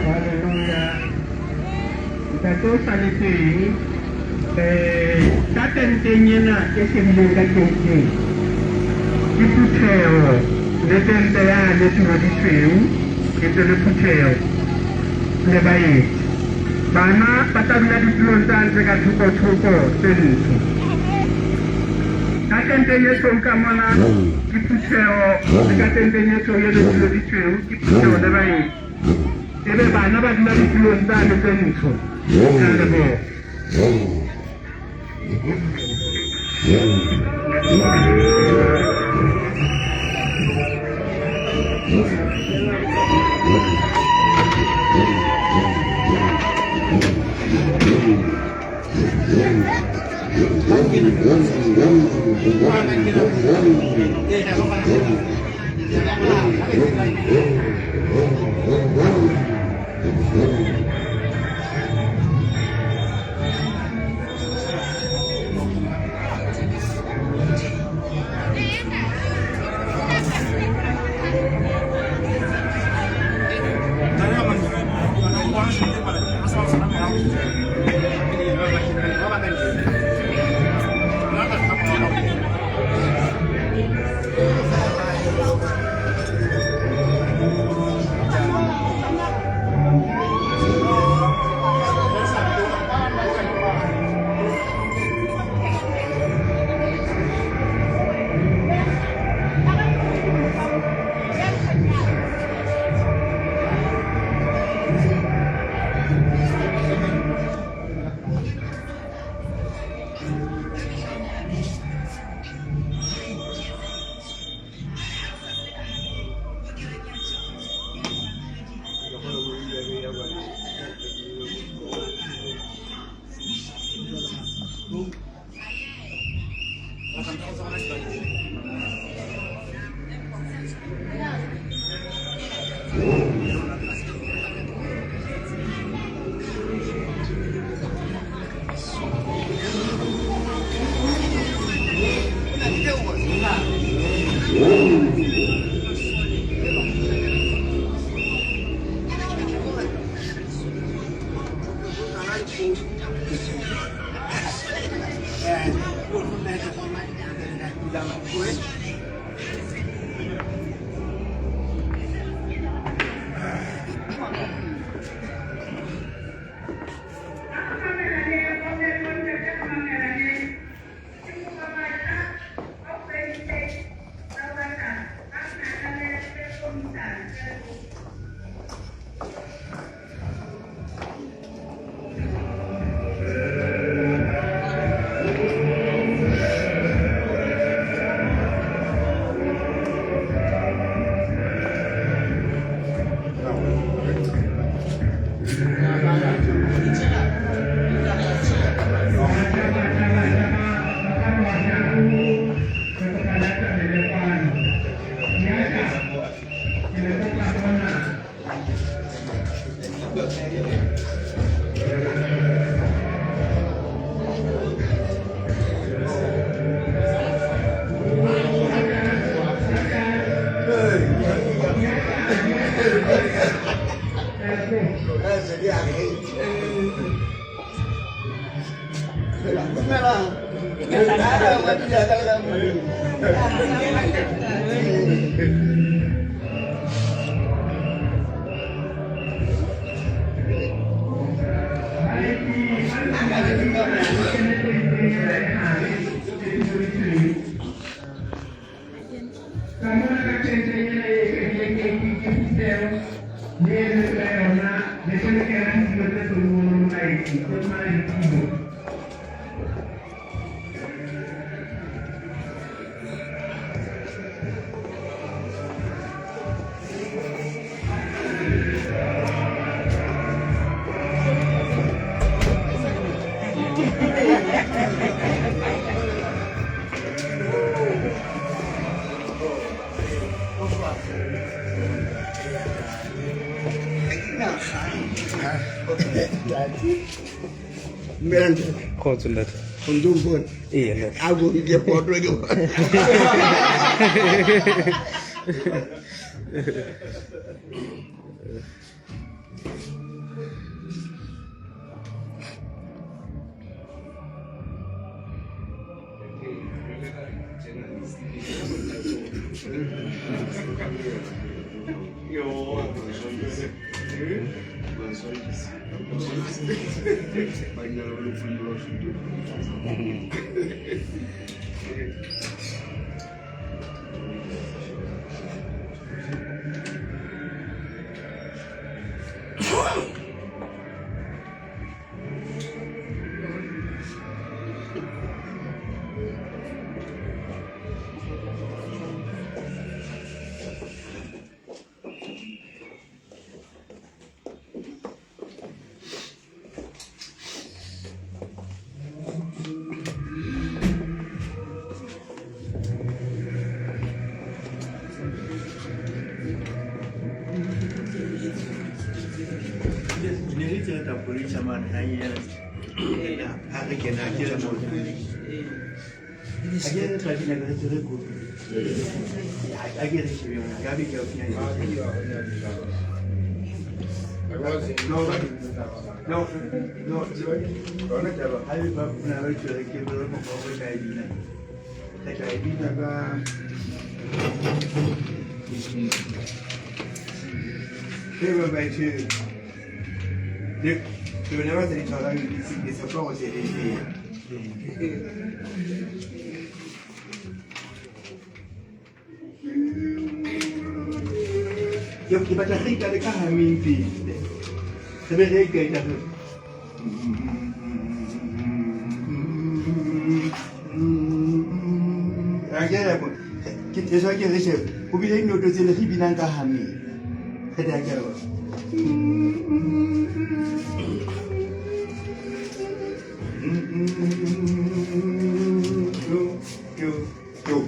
Hallelujah. Ntate o sa le teng ka tenteng ena e shebileng ka kerekeng ke phutheho le tente yane tulo di tshweu e ntse le phutheho le baeti. Bana ba tla dula ditulong tsane tse ka thoko-thoko tse ntsho. Ka tenteng e tshweu ka mona ke phutheho le ka tenteng e tshweu e le tulo di tshweu ke phutheho le baeti. Ebe bana ba dula ditulong tsane tse ntsho. Ke a leboha. Kene tenteng ena e hare e tshweretsweng. Ka mona ka tenteng ena e shebileng keiting ke phutheho, le eme pela yona, le se le kena ditulo tse tse baeti, tse fumana ditulo. Kgotso ntate. O ntso mpona? Ee ntate. A ko ke potwe ke. Ke batla re ikale ka hameng pele. Re be re qeta re. Ke tshwa ke re shebe. Ho bile dinoto tsele re binang ka hameng. Re di akela. Yo, yo, yo.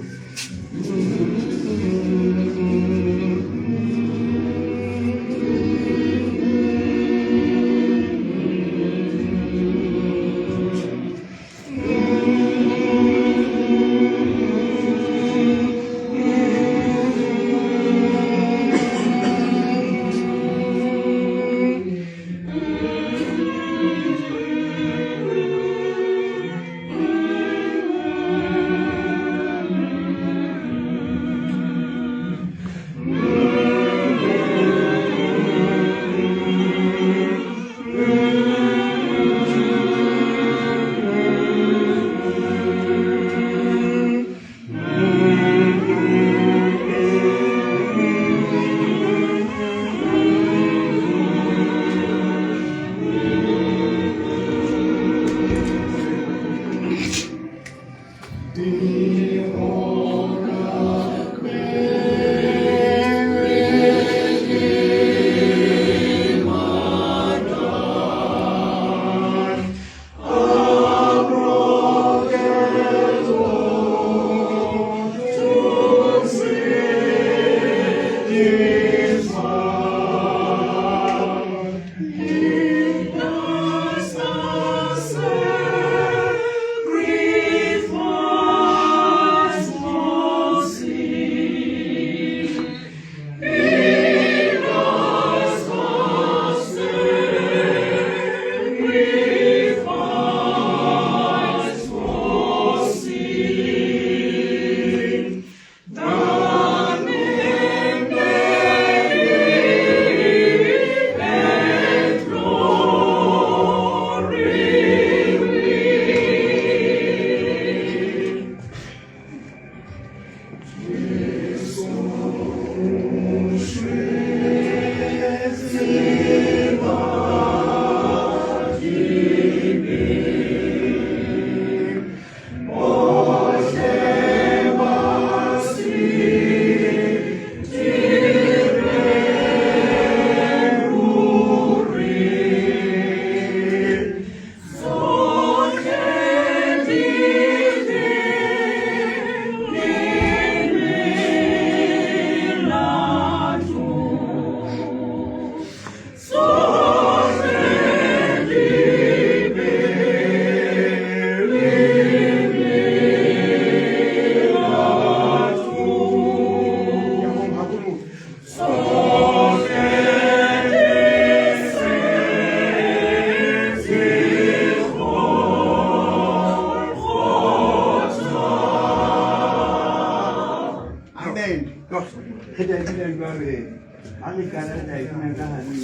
le qala le tla e bina ka hameng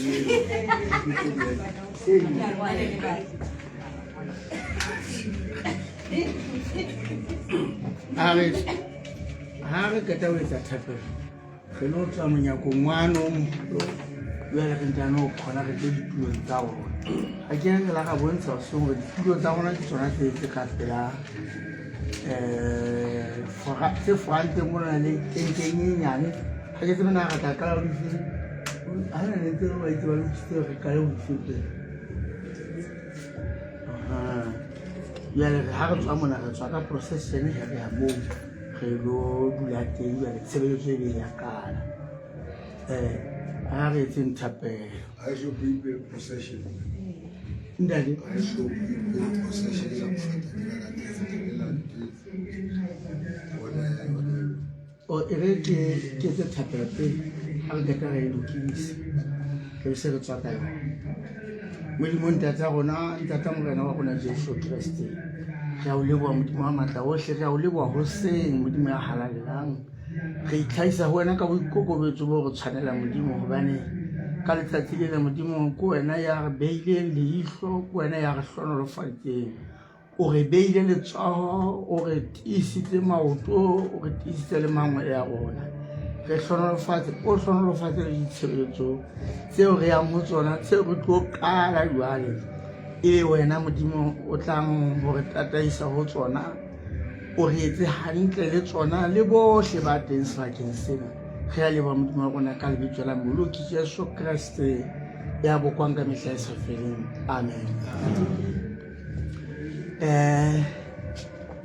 A re ha re qeta ho etsa thapelo re no tswa monyakong wane o moholo jwale re ntane o kgona re tle ditulong tsa rona ga ke re la ga bontsha goseng gore ditulo tsa rona ke tsona tse tse ka pela um tse foranteng mona le tenteng e nyane ga ke tsebe na re tla qala ho dife ga na ne tse ba itse ba lokisitse re qale ho dife pele. Jwale ha re tswa mona re tswa ka procession he re ya moo re lo dula teng jwale tshebeletso e be ya qala. Ha re etseng thapelo. Ha e so bue procession. Ntate. Ha e so bue procession la la la O e re ke ke etse thapelo pele ha re qeta re e lokise re be se re tswa ka yona. Modimo Ntat'a rona, Ntat'a Morena wa rona Jesu Kreste, re a o leboha Modimo wa matla ohle, re a o leboha hoseng Modimo ya halalelang. Re itlhahisa ho wena ka boikokobetso bo re tshwanelang Modimo, hobane ka letsatsi lena Modimo ke wena ya re beileng leihlo, ke wena ya re hlohonolofaditseng. O re beile letsoho, o re tiisitse maoto, o re tiisitse le mangwe ya rona. Re hlohonolofatse, o hlohonolofatse le ditshebeletso tseo re yang ho tsona, tseo re tlo qala jwale. Ebe wena Modimo o tlang ho re tataisa ho tsona, o re etse hantle le tsona le bohle ba teng sebakeng sena. Re a leboha Modimo wa rona ka lebitso la Moloki Jesu Kreste ya bokwang ka mehla e sa feleng. Amen.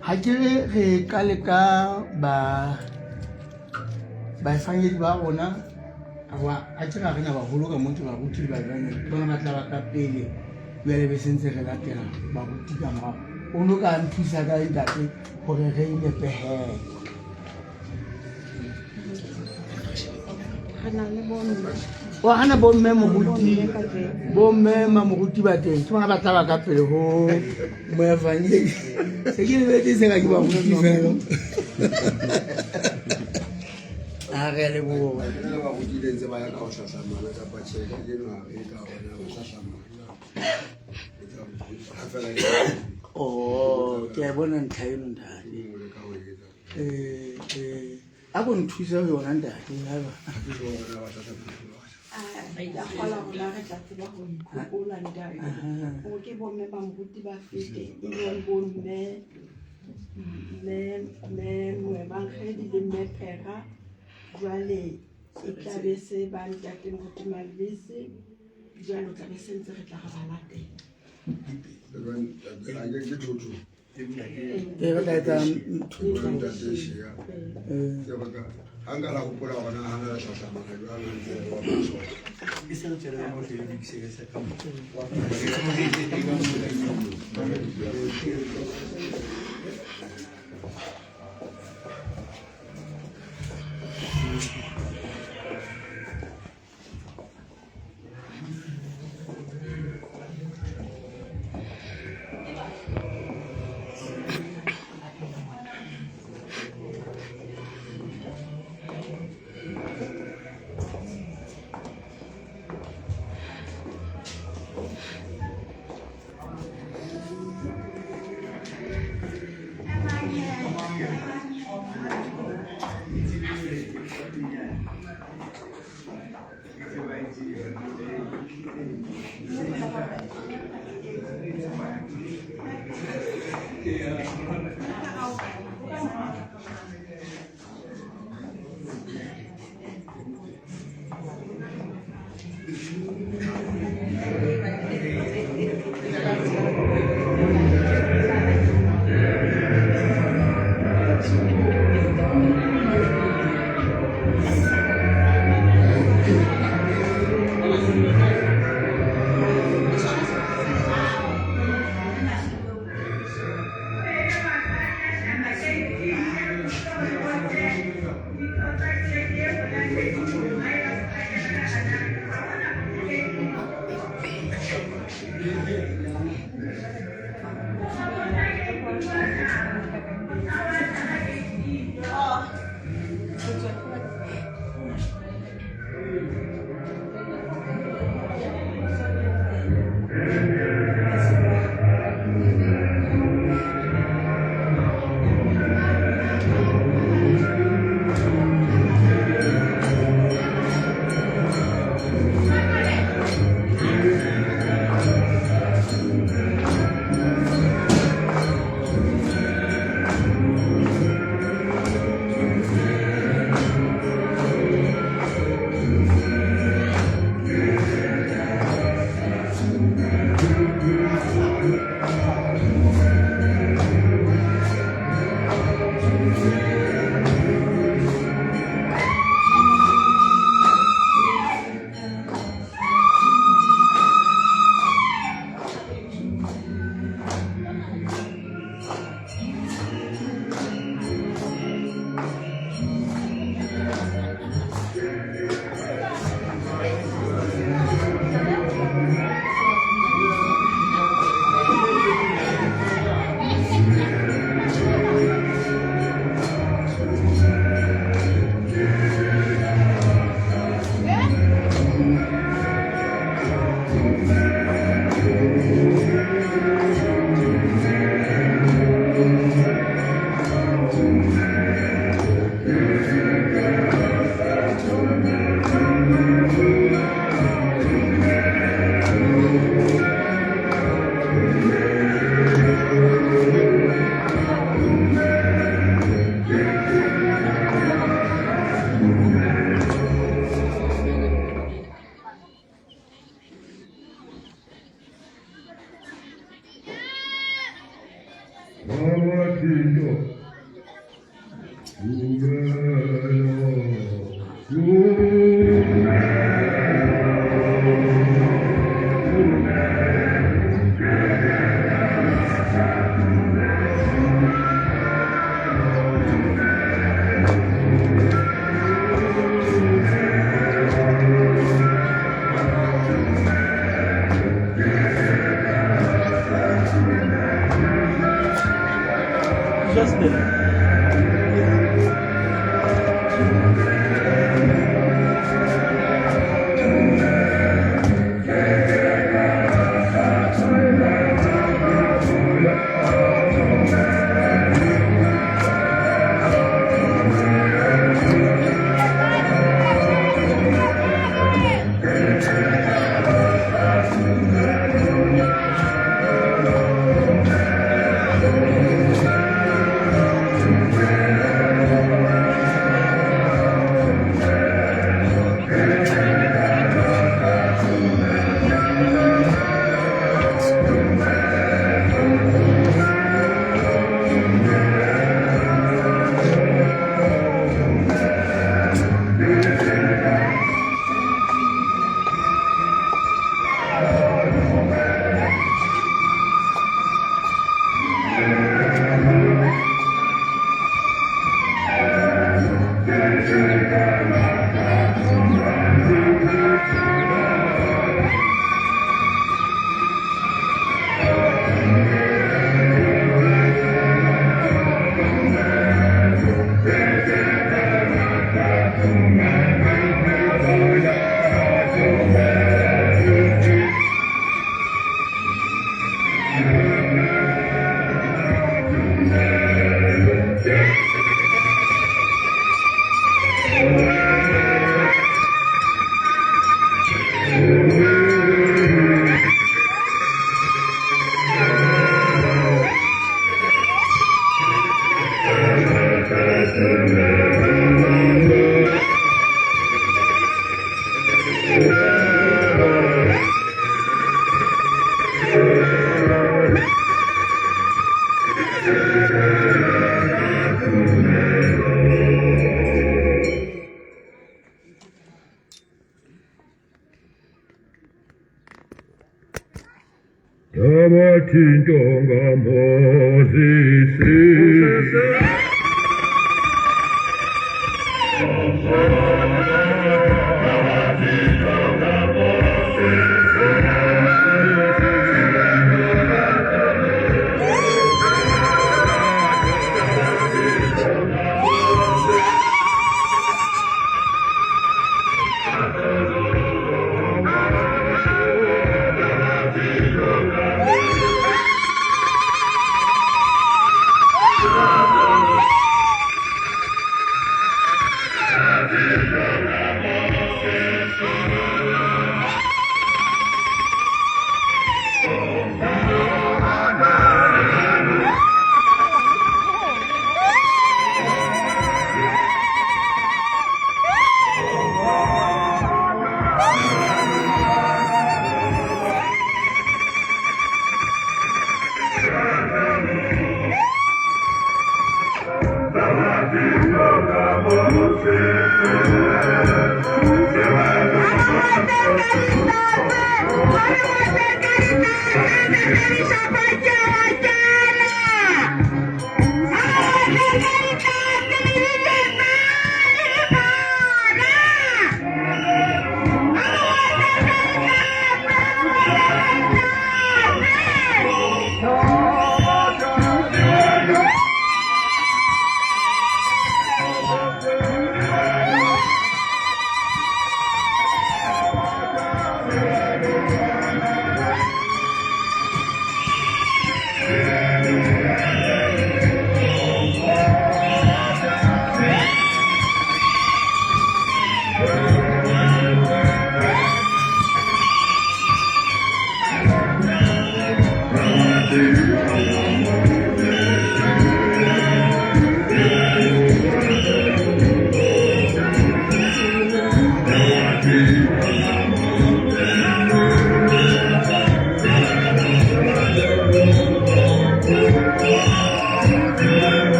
Ha ke re re qale ka ba baefangedi ba rona a ke ra rena baholo ka mo ke baruti le baevangedi ke bona ba tla ba ka pele jwale be sentse re latela baruti ka morao. O no ka nthusa ka ntate hore re nepehele. O hana bomme moruti, bomme mamoruti ba teng ke bona ba tla ba ka pele ho moevangedi. Se ke lebetse se ka ke baruti fela. A re a leboha. Ba baruti le ntse ba ya ka ho hlahlamana kapa tjhe kajeno ha re ka hona ba hlahlamana. Ha fela e Oh, ke a bona ntlha eno ntate. le ka ho etsa. A ko nthuse ho yona ntate haeba. Ka kgola rona re tla tseba ho ikgopola ntate gore ke bomme ba moruti ba fete e leng bomme mme mme moebangedi le mme Phera jwale e tla be se ba ntate moruti Malebese jwale o tla be se ntse re tla re ba latela. Ke thotho. Ee, re tla etsa Thotho ntate Shea. Ha nka la hopola hore na hana la hlahlamana jwang ha ntse re wa masole. E se re tswele ka mo tle le lokise ka mo. Jesus name.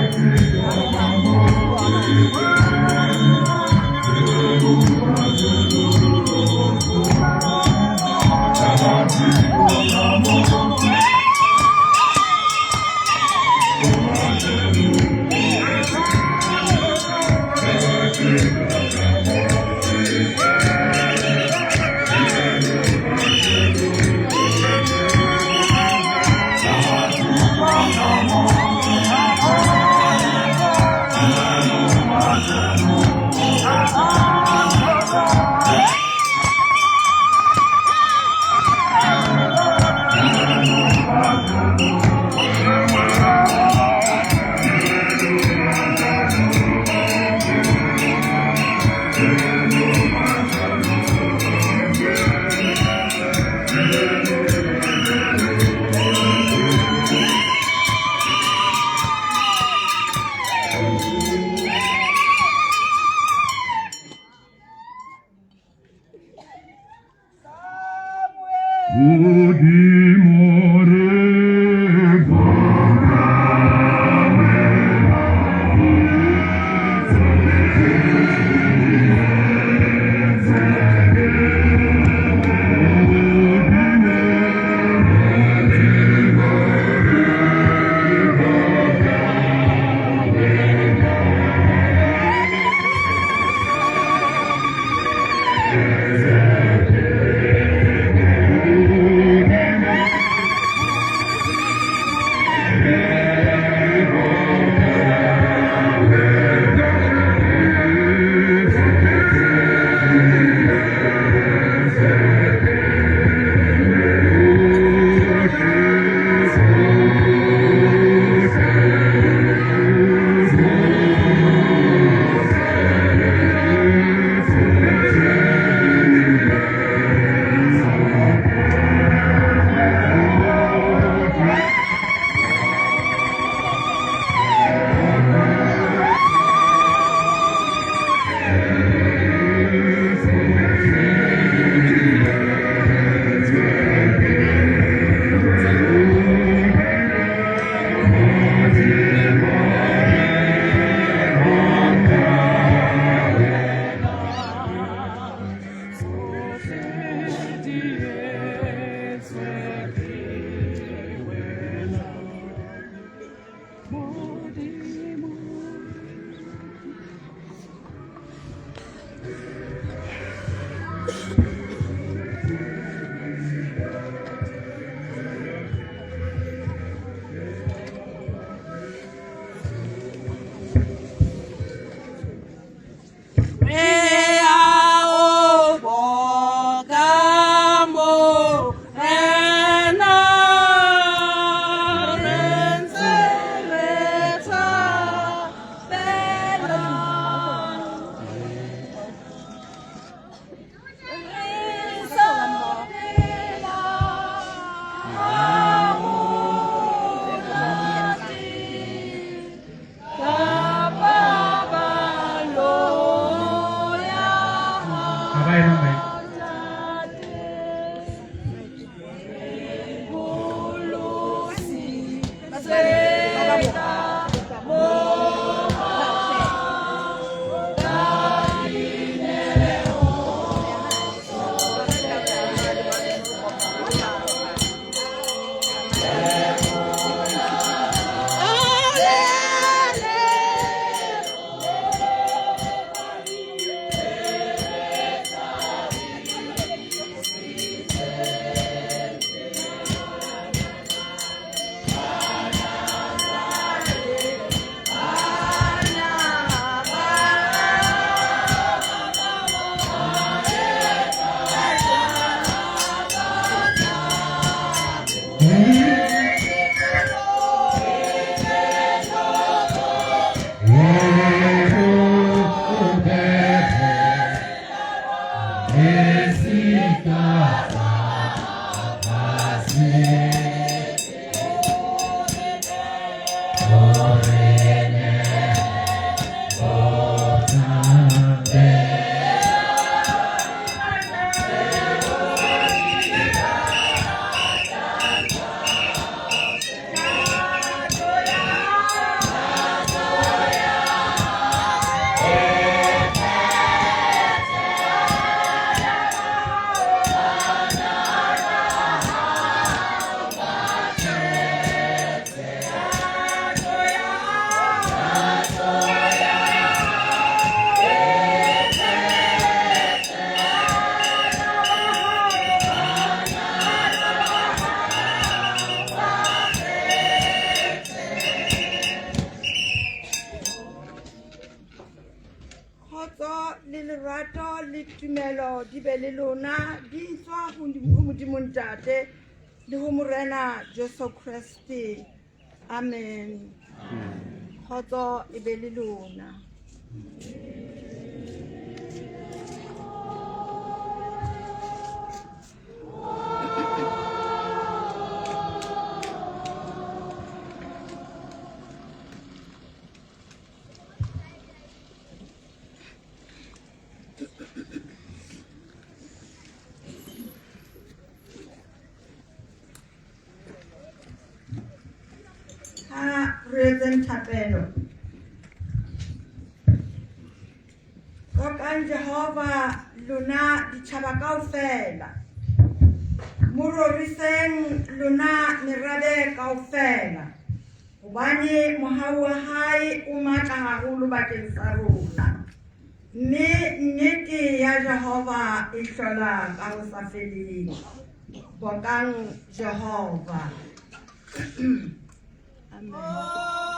Thank you. Kgotso le lerato le tumelo di be le lona di tswa ho Modimo Ntate le ho Morena Jesu Kreste. Amen. Kgotso e be le lona. Ha re etseng thapelo. Bokang Jehova lona ditjhaba kaofela. Mo roriseng lona merabe kaofela. Hobane mohau wa hae o matla haholo bakeng sa rona. Mme nnete ya Jehova e hlola ka ho sa feleng. Bokang Jehova. Amen. Oh,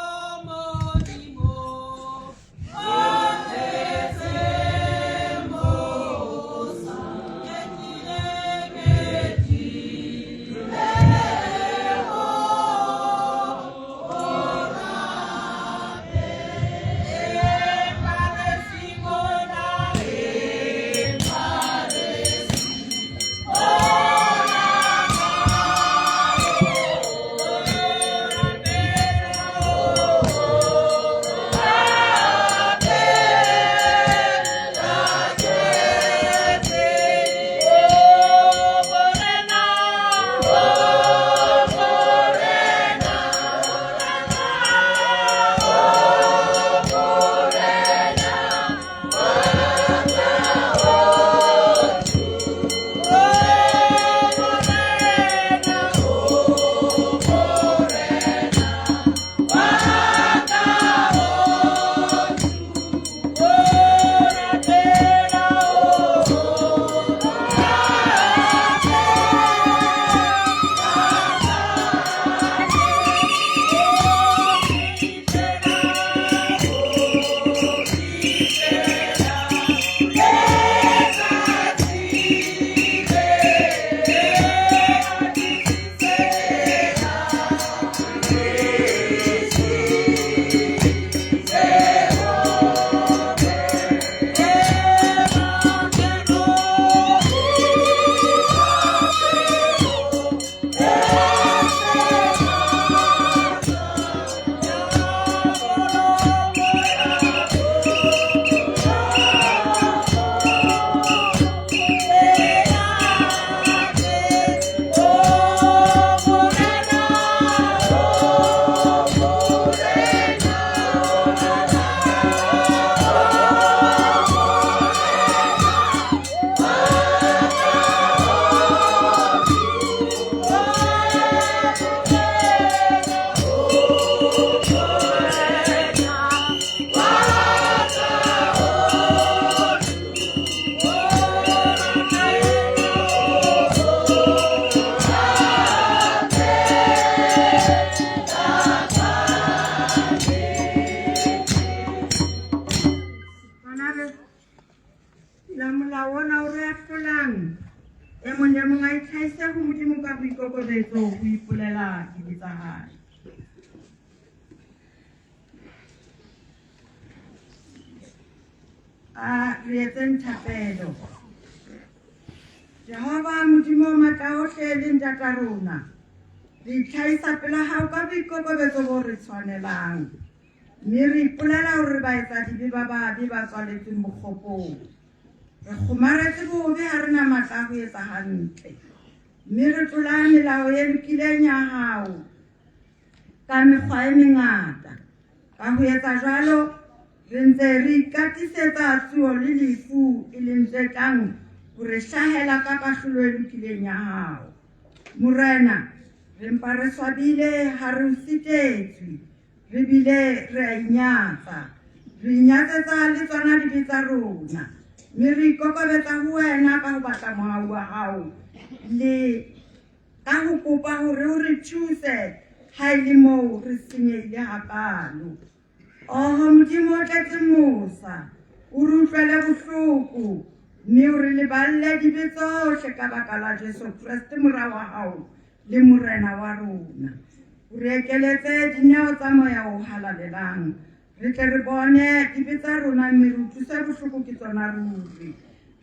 o ipolela dibe tsa hae. A re etseng thapelo. Jehova Modimo o matla ohle le Ntata rona, re itlhahisa pela hao ka boikokobetso bo re tshwanelang, mme re ipolela hore re baetsadibe ba babe ba tswaletsweng bokgopong. Re kgomaretse bobe, ha re na matla a ho etsa hantle, mme re tlola melao e lokileng ya hao ka mekgwa e mengata. Ka ho etsa jwalo, re ntse re ikatisetsa tsuo le lefu, e leng tse tlang ho re hlahela ka kahlolo e lokileng ya hao. Morena, re mpa re swabile ha re o sitetswe, re bile re a inyatsa. Re inyatsetsa le tsona dibe tsa rona, mme re ikokobetsa ho wena ka ho batla mohau wa hao le ka ho kopa hore o re thuse ha e le moo re senyehile hakaalo. Oho Modimo o tletse mosa, o re utlwele bohloko, mme o re leballe dibe tsohle ka baka la Jesu Kreste Mora wa hao le Morena wa rona. O re ekeletse dineo tsa Moya o Halalelang, re tle re bone dibe tsa rona mme re utlwiswe bohloko ke tsona ruri.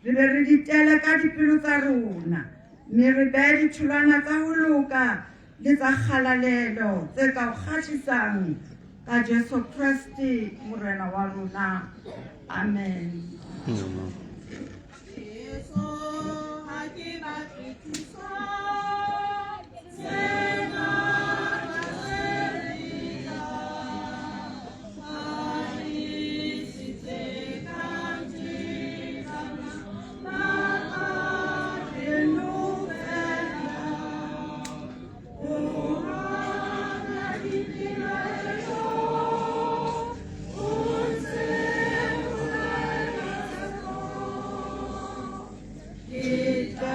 Re be re di tele ka dipelo tsa rona, mme re behe ditholwana tsa ho loka le tsa kgalalelo tse ka o kgahlisang ka Jesu Kreste Morena wa rona. Amen. Jesu, ha ke batle thuso, tsena tsa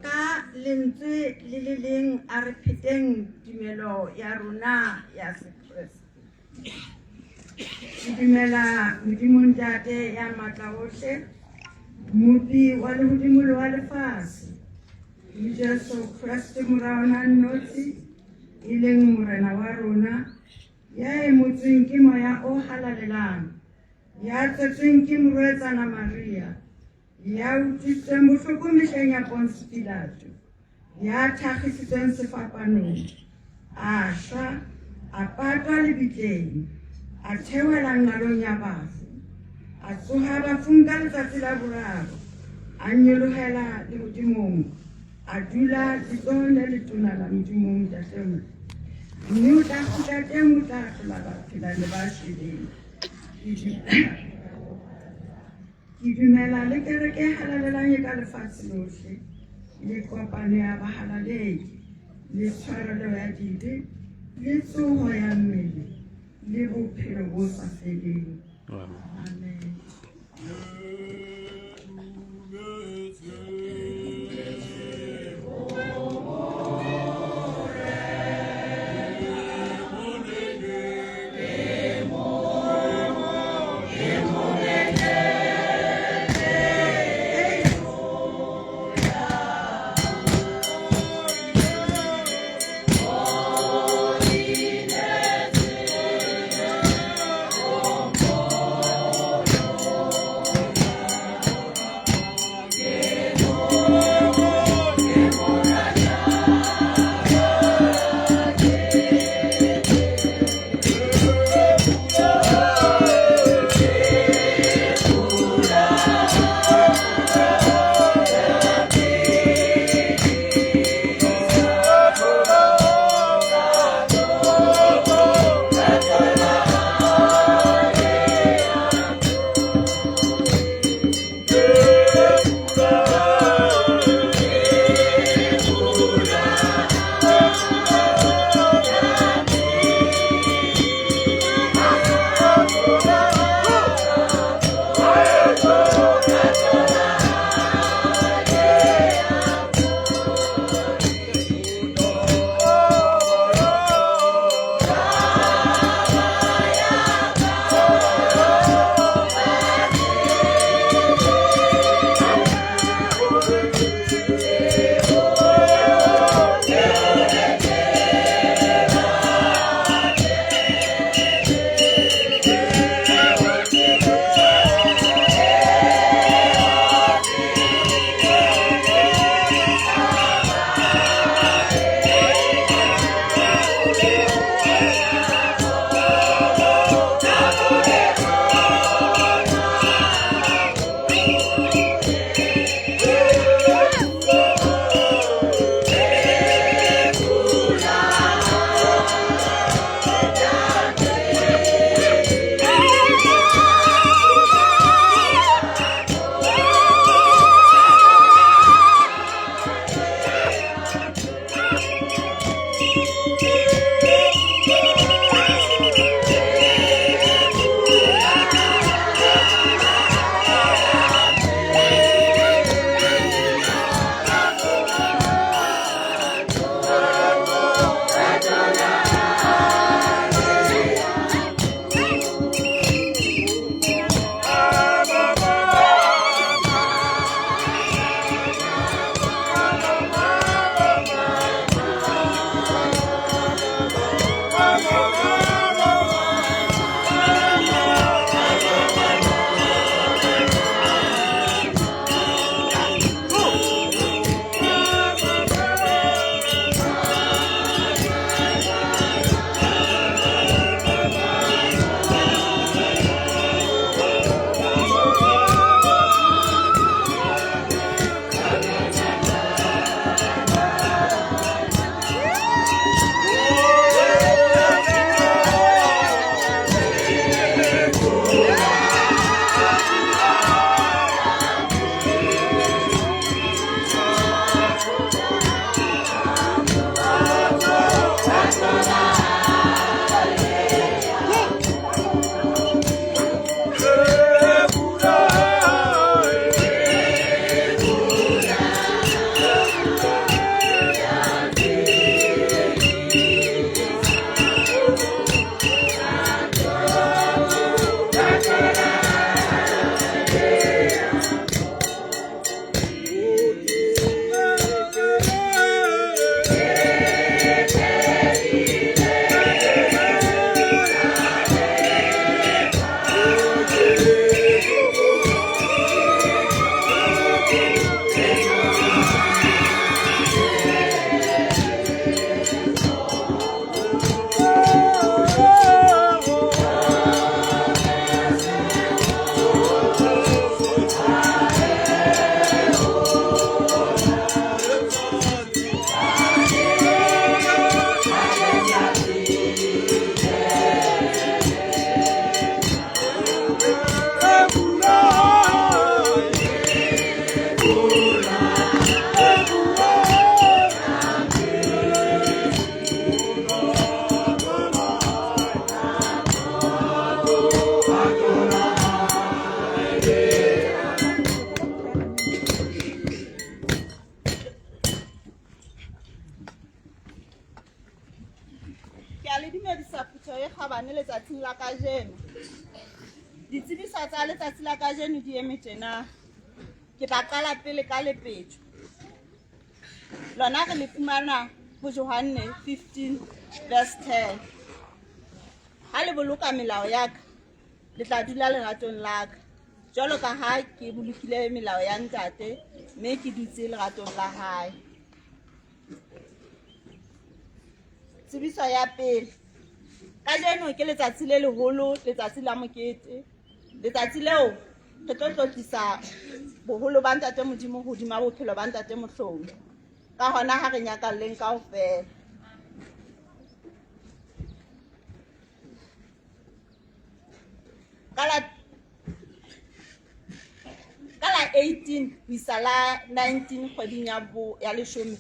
Ka lentswe le le leng a re pheteng tumelo ya rona ya Sekreste. Ke dumela Modimo Ntate ya matla ohle, Mmopi wa lehodimo le wa lefatshe, le Jesu Kreste Mora ona nnotshi, e leng Morena wa rona, ya emotsweng ke Moya o Halalelang, ya tswetsweng ke morwetsana Maria, ya utlwisitsweng bohloko mehleng ya Ponse Pilato, ya thakgisitsweng sefapanong, a shwa, a patwa lebitleng, a theohela nqalong ya bafu, a tsoha bafung ka letsatsi la boraro, a nyolohela lehodimong, a dula letsohong le letona la Modimo Ntate, mme o tla kgutla teng o tla ahlola ba phelang le ba shweleng. Ke dumela le kereke e halalelang e ka lefatshe lohle, le kopano ya bahalaledi, le tshwarelo ya dibe, le tsoho ya mmele, le bophelo bo sa feleng. Amen. Ditsebiso tsa letsatsi la kajeno di eme tjena. Ke tla qala pele ka lepetjo. Lona re le fumana ho Johanne 15 verse 10. Ha le boloka melao ya ka, le tla dula leratong la ka. Jwalo ka ha ke bolokile melao ya Ntate mme ke dutse leratong la hae. Tsebiso ya pele. Kajeno ke letsatsi le leholo, letsatsi la mokete. Letsatsi leo re tlo tlotlisa boholo ba Ntate Modimo hodima bophelo ba Ntate Mohlomi. Ka hona ha re nyakalleng kaofela. Ka la ka la 18 ho isa la 19 kgweding ya bo ya leshome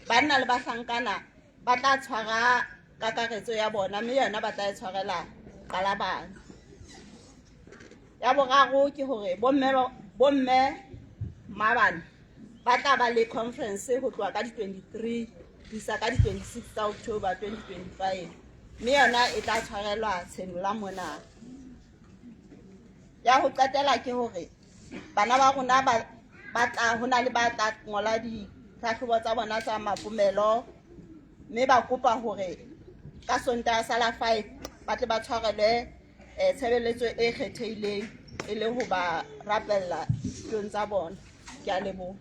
banna le bahlankana ba tla tshwara kakaretso ya bona mme yona ba tla e tshwarela qalabana ya boraro ke hore bomme bomme mabane ba tla ba le conference ho tloha ka di-23 ho isa ka di-26 tsa October 2025 mme yona e tla tshwarelwa tshenola mona ya ho qetela ke hore bana ba rona ba ba tla ho na le ba tla ngola ditlhahlobo tsa bona tsa mapomelo mme ba kopa hore ka Sontaha sa la 5 ba tle ba tshwarelwe eh, tshebeletso e kgethehileng e le ho ba rapella ditulong tsa bona. Ke a leboha.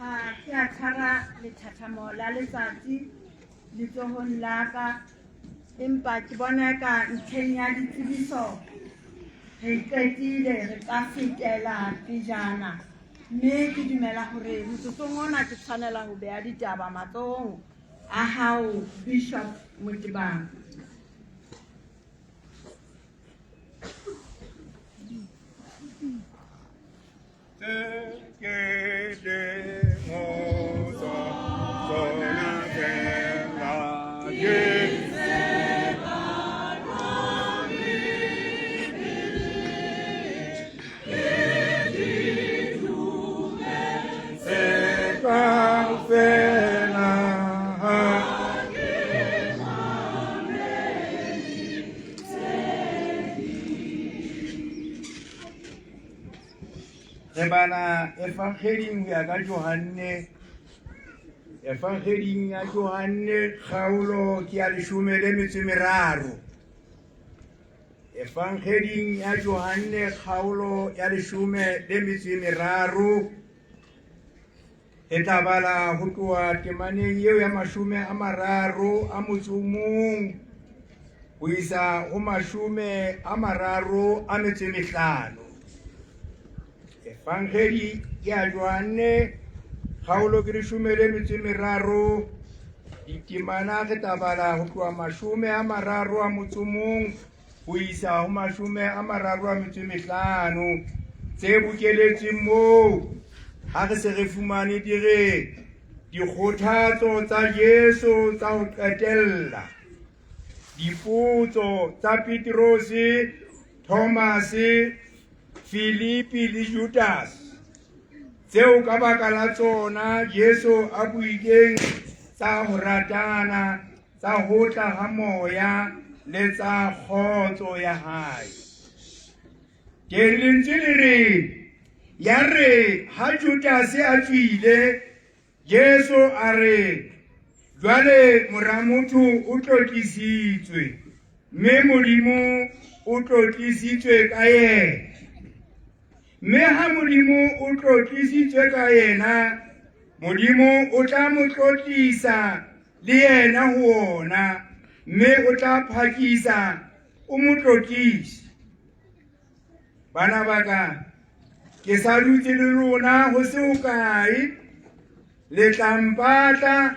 Ha ke a tshwara lethathamo la letsatsi letsohong la ka empa ke bona ka ntlheng ya ditsebiso re qetile re ka fetela pejana mme ke dumela hore motsotsong ona ke tshwanela ho beha ditaba matsohong a hao Bishop Motebang. Re bala Evangeding ho ya ka Johanne. Evangeding ya Johanne kgaolo ke ya leshome le metso e meraro. Evangeding ya Johanne kgaolo ya leshome le metso e meraro. E tla bala ho tloha temaneng eo ya mashome a mararo a motso o mong ho isa ho mashome a mararo a metso e mehlano. Evangeli ya Johanne kgaolo ke leshome le metso e meraro ditemana re tla bala ho tloha mashome a mararo a motso o mong ho isa ho mashome a mararo a metso e mehlano tse bokeletsweng moo ha re se re fumane di re dikgothatso tsa Jesu tsa ho qetella dipotso tsa Petrose Thomase Filipi le Judase tseo ka baka la tsona Jesu a buileng tsa ho ratana tsa ho tla ha moya le tsa kgotso ya hae. Ke lentswe le re Ya re ha Judase a tswile, Jesu a re, Jwale Mora motho o tlotlisitswe, mme Modimo o tlotlisitswe ka yena. Mme ha Modimo o tlotlisitswe ka yena, Modimo o tla mo tlotlisa le yena ho ona, mme o tla phakisa o mo tlotlise. Bana ba ka, ke sa dutse le lona ho se hokae, le tla mpatla,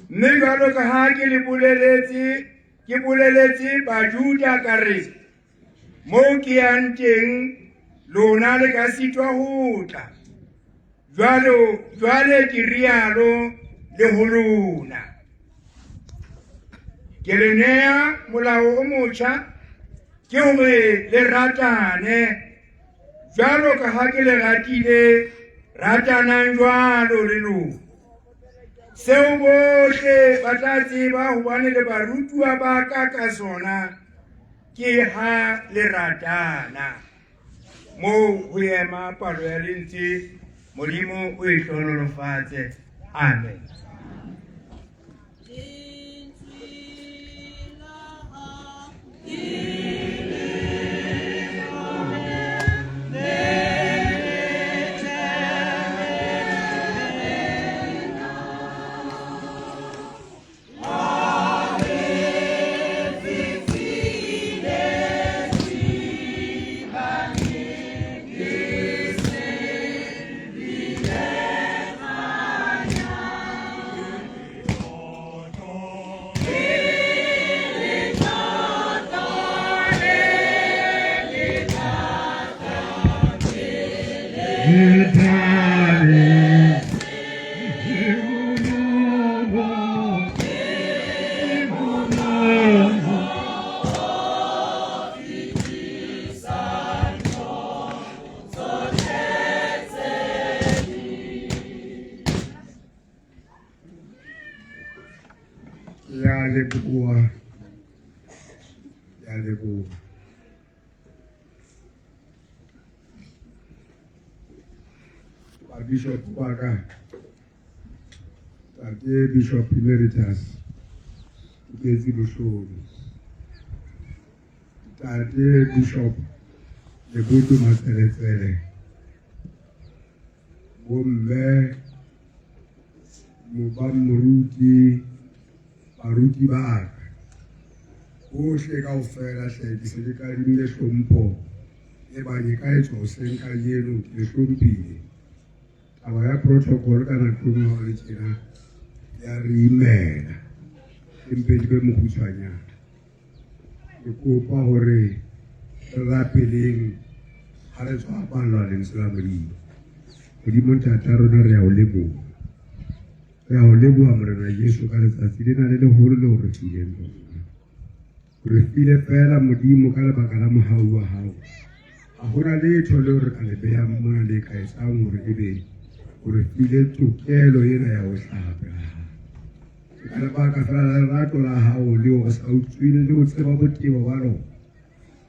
mme jwalo ka ha ke le boleletse, ke boleletse Bajuda ka re, moo ke yang teng, lona le ka sitwa ho tla. Jwalo, jwale ke rialo le ho lona. Ke le nea molao o motjha, ke hore le ratane jwalo ka ha ke le ratile, ratanang jwalo le lona. Seo bohle ba tla tseba hobane le barutuwa ba ka ka sona, ke ha le ratana. Moo ho ema palo ya lentswe, Modimo o e hlohonolofatse. Amen. Ya leboha, ya leboha. Bishop wa ka, Tate Bishop Emeritus Nketsi Bohlolo, Tate Bishop Leboto Matseletsele, bomme, moba moruti, baruti ba ka bohle kaofela hle, ke se ke kadimile hlompho e bang e ka etswa hoseng kajeno, ke le hlomphile. Taba ya protocol ka nako e nngwe ha o le tjena ya re imela, empe ke be mokgutshwanyane. Ke kopa hore re rapeleng ha re tswa ballwa lentswe la Modimo. Modimo Ntate wa rona, re a o leboha, re a o leboha Morena Jesu ka letsatsi lena le leholo leo re fileng lona. O re file feela Modimo ka lebaka la mohau wa hao. Ha hona letho leo re ka le behang mona le ka etsang hore ebe o re file tokelo ena ya ho hlaha pela hao. Ke ka lebaka feela la lerato la hao leo re sa utsweng le ho tseba botebo ba lona.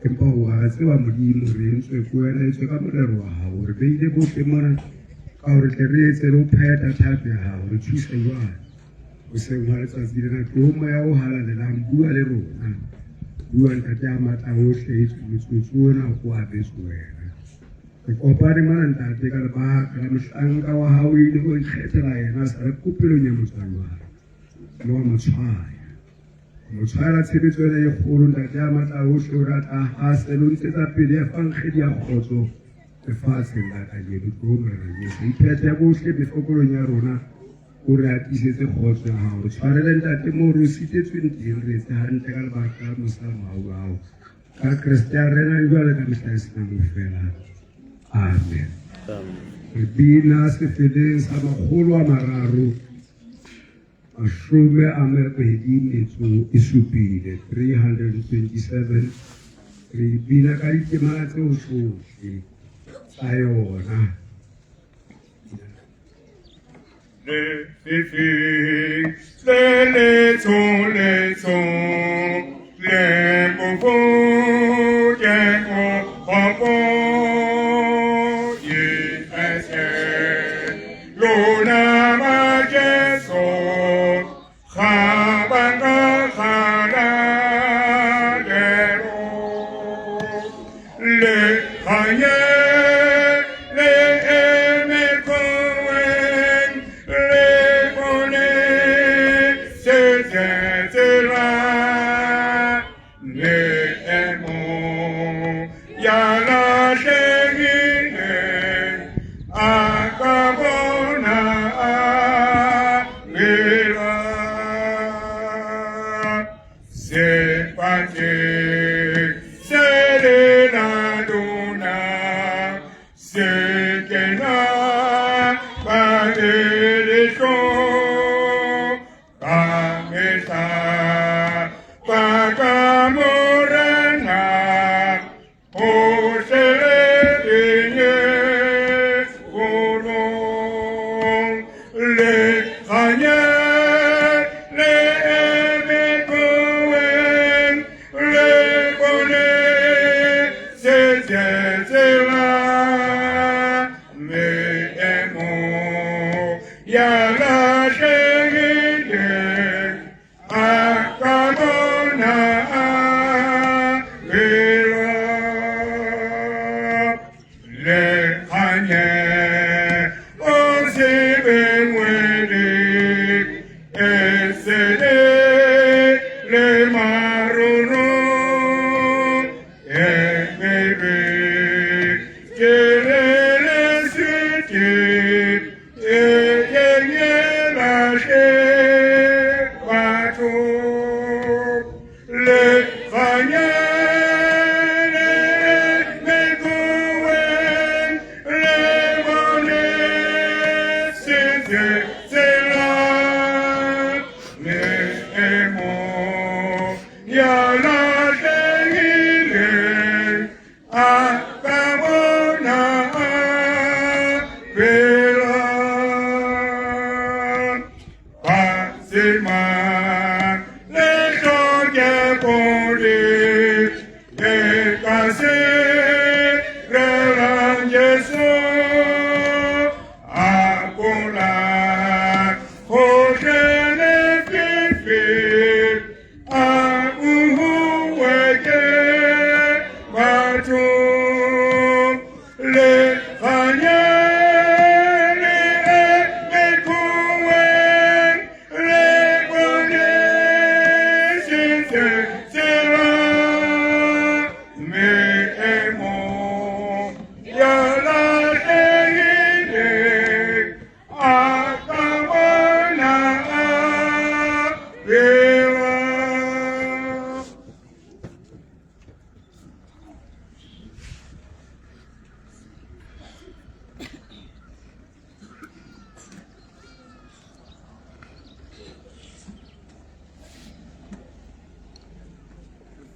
Empa o a re tseba Modimo, re entswe ke wena, etswe ka morero wa hao. O re beile bohle mona ka hore tle re etse le ho phetha thato ya hao. Re thuse jwale hoseng hwa letsatsi lena. Tloho Moya o Halalelang, bua le rona. Bua Ntate ya matla ohle, etswe motsotso ona o abetswe wena. Re kopane mona Ntate ka lebaka la mohlanka wa hao o ile o ikgethela yena a sa le popelong ya motswadi wa hae, mme wa mo tshwaya. Mo tshwaela tshebetso ena e kgolo Ntate ya matla ohle, o rata hase le o ntshetsa pele evangedi ya kgotso lefatsheng la kajeno. Tloho Morena Jesu, iphethe bohle mefokolong ya rona, o re atisetse kgotso ya hao. Re tshwarele Ntate moo re o sitetsweng teng, re etse hantle ka lebaka la mosa le mohau wa hao. Ka Kreste ya renang jwale ka mehla e senang ho fela. Amen. Re bina sefeleng sa 327, 327. Re bina ka ditemana tseo tsohle tsa yona. Le fifi le letso letso le bofo ke o popo ye. Ya lahlehileng a ka bona a phela. Le kganye o se be ngwedi e se le le maruru e mebe ke le leswiti e kenye lahle batho le kganye le mekoeng le bone setse tsela le emo ya lahlehileng a ka bona a phela. Phatsima le hloke podi e ka se relang Jesu a kola hohle lefifi a uhuwe ke batho le kganye le mekoeng le bone setse tsela me emo ya lahlehileng a ka bona a phela.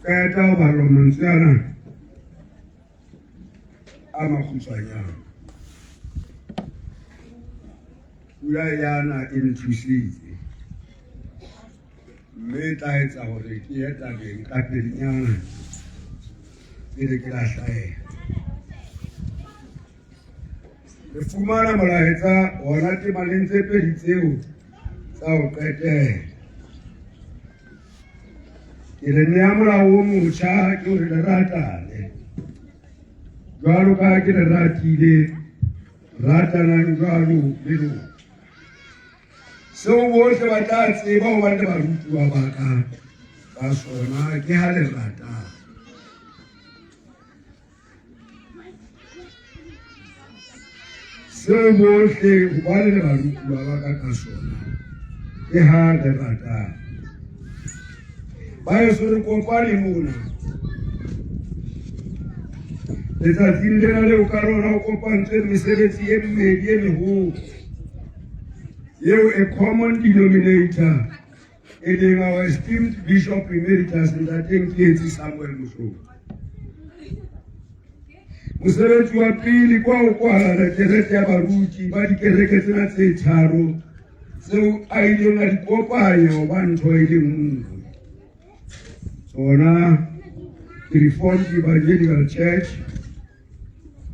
Qeta ho balwa mantswe ana a makgutshwanyane. Pula yana e nthusitse mme e tla etsa hore ke ye tabeng ka pelenyana pele ke lahleha. Re fumana molaetsa hona temaneng tse pedi tseo tsa ho qetela. Ke le nea molao o motjha ke hore le ratane. Jwalo ka ha ke le ratile, ratanang jwalo le lona. Seo bohle ba tla tseba hobane le barutuwa ba ka ka sona ke ha le ratana. Seo bohle hobane le barutuwa ba ka ka sona ke ha le ratana. Baheso re kopane mona letsatsing lena leo ka lona ho kopantsweng mesebetsi e mmedi e meholo eo a common denominator e leng our esteemed Bishop Emeritus Ntate Nkietsi Samuel Mohlomi. Mosebetsi wa pele kwa ho kwala kereke ya baruti ba dikereke tsena tse tharo tseo a ileng a di kopanya ho ba ntho e le nngwe. Tsona ke Reformed Evangelical Church,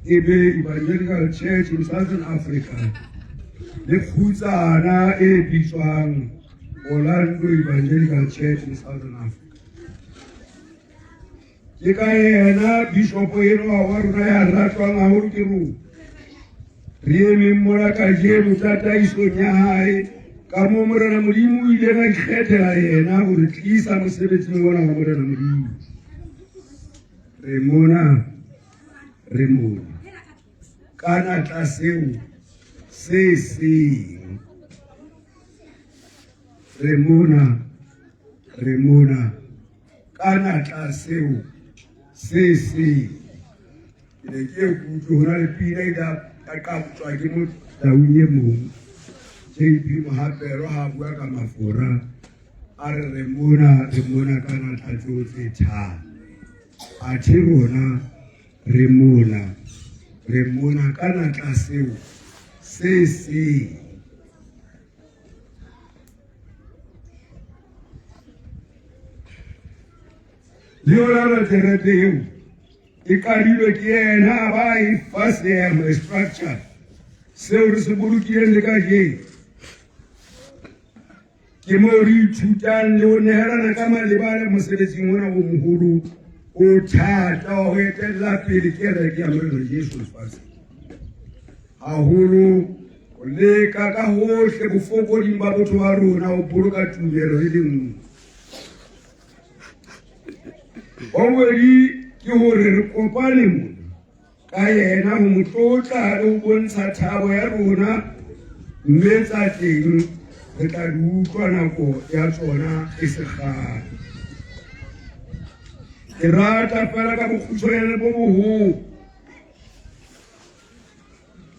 e be Evangelical Church in Southern Africa le kgutsana e bitswang Orlando Evangelical Church in Southern Africa. Ke ka yena bishopo enwa wa rona ya ratwang haholo ke rona re emeng mona kajeno tataisong ya hae ka moo Morena Modimo o ileng a ikgethela yena ho re tlisa mosebetsing ona wa Morena Modimo. Re mona, re mona ka natla seo se seng. Re mona, re mona ka natla seo se seng. Ke ne ke ikutlwe ho na le pina e ka qaptjwa ke motaung e mong JP Mohapelo ha bua ka mafora a re re mona re mona ka natla tseo tse tharo. Athe rona re mona re mona ka natla seo se seng. Le yona terete eo e qadilwe ke yena a ba e fa seemo structure seo re se bolokileng le kajeno. Ke moo re ithutang le ho nehelana ka malebala mosebetsing ona o moholo o thata wa ho etella pele kereke ya Morena Jesu lefatsheng. Haholo ho leka ka hohle bofokoding ba botho ba rona ho boloka tumelo e le nngwe. Wa bobedi ke hore re kopane mona ka yena ho mo tlotla le ho bontsha thabo ya rona mme tsa teng re tla di utlwa nako ya tsona e se kgale. Ke rata fela ka bokgutshwanyane bo boholo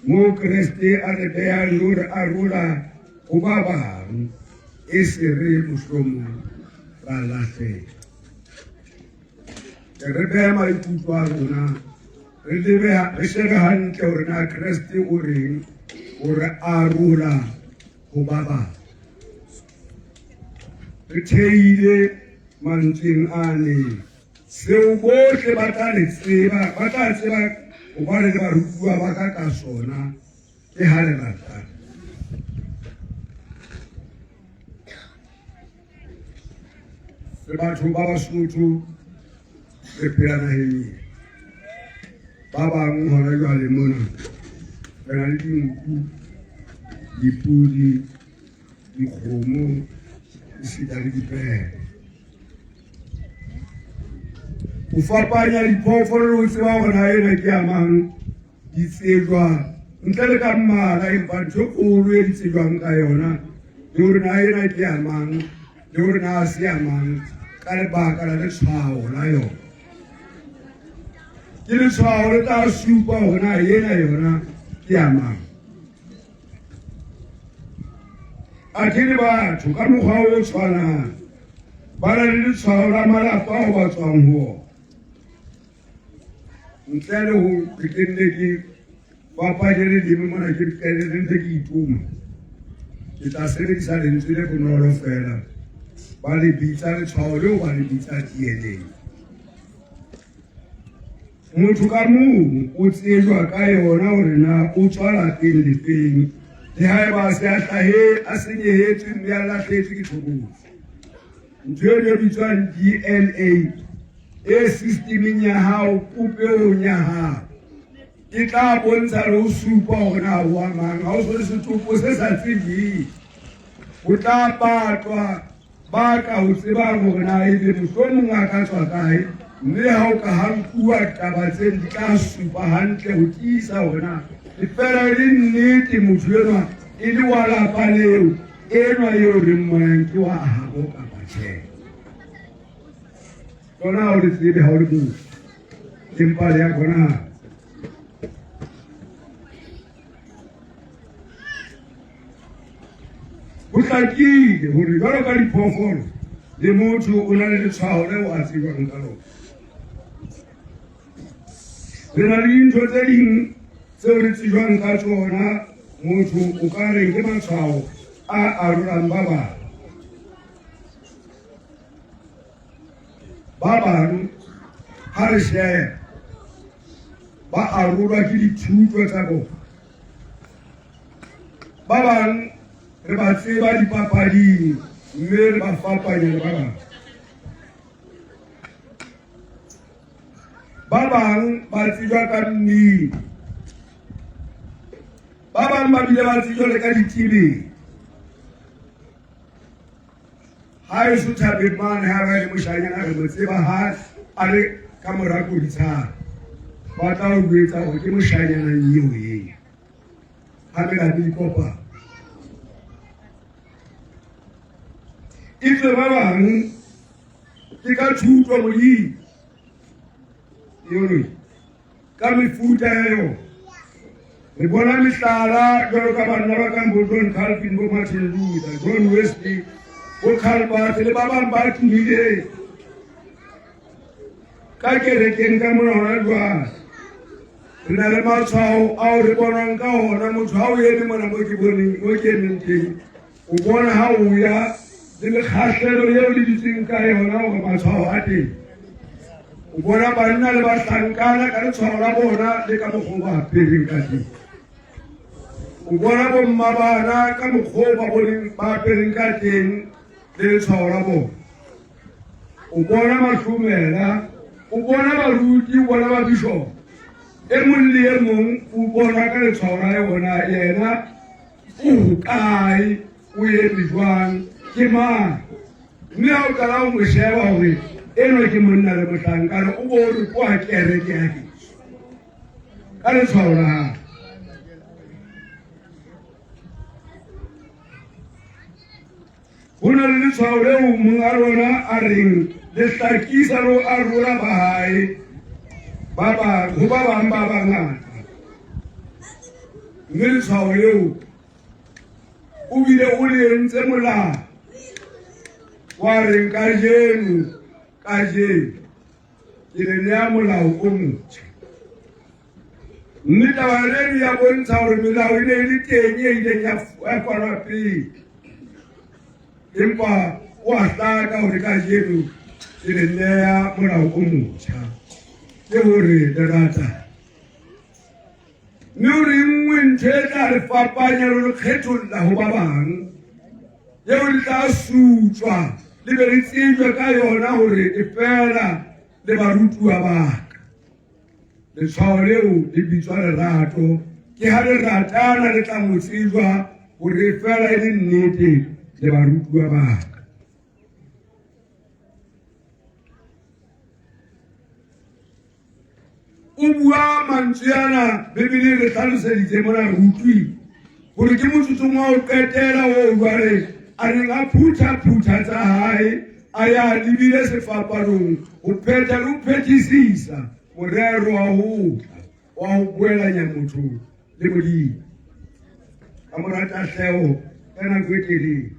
moo Kreste a re behang le ho re arola ho ba bang e se re mohlomong ra lahleha. Re behe maikutlo a rona re lebe re shebe hantle hore na Kreste o reng o re arola ho ba bang. Re theile mantsweng ane seo bohle ba tla le tseba ba tla tseba hobane le barutuwa ba ka ka sona ke ha le ratana. Re batho ba Basotho re phela naheng ena. Ba bang hona jwale mona re na le dinku, dipodi, dikgomo, esita le dipere. Ho fapanya diphoofolo le ho tseba hore na ena ke ya mang di tsejwa ntle le ka mmala, empa ntho e kgolo e di tsejwang ka yona le hore na ena ke ya mang le hore na se ya mang ka lebaka la letshwao la yona. Ke letshwao le tla supa hore na ena yona ke ya mang. Athe le batho ka mokgwa o tshwanang ba na le letshwao la malapa ao ba tswang ho ona. Ntle le ho ke nne ke fapanye leleme mona ke qetelle ntse ke itoma, ke tla sebedisa lentswe le bonolo fela ba le bitsa letshwao leo ba le bitsa DNA. Motho ka mong o tsejwa ka yona hore na o tswa lapeng lefeng le haeba a se a hlahe a senyehetswe mme a lahlehetswe ke tlokotsi. Ntho eno e bitswang DNA e systemeng ya hao popehong ya hao e tla bontsha le ho supa hore na o wa mang. Ha o so le setopo se sa tsebeng ho tla patlwa ba ka ho tsebang hore na ebe mohlomong a ka tswa kae, mme ha o ka ha nkuwa taba tseno di tla supa hantle ho tiisa hore na e fela e le nnete motho enwa e le wa lapa leo enwa eo re mmonang ke wa habo kapa tjhe. Lona ha o le tsebe ha o le motho, empa le ya bonahala. Ho hlakile hore jwalo ka diphoofolo le motho o na le letshwao leo a tsebang ka lona. Re na le dintho tse ding tseo re tsejwang ka tsona motho o ka reng ke matshwao a arolang ba bang. Ba bang ha re sheba ba arolwa ke dithuto tsa bona. Ba bang re ba tseba dipapading mme re ba fapanya le ba bang. Ba bang ba tsejwa ka mmino, ba bang ba bile ba tsejwa le ka ditebeng. Ha eso thabeng mane ha ba le moshanyana re mo tseba ha a le ka mora koditshana, ba tla o jwetsa hore ke moshanyana eo eo ha melato e kopana. Itswe ba bang ke ka thuto Modimo yone ka mefuta ya yona. Re bona mehlala jwalo ka banna ba kang bo John Calvin, bo Martin Luther, John Wesley, bo Karl Barth le ba bang ba tumileng ka kerekeng ka mona hona jwale. Re na le matshwao ao re bonang ka ona motho ha o eme mona mo ke boneng mo ke emeng teng, o bona ha o ya le mekgahlelo eo le dutseng ka yona hore matshwao a teng. O bona banna le bahlankana ka letshwao la bona le ka mokgwa o ba apereng ka teng. O bona bomma bana ka mokgwa o ba boneng ba apereng ka teng. le letshwao la bona. O bona mahlomela, o bona baruti, o bona babishopo. E mong le e mong o bona ka letshwao la yona yena o hokae, o eme jwang, ke mang. Mme ha o qala ho mo sheba hore enwa ke monna le mohlankana, o bo o re kwa kereke ya heso ka letshwao la hae. Ho na le letshwao leo mong a lona a reng le hlakisa le ho arola ba hae ba bang ho ba bang ba bangata. Mme letshwao leo o bile o le entse molao wa reng kajeno kajeno ke le nea molao o motjha. Mme taba eno ya bontsha hore melao e ne e le teng e ileng ya fanwa pele, empa o a hlaka hore kajeno ke le neya molao o motjha, ke hore le rata. Mme o re nngwe ntho e tla re fapanya le re kgetholla ho ba bang, eo le tla sutswa le be le tsejwe ka yona hore e fela le barutuwa ba ka. Letshwao leo le bitswa lerato. Ke ha le ratana le tla mo tsejwa hore fela e le nnete le barutuwa ba ka. O bua mantswe ana Bibele re hlaloseditse mona re utlwile hore ke motsotsong wa ho qetela oo jwale a neng a phutha-phutha tsa hae a ya lebile sefapanong ho phetha le ho phethisisa morero wa ho tla wa ho boelanya motho le Modimo. Ka mora tahleho ya nako e telele.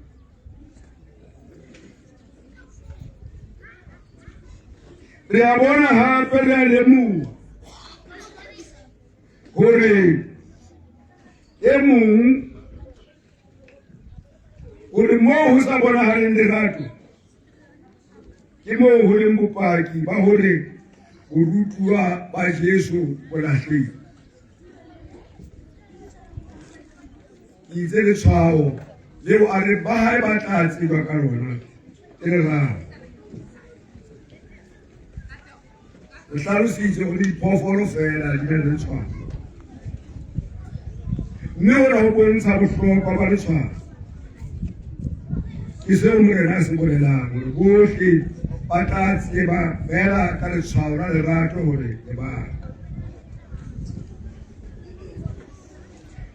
Re a bona hape re a lemoha hore e mong hore moo ho sa bonahaleng lerato ke moo ho leng bopaki ba hore borutuwa ba Jesu bo lahlehile. Ke itse letshwao leo a re ba hae ba tla tseba ka lona ke lerato. Re hlalositse gore diphoofolo fela di na le letshwao, mme hona ho bontsha bohlokwa ba letshwao. Ke seo Morena a se bolelang hore bohle ba tla tseba fela ka letshwao la lerato hore le ba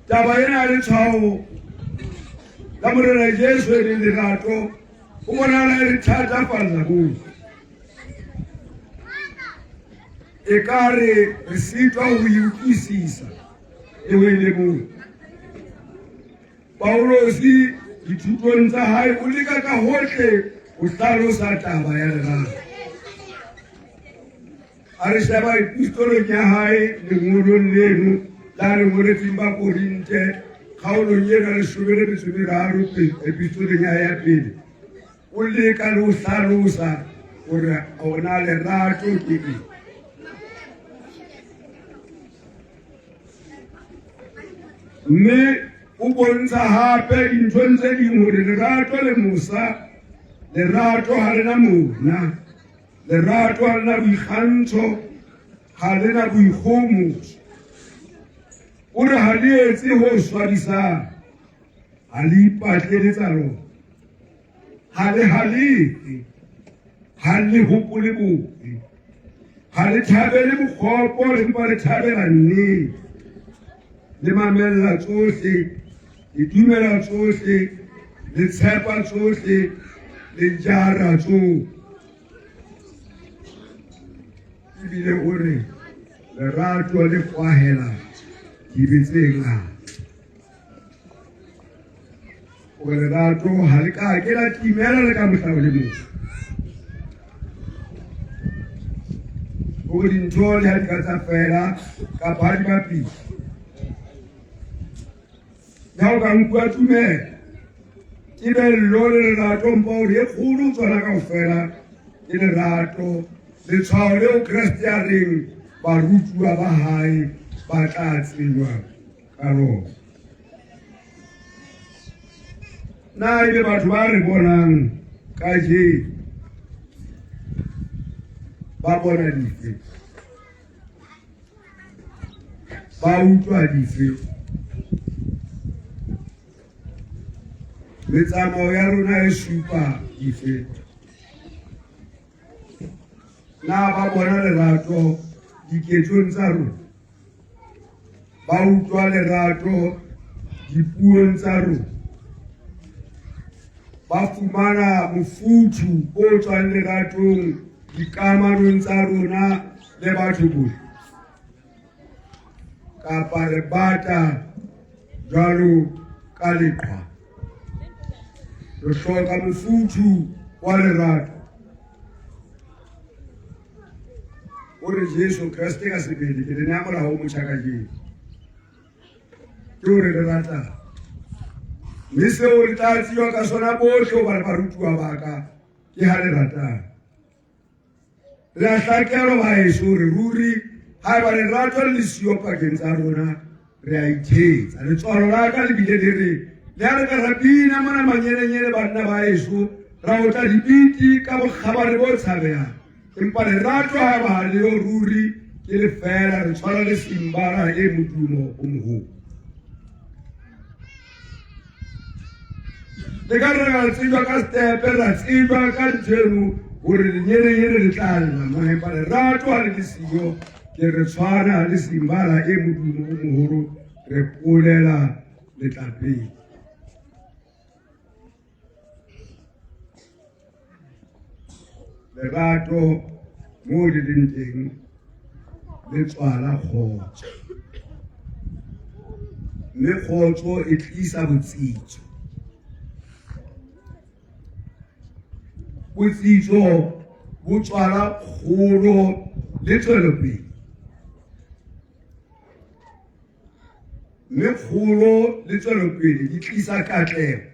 taba ena ya letshwao la Morena Jesu e leng lerato ho bonahala e re thatafalla bohle. E ka re re sitwa ho e utlwisisa le ho e leboha. Paulosi dithutong tsa hae o leka ka hohle ho hlalosa taba ya lerato. A re sheba epistolong ya hae lengolong leno la le ngoletseng ba Korinte kgaolong ena leshome le metso e meraro epistoleng ya hae ya pele. O leka le ho hlalosa hore ona lerato ke eng. Mme o bontsha hape dinthong tse ding hore lerato le mosa, lerato ha le na mona, lerato ha le na boikgantsho, ha le na boikgohomoso. O re ha le etse ho swabisang, ha le ipatlele tsa lona, ha le halefe, ha le hopole bobe, ha le thabele bokgopo, le mpa le thabela nnete. Le mamella tsohle, le dumela tsohle, le tshepa tsohle, le jara tsohle. Ebile o re lerato le kwahela dibe tse ngata. Gore lerato ha le ka ke la timela le ka mohla o le mong. Gore dintho le ha di ka tsa fela kapa ha di bapisa. Le ha o ka nkuwa tumelo, tebello le lerato mpa hore e kgolo tsona kaofela ke lerato, letshwao leo Kreste a reng barutuwa ba hae ba tla tsejwa ka lona. Na ebe batho ba re bonang Kajeno ba bona dife, ba utlwa dife. Metsamao ya rona e supa dife. Na ba bona lerato diketsong tsa rona? Ba utlwa lerato dipuong tsa rona? Ba fumana mofuthu o tswang leratong dikamanong tsa rona le batho bohle? Kapa re bata jwalo ka leqhwa? Re hloka mofuthu wa lerato. O re Jesu Kreste ka sebele ke le nea molao o motjha kajeno, ke hore re ratane. Mme seo re tla tsejwa ka sona bohle hoba re barutuwa ba ka, ke ha le ratana. Re a hlakelwa baheso hore ruri haeba lerato le le siyo pakeng tsa rona, re a ithetsa. Letswalo la ka le bile le re le ha re ka ra bina mona manyelenyele banna ba heso, ra otla dibiti ka bokgabane bo tshabehang, empa lerato haeba ha le yo ruri ke lefeela, re tshwana le simbara e modumo o moholo. Le ka re ra tsejwa ka stepe, ra tsejwa ka ntho eno gore lenyelenyele le tla lla mona, empa lerato ha le le siyo ke re tshwana le simbara e modumo o moholo, re polela letlapeng. Lerato mo le leng teng le tswala kgotso, mme kgotso e tlisa botsitso. Botsitso bo tswala kgolo le tswelopele, mme kgolo le tswelopele di tlisa katleho.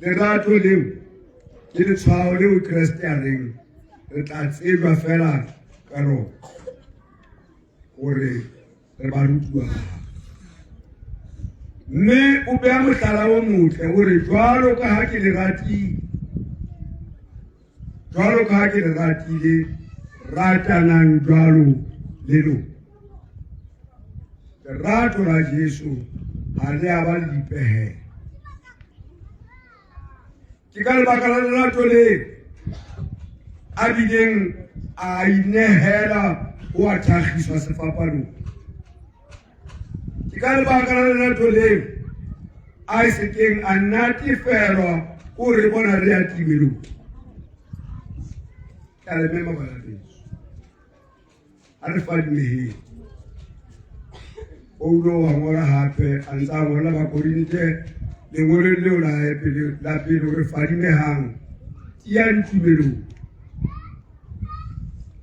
Lerato leo ke letshwao leo Kreste a reng re tla tsejwa fela ka lona gore re barutuwa ba hae. Mme o beha mohlala o motle o re jwalo ka ha ke le ratile, jwalo ka ha ke le ratile, ratanang jwalo le lona. Lerato la Jesu ha le a ba le dipehelo. Ke ka lebaka la lerato le a bileng a inehela ho a thakgiswa sefapanong. Ke ka lebaka la lerato leo a sekeng a natefelwa ko re bona re ya timelong. Ke a le mema bana beso, a re fadimeheng. Paulo wa ngola hape a ntse a ngola Bakorinte lengolong leo la hae pele la pele hore fadimehang, tiyang tumelong,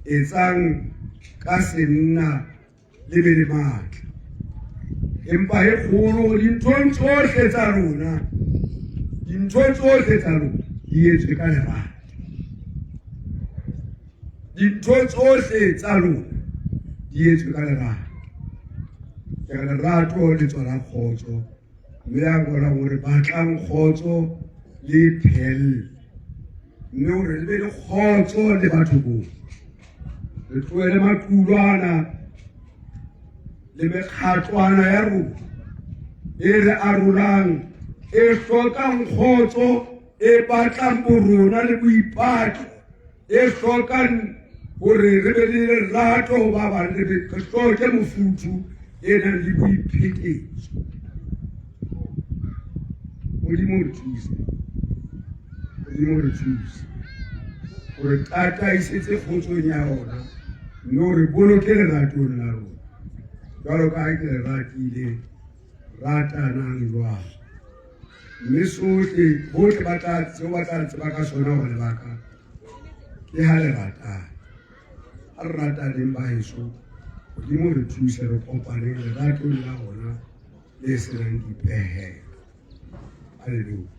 etsang ka senna le be le matla. Empa e kgolo dinthong tsohle tsa rona, dintho tsohle tsa rona di etswe ka lerato. Dintho tsohle tsa lona di etswe ka lerato. Ke re lerato le tswala kgotso, mme a ngola gore batlang kgotso le phehelle, mme gore le be le kgotso le batho bohle. Re tlohele maqulwana le mekgatlwana ya rona e re arolang, e hlokang kgotso, e batlang borona le boipatlo, e hlokang hore re be le lerato ho ba bang, re hloke mofuthu e nang le boiphetetso. Modimo re thuse, Modimo re thuse hore tataisetse kgotsong ya ona, mme o re boloke leratong la rona jwalo ka ha ke le ratile. Ratanang jwalo, mme sohle bohle ba tla seo ba tla tseba ka sona hore lebaka ke ha le ratana. Ha re rataneng ba heso, Modimo re thuse re kopaneng leratong la rona le senang dipehelo. Hallelujah.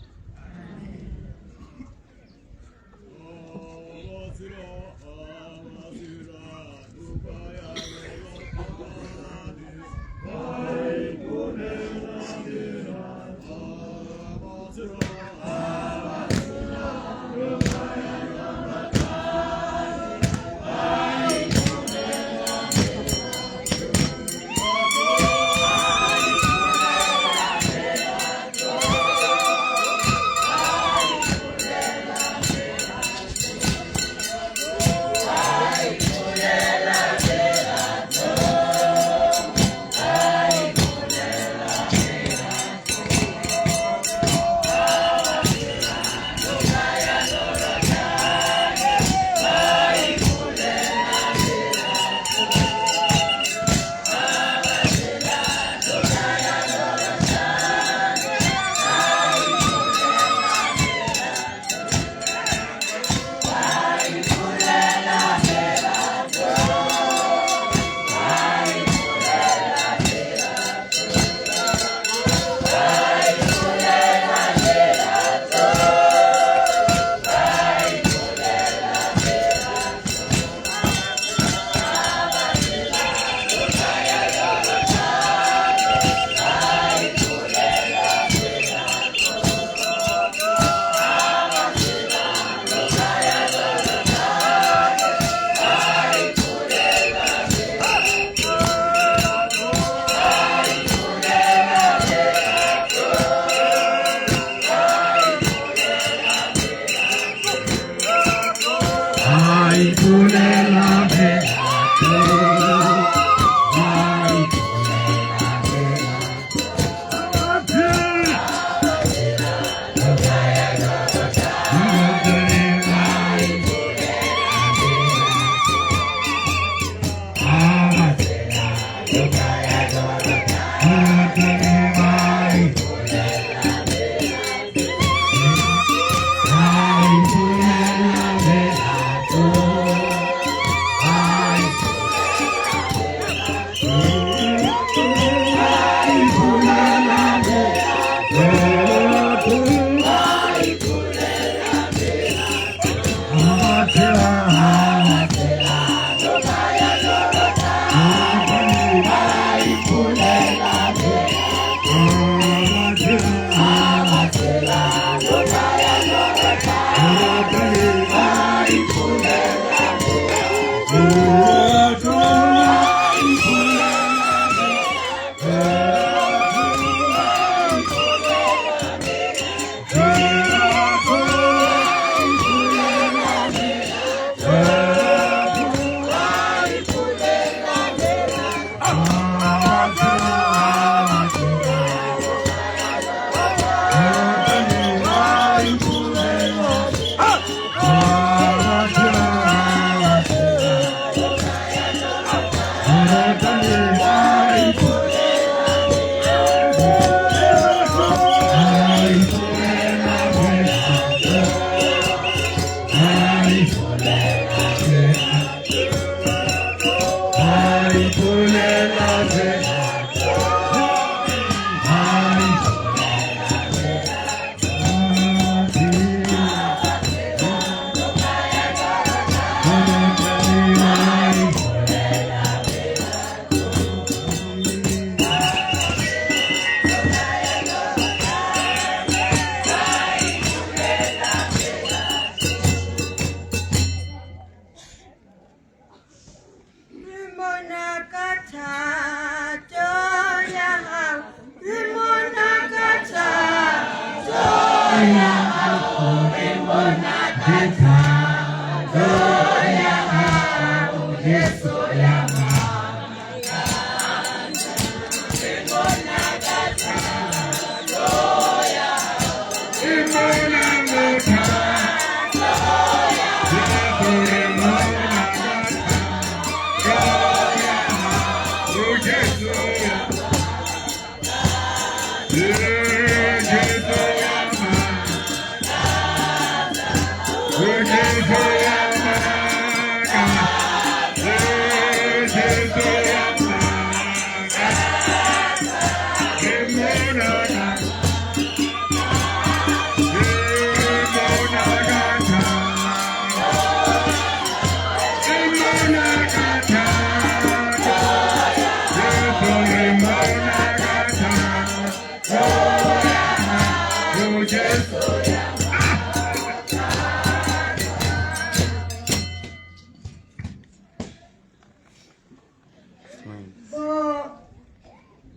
Bo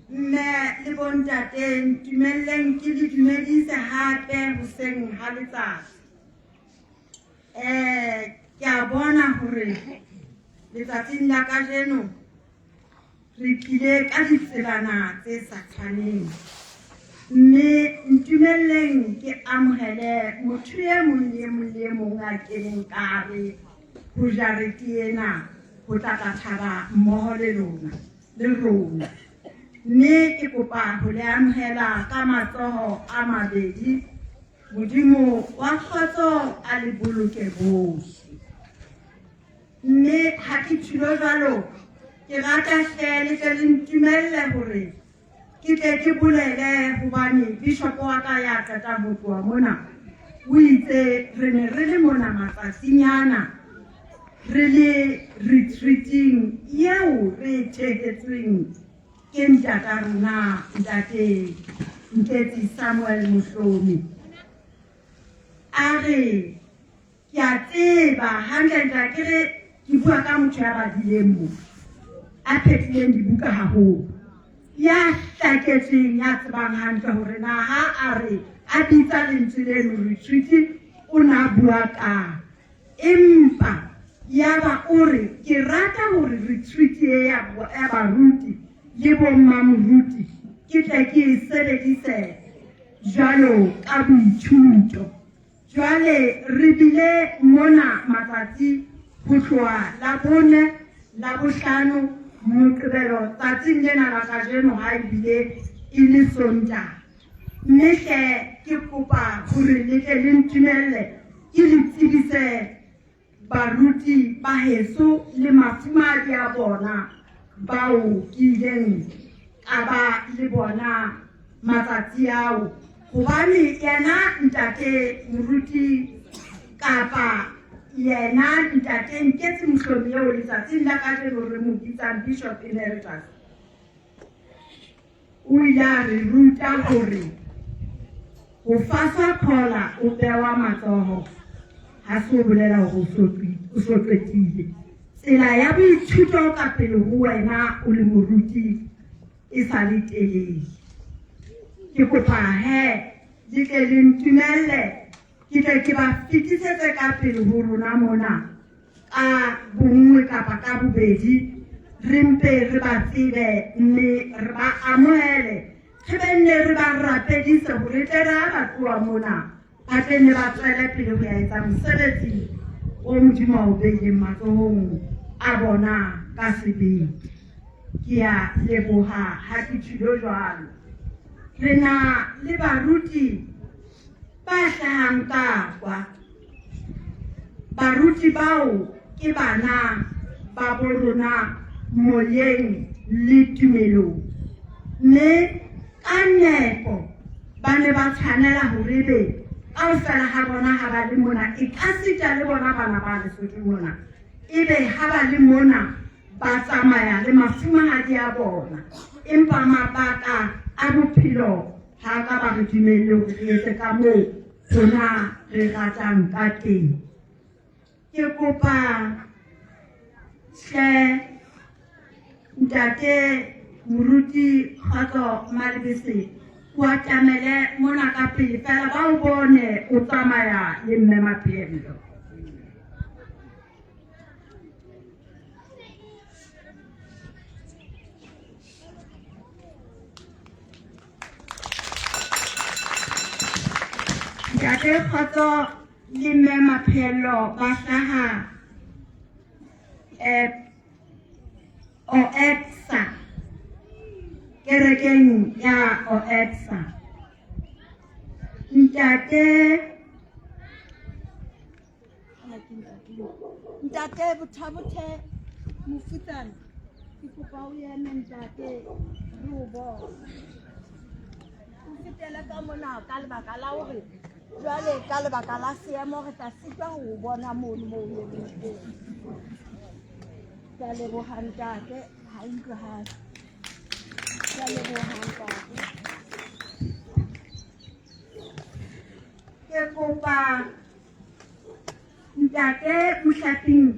mme le bontate, ntumelleng ke le dumedise hape hoseng ha letsatsi. Ke a bona hore letsatsing la kajeno re tlile ka ditselana tse sa tshwaneng. Mme ntumelleng ke amohele motho e mong le e mong le e mong a keneng ka hare ho jarete ena ho tla tla thaba mmoho le lona le rona. Mme ke kopa ho le amohela ka matsoho a mabedi. Modimo wa kgotso a le boloke bohle. Mme ha ke tshilo jwalo, ke rata hle le tle le ntumelle hore ke tle ke bolele hobane bishop wa ka ya qetang ho tloha mona o itse re ne re le mona matsatsinyana re le retreating eo re e thehetsweng ke ntata rona ntate Nketsi Samuel Mohlomi. A re ke a tseba hantlentle ke re ke bua ka motho ya badileng mo a phethileng dibuka haholo ya hlaketsweng ya tsebang hantle hore na ha a re a bitsa lentswe leno retreat o na bua kang. Empa yaba o re ke rata hore retreat e ya baruti le bommamoruti ke tle ke e sebedise jwalo ka boithuto. Jwale re bile mona matsatsi ho tloha la bone, la bohlano, Moqebelo tsatsing lena la kajeno ha ebile e le Sontaha. Mme hle ke kopa hore le tle le ntumelle ke le tsebise baruti ba heso le mafumahadi a bona bao ke ileng ka ba le bona matsatsi ao. Hobane yena ntate moruti kapa yena ntate Nketsi Mohlomi eo letsatsing la kajeno re mo bitsang Bishop Emeritus, o ile a re ruta hore ho faswa khola o bewa matsoho ha se o bolela hore o so qetile. Tsela ya boithuto ka pele ho wena o le moruti e sa le telele. Ke kopa he le tle le ntumelle ke tle ke ba fetisetse ka pele ho rona mona ka bonngwe kapa ka bobedi, re mpe re ba tsebe mme re ba amohele, re be nne re ba rapedise hore tle re ha ba tloha mona ba tle nne ba tswele pele ho ya etsa mosebetsi o Modimo a o beileng matsohong a bona ka sebete. Ke a leboha ha ke tjhilo jwalo. Re na le baruti ba hlahang ka kwa. Baruti bao ke bana ba bo rona moyeng le tumelong. Mme ka nepo ba ne ba tshwanela hore ebe kaofela ha bona ha ba le mona, e ka sita le bona bana ba Lesotho mona, ebe ha ba le mona ba tsamaya le mafumahadi a bona. Empa mabaka a bophelo ha ka ba re dumelle hore re etse ka moo rona re ratang ka teng. Ke kopa hle ntate moruti Kgotso Malebese O atamele mona ka pele fela ba o bone o tsamaya le mme Maphello. Ntate Kgotso le mme Maphello ba hlaha Oetsa, kerekeng ya Oetsa. Ntate Ntate Bothabothe Mofutsana, ke kopa o eme ntate re o bone. O fetele ka mona ka lebaka la hore jwale ka lebaka la seemo re tla sitwa ho o bona mono moo o emeng teng. Ke a leboha ntate, ha e utlwahale. Ke a leboha ntate. Ke kopa ntate Mohlaping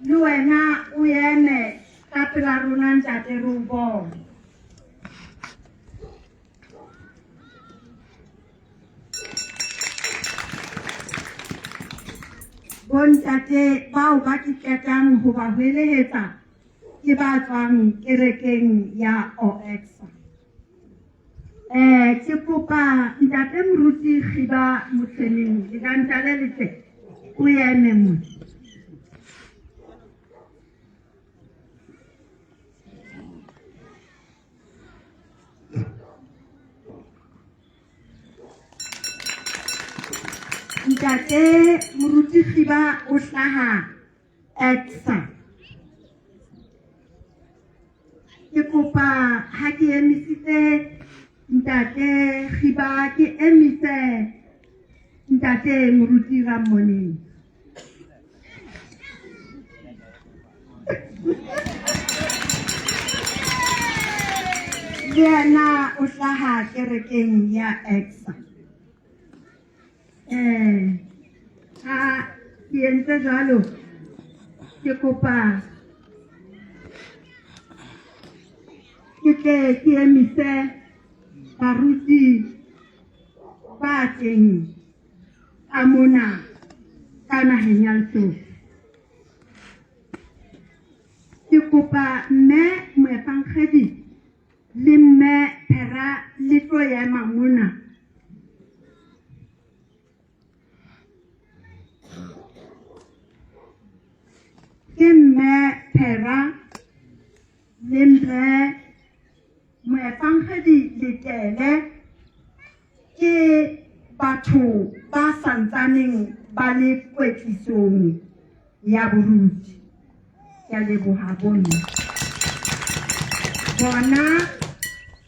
le wena o eme ka pela rona ntate re o bone. Bontate bao ba ke qetang ho ba hwelehetsa ke ba tswang kerekeng ya Oexa. Ke kopa ntate Moruti Khiba Motshweneng lekanta le letle o eme mona. Ntate Moruti Khiba o hlaha ETSA. Ke kopa ha ke emisitse ntate Khiba ke emise ntate Moruti Rammoneng. Le yena o hlaha kerekeng ya ETSA. Ha ke entse jwalo ke kopa ke tle ke emise baruti ba teng ka mona ka naheng ya Lesotho. Ke kopa mme moefangedi le mme Phera le tlo ema mona. Ke mme Phera le mme moefangedi Letele ke batho ba santsaneng ba le kwetlisong ya boruti. Ke a leboha bomme. Bona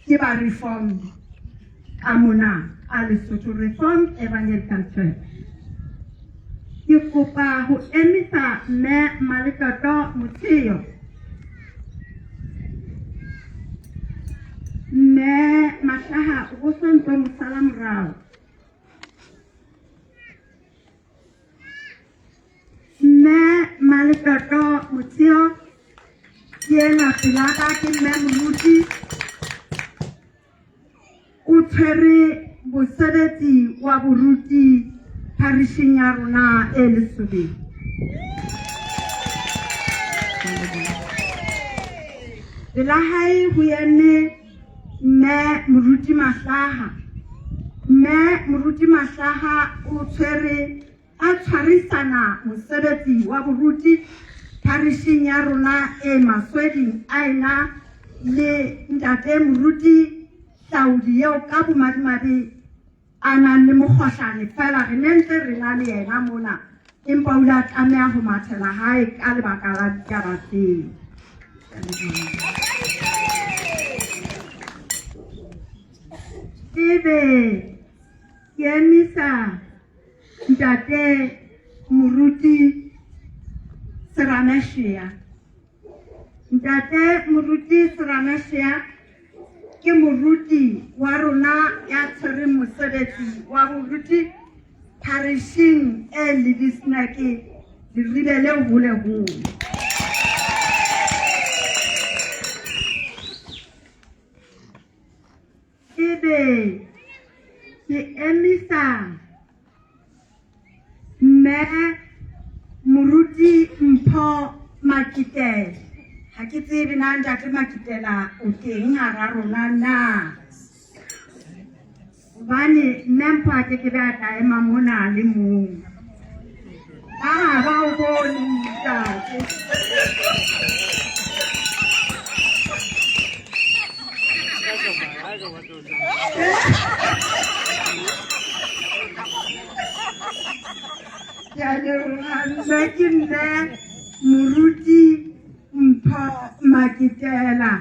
ke ba Reformed ka mona ka Lesotho Reformed Evangelical Church. Ke kopa ho emisa mme Maletoto Motsheo. Mme Mahlaha o sontso mosala morao. Mme Maletoto Motsheo ke ena pelaka ke mme Moruti o tshwere mosebetsi wa boruti parisheng ya rona e Lesobeng. Pela hae ho eme mme Moruti Mahlaha. Mme Moruti Mahlaha o tshwere a tshwarisana mosebetsi wa boruti parisheng ya rona e Masweding a ena le ntate Moruti Hlaudi eo ka bomadimabe a nang le mokgohlane fela re ne ntse re na le yena mona empa o ile a tlameha ho mathela hae ka lebaka la ditaba tseo. Ebe ke emisa ntate Moruti Serameshia. Ntate Moruti Serameshia ke moruti wa rona ya tshwereng mosebetsi wa boruti parishing e Ledisnake Leribe le hole hole. Ebe Ebe ke emisa mme moruti Mpho Makitela. Ha ke tsebe na ntate Makitela o teng hara rona na. Hobane mme Mpho a ke ke be a tla ema mona le mong. Ba ba o bone ntate. Ke a leboha mme ke mme moruti Mpho Makitela.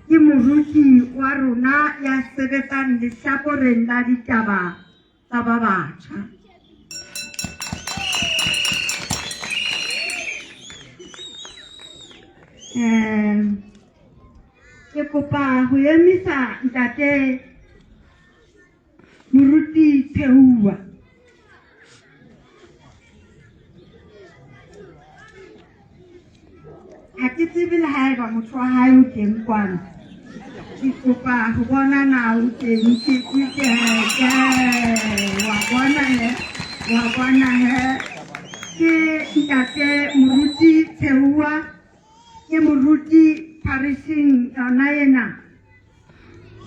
Ke moruti wa rona ya sebetsang lehlakoreng la ditaba tsa ba batjha. Ke kopa ho emisa ntate Moruti Phehua. Ha ke tsebe le haeba motho wa hae o teng kwano. Ke kopa ho bona na o teng ke ke ke ke wa bona he wa bona he ke ntate Moruti Phehua ke moruti parishing yona ena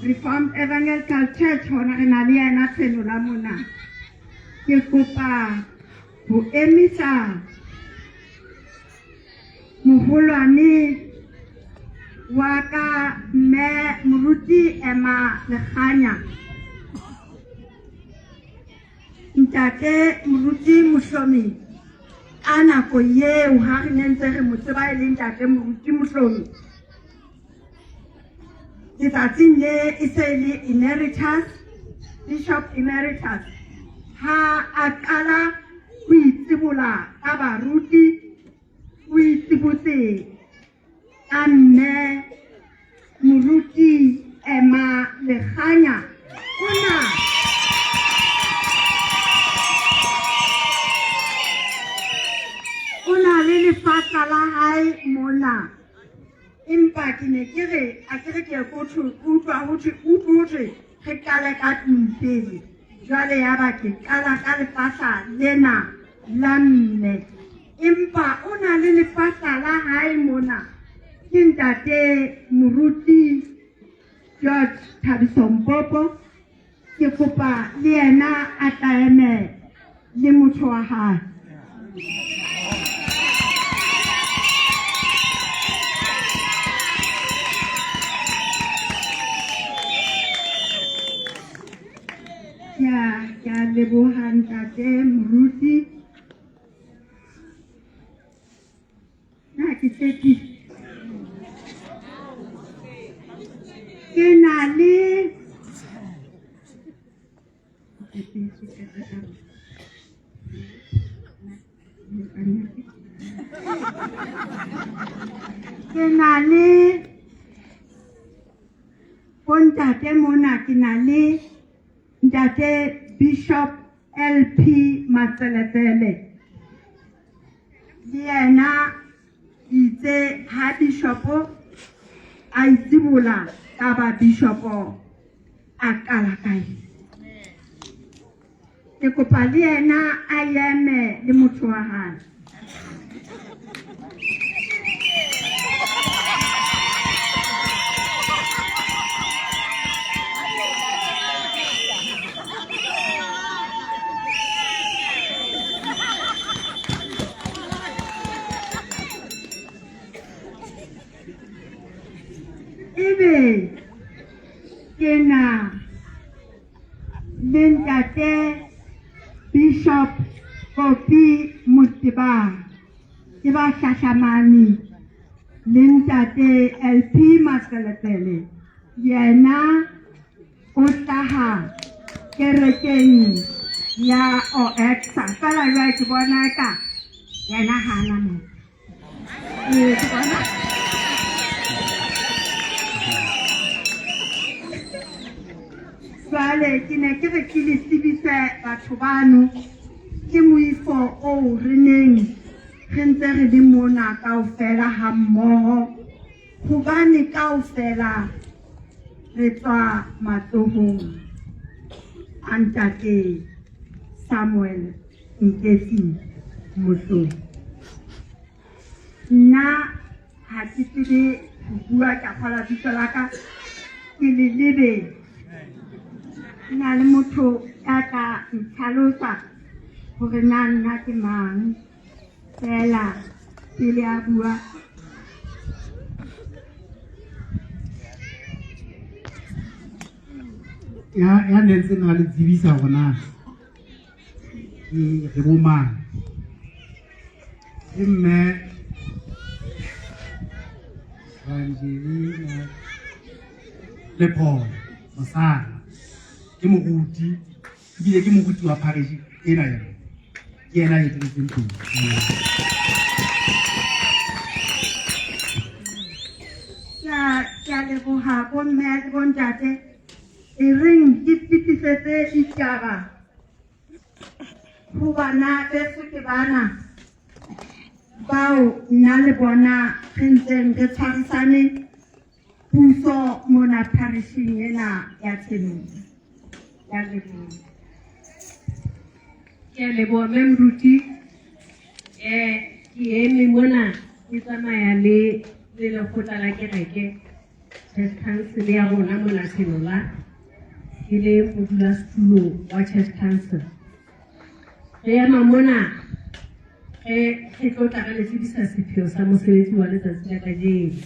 Reformed Evangelical Church hona re na le yena Senola mona. Ke kopa ho emisa moholwane wa ka mme moruti Emma Lekganya. Ntate moruti Mohlomi ka nako eo ha re ne ntse re mo tseba e le ntate moruti Mohlomi letsatsing le e se e le emeritus bishop emeritus ha a qala ho itsebola ka baruti o itsebotse ka mme moruti Emma Lekganya o na o na le lefatla la hae mona empa ke ne ke re a ke re ke ko thwe utlwa ho thwe utlwe ho thwe re qale ka tlung pele jwale ya ba ke qala ka lefahla lena la mme empa o na le lefahla la hae mona ke ntate moruti George Thabiso Mpopo ke kopa le yena a tla eme le motho wa hae. Ke a ke a leboha ntate moruti. Na ke qetile. Ke na le ke na le bontate mona ke na le ntate Bishop LP Matselepele le yena itse ha bishopo a itsibola ka ba bishopo a qala ka eng. Ke kopa le yena a eme le motho wa hae. Ebe ke na le ntate Bishop Kopi Motebang ke ba hlahlamane le ntate LP Matselepele yena o hlaha kerekeng ya Oexa fela jwale ke bona ka yena hana mo ee ke bona jwale ke ne ke re ke le tsebise batho bano ke moifo oo re neng re ntse re le mona kaofela ha mmoho hobane kaofela Re tswa matsohong a ntate Samuel Nketsi Mohlomi. Nna ha ke tsebe ho bua ka kgola bitso la ka ke le lebetse. Na le motho ya tla ntlhalosa hore na nna ke mang feela pele a bua. Ya ya nentseng a le tsebisa hore na ke re bo mang ke mme Angelina Lepolo Mosana ke moruti ebile ke moruti wa parish ena yona ke yena a eteletseng pele. Ke a leboha bomme le bontate e reng ke fetisetse ditaba ho bana beso ke bana bao nna le bona re ntseng re tshwarisane puso mona parishing ena ya Tshenolo. Ke a leboha. Ke a leboha mme moruti. Ke eme mona ke tsamaya le le lekgotla la kereke church council ya rona mona Tshenola ke le modulasetulo wa church council. Re ema mona re re tlotla re le tsebisa sepheo sa mosebetsi wa letsatsi la kajeno.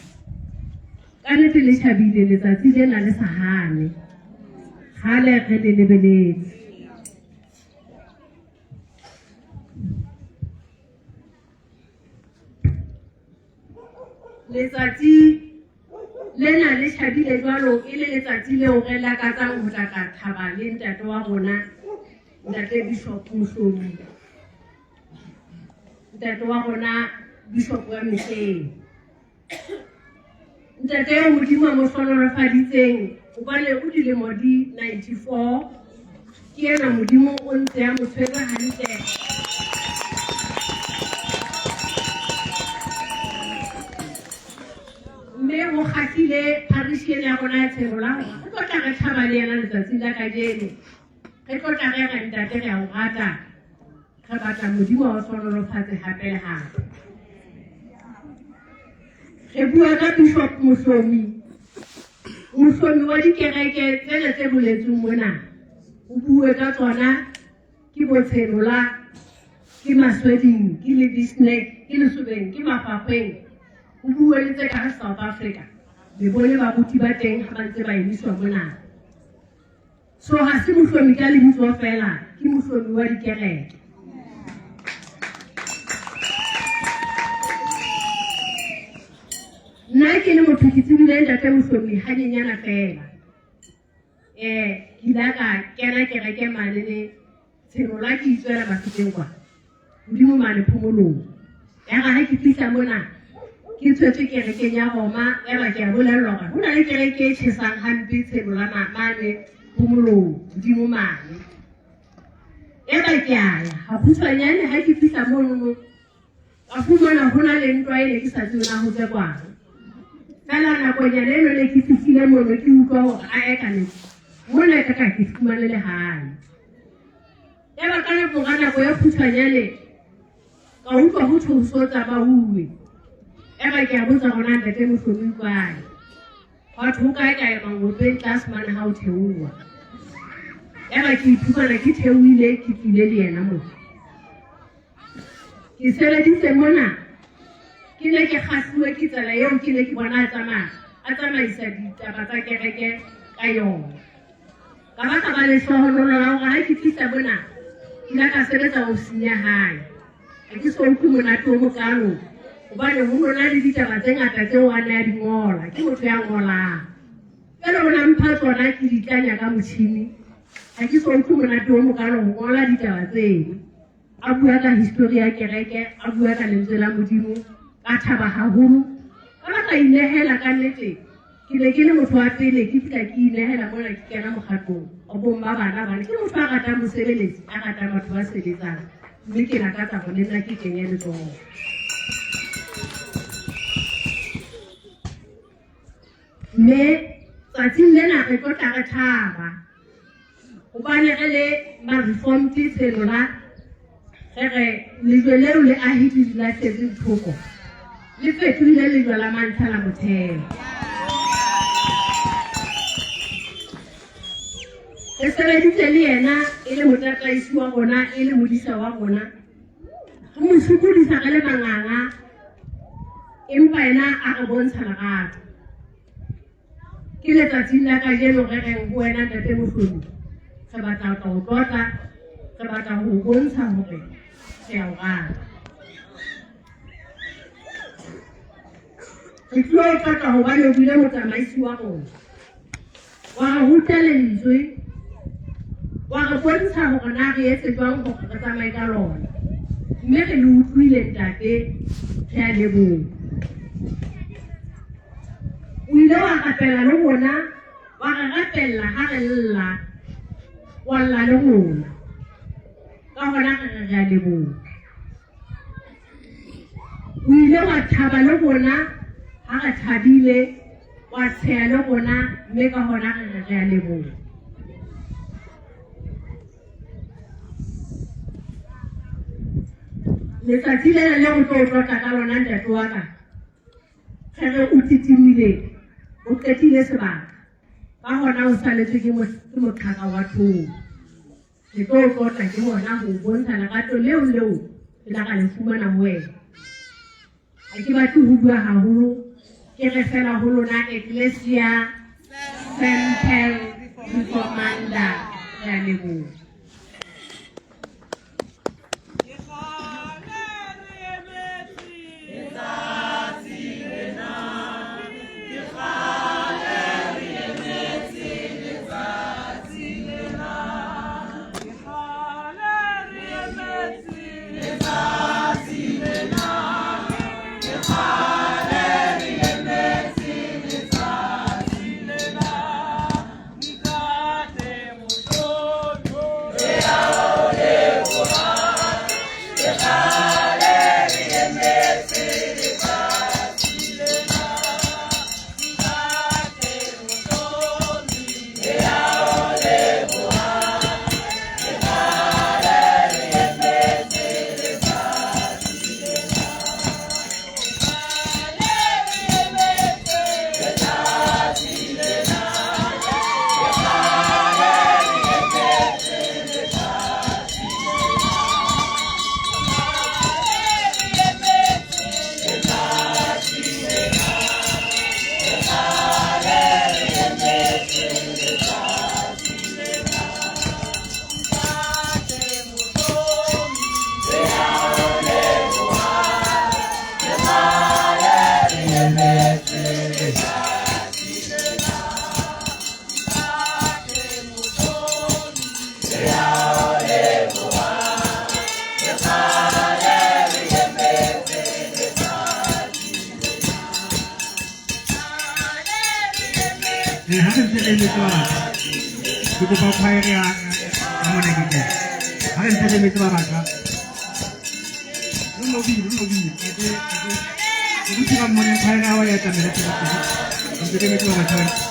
Ka nnete le tjhabile letsatsi lena le sa hane. Kgale re le lebeletse. Letsatsi lena le tjhabile jwalo e le letsatsi leo re lakatsang ho tla tla thaba le ntate wa rona ntate Bishop Mohlomi ntate wa rona Bishop wa mehleng ntate eo Modimo a mo hlohonolofaditseng hobane o dilemo di 94 ke yena Modimo o ntse a mo tshwere hantle. Mme ho kgahlile parish ena ya rona ya Tshenola hore re tlo tla re thaba le yena letsatsing la kajeno. Re tlo tla re re ntate re a o rata. Re batla Modimo a o hlohonolofatse hape le hape. Re bua ka Bishop Mohlomi, mohlomi wa dikereke tsena tse boletsweng mona. O bue ka tsona ke Botshenola, ke Masweding, ke Ladysnake, ke Lesobeng, ke Mafapeng. O bue le tse ka South Africa. Le bone baruti ba teng ha ba ntse ba emiswa mona. So ha se mohlomi ka lebitso fela, ke mohlomi wa dikereke. Nna ke le motho ke tsebile ntate mohlomi hanyenyana fela. Ke ile ka kena kereke mane le Tshenola ke itswela Bafokeng kwa hodimo mane phomolong. Ya re ha ke fihla mona ke tshwetswe kerekeng ya Roma, ya ba ke a bolellwa hore ho na le kereke e tjhesang hampe Tshenola mane phomolong hodimo mane. Ya ba ke a ya ha kgutshwanyane ha ke fihla mono ka fumana ho na le ntwa e ne ke sa tsebe na ho tsekwang. Fela nakonyana eno ne ke fihlile mono ke utlwa hore a eka ne mona ka ka ke fumane lehae. Ya ba ka mora nako e kgutshwanyane ka utlwa ho thwe ho so tsamauwe. Ya ba ke a botsa hore na ntate Mohlomi o kae. Hwa thwe ho kae kae mangopeng tlase mane ha o theoha. Ya ba ke iphumana ke theohile ke tlile le yena mona. Ke sebeditse mona ke ne ke kgahluwe ke tsela eo ke ne ke bona a tsamaya a tsamaisa ditaba tsa kereke ka yona. Ka ba ka ba lehlohonolo la hore ha ke fihla mona ke ile ka sebetsa ofising ya hae. Ha ke so utlwe monate o mokalo hobane ho nona le ditaba tse ngata tseo a ne a di ngola. Ke motho ya ngolang. Jwale o na mpha tsona ke di tlanya ka motjhini. Ha ke so utlwe monate o mokalo ho ngola ditaba tseno. A bua ka histori ya kereke, a bua ka lentswe la Modimo, ka thaba haholo. Ka ba ka inehela ka nnete. Ke ne ke le motho wa pele ke fihla ke inehela mona ke kena mokgatlong wa bomma bana bana. Ke motho a ratang mosebeletsi, a ratang batho ba sebetsang. Mme ke lakatsa hore le nna ke kenye letsoho. Mme Tsatsing lena re tlo tla re thaba hobane re le ma-reformed Senola re re lejwe leo le ahile di lahletsweng thoko le fetohile lejwe la mantlha la motheo. Re sebeditse le yena e le motataisi wa rona e le modisa wa rona re mo sokodisa re le manganga empa yena a re bontsha lerato. Ke letsatsing la kajeno re reng ho wena ntate Mohlomi re batla ho tla o tlotla re batla ho o bontsha hore re a o rata. Re tlilo o tlotla hobane o bile motsamaisi wa rona wa re ruta lentswe wa re bontsha hore na re etse jwang hore re tsamaye ka lona mme re le utlwile ntate re a leboha. O ile wa rapela le rona wa re rapella ha re lla wa lla le rona ka hona re re re a leboha. O ile wa thaba le rona ha re thabile wa tsheha le rona mme ka hona re re re a leboha. Letsatsi lena le go tlo o tlotla ka lona ntate wa ka re re o titimile o qetile sebaka ka hona o saletswe ke moqhaka wa thoko. Re tlo o tlotla ke hona ho bontsha lerato leo leo re la ra le fumana ho wena. Ha ke batle ho bua haholo ke re fela ho lona Ecclesia Semper Reformanda re a leboha. Ha re ntse re emetse ba batjha, ke kopa choir ya Monekete. Ha re ntse re emetse ba batjha, re no bina, re no bina. Moruti ba mmone choir ya hao ya tlamela pele pele. Re ntse re emetse ba batjha.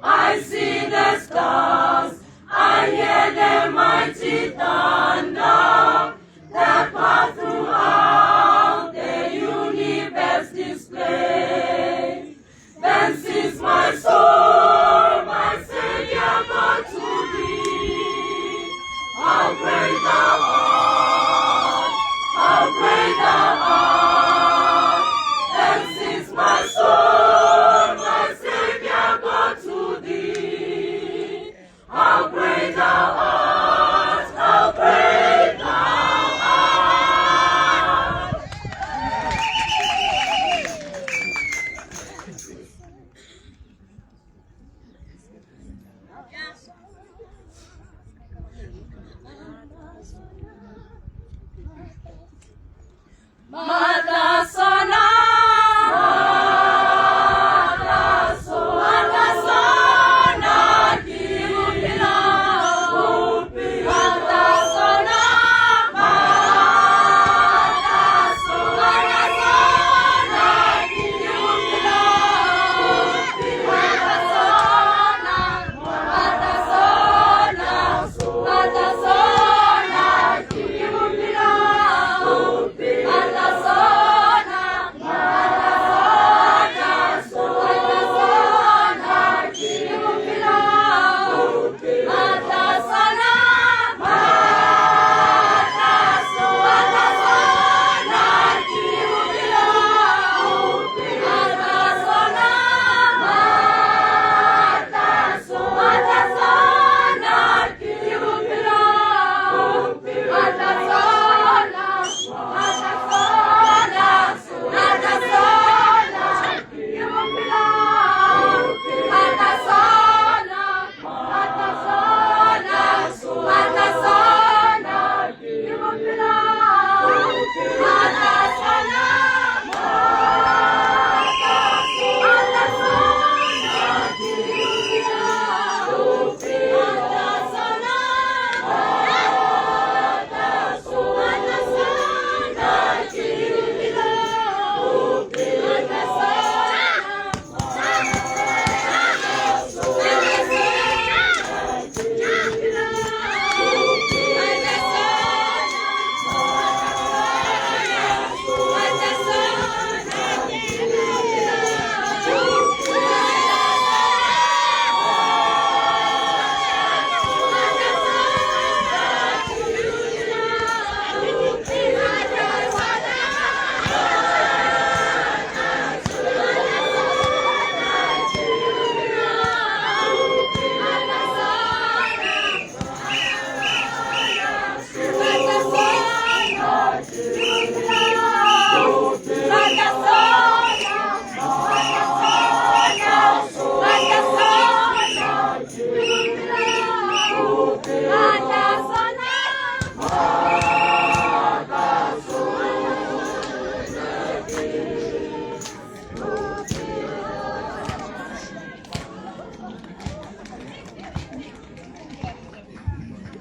I see the stars, I hear the mighty Matla sona, matla sona ke bophelo, matla sona, matla sona ke bophelo, matla sona, matla sona, matla sona ke bophelo, matla sona, matla sona, matla sona ke bophelo, matla sona, matla matla sona ke bophelo, matla sona, matla matla sona ke bophelo, matla sona, matla sona, matla sona ke bophelo, matla sona, matla sona, matla sona ke bophelo, matla sona, matla sona ke bophelo, matla sona, matla sona ke bophelo, matla sona.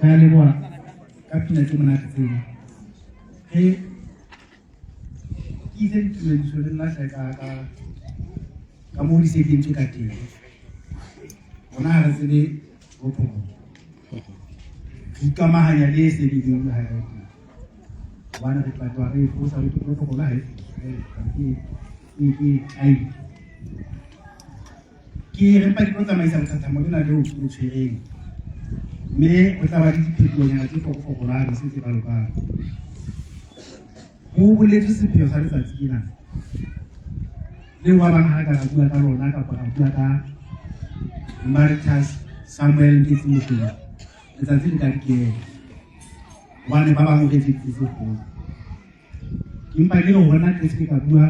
Re a leboha ka pina tse monate tseno. Re ke itse ditumediso le nna hle ka ka ka moo di se di entswe ka teng. Rona ha re tsebe bophelo. Re ikamahanya le e se di le ha e teng. Hobane re tla tloha re e fosa re protocol ha e ke ke ai. Ke re mpa ke tlo tsamaisa lethathamo lena leo ke le tshwereng. Mme ho tla ba le diphetohonyana tse fokofokolang se tse kalokalo. Ho boletswe sepheo sa letsatsi lena leo ba bang ha ka ra bua ka lona kapa ra bua ka Emeritus Samuel Nketsi Mokwena. Letsatsi le ka dikela hobane ba bang o re etseditse tse kgolo. Ke mpa ke re hona ke se ke ka bua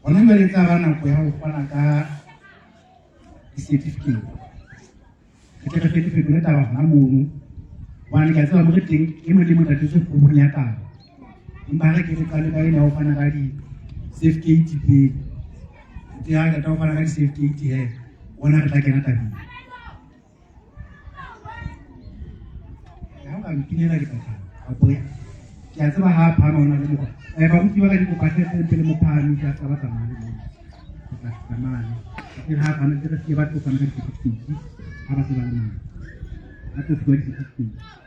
hona jwale e tla ba nako ya ho fana ka di-certificate. Re tle re fetofetole taba hona mono hobane ke a tseba mo re teng e mong le mong tatetse kgobong ya taba. Empa ha re ke re qale ka ena ya ho fana ka di-certificate pele. Ntse ha re qeta ho fana ka di-certificate he, hona re tla kena tabeng. Ha o ka mpinela ke tla thaba. Kapo ke a tseba ha a phahama ho na le mokgwa. Baruti ba ka di kopa hle hle pele mo phahamise a ska ba tsamaya le mona. Re tla fihla mane. E re ha a phahama ntse re se ke ba tlo fana ka di-certificate ha ba se ba le mane. Ba tlo fuwa di-certificate.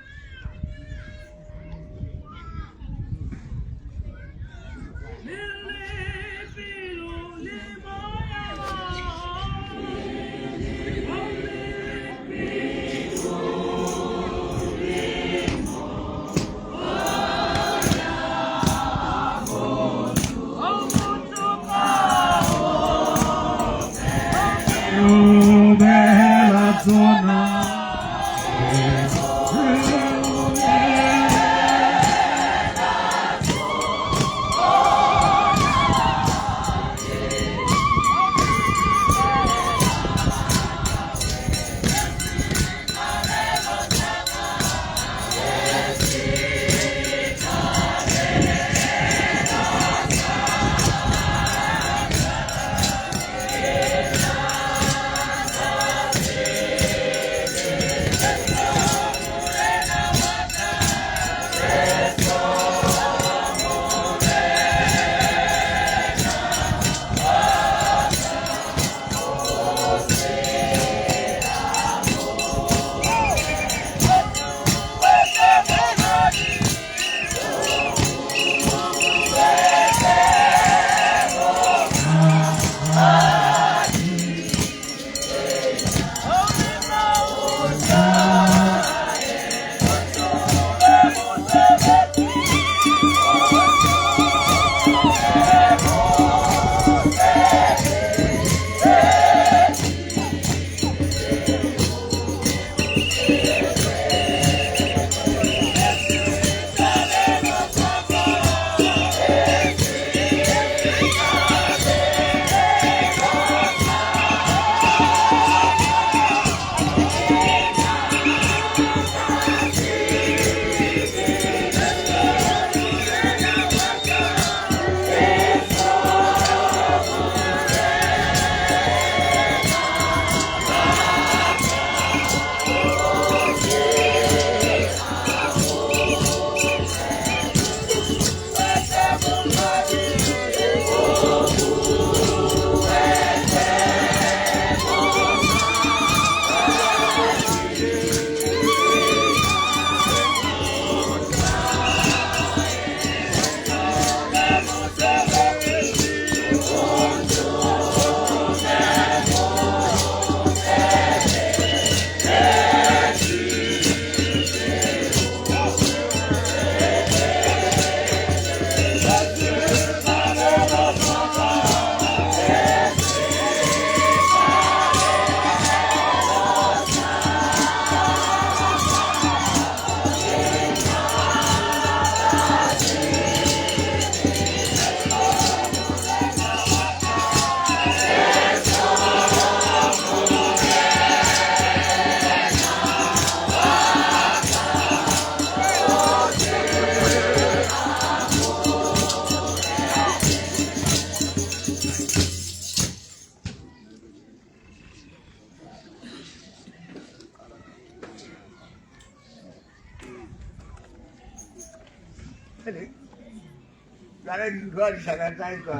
Jwale dintho ha di sa ka tsa etswa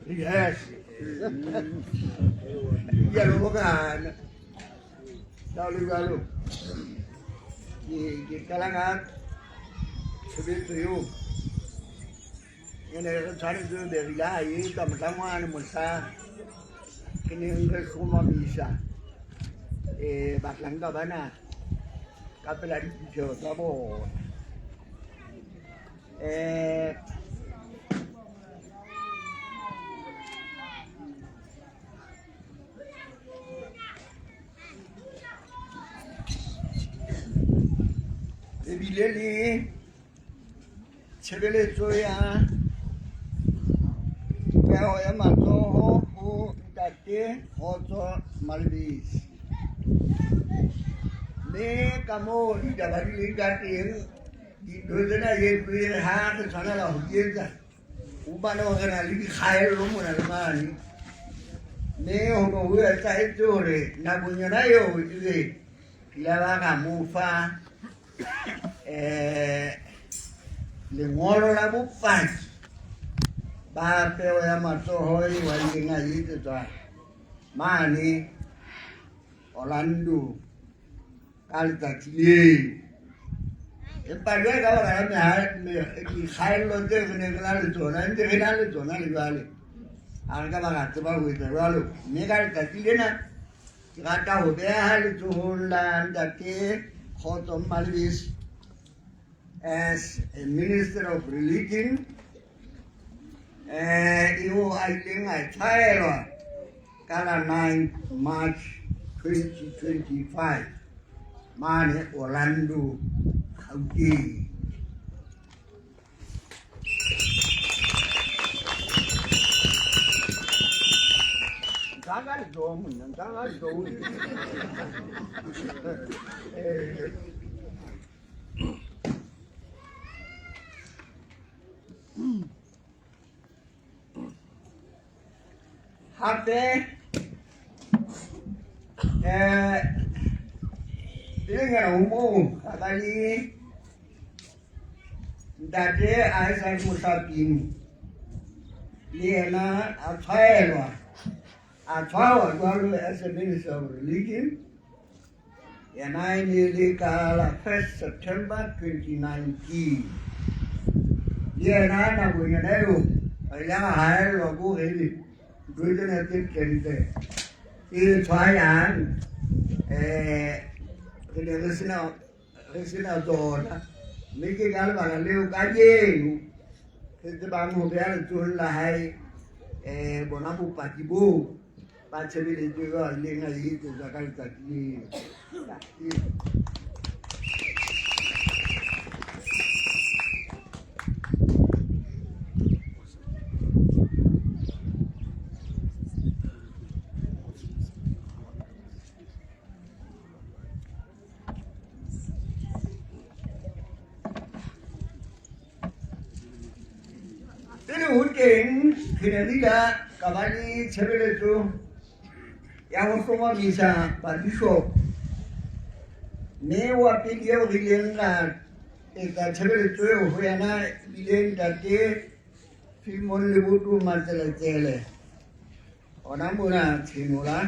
rehearse. Di a lobokana. Ha ho le jwalo, ke qala ka tshebetso eo e ne re tshwanetse ho be re ile ra e etsa mohlang wane mohla re neng re hlomamisa bahlanka bana ka pela diphutheho tsa bona. Re bile le tshebeletso ya peho ya matsoho ho Ntate Kgotso Malebesi. Mme ka moo ditaba di leng ka teng, dintho tsena e ha re tshwanela ho di etsa, hobane hore re na le dikgaello mona le mane. Mme ho ne ho etsahetse hore nakong yona eo ebe re ile ba ra mo fa lengolo la bopaki ba peo ya matsoho eo a ileng a etsetswa mane Orlando ka letsatsi leo. Empa jwale ka baka la dikgaello tseo re neng re na le tsona, ntse re na le tsona le jwale, ha re ka ba ra tseba ho etsa jwalo. Mme ka letsatsi lena ke rata ho beha letsohong la Ntate Kgotso Mmalebesi as a minister of religion eo a ileng a tshwaelwa ka la 9 March 2025 mane Orlando, Gauteng. Ntsaka letsoho monna, ntsaka letsoho. Hape pelenyana ho moo ka ba le ntate a e sa le mohlaping le yena a tshwaelwa a tshwawa jwalo as a minister of religion. Yena e ne e le ka la 1 September 2019. Le yena nakong yona eo re ile ra haellwa ke hore ebe ntho tsena tse ntlentle tse tshwayang re ne re sena re sena tsona, mme ke ka lebaka leo kajeno re tsebang ho beha letsohong la hae bona bopaki boo ba tshebeletso eo a ileng a e etsetswa ka letsatsi leo. Pele ho teng re ne re ile ka ba le tshebeletso ya ho hlomamisa babishop, mme wa pele eo re ileng ra etsa tshebeletso eo ho yena ebile Ntate Philemon Leboto Matseletsele hona mona Tshenola.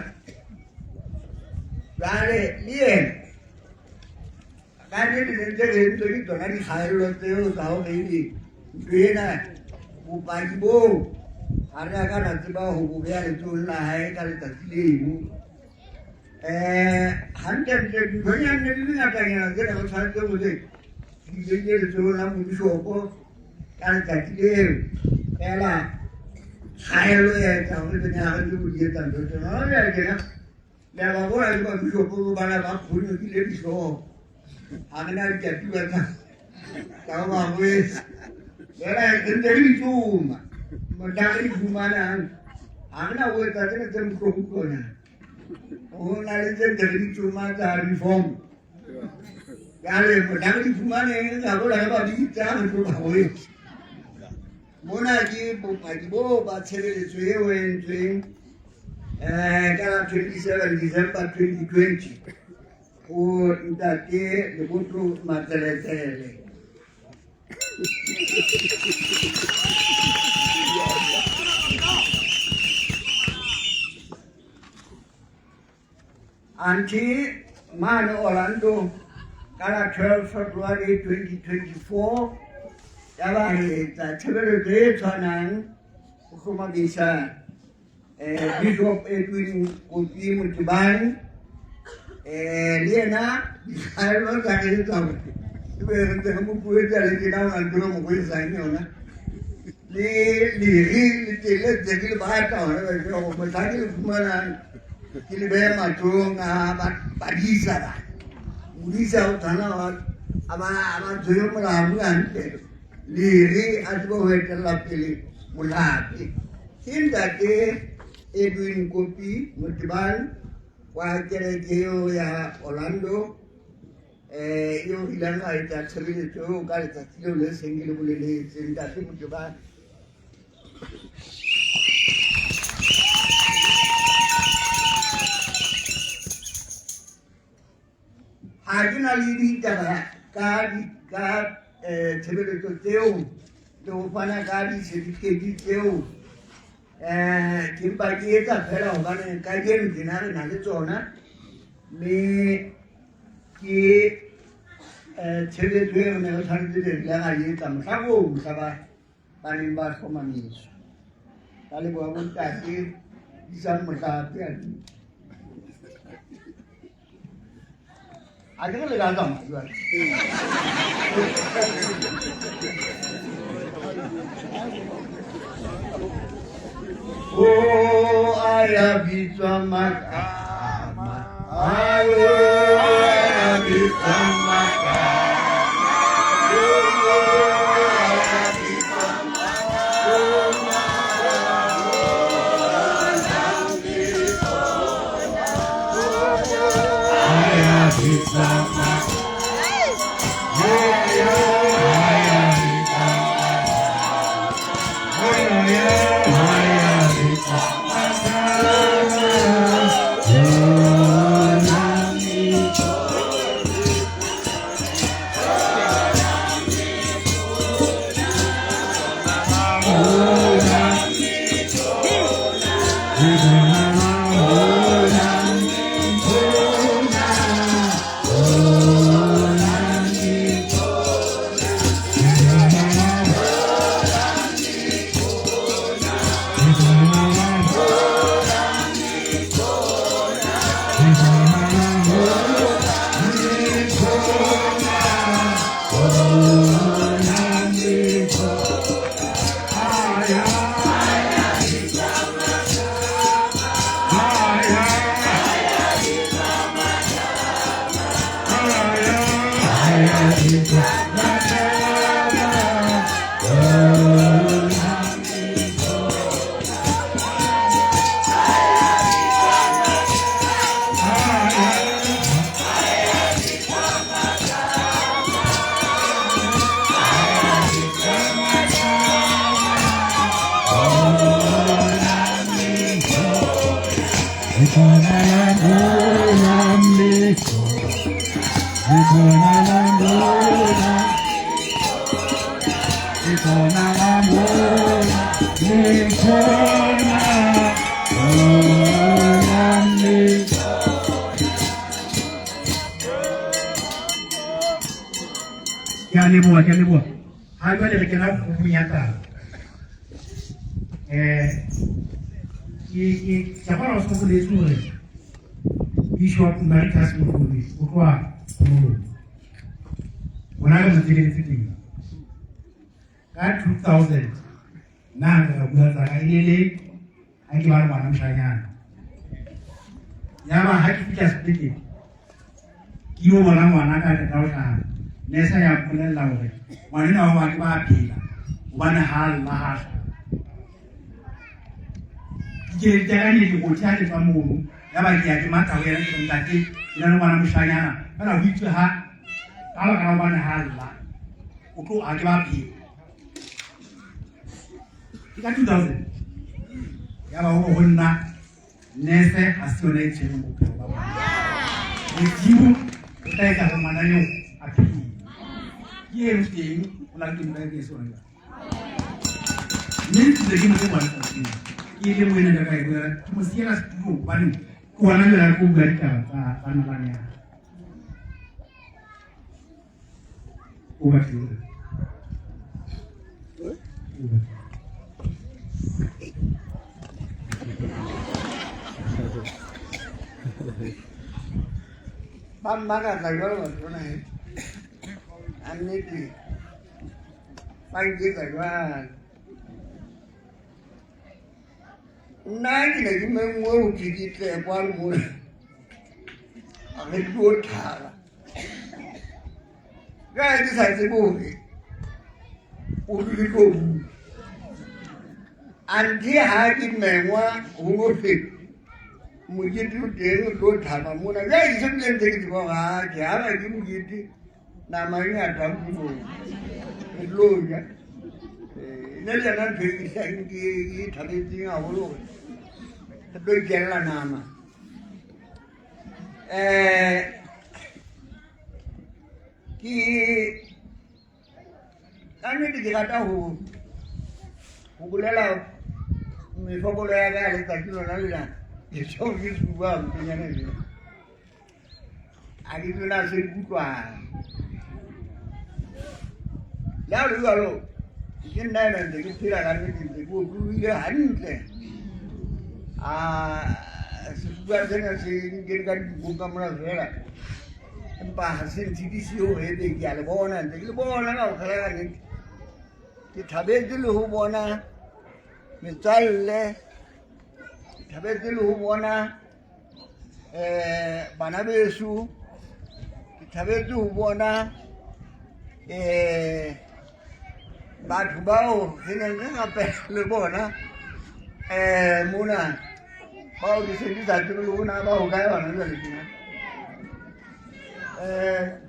Jwale le yena ka nnete ne ntse re entswe ke tsona dikgaello tseo tsa hore ebe ntho ena bopaki boo ha re a ka ra tseba ho bo beha letsohong la hae ka letsatsi leno. Hantlentle dinthonyana di le ngatanyana tse ne re tshwanetse ho di kenye letsohong la mobishopo ka letsatsi leo, fela kgaello ya etsa hore be ne ha re tsebe ho di etsa ntho tsena. Hona jwale tjena le a ba bona le babishopo bana ba phonyokile dihlooho, ha re na dikatiba tsa ho ba rwesa. Fela re ntse re itsoma mohlang re di fumanang, ha re na ho etsa tsena tse bohloko-hlokonyana. Ho na le tse ntse re di tsoma tsa reform. Jwale mohlang re di fumaneng ra bola re ba bitsa re tlo ba rwesa. Mona ke bopaki boo ba tshebeletso eo e entsweng ka la 27 December 2020 ho ntate Leboto Matseletsele. Anthe mane Orlando ka la 12 February 2024 ya ba re etsa tshebeletso e tshwanang ho hlomamisa Bishop Edwin Kopi Motebane. Le yena dikgaello tsa re etsa hore ebe re ntse re mo kuetsa le tjena hona ntho e mo kwetsang yona le lere le teng le ntse ke le batla hona jwale hore mohlang ke le fumanang ke le behe matsohong a badisa bana. Modisa o tshwana a ba tshwere molamu hantle, lere a tsebe ho etella pele molape. Ke ntate Edwin Kopi Motebane wa kereke eo ya Orlando eo re ileng ra etsa tshebeletso eo ka letsatsi leo le seng ke le boleletse ntate Motebane. Ha ke na le ditaba ka tshebeletso tseo le ho fana ka di-certificate tseo, ke mpa ke etsa fela hobane kajeno tjena re na le tsona, mme ke tshebeletso e re ne re tshwanetse be re ile ra e etsa mohla oo mohla ba neng ba hlomamiswa. Ka leboha bontate isang mohlape a A ke re le ka tsamaya jwale. O a ya bitswa makama. Ayo a ya bitswa makama. O a ya bitswa makama. Le khona, le. Ke a leboha, ke a leboha. Ha jwale re kena kgobong ya taba. Ke ke kgona ho se boletse hore Bishop Emeritus Mokobe o tloha Phomolong. Rona re mo tsebeletse teng. Ka 2000 nna ha nka ka bua tsa ka e ne le ha ke ba le ngwana moshanyana. Yaba ha ke fihla sepetlele ke yo bona ngwana ka qeta ho hlaha nurse ya mpolella hore ngwana enwa wa ke ba phela hobane ha a lla ha hlaha. Ke ke ka ne ke ha ke tswa mono yaba ke ya ke matha ho yena ke re ntate ke na le ngwana moshanyana fela ho itswe ha ka baka la hobane ha lla o tlo ha ke ba phela. Ke ka 2000 yaba ho ho nna nurse ha se yona e tshwereng bophelo ba ngwana. Modimo o tla etsa hore ngwana eo a phele. Ke eo teng o na le teng ka e sona jwale. Mme ntse ke mo bua letsatsing ke le moena ka kae bua ke mo siela setulo hobane ke ona jwale a tlo bua ditaba tsa nalane ya hae. Over to you. Over. Ba mmakatsa jwalo batho bana he. A nnete ba nketsa jwalo. Nna ke ne ke menngwe ho thwe ke tle kwano mona. Re tlo thaba. Jwale ke sa tsebe hore o re ke tlo bua. Anthe ha ke mengwa ho thwe mokete o teng o tlo thaba mona. Jwale ke se bile ntse ke tseba hore atjhe ha ba ke mokete nama e ngata moo re tlo ja. Ne le yona ntho e ke ke e thabetseng haholo hore re tlo itjella nama. Ke ka nnete ke rata ho bolela mefokolo ya ka ya letsatsi lona lena ke seo ke se buang mpenyana ena. Ha ke tsebe na se nkutlwang. Le ha ho le jwalo, ke nna ena ntse ke phela ka nnete ntse ke otlolohile hantle. Sefuba sena se nkene ka dibokong ka mona feela. Empa ha se ntshitise hore ebe ke a le bona ntse ke le bona kaofela ka nnete. Ke thabetse le ho bona metswalle, ke thabetse le ho bona bana beso, ke thabetse ho bona batho bao re neng re rapela le bona mona bao ke se ke sa tsebe le bona ba hokae bana jwale tjena.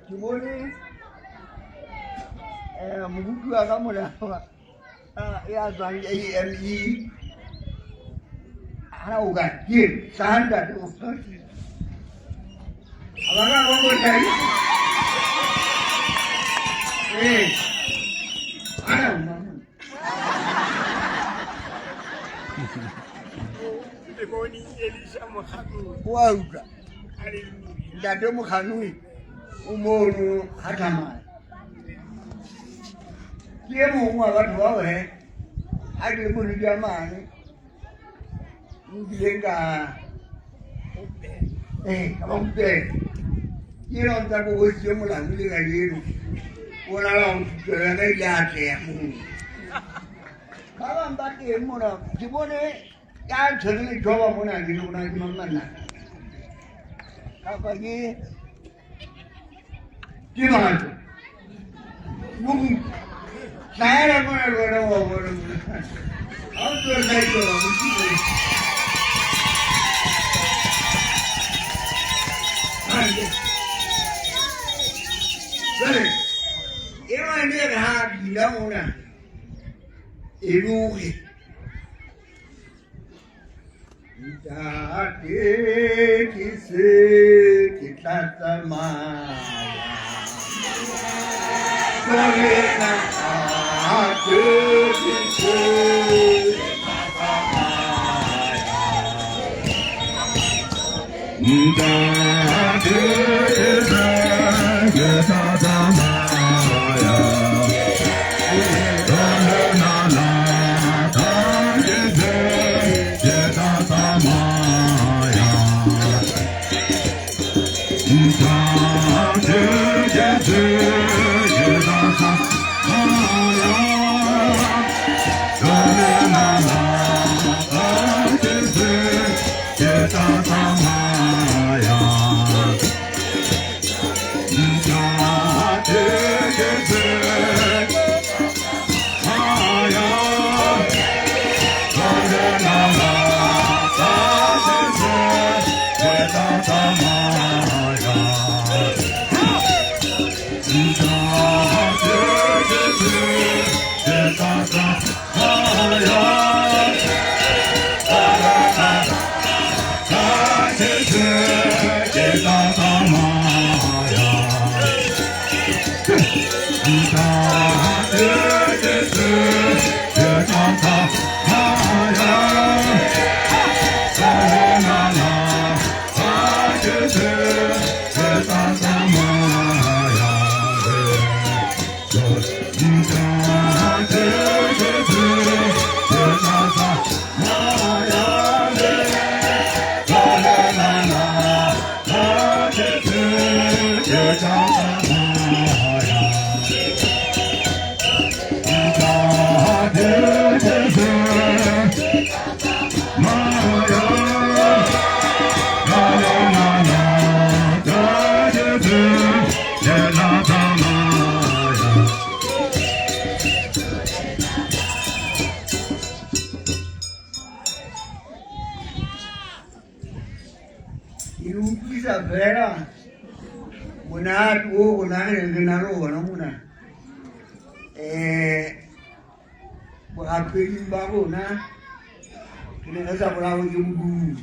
Ke bone moruti wa ka mona ya tswang AME ha o ka ke hlaha ntate o a ba ka ba botae ee wa utlwa ntate Mokganui o mono ha tsamaya ke e mong wa batho bao he ha ke le moridi a mane nkileng ka ka ba rupela ke ena o ntsa kobositse molamu le kajeno o nala go thutelo ya ka ile atleha moo ba bang ba teng mona ke bone ya tshwere lethoba mona ke le gona ke mang manna kapa ke ke batho hlaela mona le wena wa bona ha o tlo hlaela jwale e mane re ha bina mona e le hore Ntate ke se ke tla tsamaya Jwale ntate ke se Ke utlwisa fela monate o rona re neng re na le ona mona borapeding ba rona re ne re sa bolawe ke bodutu.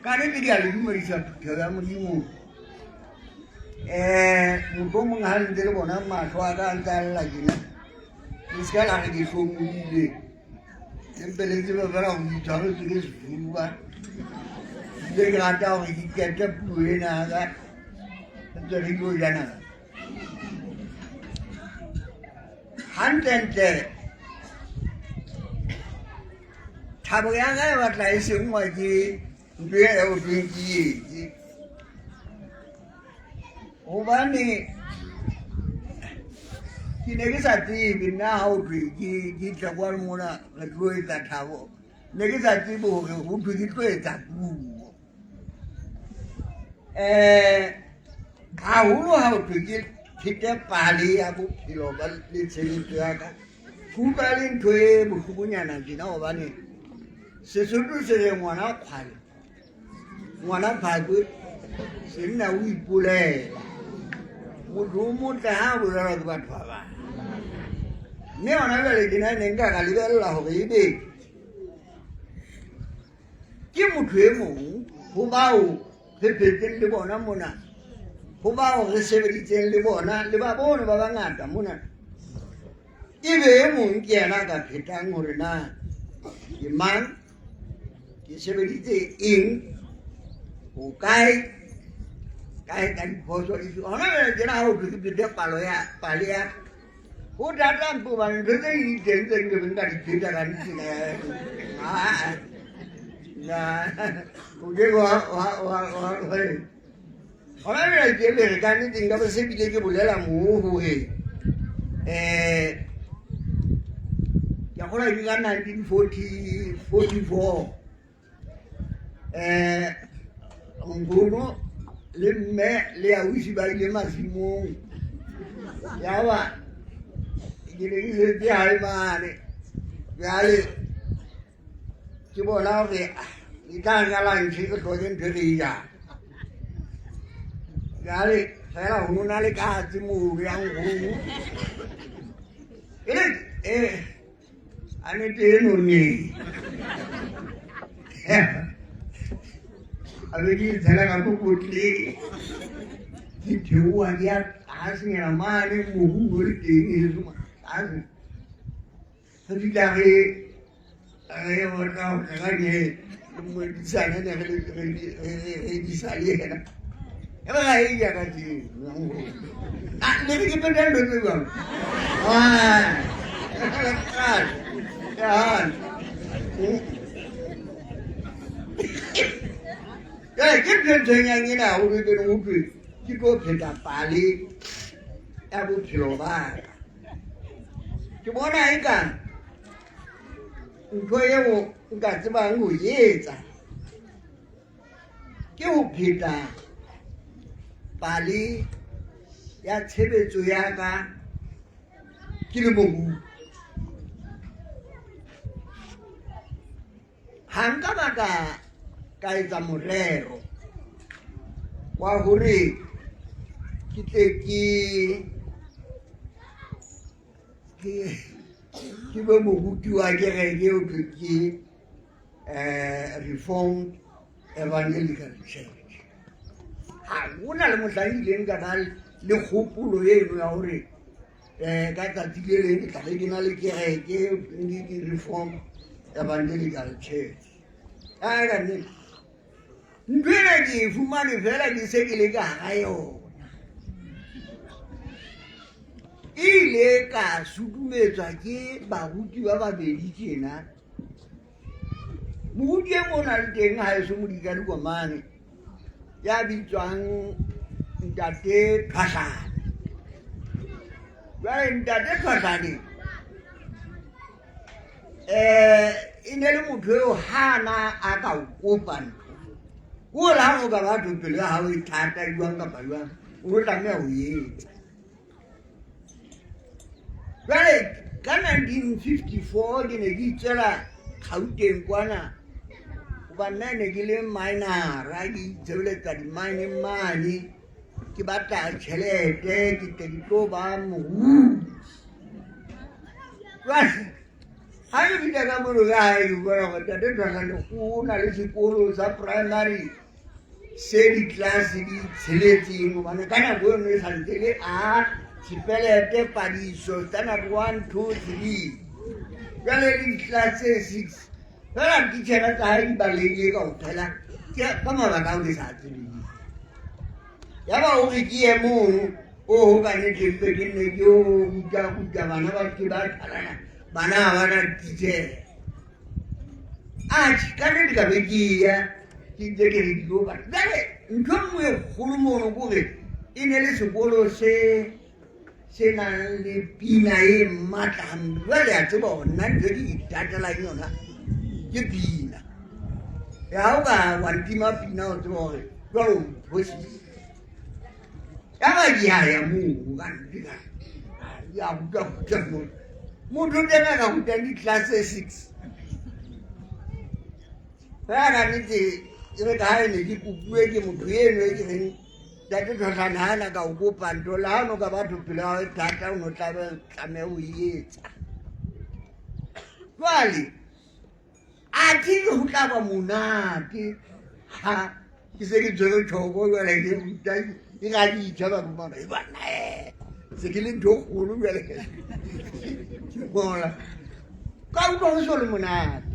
Ka nnete ke a le dumedisa phutheho ya Modimo. Mohlomong ha ntse le bona mahlo a ka a ntse a lla tjena, le se ka la re ke hlomohile. Empe le tsebe fela hore ke itshwaretswe ke sefuba. Ebile ke rata hore ke qete puo ena ya ka, re tswe re tlo ja nama. Hantlentle thabo ya ka e batla e senngwa ke ntho ena ya ho thweng ke etse. Hobane ke ne ke sa tsebe nna ha ho thwe ke tle kwano mona re tlo etsa thabo. Ne ke sa tsebe hore ho thwe ke tlo etsa puo. Haholo ha ho thwe ke phete pale ya bophelo ba le tshebetso ya ka. Ke utlwa e le ntho e bohlokonyana tjena hobane Sesotho se re ngwana kgwale, ngwana phakwe, senna o ipolela. Motho o motle ha a bolelwa ke batho ba bang. Mme hona jwale tjena ne nka ka lebella hore ebe ke motho e mong ho bao re phetseng le bona mona, ho bao re sebeditseng le bona, le ba bono ba bangata mona. Ebe e mong ke yena a ka phetang hore na ke mang, ke sebeditse eng, hokae, kae ka diphoso dife. Hona jwale tjena ha ho thwe ke phete palo ya pale ya ho thata mpe hobane ntho tse ding di teng tse nke beng ka di pheta ka nnete. O ke wa hona jwale ke re ka nnete nka be se bile ke bolela moo hore ke a kgolwa ke ka 1944 nkgono le mme le ausi ba ile masimong yaba ke ne ke setse hae mane jwale ke bona hore e tla nka lunch ke hloke ntho e re e jang jwale fela ho no na le katse moo ya nkgono e le a nete e nonneng a be ke e tshela ka mokotleng ke theoha ke ya tlasenyana mane mobu o le teng heso tlase re fihla re re otla ho tla ka le modisana ne re disa le yena e ba ga e ja ka tseno le re ke peta dilo tse jalo. Jale ke ntho e tshwenyang ena haholo, e bene ho thwe ke tlo pheta pale ya bophelo ba ka. Ke bona eka ntho eo nka tsebang ho etsa ke ho pheta pale ya tshebetso ya ka ke le moruti. Ha nka ba ka ka etsa morero wa hore ke tle ke ke ke be moruti wa kereke eo thwe ke Reformed Evangelical Church. Ha ho na le mohla ileng ka ba le kgopolo eno ya hore ka tsatsi le leng ke tlabe ke na le kereke eo thweng ke Reformed Evangelical Church. A ka nnete ntho ena ke e fumane fela ke se ke le ka hara yona. E ile ka sutumetswa ke baruti ba babedi tjena. Moruti e mong o na le teng haeso Modikadiko mane ya bitswang Ntate Phahlane. Jwale Ntate Phahlane e ne le motho eo ha na a ka o kopa ntho, ko re ha o ka batho pelo ya hao e thata jwang kapa jwang, o tlo tlameha ho etsa. Jwale ka 1954 ke ne ke itswela Gauteng kwana, hoba nna ne ke le minora, ke itshebeletsa di-mine mane, ke batla tjhelete ke tle ke tlo ba moruti. Jwale ha ke fihla ka mono ka hae, ke bona hore Ntate Ntwasane o na le sekolo sa primary se ditlelase di tsheletseng, hobane ka nako eno e santse le a sepelete padiso standard 1 2 3, jwale le ditlelase tse 6 fela dititjhere tsa hae di balehile kaofela ka mabaka ao ke sa tsebeng. Yaba o re ke ye mono o ho ka nnete mpe ke nne ke o ruta ruta bana ba ke ba thalana, bana ha ba na titjhere. Atjhe, ka nnete ka be ke ya ke ntse ke re ke tlo batla. Jwale ntho e nngwe e kgolo mono ke hore e ne le sekolo se se nang le pina e matla hampe. Jwale a tseba hore nna ntho e ke itatelang yona ke pina. Ya ha o ka wa ntima pina, o tseba hore jwale o mphositse. Yaba ke a ya moo ka nnete ka ya ruta ruta moo. Motho o teng a ka rutang di-class tse 6. Fela ka nnete e re ka ha e ne ke kopuwe ke motho eno e ke reng Ntate Tlhotlhane ha na ka o kopa ntho, le ha no ka batho pelo ya hao e thata, o no tlameha ho e etsa. Jwale athe ho tla ba monate ha ke se ke tshwere tjhoko jwale ke ruta ke ga ditjha ba bana e banna se ke le ntho e kgolo jwale ke ngola ka utlwa ho so le monate.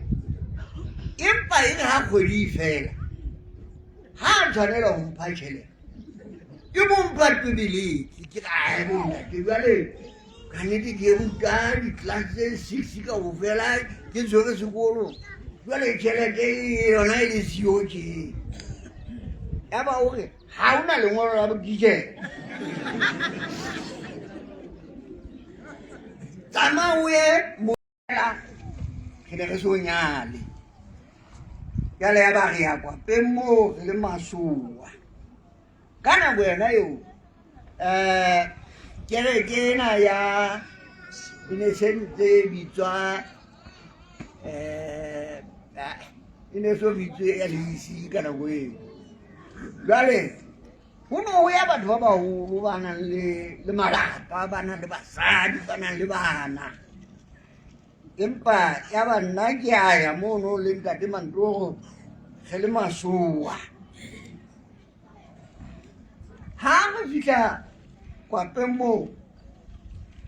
Empa e re ha kgwedi e fela, ha a tshwanela ho mpha tjhelete, ke mo mpha tebeletse ke re bontate jwale ka nnete ke ruta di-class tse 6 kaofela, ke tshwere sekolo, jwale tjhelete yona e le siyo tje. Yaba o re ha o na lengolo la botitjhere, tsamaya o ye mola. Re ne re so nyale jwale, ya ba re ya kwapeng moo re le masowa ka nako yona eo. Kereke ena ya e ne se ntse e bitswa e ne so bitswe LEC ka nako eo. Jwale ho no ho ya batho ba baholo ba nang le malapa, ba nang le basadi, ba nang le bana. Empa ya ba nna ke a ya mono le Ntate Mantoro re le masowa. Ha re fihla kwapeng moo,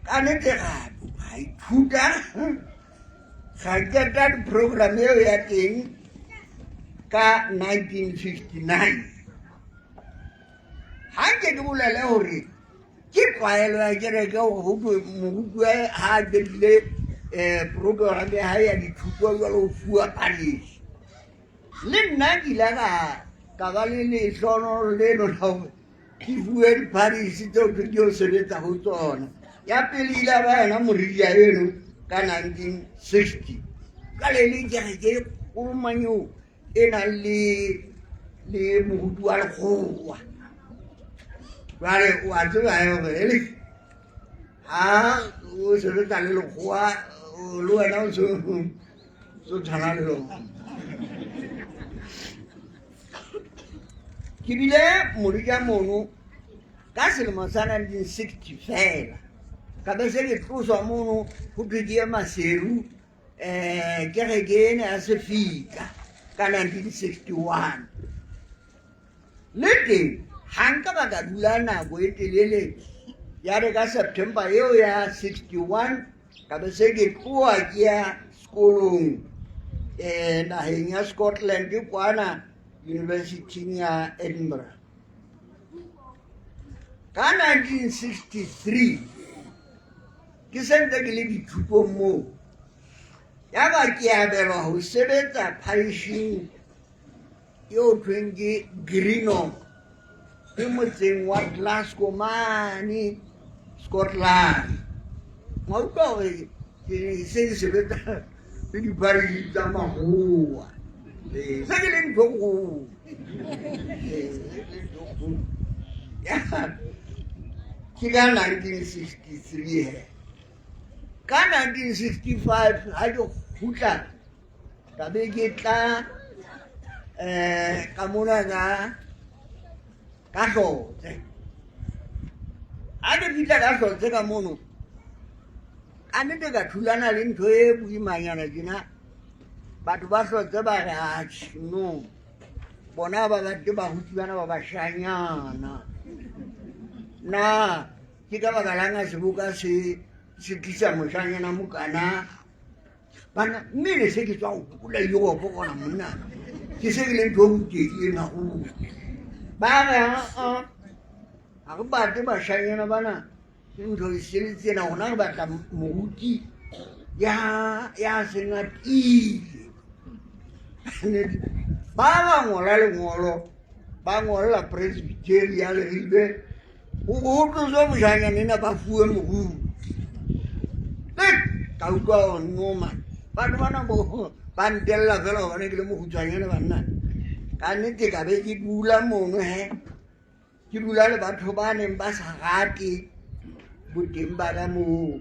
ka nnete ra ithuta, ra qeta di-program eo ya teng. ka 1959. Ha nke ke bolele hore ke tlwaelo ya kereke hore ho thwe morutuwa ha a qetile program ya hae ya dithuto jwale ho fuwa parish. Le nna ke ile ka ba le lehlohonolo leno la hore ke fuwe diparish tseo ke yo sebetsa ho tsona. Ya pele ile ya ba yona Moria eno ka 1960. Jwale e le kereke e kgolo manyeo e nang le le moruti wa lekgowa. Jwale o a tseba he hore ele ha o sebetsa le lekgowa le wena o so tshwana le lona. Ke bile Moria mono ka selemo sa 1960 fela. Ka be se ke tloswa mono ho thwe ke ye Maseru kereke ena ya Sefika ka 1961. Le teng ha nka ba ka dula nako e telele, ya re ka September eo ya 61 ka be se ke tloha ke ya sekolong naheng ya Scotland kwana University ya Edinburgh. Ka 1963 ke sentse ke le dithutong moo, ya ba ke abelwa ho sebetsa parishing eo thweng ke Greenock e motseng wa Glasgow mane Scotland. Wa utlwa hore ke se ke sebetsa le diparish tsa makgowa. Se ke le ntho e kgolo. Ke ka 1963 he. Ka 1965 ha ke kgutla ka be ke tla ka mona ka Hlotse. Ha ke fihla ka Hlotse ka mono, ka nnete ka thulana le ntho e boimanyana tjena. Batho ba Hlotse ba re atjhe no, bona ba batle baruti bana ba bashanyana. Na ke ka baka lang ha seboka se se tlisa moshanyana mokana? Bana mme ne se ke tswa ho kula Europe kona monna, ke se ke le ntho e rutegileng haholo. Ba re ha re batle bashanyana bana ke ntho e sele tsena, rona re batla moruti ya seng a tiile. Ba ba ngola lengolo, ba ngolla Presbytery ya Leribe hore ho tloswe moshanyana ena ba fuwe moruti. Ka utlwa hore no man, batho bana bo ba ntella fela hobane ke le mokgutshwanyane banna. Ka nnete ka be ke dula mono he, ke dula le batho ba neng ba sa rate boteng ba ka moo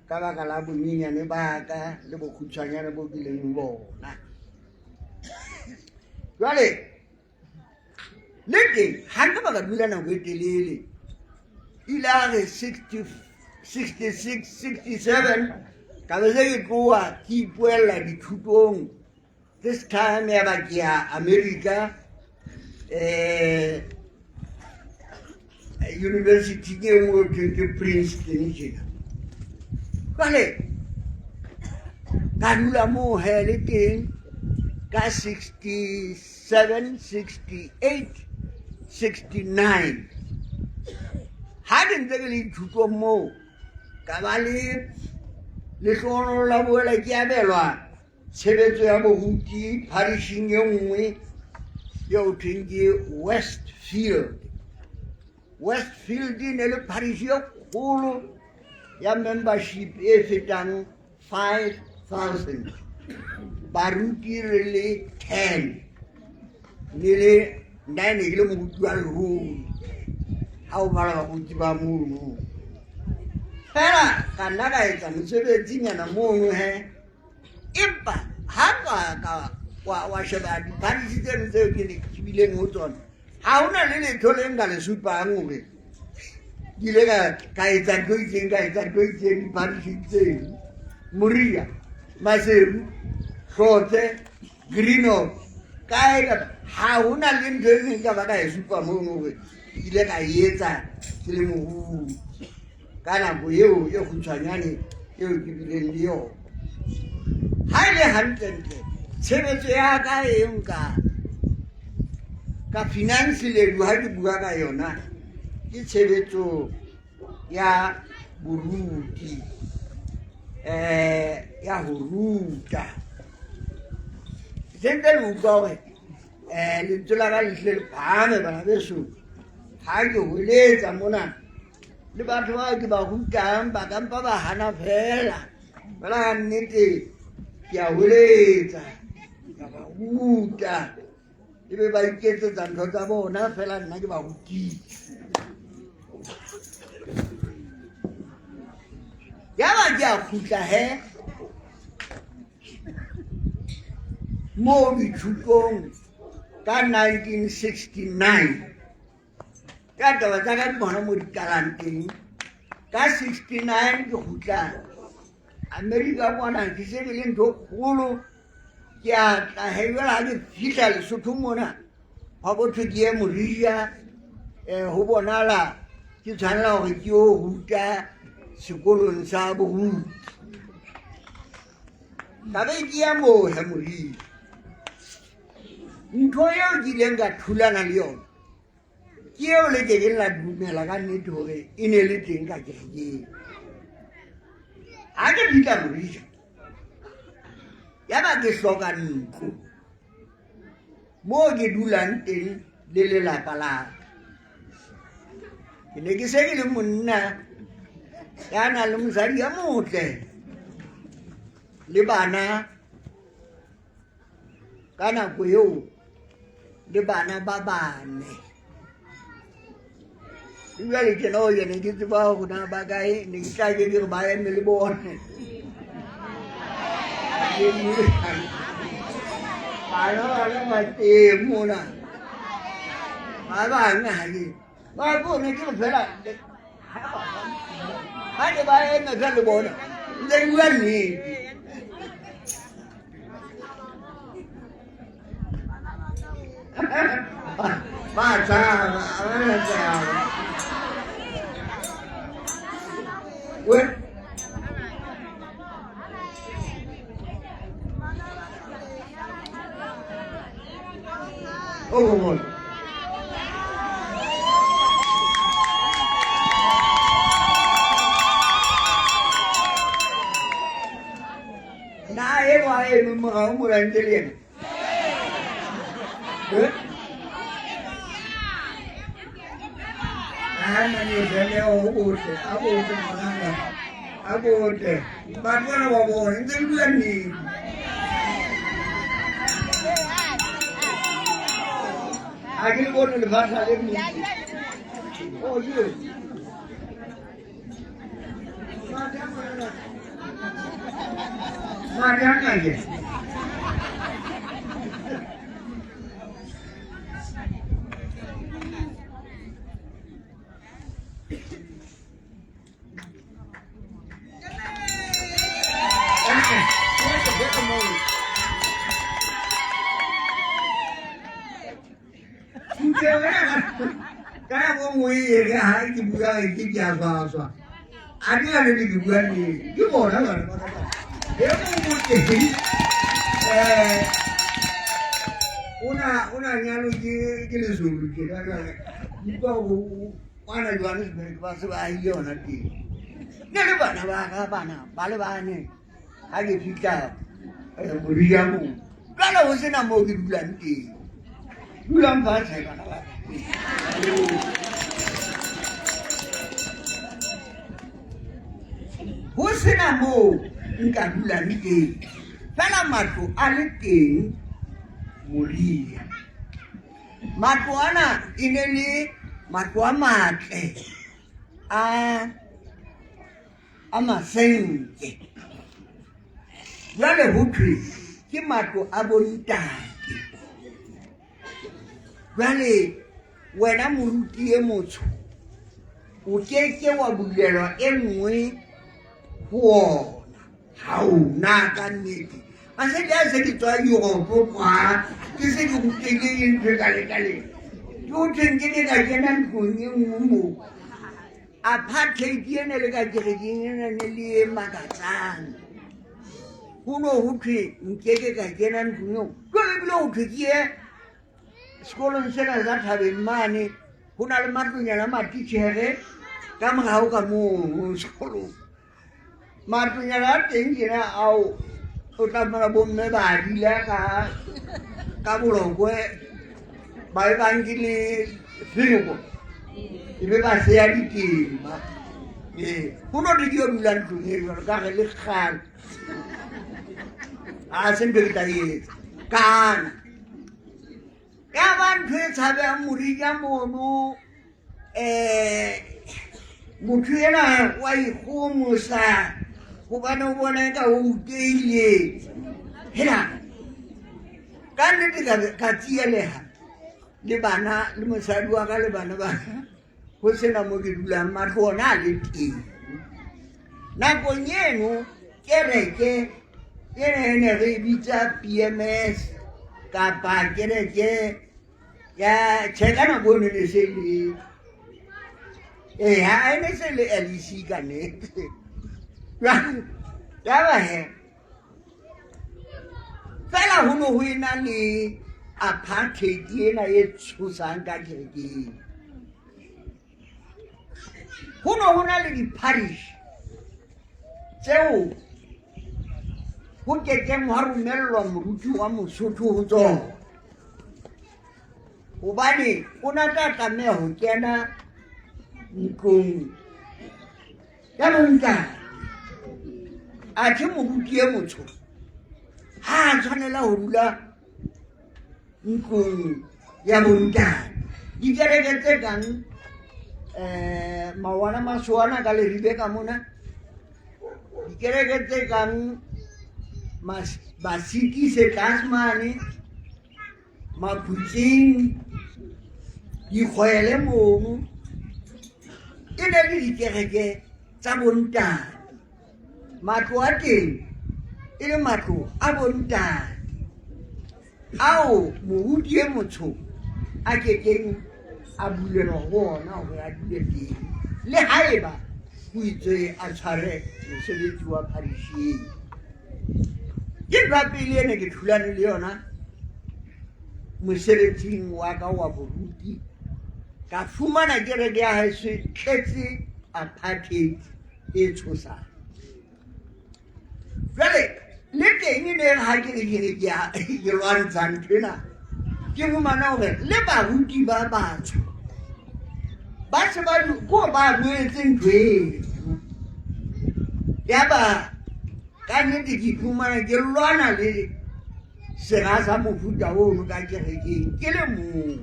ka baka la bonyenyane ba ka le bokgutshwanyane bo ke leng bona. Jwale le teng ha nka ba ka dula nako e telele, ile a re 66 67 ka be se ke tloha ke ipoella dithutong. This time ya ba ke ya America, university ke nngwe ho thweng ke Princeton tjena. Jwale ka dula moo he le teng ka 67 68 69. Ha ke ntse ke le dithutong moo, ka ba le lehlohonolo la boela ke abelwa tshebetso ya boruti parishing e nngwe eo thweng ke Westfield. Westfield e ne le parish e kgolo ya membership e fetang 5000, baruti re le 10, ne le nna ne ke le moruti wa leruri ha o bala baruti ba mono. Fela ka nna ka etsa mosebetsinyana mono he, empa ha ka wa sheba diparish tseno tseo ke ne ke bileng ho tsona, ha hona le letho le nka le supang hore ke ile ka etsa ntho e itseng, ka etsa ntho e itseng diparishing tseno. Moria, Maseru, Hlotse, Greenock, kae kapa ha hona le ntho e neng ka ba ka e supa mono hore ke ile ka e etsa ke le moruti ka nako eo e kgutshwanyane eo ke bileng le yona. Ha e le hantlentle tshebetso ya ka e nka Ka finance ledu ha ke bua ka yona ke tshebetso ya boruti ya ho ruta. Se ntse le utlwa hore lentswe la ka le hlile le phahame bana beso. Ha ke hweletsa mona le batho bao ke ba rutang ba ka mpa ba hana fela. Fela ka nnete ke a hweletsa, ka ba ruta. Ebe ba iketsetsa ntho tsa bona fela nna ke ba rutile. Yaba ke a kgutla he moo dithutong ka 1969. Ka taba tsa ka di bona mo di qalang teng. Ka 69 ke kgutla Amerika kwana ke se ke le ntho kgolo. Ke a tla he jwale ha ke fihla Lesotho mona hwa bothwe ke ye Morija ho bonala ke tshwanela hore ke yo ruta sekolong sa boruti. Ka be ke ya moo he Morija. Ntho eo ke ileng ka thulana le yona ke eo le ke keng la dumela ka nnete hore e ne le teng ka kerekeng. Ha ke fihla Morija yaba ke hloka ntlo moo ke dulang teng le lelapa la ka. Ke ne ke se ke le monna ya nang le mosadi ya motle le bana ka nako eo le bana ba bane. Jwale tjena o ne ke tseba hore na ba kae, ne ke tla ke ke re ba eme le bone. Bana bana ba teng mona. Ba bang ha ke ba bone ke re fela ha ne ba eme fela le bona ntse ke bua nnete. Ba tshaba, ba tshaba. We Oh, come on. Na e wa e mo morao mo ntse le yena. Eh? Ah, mane jale o botle, a botle ngwanaka. A botle. Batho bana ba bone ntse ke bua nnete. Ha ke le bone lefatshe le mo. Oh, je. Madi a ke. Ka nako nngwe e re ha ke bua ke ke a swaswa. A ke na le ke bua nnete. Ke bona bana ba ka. E mong o teng ona nyalo ke Lezulu tjena jwale. Utlwa hore kwana Johannesburg ba se ba ahile hona teng. Ne le bana ba ka bana ba le bane ha ke fihla Morija moo. Jwale ho sena moo ke dulang teng. Dulang fatshe bana ba ka. Ho sena moo nka dulang teng. Fela matlo a le teng Morija. Matlo ana e ne le matlo a matle a masenke. Jwale ho thwe ke matlo a bontate. Jwale wena moruti e motsho o ke ke wa bulelwa e nngwe ho ona. Ha o na ka nnete. Masedi a se ke tswa Europe kwa, ke se ke rutehile ntho e kale-kale. Ke ho thweng ke ne ka kena ntlong e nngwe moo. Apartheid ena le ka kerekeng ena ne le e makatsang. Ho no ho thwe nkeke ka kena ntlong eo. Jwale ebile ho thwe ke ye Sekolong sena sa thabeng mane ho na le matlonyana a matitjhere ka morao ka mono sekolong. Matlonyana a teng tjena ao o tla fumana bomme ba dila ka ka bolokwe ba e ba nkile fereko e be ba seya ditema. Ee, ho no thwe ke yo dula ntlong e jwalo ka re le kgale a se ntho e ke tla e etsa kana ya ba ntho e tshabehang morija mono um motho ena wa ikgomosa gobane o bona e ka o uteile hela ka nnete ka tsielega le bana le mosadi wa ka le bana ba go sena mo ke dulang matlo ona a le teng nakong eno kereke e ne ne re e bitsa PMS kapa kereke ya tjhe ka nako eno ne se le ee ha e ne se le LEC ka nnete ya ba he fela ho ne ho ena le apartheid ena e tshosang ka kerekeng ho ne ho na le di-parish tseo ho kekeng hwa romellwa moruti wa mosotho ho tsona hobane o na tla tlameha ho kena ntlong ya bontate athe moruti e motsho ha a tshwanela ho dula ntlong ya bontate dikereke tse kang um mawana masoana ka leribe ka mona dikereke tse kang basikise tlase mane Maphutsing, dikgwele mono e ne le dikereke tsa bontate matlo a teng e le matlo a bontate ao moruti e motsho a kekeng a bulelwa ho ona hore a dule teng le haeba ho itswe a tshware mosebetsi wa pharisheng ke ntho ya pele ene ke thulane le yona mosebetsing wa ka wa boruti ka fumana kereke ya haeso e tletse apartheid e tshosang jwale le teng e ne re ha ke re ke re ke lwantsha ntho ena ke fumana hore le baruti ba batsho ba se ba ko ba boetse ntho eno yaba ka nnete ke iphumana ke lwana le sera sa mofuta ono ka kerekeng ke le mong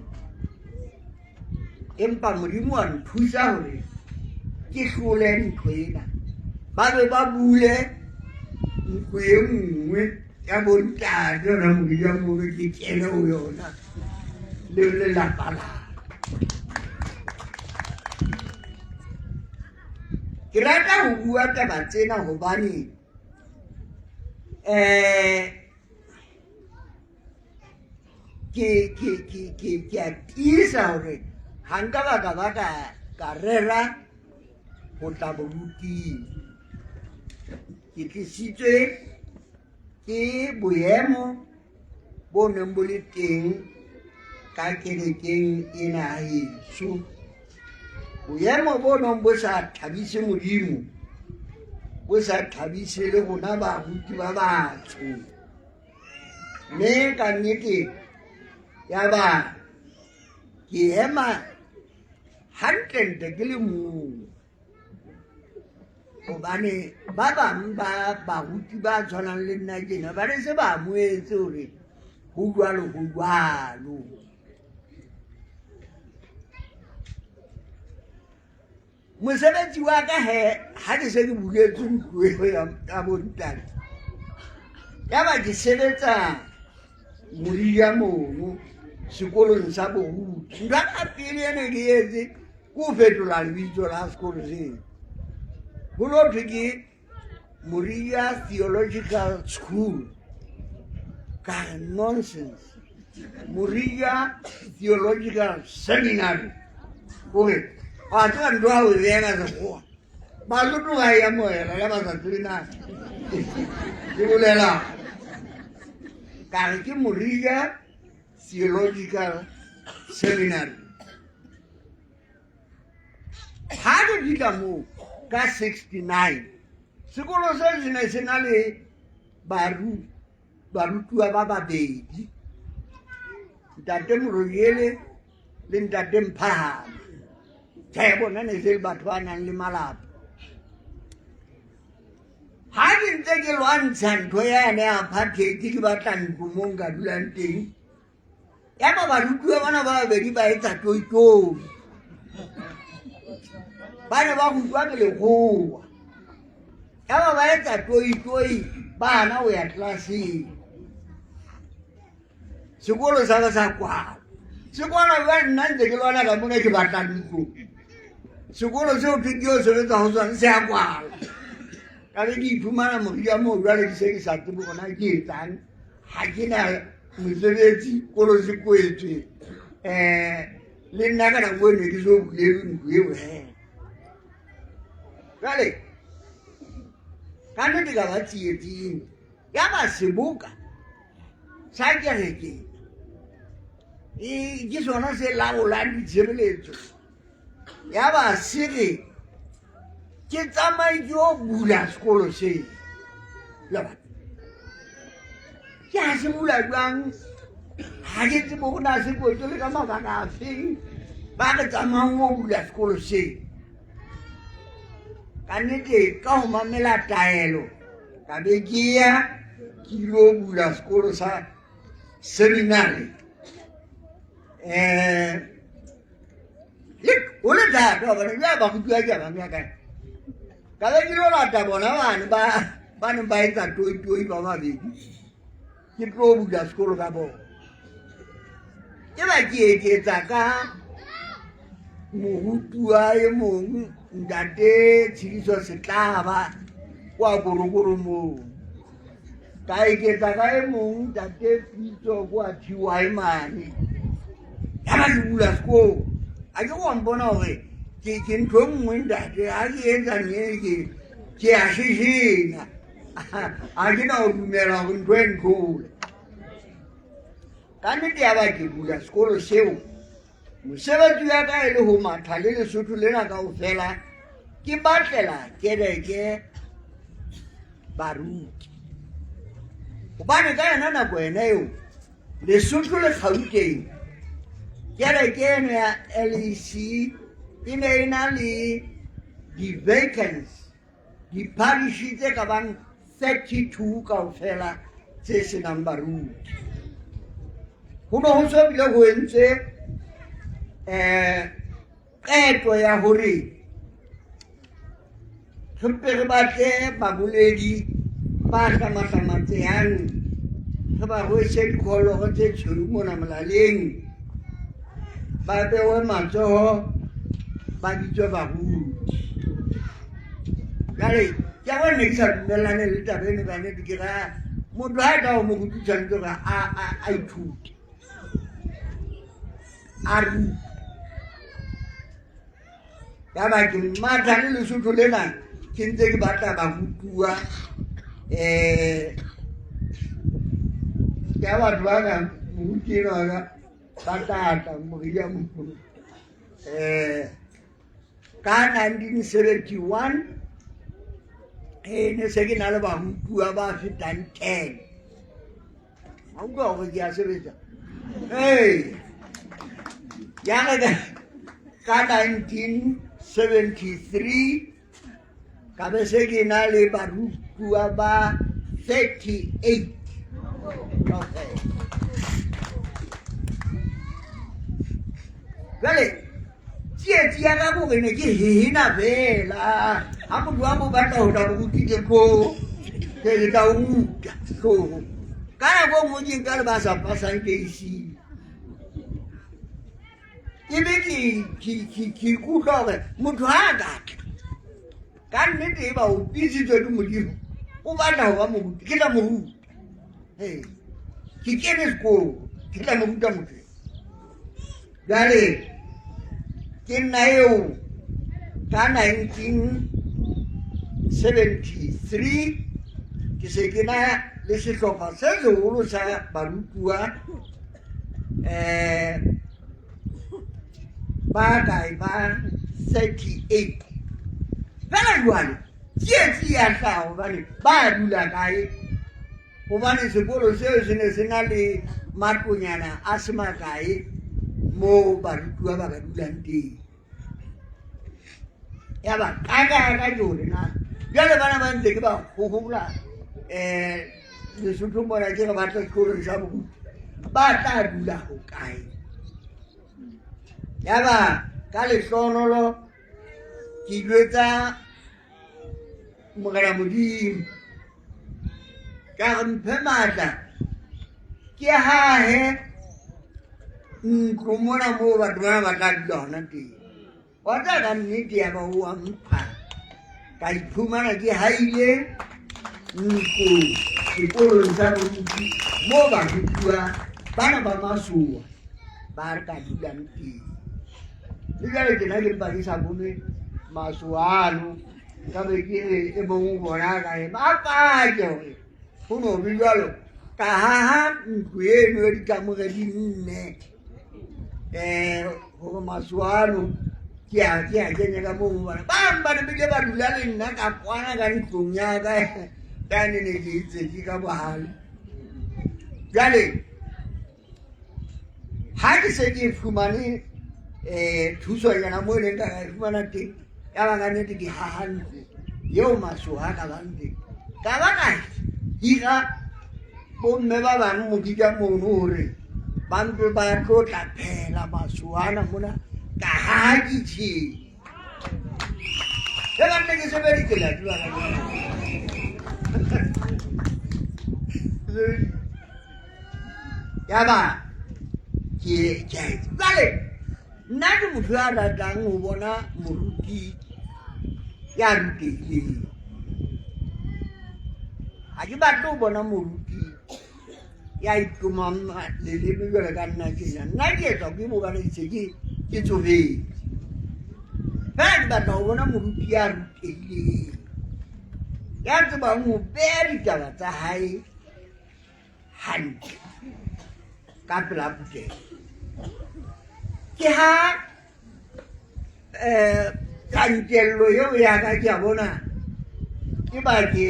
empa modimo wa nthusa hore ke hlole ntho ena ba be ba bule ntlo e nngwe ya bontate yona morija mono ke kene ho yona le lelapa la ke rata ho bua taba tsena hobane um ke ke ke ke ke a tiisa hore ha nka ba ka ba ka ka rera ho tla boruting ke tlisitswe ke boemo bo neng bo le teng ka kerekeng ena heso boemo bo neng bo sa thabise modimo bo sa thabise le rona baruti ba batsho mme ka nnete ya ba ke ema hantlentle ke le mong hobane ba bang ba baruti ba tshwanang le nna tjena ba ne se ba amohetse hore ho jwalo ho jwalo mosebetsi wa ka he ha ke se ke buletse ntlo eo ya bontate ya ba ke sebetsa morija mono sekolong sa boruti ntho ya pele ene ke etse ke ho fetola lebitso la sekolo seo ho lo thwe ke Moria Theological School ka re nonsense Moria Theological Seminary kore wa tseba ntho ya ho e beha ka sekgowa Basotho ba e amohela le ba sa tsebe na ke bolela ka re ke Moria Theological Seminary. Ha ke fihla moo ka 69, sekolo se se ne se na le barutuwa ba babedi, Ntate Morojele le Ntate Mphahane. Tjhe, bona ne se le batho ba nang le malapa. Ha ke ntse ke lwantsha ntho yane ya apartheid, ke batla ntlo mo nka dulang teng, yaba barutuwa bana ba babedi ba etsa toitoi. Ba ne ba rutwa ke lekgowa, yaba ba etsa toitoi, ba hana ho ya tlelaseng. Sekolo sa ka sa kwala, se kwala jwale. Nna ntse ke lwana ka mona, ke batla ntlo, sekolo seo ke yo sebetsa ho sona se a kwala. Ka be ke iphumana moria moo jwale, ke se ke sa tsebe gona ke etsang, ga ke na mosebetsi, kolo se kwetswe. Le nna ka nako e ne ke so bulelwe ntlo eo. He, jwale ka nnete ka ba tsietsing. Ya ba seboka sa kereke ke sona se laolang ditshebeletso, ya ba se re ke tsamaye ke yo bula sekolo se. Ke a se bula jwang? Ga ke tsebe go na se kwetswe le ka mabaka a feng. Ba re tsamayng o bula sekolo se. Ka nnete, ka go mamela taelo, ka be ke ya ke ilo bula sekolo sa seminary. O le thata gobane jale barutiwa ke a bang ya kae? Ka be ke lo lata bona bane ba ba neng ba etsa toitoi ba babedi, ke tlo bula sekolo ka bona. Ke ba ke eketsa ka morutuwa e mong, Ntate Tshediso Setlaba kwa Korokoro moo. Ka eketsa ka e mong, Ntate Pitso kwa Ty mane. Ya ba ke bula sekolo. A ke wa mpona gore ke ntho e nngwe, ntate, ha ke etsa ne ke a sheshena, a ke na go dumela gore ntho e ntlhole. Ka nnete, ya ba ke bula sekolo seo. Mosebetsi wa ka e le ho matha le Lesotho lena kaofela, ke batlela kereke baruti, gobane ka yona nako ena eo Lesotho le Gauteng kereke eno ya LEC e ne e na le di-vacancy, di-parish tse ka bang 32 kaofela tse senang baruti. Ho ne ho so bile ho entse qeto ya hore re mpe re batle baboledi ba hlamahlamatsehang, re ba rwese dikholoro tse tshweu mona molaleng, ba bewe matsoho, ba bitswe baruti. Jale ke a bona ne ke sa dumellane le taba eno. Ka nnete, ke raya motho ha e ka o moruti, tshwanetse gore a ithute, a rute. Ya ba ke matha le Lesotho lena, ke ntse ke batla barutuwa. Ke a batho ba ka moruti enwa ka ba tlatla moria moholo. Ka 1971 e ne se ke na le barutuwa ba fetang 10. A utlwa gore ke a sebetsa. Ee, ya re ka 1973 ka be se ke na le barutuwa ba 38 kaofela. Jwale tsietsi ya ka kore ne ke hehena fela. Ha motho a mo batla ho tla moruti, ke tlo ke ke tla o ruta hlooho. Ka nako e nngwe ke nka le ba sa pasang ke isile, ebe ke ikutlwa gore motho ha a ka tla ka nnete, e ba o bitsitswe ke Modimo, o batla ho ba moruti, ke tla mo ruta. Ee, ke kene sekolo, ke tla mo ruta motho. Jwale ke nna eo ka 1973 ke se ke na le sehlopha se seholo sa barutuwa. Ba kae ba 38 fela jwale tsietsi ya hlaha hobane ba dula kae hobane sekolo seo se ne se na le matlonyana a se makae moo barutuwa ba ka dulang teng. Ya ba qaka ya ka ke hore na jwale bana ba ntse ke ba hohola um Lesotho mona ke re batla sekolong sa boruti ba tla dula hokae. Yaba ka lehlohonolo ke jwetsa Morena Modimo ka re mphe matla ke hahe ntlo mona moo batho bana ba tla dula hona teng. Wa tseba ka nnete ya ba o a mpha ka iphumana ke haile ntlo sekolong sa boruti moo barutuwa bana ba masowa ba ka dulang teng. Le jwale tjena ke mpa ke sa bone masowa ano nka be ke re e mong o bona ka ema a pake hore ho no be jwalo ka haha ntlo eno ya dikamore di nne um hore masowa ano ke a ke a kenya ka moo hobane ba bang ba ne bile ba dula le nna ka kwana ka ntlong ya ka ka ne ne ke itse ke ka bohale. Jwale ha ke se ke fumane um thusonyana moo e leng ka ka e fumana teng ya ba ka nnete ke haha ntlo eo masoha ka bang teng ka ba ka hira bomme ba bang mokitla mono hore ba mpe ba tlo tla phela masohana mona ka haha kitchen e ba nne ke sebeditse la tseba ka yaba ke ke jwale nna ke motho ya ratang ho bona moruti ya rutehileng ha ke batle ho bona moruti ya itomang leleme jwale ka nna tjena nna ke etswa ke bobane se ke ke tsofetse fela ke batla ho bona moruti ya rutehileng ya tsebang ho beha ditaba tsa hae hantle ka pela phutheho. Ke ha um tjantjello eo ya ka ke a bona ke ba ke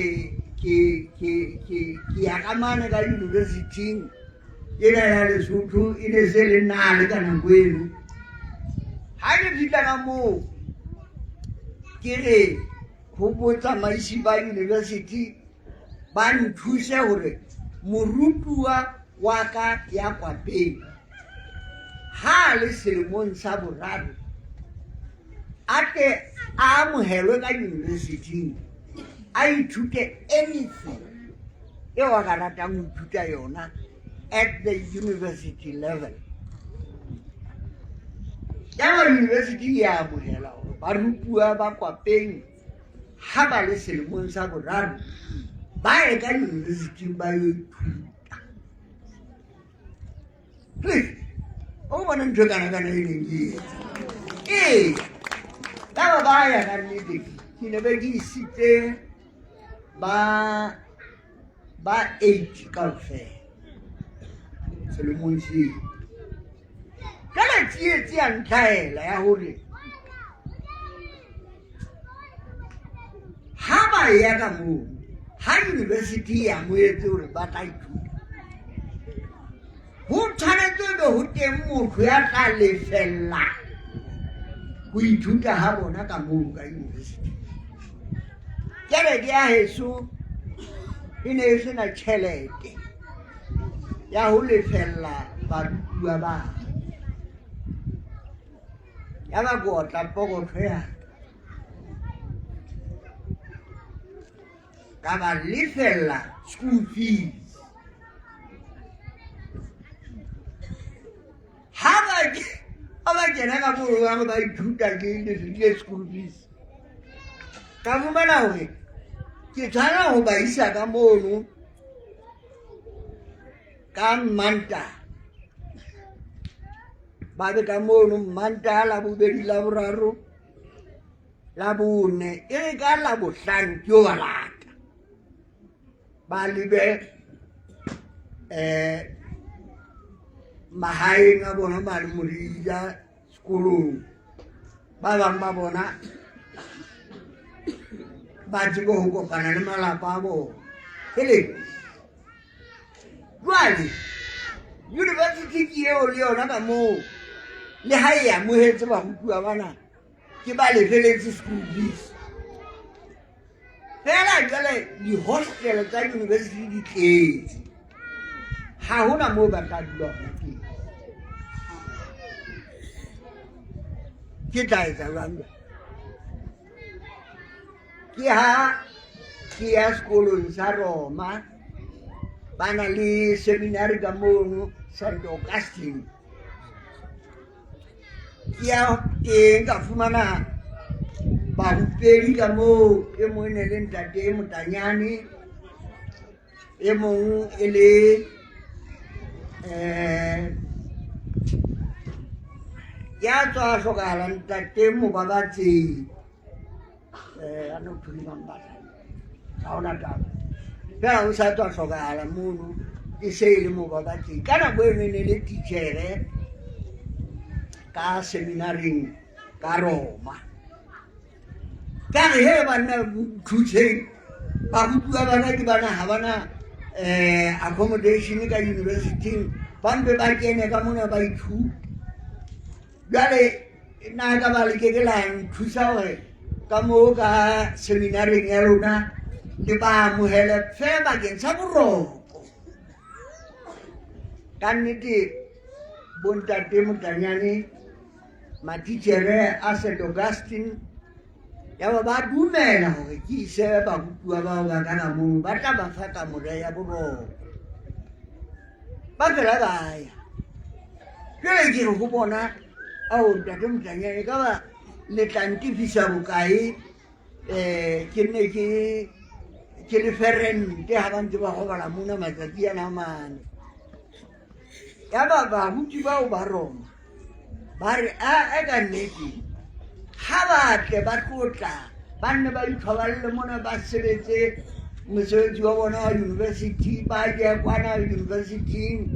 ke ke ke ke ya ka mane ka university-ing ena ya Lesotho e ne se le nale ka nako eno. Ha ke fihla ka moo ke re ho botsamaisi ba university ba nthuse hore morutuwa wa ka ya kwapeng ha a le selemong sa boraro a tle a amohelwe ka university-ing a ithute anything eo a ka ratang ho ithuta yona at the university level. Yaba university e a amohela hore barutuwa ba kwapeng ha ba le selemong sa boraro ba ye ka university ba yo ithuta. Please, o bona ntho e kana kana e neng ke etsa. Ee, yaba ba ya ka nnete ke ne be ke isitse ba ba eight kaofela selemong seo. Jwale tsietsi ya ntlhaela ya hore ha ba ya ka moo ha university e amohetse hore ba tla ithuta ho tshwanetse be ho teng motho ya tla lefella ho ithuta ha bona ka moo ka university. Kereke ya heso e ne e sena tjhelete ya ho lefella barutuwa ba ya ba ke otla pokotho ya ka ba lefella school fees. Ha ba ha ba kena ka moo ba ba ithuta ke lefile school fees ka fumana hore ke tshwanela ho ba isa ka mono ka Mantaha ba be ka mono Mantaha la bobedi la boraro la bone e re ka la bohlano ke yo ba lata ba lebe um mahaeng a bona mane Morija. sekolong ba bang ba bona ba tsebe ho kopana le malapa a bona ele jwale university ke eo le yona ka moo le ha e amohetse barutuwa bana ke ba lefeletse school fees fela jwale di-hostel tsa university di tletse ha hona moo ba tla dula hona teng ke tla etsa jwang ke ha ke ya sekolong sa roma ba na le seminary ka mono st augustine ke ya teng ka fumana barupedi ka moo e mong e ne le ntate e motanyane e mong e le um ya tswa hlokahala ntate mobabatseng um a no thulimang batla ga ona taba fela o sa tswa tlhokagala mono e se e le mobabatseng ka nako eno e ne le tichere ka seminaring ka roma ka re he banna thutsheng barutuwa bana ke bana ga bana um accommodation ka universityng ba mpe ba kene ka mona ba ithuta jale na ka ba le ke ke la nthusa gore ka moo ka seminareng ya lona le ba amohele fe bakeng sa boroko ka nnete bontate motanyane matitjhere a st augustine yaba ba dumela gore ke ise barutuwa bao ba kana moo ba tla ba fa kamore ya boroko ba fela ba ya jale ke re go bona ao ntate motlanyane ka ba le tla ntefisa bokae um ke nne ke ke lefe rente ga ba ntse ba gobala mona matsatsi ana a mane ya ba baruti bao ba roma ba re a ka nnete ga ba tle ba tlotla ba nne ba ithobalele mona ba sebetse mosebetsi wa bona wa university ba je kwana universityng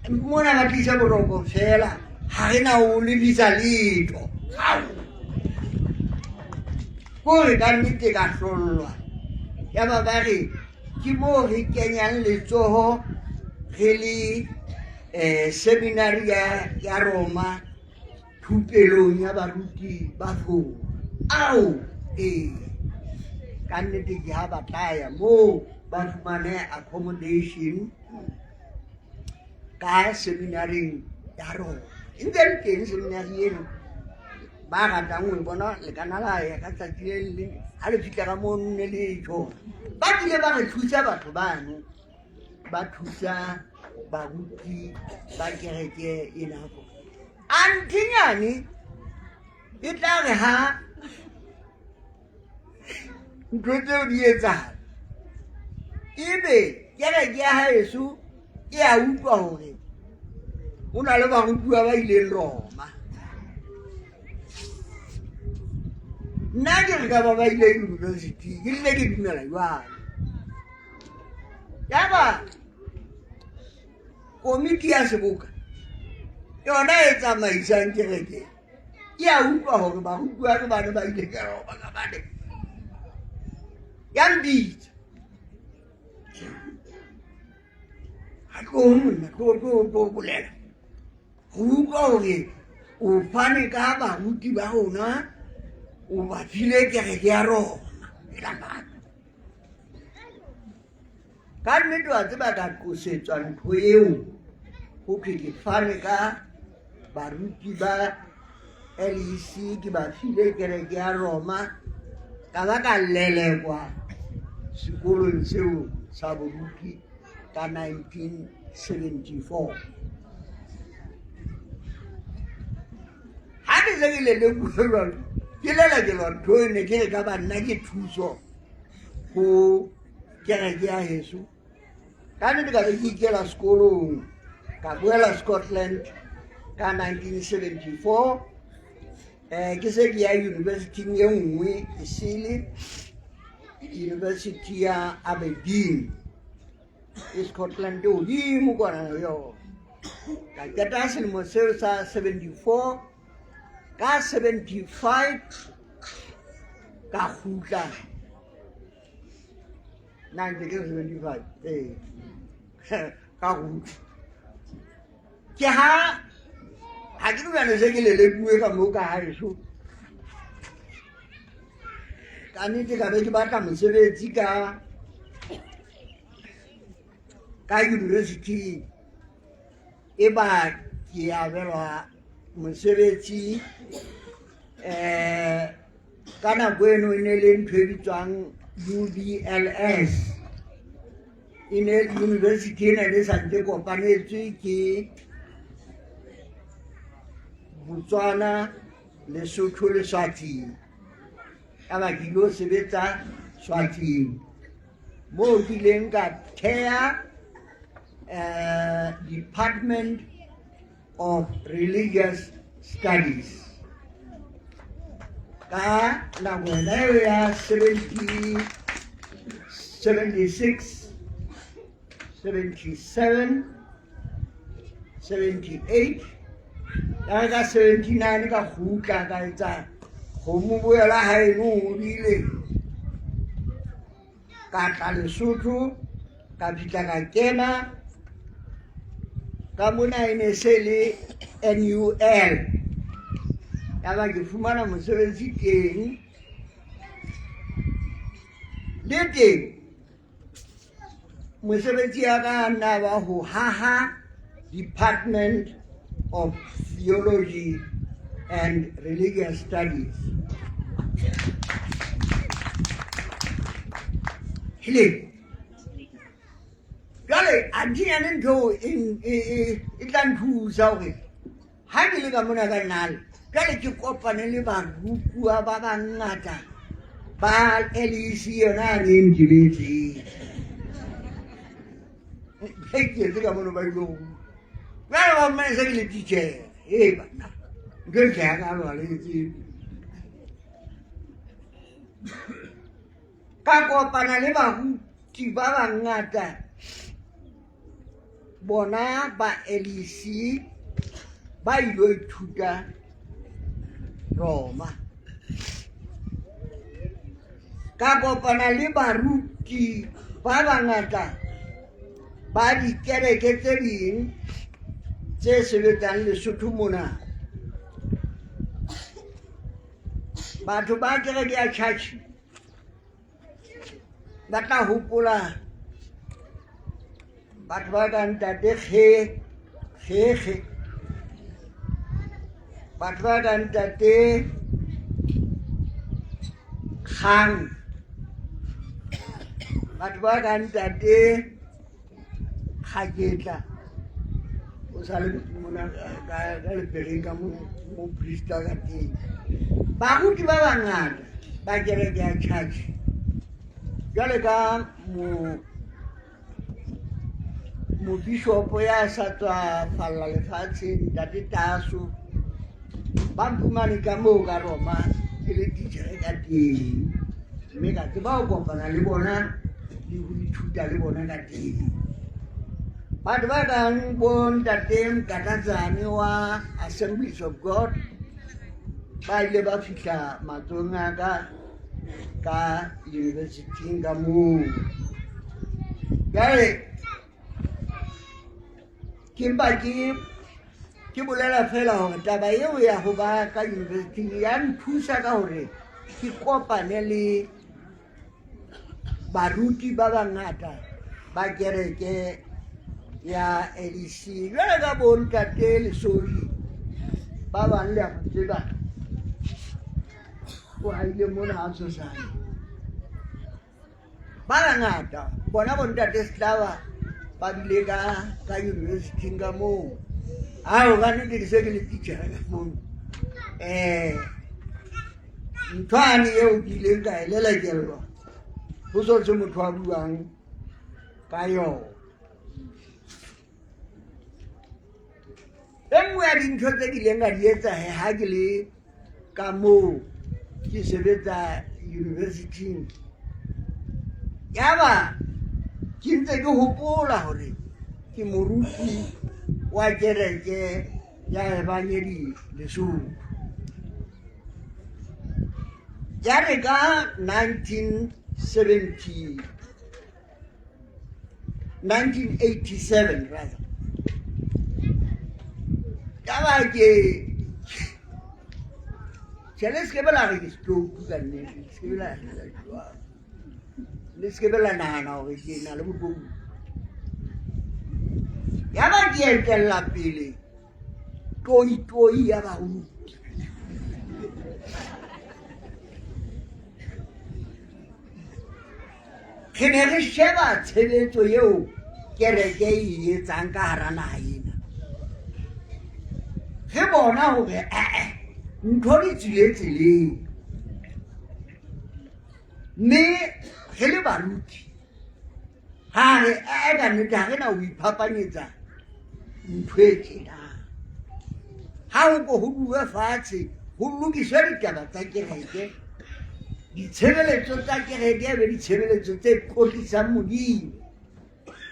mona ba tlise boroko fela ga re na o lebisa letho ao kore ka nnete ka hlollwa ya ba ba re ke moo re kenyang letsoho re le um seminary ya roma thupelong ya baruti ba tloo ao ee ka nnete ke ha ba tla ya moo ba fumane accommodation ka seminaring ya rona e ntse le teng seminary eno ba ratang ho e bona le ka na la ya ka tsatsi le leng ha le fitlha ka moo nne le tjho ba kile ba re thusa batho bano ba thusa baruti ba kereke ena anthinyane e tla re ha ntho tseo di etsahala ebe kereke ya haeso e a utlwa hore o na le barutuwa ba ileng roma nna ke re ka ba ba ile university ke tle ke dumela jwalo yaba komiti ya seboka yona e tsamaisang kereke e a utlwa gore barutuwa ke bane ba ile ka roba ka bane ya mbitsa ga tlo monna tlo tlo tlo bolela go utlwa gore o fane ka baruti ba rona o ba file kereke ya roma e ka nnete wa tseba ka qosetswa ntho eo go thwe ke fane ka baruti ba lec ke ba file kereke ya roma ka ba ka lelekwa sekolong seo sa boruti ka 1974 ga ke se ke lelekuwe jalo ke lelekelwa ntho e ne ke re ka ba nna ke thuso go kereke ya heso ka nnete ka be ke ikela sekolong ka boela scotland ka 1974 um ke se ke ya universityng e nngwe e sele university ya aberdeen e scotland godimo kwana yone ka qeta selemo seo sa 74. Ka 75 ka kgutla, na ntse ke re 75, ee, ka kgutla. Ke ha ha ke dumela se ke lelekuwe ka moo ka haeso. Ka nnete ka be ke batla mosebetsi ka ka university, e ba ke abelwa mosebetsi. Ka nako eno e ne le ntho e bitswang UBLS, e ne university ena ne santse kopanetswe ke Botswana, Lesotho le Swatini. Ka ba ke ilo sebetsa Swatini, moo ke ileng ka theha Department of Religious Studies ka nako yona eo ya 70, 76, 77, 78. Ya re ka 79 ka kgutla, ka etsa kgomo boela haeno hodile, ka tla Lesotho, ka fihla ka kena ka mona, e ne se le NUL. Ya ba ke fumana mosebetsi teng, le teng mosebetsi ya ka nna ba ho haha Department of Theology and Religious Studies. Hele, jwale antinyane ntho e tla nthusa hore ha ke le ka mona ka nale, jwale ke kopane le barutuwa ba bangata ba LEC yona a ne ntebetseng ke etse ka mono ba ile go jwale ba mmane se ke le titjhere. Ee banna, ntho e tlaya ka lwa le tsebe. Ka kopana le baruti ba bangata bona ba LEC ba ilo ithuta Roma. Ka kopana le baruti ba bangata ba dikereke tse ding tse sebetsang Lesotho mona. Batho ba kereke ya church ba tla hopola batho ba ka ntate Kgekge, batho ba ka ntate Kgang, batho ba ka ntate Kgaketla, o sa le mona ka lepereng ka mo priesta ka teng. Baruti ba bangata ba kereke ya church jwale ka mo mobishopo ya sa tswa falla lefatsheng, ntate Taso, ba mphumane ka moo ka Roma ke le titjhere ka teng, mme ka tseba ho kopana le bona le ho ithuta le bona ka teng. Batho ba kang bo ntate Mkatatsane wa Assemblies of God ba ile ba fihla matsohong a ka ka universityng ka moo. Jwale ke mpa ke bolela fela hore taba eo ya ho ba ka universityng ya nthusa ka hore ke kopane le baruti ba bangata ba kereke ya LEC, jwale ka bo ntate Lesodi, ba bang le a mo tseba, o haile mona a tshosane. Ba bangata bona bo ntate Setlaba ba bile ka ka universityng ka moo. Ao, ka nnete ke se ke le titjhere ka moo. Ntho ane eo ke ileng ka e lelekellwa ho so se motho a buang ka yona. E nngwe ya dintho tse ke ileng ka di etsa he ha ke le ka moo ke sebetsa universityng, yaba ke ntse ke hopola hore ke moruti wa kereke ya Evangeli Lesotho. Ya re ka 1970 1987 rather ka ba ke tjhe le se ke be la re ke stroke ka nnete le se ke be la jwang le se ke be la nahana hore ke na le botloko ya ba ke etella pele toi toi ya baruti re ne re sheba tshebetso eo kereke e etsang ka hara naha ena re bona hore ee ntho di tswile tseleng mme re le baruti ha re ee ka nnete ha re na ho iphapanyetsa ntho e tjena ha ho ko ho dulwe fatshe ho lokiswe ditaba tsa kereke ditshebeletso tsa kereke e be ditshebeletso tse tlotlisang modimo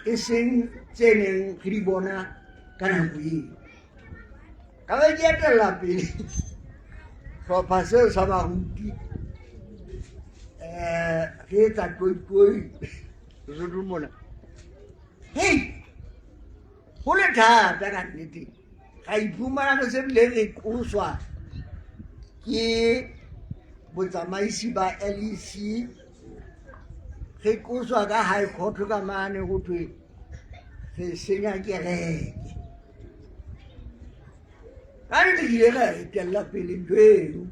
e seng tse neng re di bona ka nako eo ka be ke etella pele hlopha seo sa baruti um re etsa toitoi lesotho mona hei go le thata ka nnete ga iphumana re se bile re qoswa ke botsamaisi ba lec re qoswa ka high court ka mane go thwe re senya kereke ka re ile ra etella pele ntho eno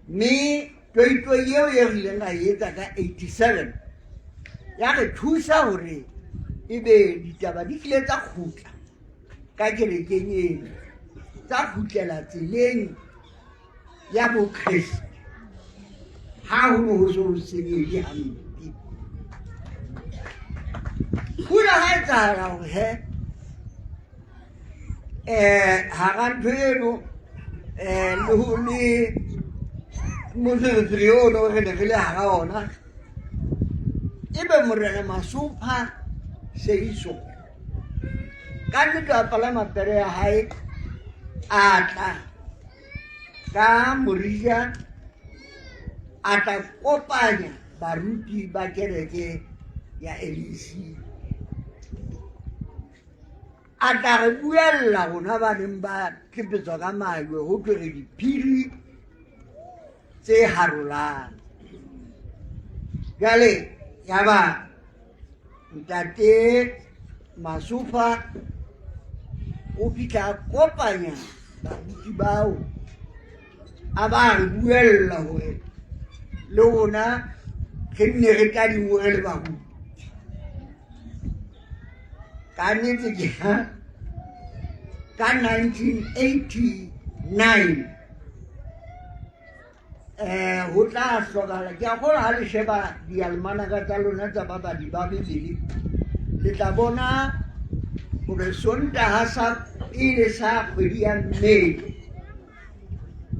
mme toitoi eo e re ileng ra e etsa ka 87 ya re thusa hore ebe ditaba di tlile tsa kgutla ka kerekeng eno tsa kgutlela tseleng ya bokreste ha ho ne ho se ho senyehile hampe ho ile ha etsahala hore he um hara ntho eno um le ho le moferefere ono re ne re le hara ona ebe morena masopha seiso ka nnete a palama pere ya hae a tla ka morija a tla kopanya baruti ba kereke ya LEC a tla re buella rona ba neng ba tlepetswa ka majwe ho thwe re diphiri tse harolang jwale yaba ntate Masofa o fitlha a kopanya baruti bao a ba re buella hore le rona re nne re tadingwe re le baruti ka nnete ke ha ka 1989 eh ho tla hlokahala ke a kgolwa ha le sheba dialmanaka tsa lona tsa babadi ba bibele le tla bona hore sontaha sa pele sa kgwedi ya mmei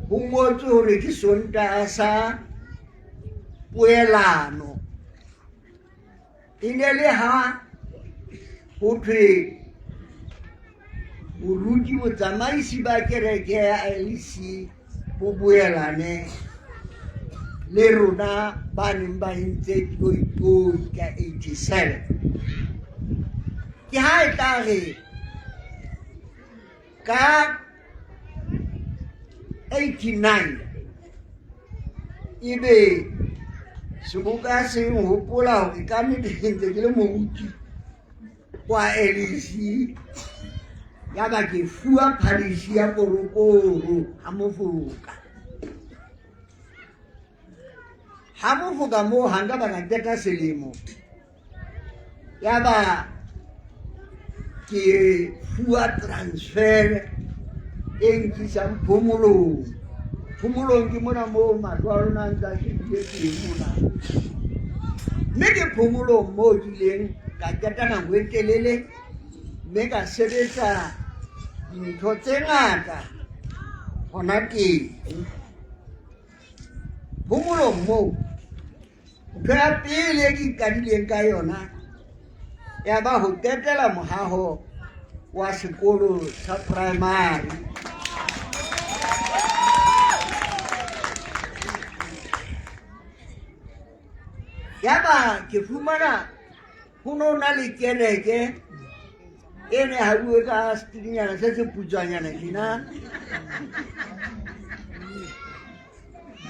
ho ngotswe hore ke sontaha sa poelano E ne le ha ho thwe boruti botsamaisi ba kereke ya LC bo boelane le rona ba neng ba entse toitoi ka 87 ke ha e tla re ka 89 ebe seboka se hopola hore ka nnete ke ntse ke le moruti kwa LEC ya ba ke fuwa phalisi ya korokoro ha mofoka ha mofoka moo ha nka ba ka qeta selemo ya ba ke fuwa transfer e nkisang phomolong phomolong ke mona moo mahlo a lona a ntse a shebile teng mona mme ke phomolong moo ke ileng ka qeta nako e telele mme ka sebetsa dintho tse ngata hona teng phomolong moo Ntho ya pele e ke ikadileng ka yona ya ba ho qetela mohaho wa sekolo sa primary. Yaba ke fumana ho no na le kereke e ne hauwe ka setirinyana se se putswanyana tjena.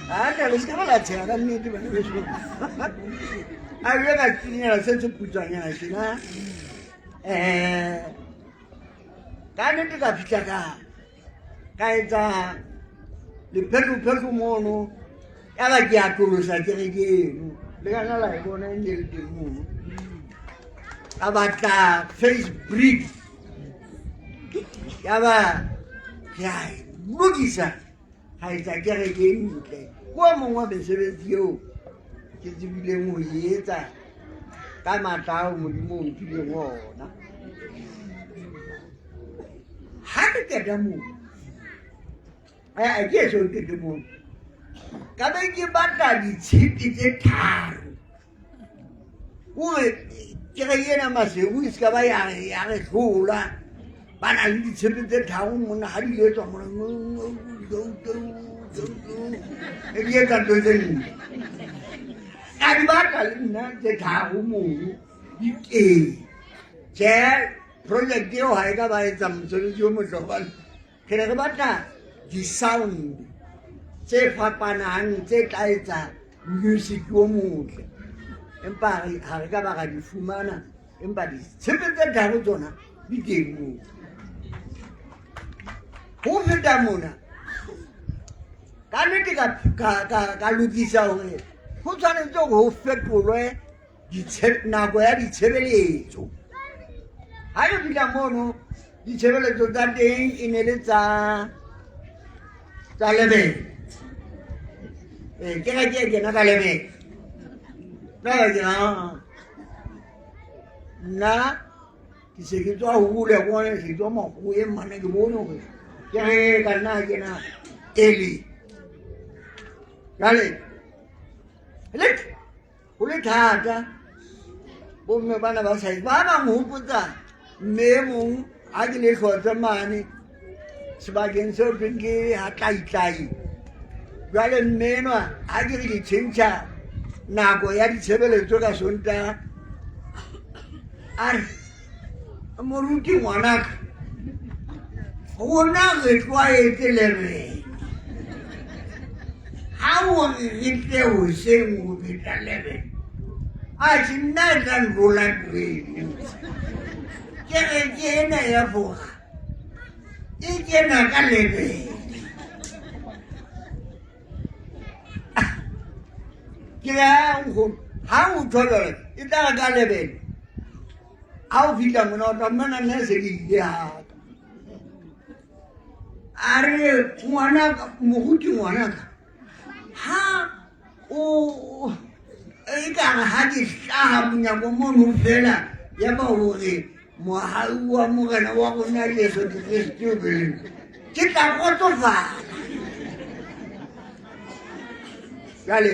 Ate le se ka ba la tsheha ka nnete bana beso. A bue ka setirinyana se se putswanyana tjena. Ka nnete ka fihla ka ka etsa lephetopheto mono ya ba ke atolosa kereke eno le kana la e bona e ne le teng mono ka batla face brick ya ba ke a e lokisa ga etsa kereke e ntle ko mongwe wa mesebetsi eo ke tsebileng ho e etsa ka matla ao modimo o mphileng ona ha ke qeta moo ke eso qete moo ka be ke batla ditshepe tse tharo kore kereke ena Maseru e se ka ba ya re hlola ba na le ditshepe tse tharo mona ha di etswa mona e di etsa ntho tse nne ka di batla le nna tse tharo mono di teng tjhe project eo ha e ka ba etsa mosebetsi o motle hobane re ne re batla di-sound tse fapanang tse tla etsa music o motle empa ha re ka ba ra di fumana empa ditshepe tse tharo tsona di teng moo ho feta mona ka nnete ka lokisa hore ho tshwanetse hore ho fetolwe nako ya ditshebeletso ha re fihla mono ditshebeletso tsa teng e ne le tsa tsa lebele ee kereke e kena ka lebele jale ke nna ke se ke tswa hole kone se tswa makgoeng mane ke bone hore kereke ka nna kena early jale ho le thata bomme bana ba sa ba bang hopotsa mme e mong ha ke le hlotse mane sebakeng seo tweng ke ha tlaitlai jwale mme enwa ha ke re ke tjhentjha nako ya ditshebeletso ka sontaha a re moruti ngwanaka rona re tlwaetse lebele ha o re re tle hoseng ho feta lebele atjhe nna e tla nrola terene kereke ena ya bora e kena ka lebele ke ya nkgono ha o thola e tla re ka lebele ha o fihla mona o tla mmona nna se ke ile haka a re ngwanaka moruti ngwanaka ha o e kare ha ke hlaha monyako mono fela ya ba hore mohau wa morena wa rona Jesu Kreste o be ke tla kgotsofala jale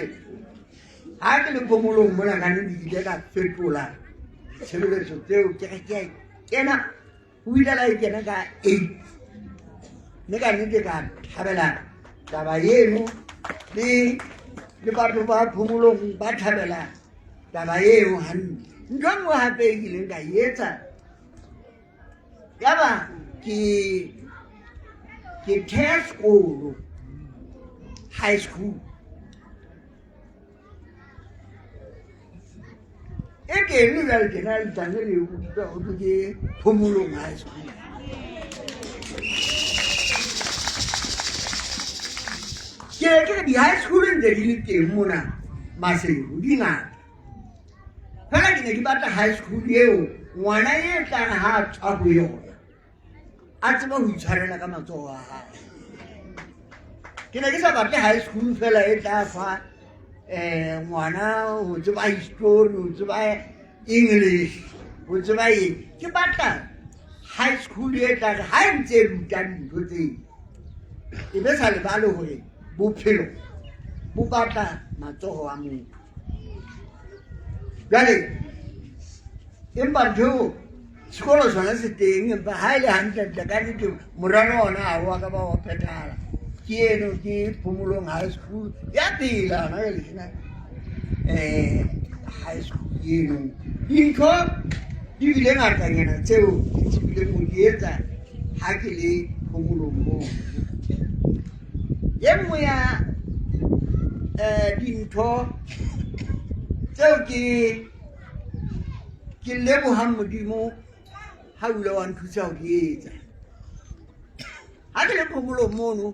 ha ke le phomolong mona ka ne ke ile ka fetola tshebeletso tseo ke re ke kena o ile la e kena ka eight mme ka nnete ka thabela taba eno le le batho ba phomolong ba thabela taba eo hantle ntho e nngwe gape e kileng ka e etsa yaba ke ke theya sekolo high school e teng le jale tjena letsatsi le utlwa ho thwe ke phomolong high school ke ke re di-high school ntse di le teng mona Maseru di ngata fela ke ne ke batla high school eo ngwana e tlang ha a tswa ho yona a tseba ho itshwarela ka matsoho a hae ke ne ke sa batle high school fela e tla fa um ngwana ho tseba history ho tseba english ho tseba eng ke batla high school e tla re ha e ntse e ruta dintho tseo e be sa lebale hore bophelo bo batla matsoho a motho jwale empa ntho eo sekolo sona se teng empa ha e le hantlentle ka nnete morero ona ha wa ka ba wa phethahala ke eno ke phomolong high school ya phela hona jwale tjena um High School eno. Dintho di bile ngatanyana tseo ke tsebileng ho di etsa ha ke le phomolong moo. E nngwe ya dintho tseo ke ke lebohang Modimo ha o ile wa nthusa ho di etsa. Ha ke le phomolong mono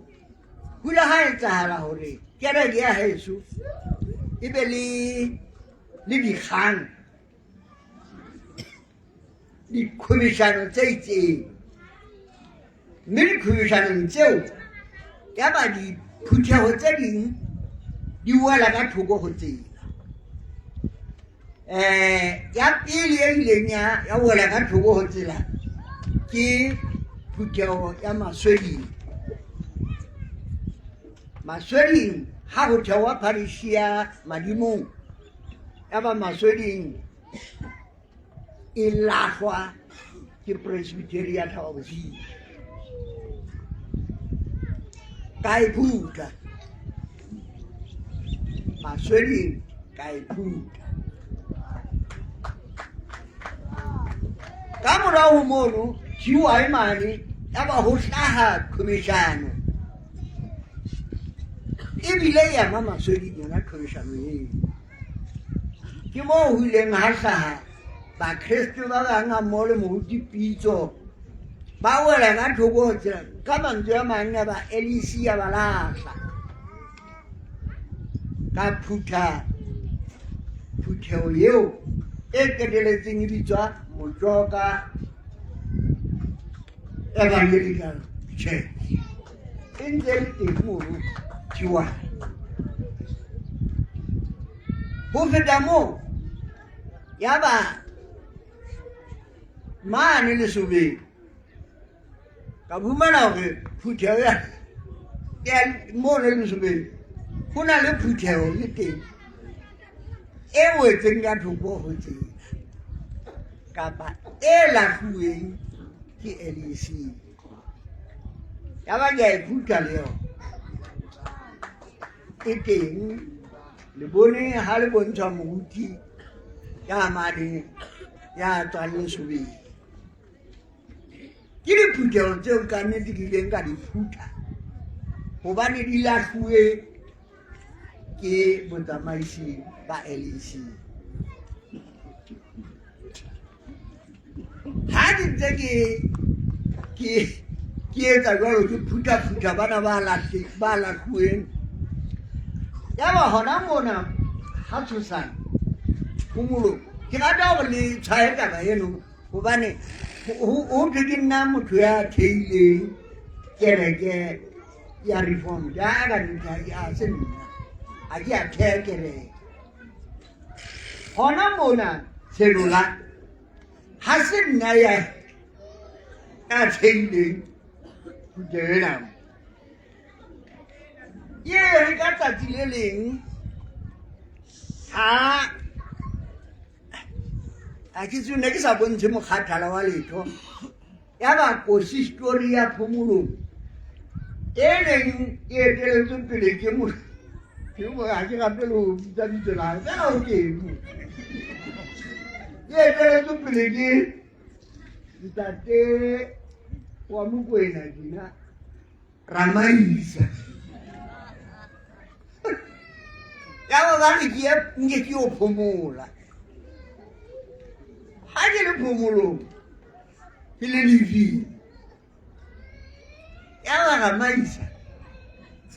ho ile ha etsahala hore kereke ya heso e be le le dikgang diqhwebeshano tse itseng mme diqhwebeshanong tseo ya ba diphutheho tse ding di wela ka thoko ho tsela um ya pele e ileng ya wela ka thoko ho tsela ke phutheho ya Masweding. Masweding ha ho theoha parish ya Madimong ya ba Masweding e lahlwa ke presbytery ya Thaba Bosiu. Ka e phutha Masweding ka e phutha. Ka morao ho mono GY mane ya ba ho hlaha qhwebeshano ebile e ama Masweding yona qhwebeshano eo. Ke moo ho ileng ha hlaha Bakreste ba bang ha mmoho le moruti Pitso ba wela ka thoko ho tsela ka mantswe a mang ya ba LEC ya ba lahla ka phutha phutheho eo e qeteletseng e bitswa Mojoka Evangelical Church e ntse e le teng mono Tiwane. Ho feta moo ya ba mane lesobeng ka fumana hore phutheho ya ya mono lesobeng ho na le phutheho le teng e wetseng ka thoko ho tsela kapa e lahluweng ke LEC ya ba ke a e phutha le yona e teng le bone ha le bontshwa moruti ya mane ya tswang lesobeng ke diphutheho tseo ka nnete ke ileng ka di phutha hobane di lahluwe ke botsamaisi ba LEC. Ha ke ntse ke ke ke etsa jwalo ke phutha-phutha bana ba lahle ba lahluweng yaba hona mona ha tshosane phomolong ke rata hore le tshwaye taba eno hobane ho thwe ke nna motho ya theileng kereke ya reformed ya ka nnete ha se nna ha ke a theha kereke hona mona tshelola ha se nna ya ya theileng phutheho ena ye re ka tsatsi le leng ha ha ke tsone ne ke sa bontshe mokgathala wa letho ya ba kosistori ya phomolong e neng e eteletswe pele ke mo ga ke rate le go bitsa bitso la gae fela o teng e eteletswe pele ke ntate wa Mokwena jena Ramaisa ya ba ba re ke nke ke yo phomola ha ke le phomolong ke le lefile ya ba Ramaisa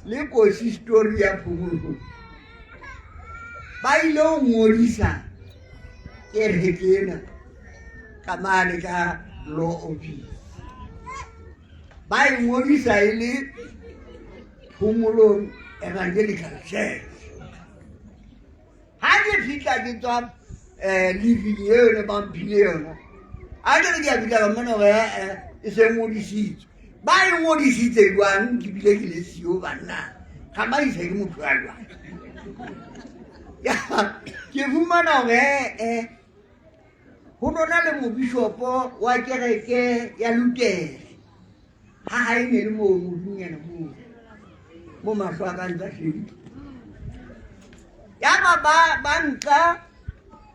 le kosi story ya phomolong ba ile ho ngodisa kereke ena ka mane ka law office ba e ngodisa e le Phomolong Evangelical Church. Ha ke fihla ke tswa um living eo ne ba mphile yona a ke re ke a fihla ka mona gore eh, e se ngodisitswe ba e ngodisitse jwang ke bile ke le siyo banna ga ba isa ke motho ya jwang ke fumana gore ee Ho nona le mobishopo wa kereke ya Lutere. Ha hae ne le moo modunyana moo. Mo mahlo a ka ntsa shebile. Yaba ba ba nka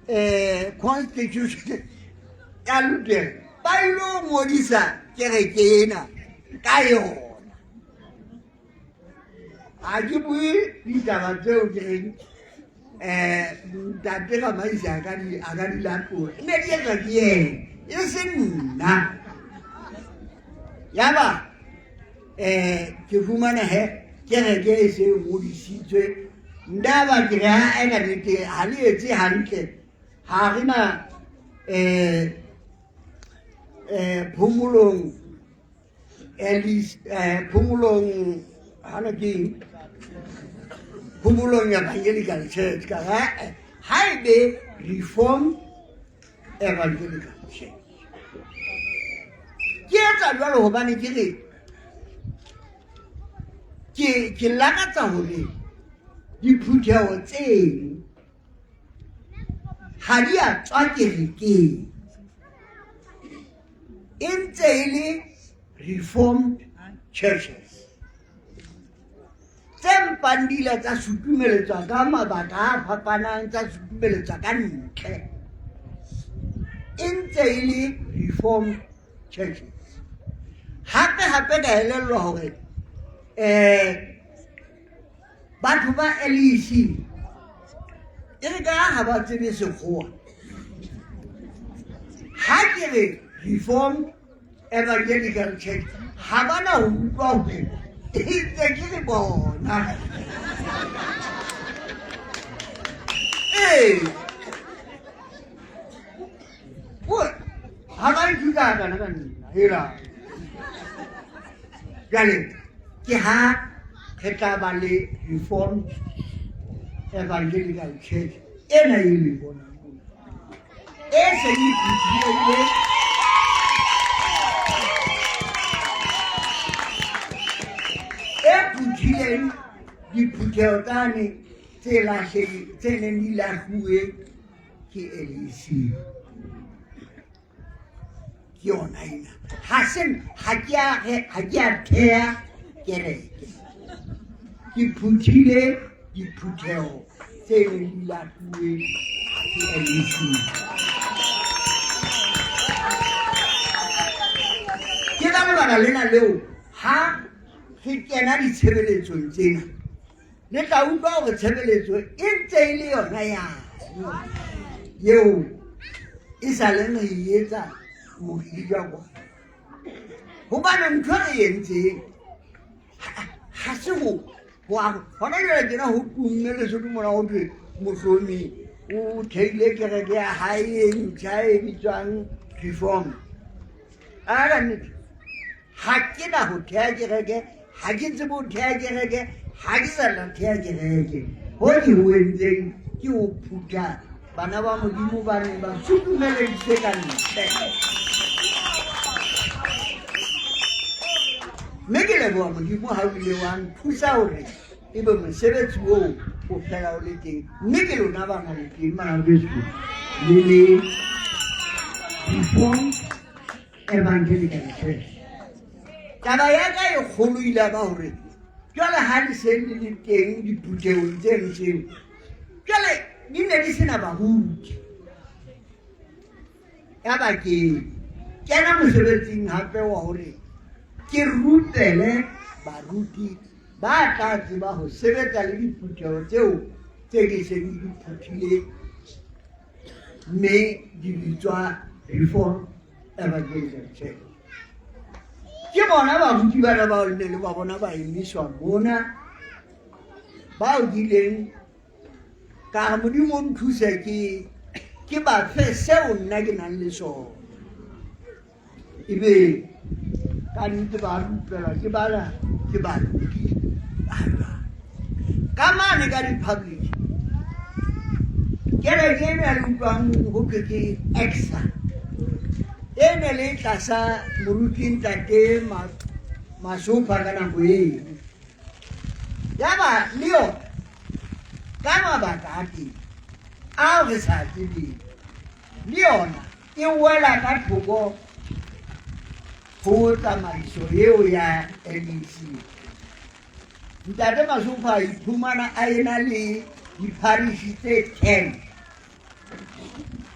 um constitution ya Lutere ba ilo ngodisa kereke ena ka yona. Ha ke bue ditaba tseo ke reng um ntate Ramaisi a ka di a ka di latola, e ne di etswa ke ena e se nna. Yaba um ke fumana he kereke e se e ngodisitswe, nna ba ke re ha ena nnete ha le etse hantle, ha re na um um phomolong Alice phomolong hana ke eng? Phomolong Evangelical Church ka ha ha e be Reformed Evangelical Church. Ke etsa jwalo hobane ke re ke ke lakatsa hore diphutheho tseno ha di a tswa kerekeng, e ntse e le Reformed churches tse mpang di ile tsa sutumeletswa ka mabaka a fapanang, tsa sutumeletswa ka ntle, e ntse e le Reformed churches. Hape hape ka elellwa hore um batho ba LEC e re ka ha ba tsebe sekgowa, ha ke re Reformed Evangelical Church ha ba na ho utlwa hore ntse ke re bona. Ee, ha ba nthuta kana ka nna hela. Jwale ke ha re tla ba le Reformed Evangelical Church ena e le bonang e seng e phuthile e phuthileng diphutheho tsane tse lahlehile tse neng di lahluwe ke LEC. Ke yona ena, ha se ha ke a ha ke a thea kereke, ke phuthile diphutheho tse neng di lahluwe ke LEC. Ke ka lebaka lena leo ha re kena ditshebeletsong tsena le tla utlwa hore tshebeletso e ntse e le yona yane eo e sa leng re e etsa mohija kwa, hobane ntho re entseng ha se ho hona jwale tjena ho tumme Lesotho mona ho thwe Mohlomi o theile kereke ya hae e ntjha e bitswang Reform. A ka nnete ha ke na ho thea kereke, ha ke tsebe ho thea kereke, ha ke sa tla thea kereke. Ho ke ho entseng ke ho phutha bana ba Modimo ba neng ba sutumeleditswe ka ntle, mme ke leboha Modimo ha o ile wa nthusa hore ebe mosebetsi oo o fela o le teng, mme ke lona bana le teng bana beso le le Reformed Evangelical Church. Taba ya ka e kgolo ile ba hore jwale ha le se le le teng diphuthehong tseno tseo, jwale di ne di sena baruti, ya ba ke kena mosebetsing hape wa hore ke rupele baruti ba tla tseba ho sebetsa le diphutheho tseo tse ke seng di phuthile mme di bitswa Reformed Evangelical Church. Ke bona baruti bana bao le ne le ba bona ba emiswa mona, bao ke ileng ka re Modimo o nthuse ke ke ba fe seo nna ke nang le sona, ebe ka nnete ba rupelwa ke bana ke baruti ba jwalo ka mane ka republic. Kereke ena le utlwang ho thwe ke ECSA e ne le tlasa moruti ntate Masopha ka nako eo, yaba le yona ka mabaka a teng ao re sa tsebeng le yona e wela ka thoko ho tsamaiso eo ya LEC. Ntate Masopha a iphumana a ena le dipharishi tse 10.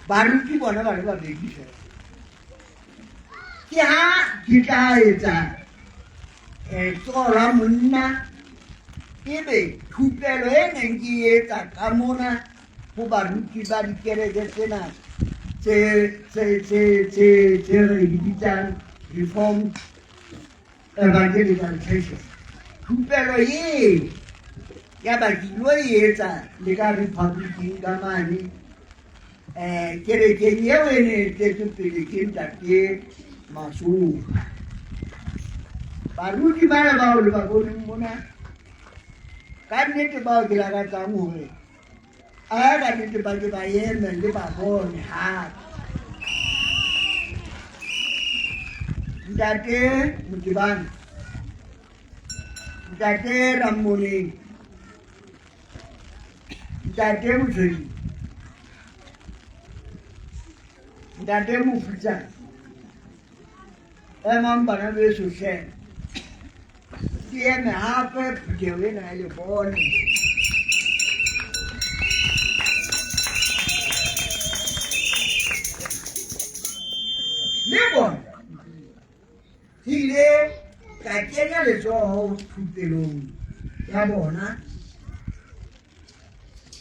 Baruti bona ba le babedi fela. Ke ha ke tla etsa letsoho la monna ebe thupelo e neng ke e etsa ka mona ho baruti ba dikereke tsena tse tse tse tse tse re di bitsang Reformed Evangelical Churches. Thupelo eo ya ba ke ilo e etsa le ka Republiceng ka mane kerekeng eo e ne e tletse pele ke ntate Masoka. Baruti bana bao le ba boneng mona ka nnete bao ke lakatsang hore a ka nnete ba ke ba eme le ba bone hape. Ntate Motebane, Ntate Rammoneng, Ntate Motshwenyi, Ntate Mofutsana, emang bana beso hle, ke eme hape phutheho ena e le bone. Le bona ke ile ka kenya letsoho thupelong ya bona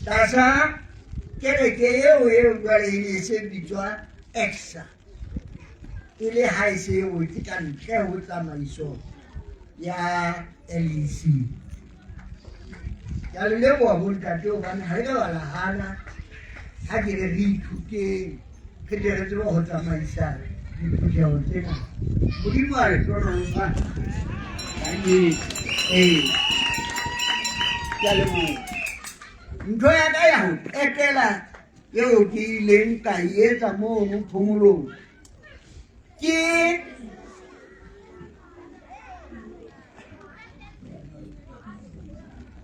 tlasa kereke eo eo jwale e ne e se bitswa ECSA, e le ha e se e wetse ka ntle ho tsamaiso ya LEC. Ke a le leboha bontate hobane ha le ka ba la hana ha ke re re ithuteng re tle re tsebe ho tsamaisa diphutheho tsena. Modimo a re hlohonolofatse. Ee, ke a leboha. Ntho ya ka ya ho qetela eo ke ileng ka e etsa mono phomolong ke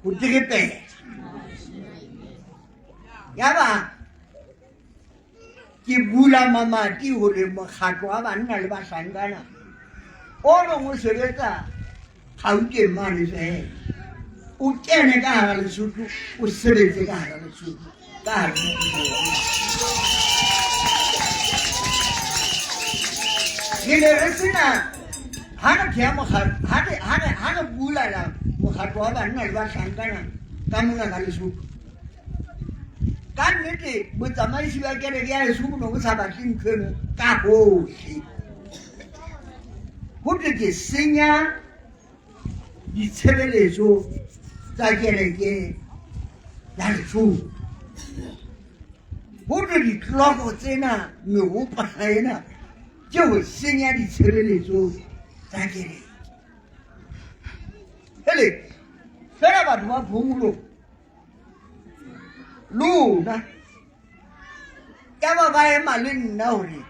ho terepela. Yaba ke bula mamati hore mokgatlo wa banna le bahlankana o nong o sebetsa Gauteng mane fela o kene ka hara Lesotho, o sebetse ka hara Lesotho, ka hara re ne re sena ha re thea mokgatlo, ha re bulala mokgatlo wa banna le bahlankana ka mona ka Lesotho. Ka nnete botsamaisi ba kereke ya heso bo ne bo sa batle ntho eno ka hohle. Ho thwe ke senya ditshebeletso tsa kereke ya Lesotho. Ho thwe ditloko tsena, mehopana ena ke ho senya ditshebeletso tsa kereke. Hele, fela batho ba phomolo lona yaba ba ema le nna hore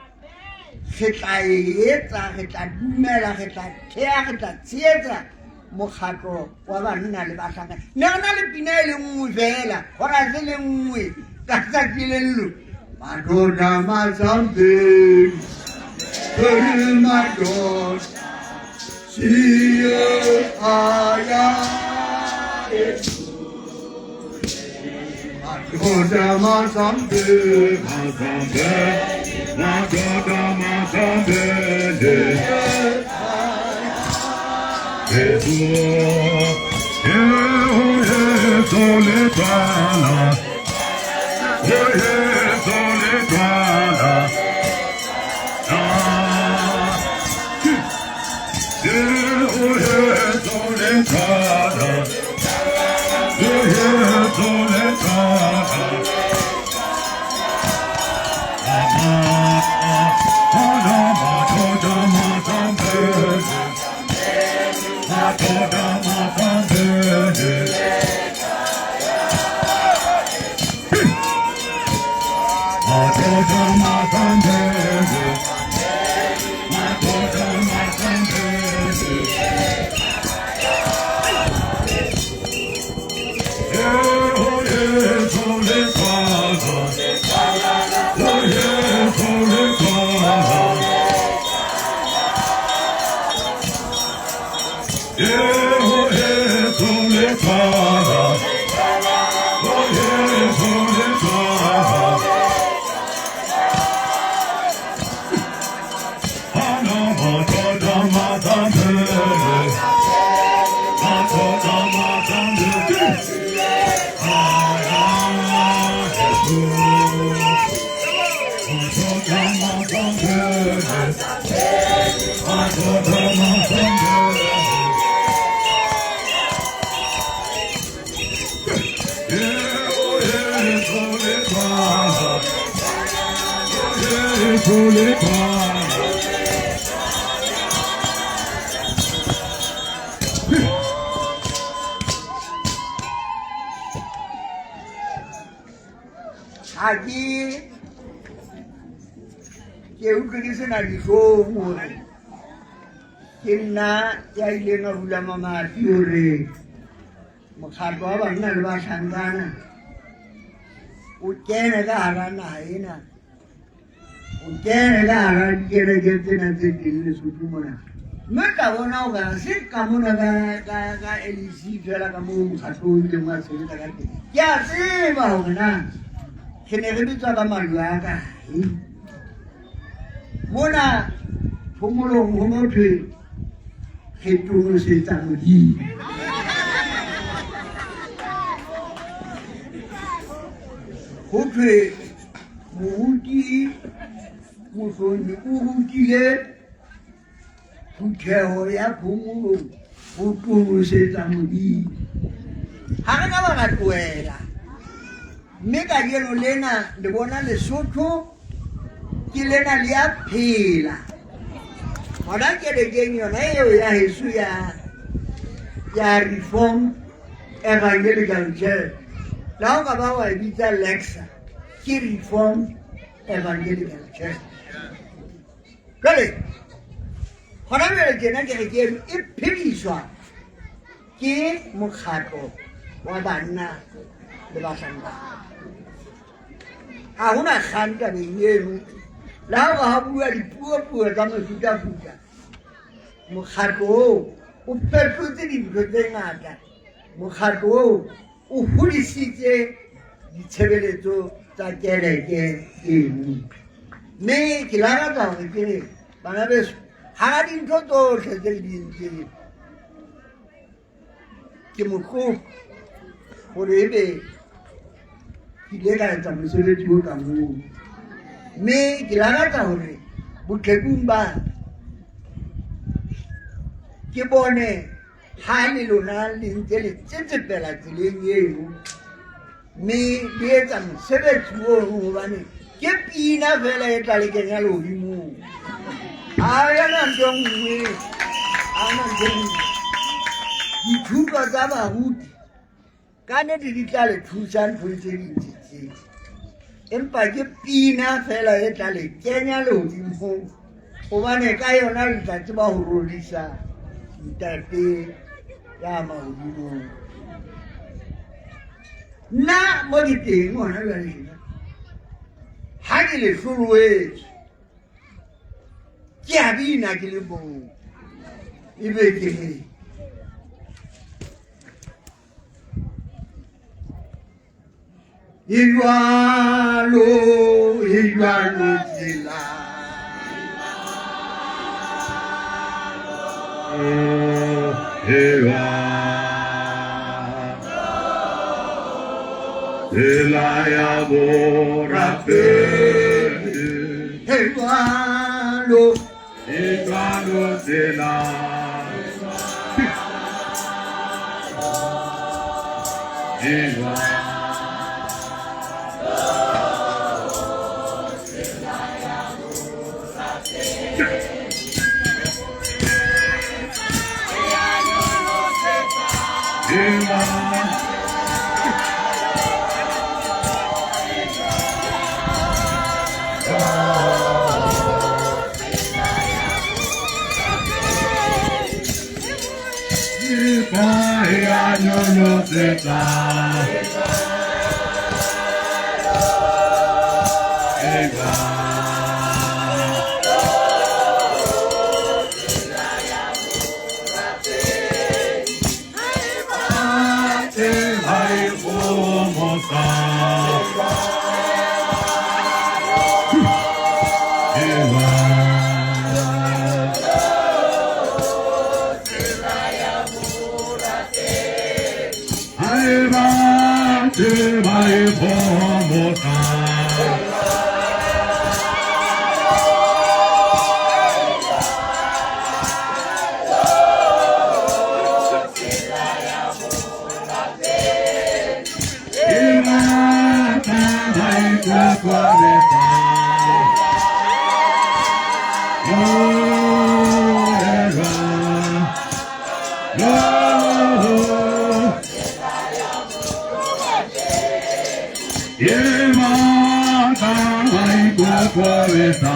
re tla e etsa, re tla dumela, re tla thea, re tla tshehetsa mokgatlo wa banna le bahlanka. Ne re na le pina e le nngwe fela, chorus e le nngwe ka tsatsi le llo. Madoda Mazambeni, madoda, siye aya. Madoda Mazambeni, Madoda Mazambeni, Ha ke ke utlwe ke sena dihlong hore ke nna ya ileng a bula mamati hore mokgatlo wa banna le bahlankana o kene ka hara naha ena, o kene ka hara dikereke tsena tse teng Lesotho mona. Mme ka bona hore ha se ka mona ka LEC fela ka moo mokgatlo o ileng wa sebetsa ka teng. Ke a tseba hore na re ne re bitswa ka majwe a kae. Mona phomolong ho no thwe re tonosetsa Modimo. Ho thwe moruti Mohloni o rutile phutheho ya phomolong ho tonosetsa Modimo. Ha re ka ba ra tlohela, mme kajeno lena le bona Lesotho ke lena le a phela. Hona kerekeng yona eo ya heso ya Reform Evangelical Church, le ha o ka ba wa e bitsa Lexa, ke Reform Evangelical Church. Jwale hona jwale tjena kereke eno e phediswa ke mokgatlo wa banna le bahlankana. Ha hona kgang tabeng eno. Le ha ba bua dipuopuo tsa mefutafuta, mokgatlo oo o fetotse dintho tse ngata. Mokgatlo oo o hodisitse ditshebeletso tsa kereke eno. Mme ke lakatsa hore ke re bana beso, hara dintho tsohle tse le di entseng, ke motlotlo hore ebe ke ile ka etsa mosebetsi o ka moo. Mme ke lakatsa hore boqhekung ba ke bone ha le lona le ntse le tsetsepela tseleng eno, mme le etsa mosebetsi ono, hobane ke pina fela e tla le kenya lehodimong. Ha ena ntho e nngwe, ha ona ntho e nngwe. Dithuto tsa baruti ka nnete di tla le thusa nthong tse ding tse tseo, empa ke pina fela e tla le kenya lehodimong, hobane ka yona le tla tseba ho rorisa Ntate ya mahodimong. Nna mo ke teng hona jwale tjena, ha ke le hloloetswe ke a bina ke le mong, ebe ke re e jwalo, e jwalo tsela. Tsela ya borapedi. E jwalo, e jwalo tsela. E jwalo. E matla a ikokobetsa.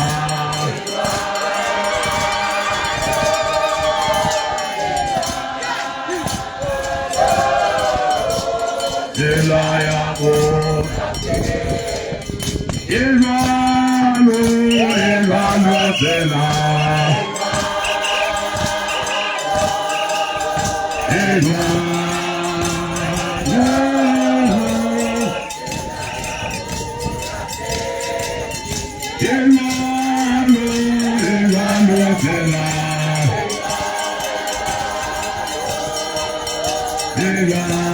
Tsela ya e jwalo, e jwalo tsela. E jwalo. E jwalo, e jwalo tsela. E jwalo.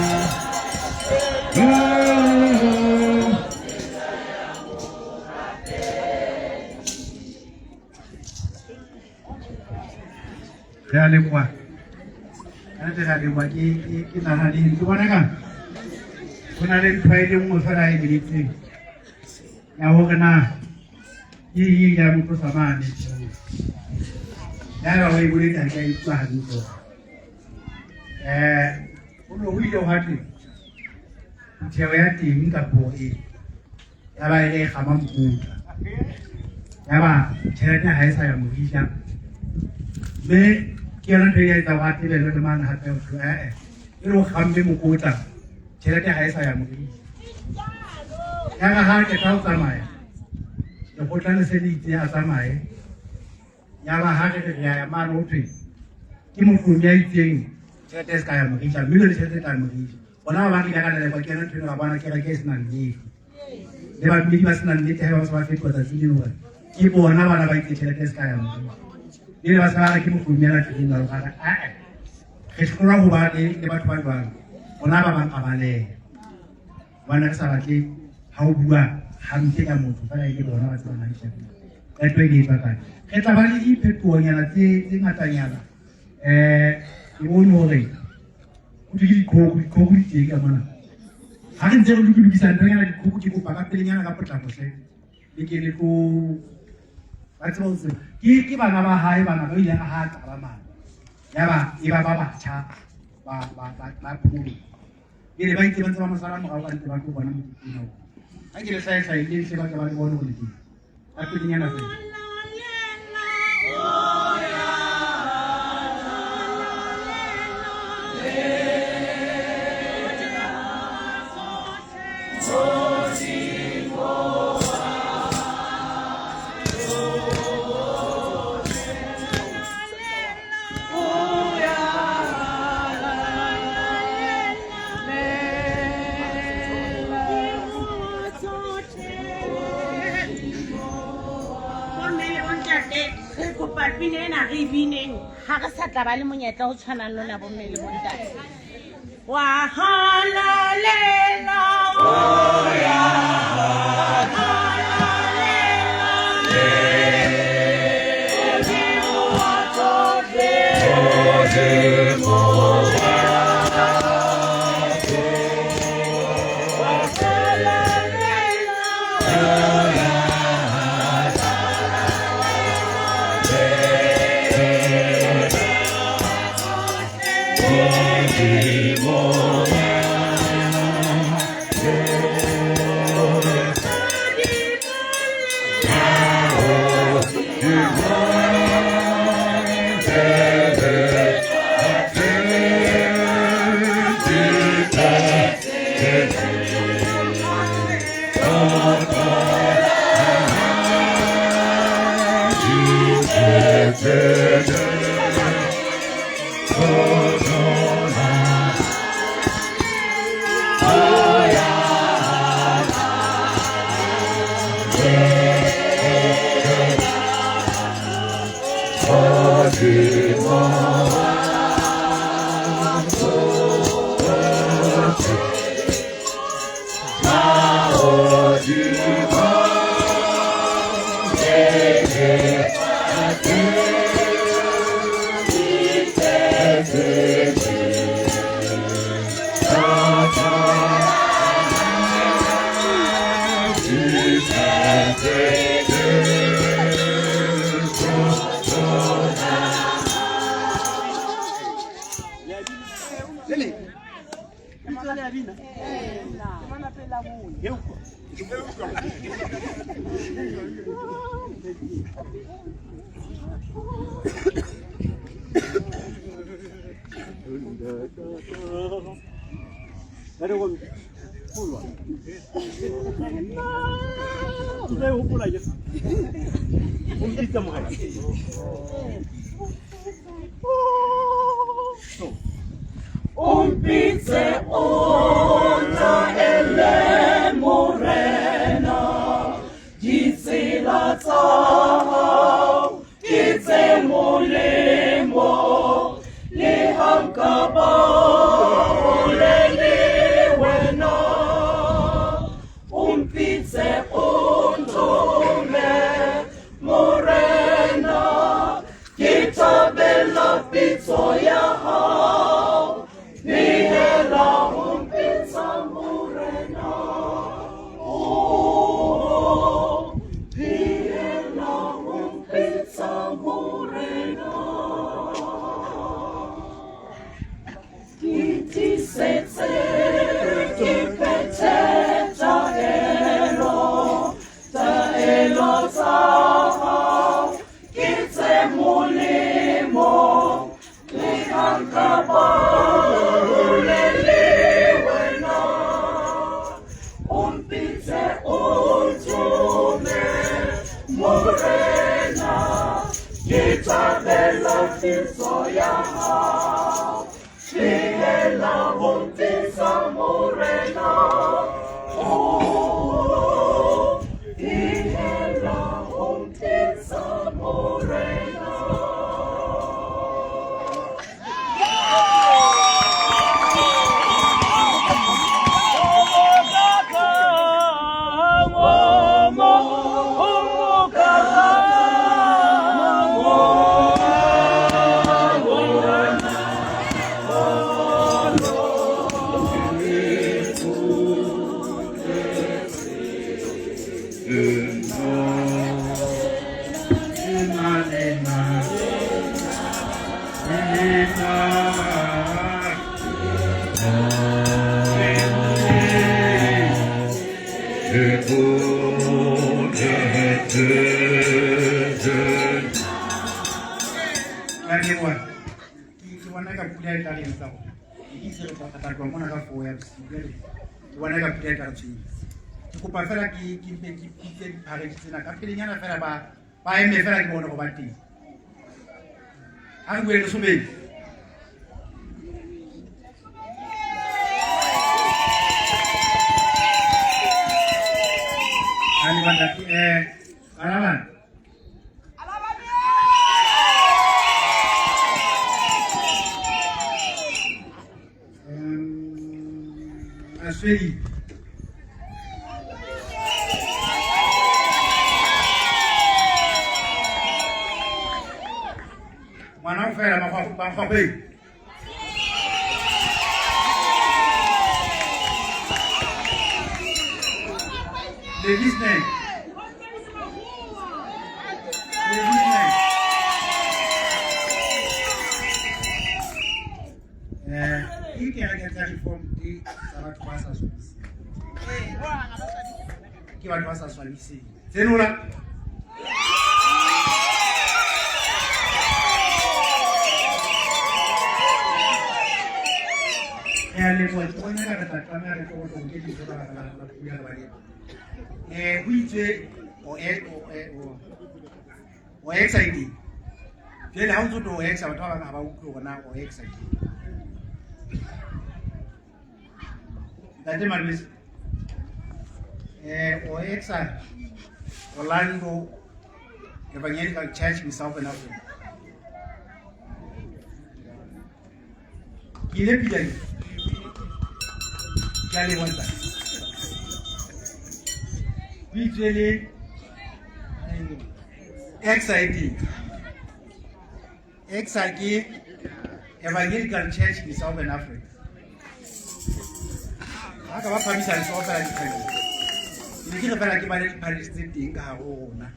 Re a leboha, kannete re a leboha. Ke nahaneng, ke bona ka ho na le ntho e le nngwe fela e boletseng ya hore na ke eng ya mo tlosa mane. Ya ba o e boletse, ha ke a utlwa hantle. Ho ne ho ile hwa thwe phutheho ya teng kapo e ya ba e re kgama mokotla, ya ba tjhelete ha e sa ya morija, mme ke yona ntho e ya etsa hore a tebelwe le mane hape ho thwe ee e re o kgamme mokotla, tjhelete ha e sa ya morija. Ya re ha a qeta ho tsamaya, lekgotla le se le itse a tsamaye, ya ba ha re re re ya mane ho thwe ke motlong ya itseng tjhelete e se ka ya morija, mme jwale tjhelete e tla morija. Bona ba bang re ile ka lelekwa ke yona ntho eno, ra bona kereke e senang nnete le badumedi ba senang nnete, ha ba se ba fetoha tsatsi leno hore ke bona bana ba itse tjhelete e se ka ya morija, le ba se ba re ke motlong ya latlhileng jwalo ka re ae re hlolwa ho ba le batho ba jwalo. Bona ba bang a baleha hobane re sa batle ha o bua hampe ka motho fela e le bona ba tsebang hantle qeto e le etswa kae. Re tla ba le diphetohonyana tse ngatanyana. Ke bone hore ho thwe ke dikgogo, dikgogo di teng ka mona. Ha re ntse re lokisa nthonyana dikgogo, ke kopa ka pelenyana ka potlako hle le ke le tlo ba tseba ho tseba ke bana ba hae, bana ba ileng ha qala mane ya ba e ba ba batjha ba ba ba ba pholo pele ba itse ba ntse ba mo sala morao ka ntse ba tlo bona mokete ona. Ha ke le hlaehlae le hle ba tle ba le bone hore le teng ka pelenyana fela. Bomme le bontate, re kopa pina ena re e bineng ha re sa tla ba le monyetla o tshwanang lona bomme le bontate. Wa halalela, o ya halalela, Modimo wa tsohle. Modimo Wa halalela, Modimo. bina? Temana pele la bone. E utlwa. Umpitse o ntaele Morena, ditsela tsa hao ke tse molemo, le ha nka ba hole le wena. Umpitse o nthome Morena, ke thabela pitso ya hao. Nehela ho mpitsa Morena, oh, nehela ho mpitsa Morena. Ke tiisetse, ke phethe taelo, taelo tsa hao ke tse molemo, le ha nka ba hole le wena. O mpitse o nthome Morena, ke thabela pitso ya hao. Nehela ho mpitsa Morena, oh, nehela ho mpitsa Morena. Ka leboha. Ke bona ka pula e tla re etsa hore ke itse re tla tloha mona ka 4 ya bosiu. Jwale ke bona ka pula e tla re tshwenya. Ke kopa fela ke mpe ke pitse dipharedi tsena ka pelenyana fela ba eme fela ke bone go ba teng. Ha re bue le Sobedi. Ha le bantate, Alabane. Aswedi. Ngwana o fela makgwakgweng. Levisneng. Levisneng. Ke kereke tsa reform di tsa batho ba sa swabiseng. Ke batho ba sa swabiseng. Tsenola. Re a leboha, ke bona eka re tla tlameha re tlo go nke dijo ka baka la pula le baleba. Ho itswe o exciting. Jwale ha o ntso o exa batho ba bang ha ba utlwe hore na o exciting. Ntate Malwetse, o exa Orlando Evangelical Church in Southern Africa. Ke ile pila ke a leboha ntate. Ho itswe le exciting. Exa ke Evangelical Church in Southern Africa. Ha ka ba phamisa letsoho fela diphaleng. Ke ne ke re fela ke bale diphaleng tse teng ka hare ho rona.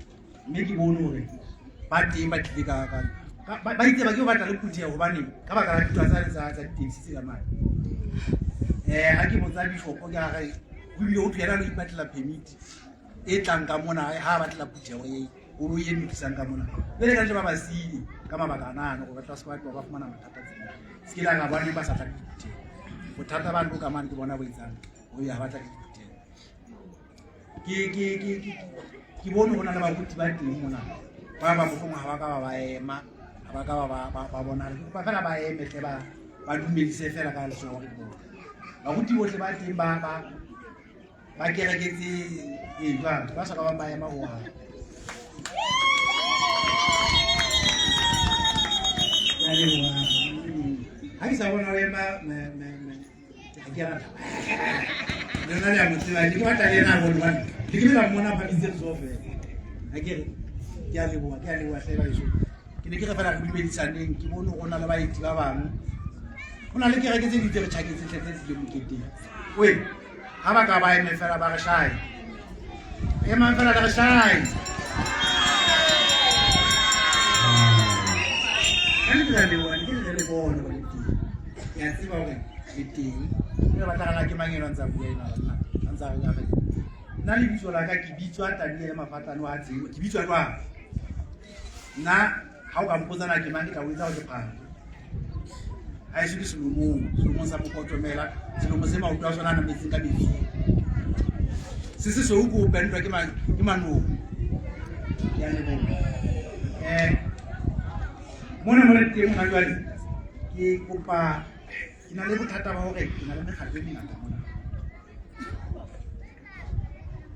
Mme ke bone hore ba teng ba tlile ka ba itse ba ke batla le phutheho hobane ka baka la ditwa tsa tsa ditekisi tse ka mane. Ha ke botsa bishopo ke gage o bile o thwe yena a lo ipatlela permit e tlang ka mona ha a batlela phuthego e koloi e lokisang ka mona. Jwale ka ntle ba ba siile ka mabaka a nano gore batho ba se ba tloha ba fumana mathata tseleng. Se ke la ra bona ba sa tla ka diphuthego. Bothata ba ntlo ka mane ke bona bo etsang ho ya ba tla ka diphuthego. Ke bone ho na le baruti ba teng mona ba ba mohlomong ha ba ka ba ba ema, ha ba ka ba ba ba ba bona. Ke kopa fela ba eme hle ba ba dumedise fela ka letsoho re bona. Baruti bohle ba teng ba ba ba kereke tse e jwang ba sa ka bang ba ema ho hang. Ke a leboha. Ha ke sa bona o ema me me me ha ke a rata. Le lona le a mo tseba, ke batla le yena a bone hobane le ke le la mmona a phamisitse letsoho fela. Ha ke re ke a leboha, ke a leboha hle baheso. Ke ne ke re fela re dumedisaneng, ke bone hore ho na le baeti ba bang. Ho na le kereke tse ding tse re tjhaketseng hle tse tlileng moketeng. Wee, ha ba ka ba eme fela ba re shae. Emang fela le re shae. Ka nnete re a leboha, ne ke re re le bone hore le teng. Ke a tseba hore le teng. Ke re batla ke mang enwa a ntse a bua enwa banna, a ntse a re a re nna lebitso la ka ke bitswa Daniel Mafatlane wa Tsebo. Ke bitswa jwang? Nna ha o ka mpotsa na ke mang ke tla o etsa hore ke phahame. Ha eso ke selomong, selomong sa mokotomela, selomo se maoto a sona a nametseng ka metsing. Se se sweu ke o pentwa ke ke manoko. Ke a leboha. Mona mo re teng hona jwale ke kopa ke na le bothata ba hore ke na le mekgatlo e mengata mona.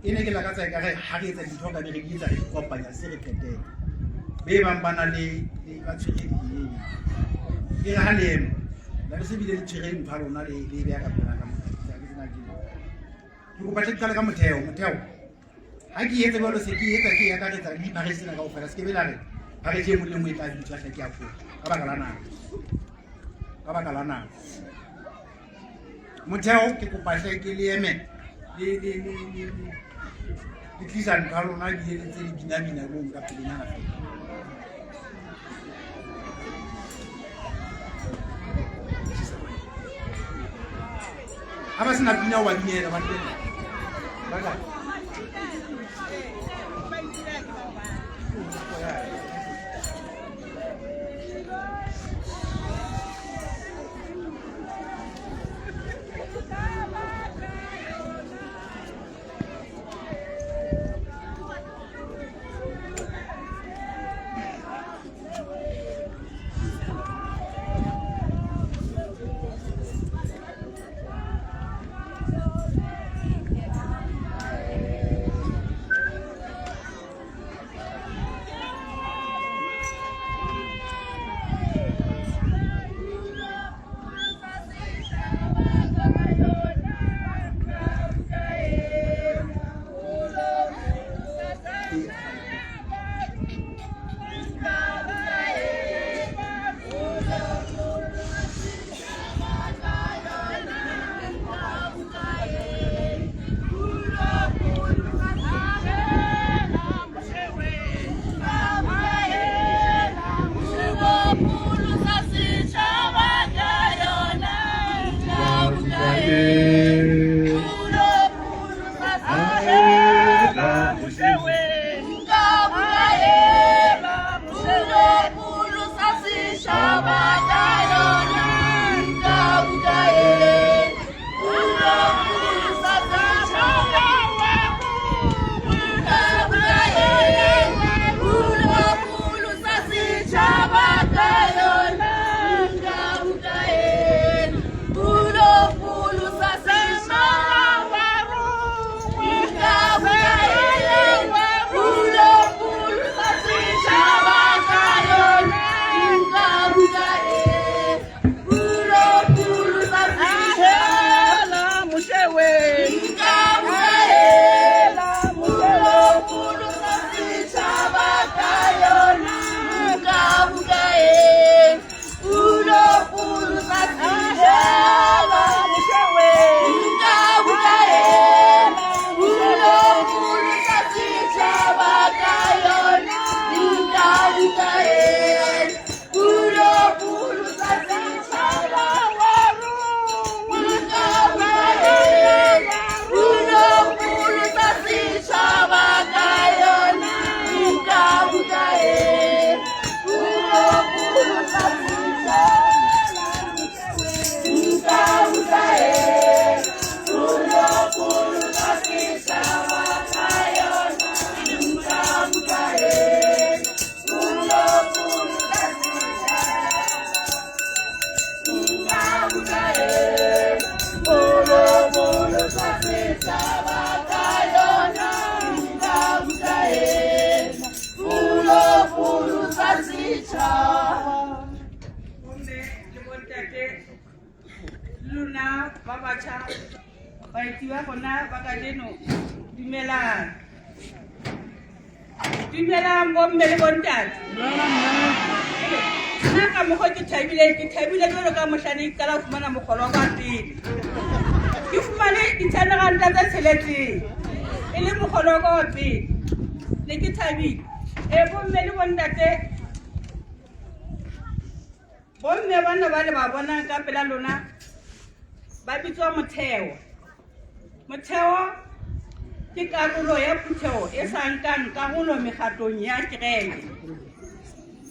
E ne ke lakatsa ekare ha re etsa dintho ka be re di etsa re di kopanya se re qetela. Be bang ba na le ba tshwere di e re ha le ema la be se bile le tshwere ntho ya lona le le beha ka pela ka mona. Ke tsena ke ke kopa tle ke qale ka motheo, motheo. Ha ke etsa jwalo se ke etsa ke e akaretsa le diphareshi tsena kaofela. Se ke be la re phareshi e nngwe le e nngwe e tla bitswa hle ke a kopa ka baka la nako. Ka baka la nako. Motheo ke kopa hle ke le eme le le le le le tlisa ntho ya lona ebile le ntse le binabina mono ka pelenyana fela. Ha ba sena pina o ba binela ba teng. Ba kae? rona ba batjha, baeti ba rona ba kajeno, dumelang. Dumelang bomme le bontate. Nna ka mokgwa ke thabile, ke thabile jwalo ka mohlane ke qala ho fumana mokgolo wa ka pele. Ke fumane di-ten ranta tse tsheletseng e le mokgolo wa ka wa pele. Ne ke thabile. Ee, bomme le bontate, bomme bana ba le ba bonang ka pela lona ba bitswa motheo. Motheo ke karolo ya phutheho e sa nkang karolo mekgatlong ya kereke.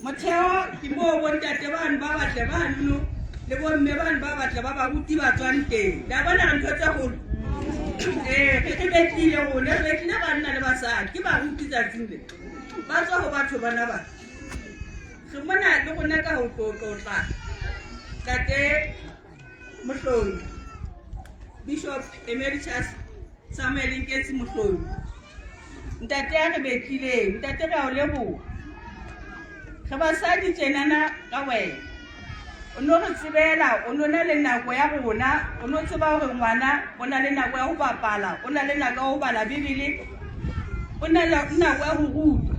Motheo ke moo bontate bano ba batle bano le bomme bano ba batle ba baruti ba tswang teng. Le a bona re ntho tse kgolo? Ee, re betlile rona, re betlile banna le basadi, ke baruti tsatsing le. Ba tswa ho batho bana ba. Re mona le rona ka ho tlotla Ntate Mohlomi, Bishop Emeritus Samuel Nketsi Mohlomi. Ntate ya re betlileng, ntate re a o leboha. Re basadi tjenana ka wena. O no re tsebela, o no na le nako ya rona, o no tseba hore ngwana o na le nako ya ho bapala, o na le nako ya ho bala Bibele, o na le nako ya ho rutwa.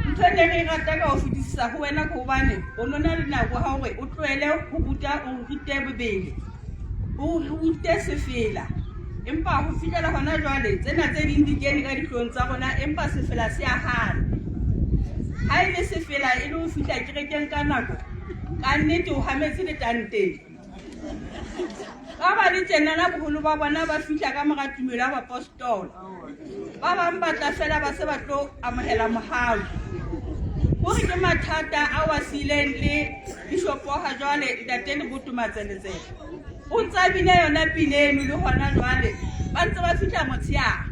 Ntho e ne re e rata ka ho fetisisa ho wena ke hobane o no na le nako ya hore o tlohele ho ruta, o rute Bibele, o rute sefela. Empa ho fihlela hona jwale tsena tse ding di kene ka dihlong tsa rona, empa sefela se a hana. Ha e le sefela e le ho fihla kerekeng ka nako, ka nnete o hametse letanteng. Ba ba le tjenana boholo ba bona ba fihla ka mora tumelo ya bapostola. Ba bang ba tla fela ba se ba tlo amohela mohau. Hore ke mathata ao a siileng le bishopo ha jwale Ntate Leboto Matseletsele. O ntse a bina yona pina eno le hona jwale ba ntse ba fihla motsheare.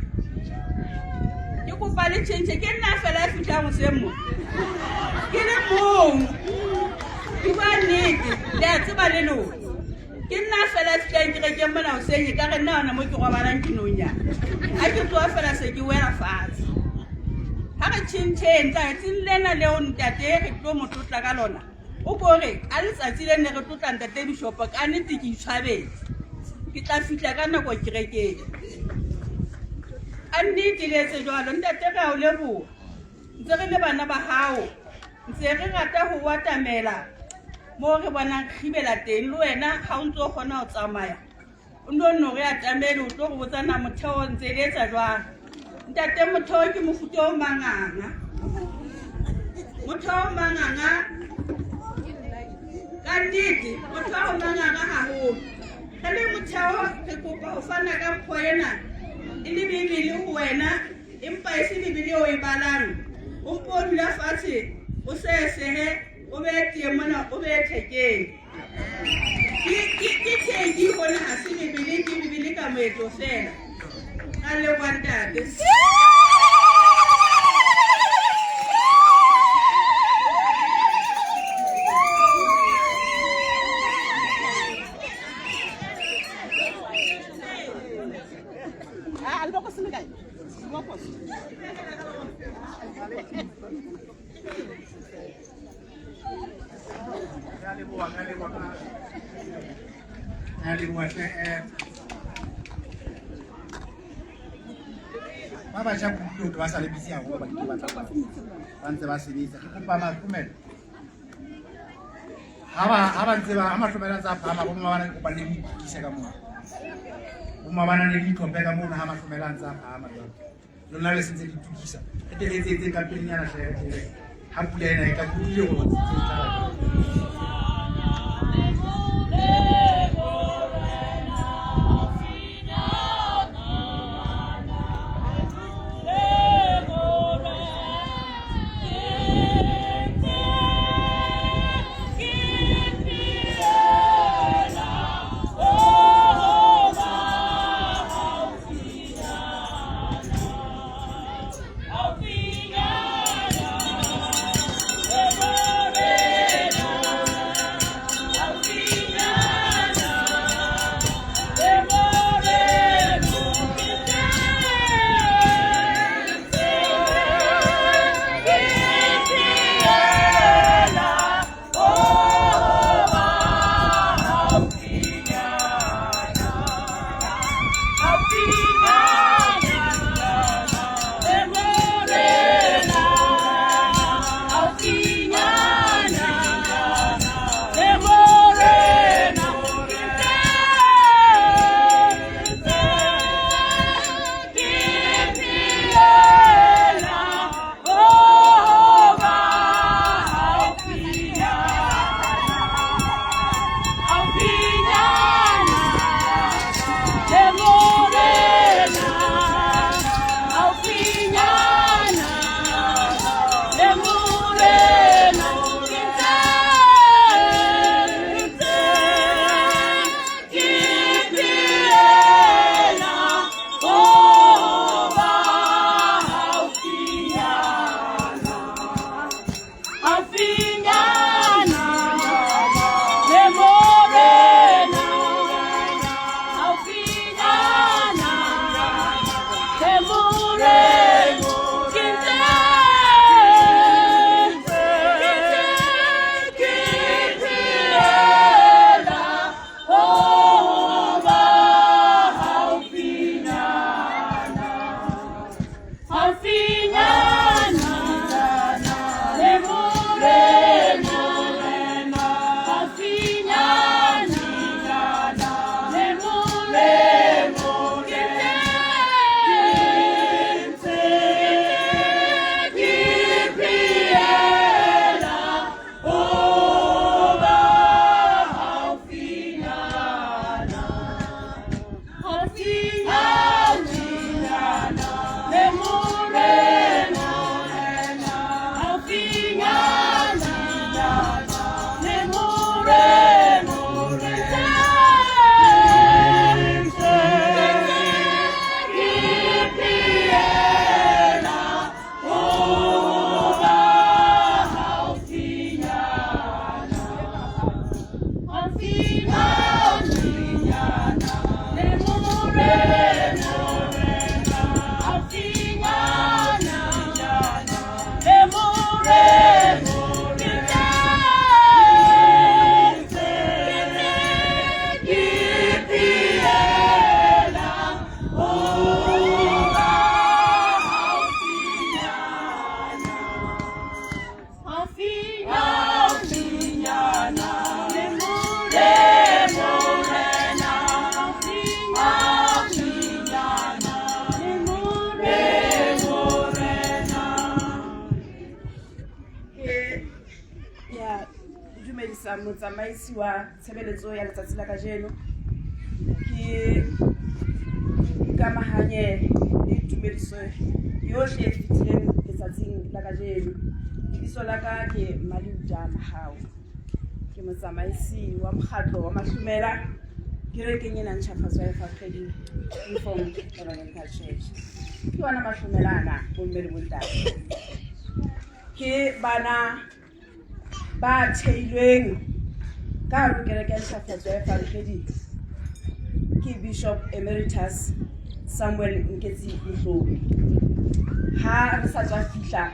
Ke kopa le tjhentjhe, ke nna fela ya fihlang hoseng mo. Ke le mong. Ke bua nnete, le a tseba le lona. Ke nna fela ya fihlang kerekeng mona hoseng, e ka re nna hona mo ke robalang ke nonyana. Ha ke tsoha fela se ke wela fatshe. Ha re tjhentjheng tsatsing lena leo ntate re tlo mo tlotla ka lona. O ko re ka letsatsi le ne re tlotla ntate bishopo ka nnete ke itshwabetse. Ke tla fihla ka nako kerekeng. Ka nnete le etse jwalo ntate re a o leboha. Ntse re le bana ba hao. Ntse re rata ho o atamela moo re bonang kgibela teng le wena ha o ntse o kgona ho tsamaya. O nno nno re atamele o tlo re botsa na motheo ntse le etsa jwang. Ntate motheo ke mofuta o manganga. Motheo o manganga ka nnete motheo o manganga haholo. Re le motheo re kopa ho fana ka mpho ena e le Bibele ho wena empa e se Bibele o e balang. O mpo o dula fatshe o sesehe o behe tee mona o behe thekeng. Ke theki hona ha se Bibele, ke Bibele ka moetlo fela. Ka leboha ntate. Ah, lebokose le kae? Lebokose. Ba batjha kutlwe ba sa le busy haholo ba ke ba tla ba ntse ba sebetsa. Ke kopa mahlomelo ha ba ntse ba ha mahlomelo a ntse a phahama, bo mma bana ke kopa le itukise ka moo. Bo mma bana le ditlhophe ka moo ha mahlomelo a ntse a phahama jwalo. Lona le sentse le itukisa. Re tle re etsetse ka pelenyana hle re tle ha pula ena e tla kutlwile hore tse e tla. Motsamaisi wa tshebeletso ya letsatsi la kajeno, ke ikamahanye le tumediso yohle e fetileng letsatsing la kajeno. Lebitso la ka ke Maliuta Mahao, ke motsamaisi wa mokgatlo wa Mahlomela kerekeng ena Ntjhafatso ya Evangeli Reformed Evangelical Church. Ke ona mahlomela ana bomme le bontate, ke bana ba theilweng ka hare ho kereke ya Ntjhafatso ya Evangeli ke Bishop Emeritus Samuel Nketsi Mohlomi. Ha re sa tswa fihla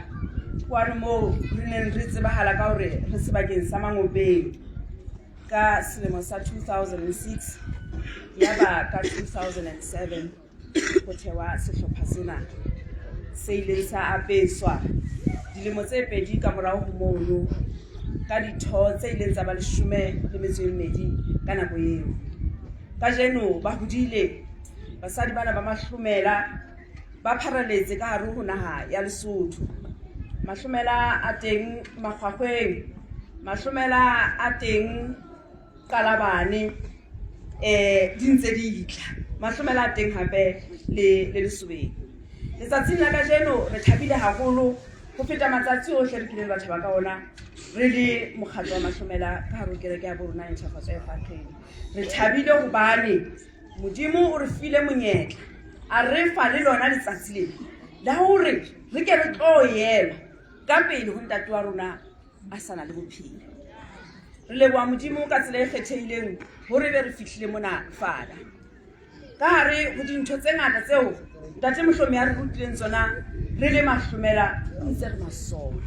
kwano moo re neng re tsebahala ka hore re sebakeng sa Mangopeng ka selemo sa 2006, yaba ka 2007 ho thewa sehlopha sena se ileng sa apeswa dilemo tse pedi ka morao ho mono ka ditho tse ileng tsa ba 12 ka nako eo. Kajeno ba hodile basadi bana ba Mahlomela, ba pharaletse ka hare ho naha ya Lesotho. Mahlomela a teng Makgwakgweng, Mahlomela a teng Qalabane, di ntse di tla. Mahlomela a teng hape le Lesobeng. Letsatsing la kajeno re thabile haholo ho feta matsatsi ohle re kileng ra thaba ka ona re le mokgatlo wa Mahlomela ka hare ho kereke ya borona ya Ntjhafatso ya Evangeli. Re thabile hobane Modimo o re file monyetla, a re fa le lona letsatsi lena la hore re ke re tlo ema ka pele ho ntate wa rona a sa na le bophelo. Re leboha Modimo ka tsela e kgethehileng hore be re fihlile mona fada. Ka hare ho dintho tse ngata tseo ntate Mohlomi a re rutileng tsona re le Mahlomela, o itse re masole.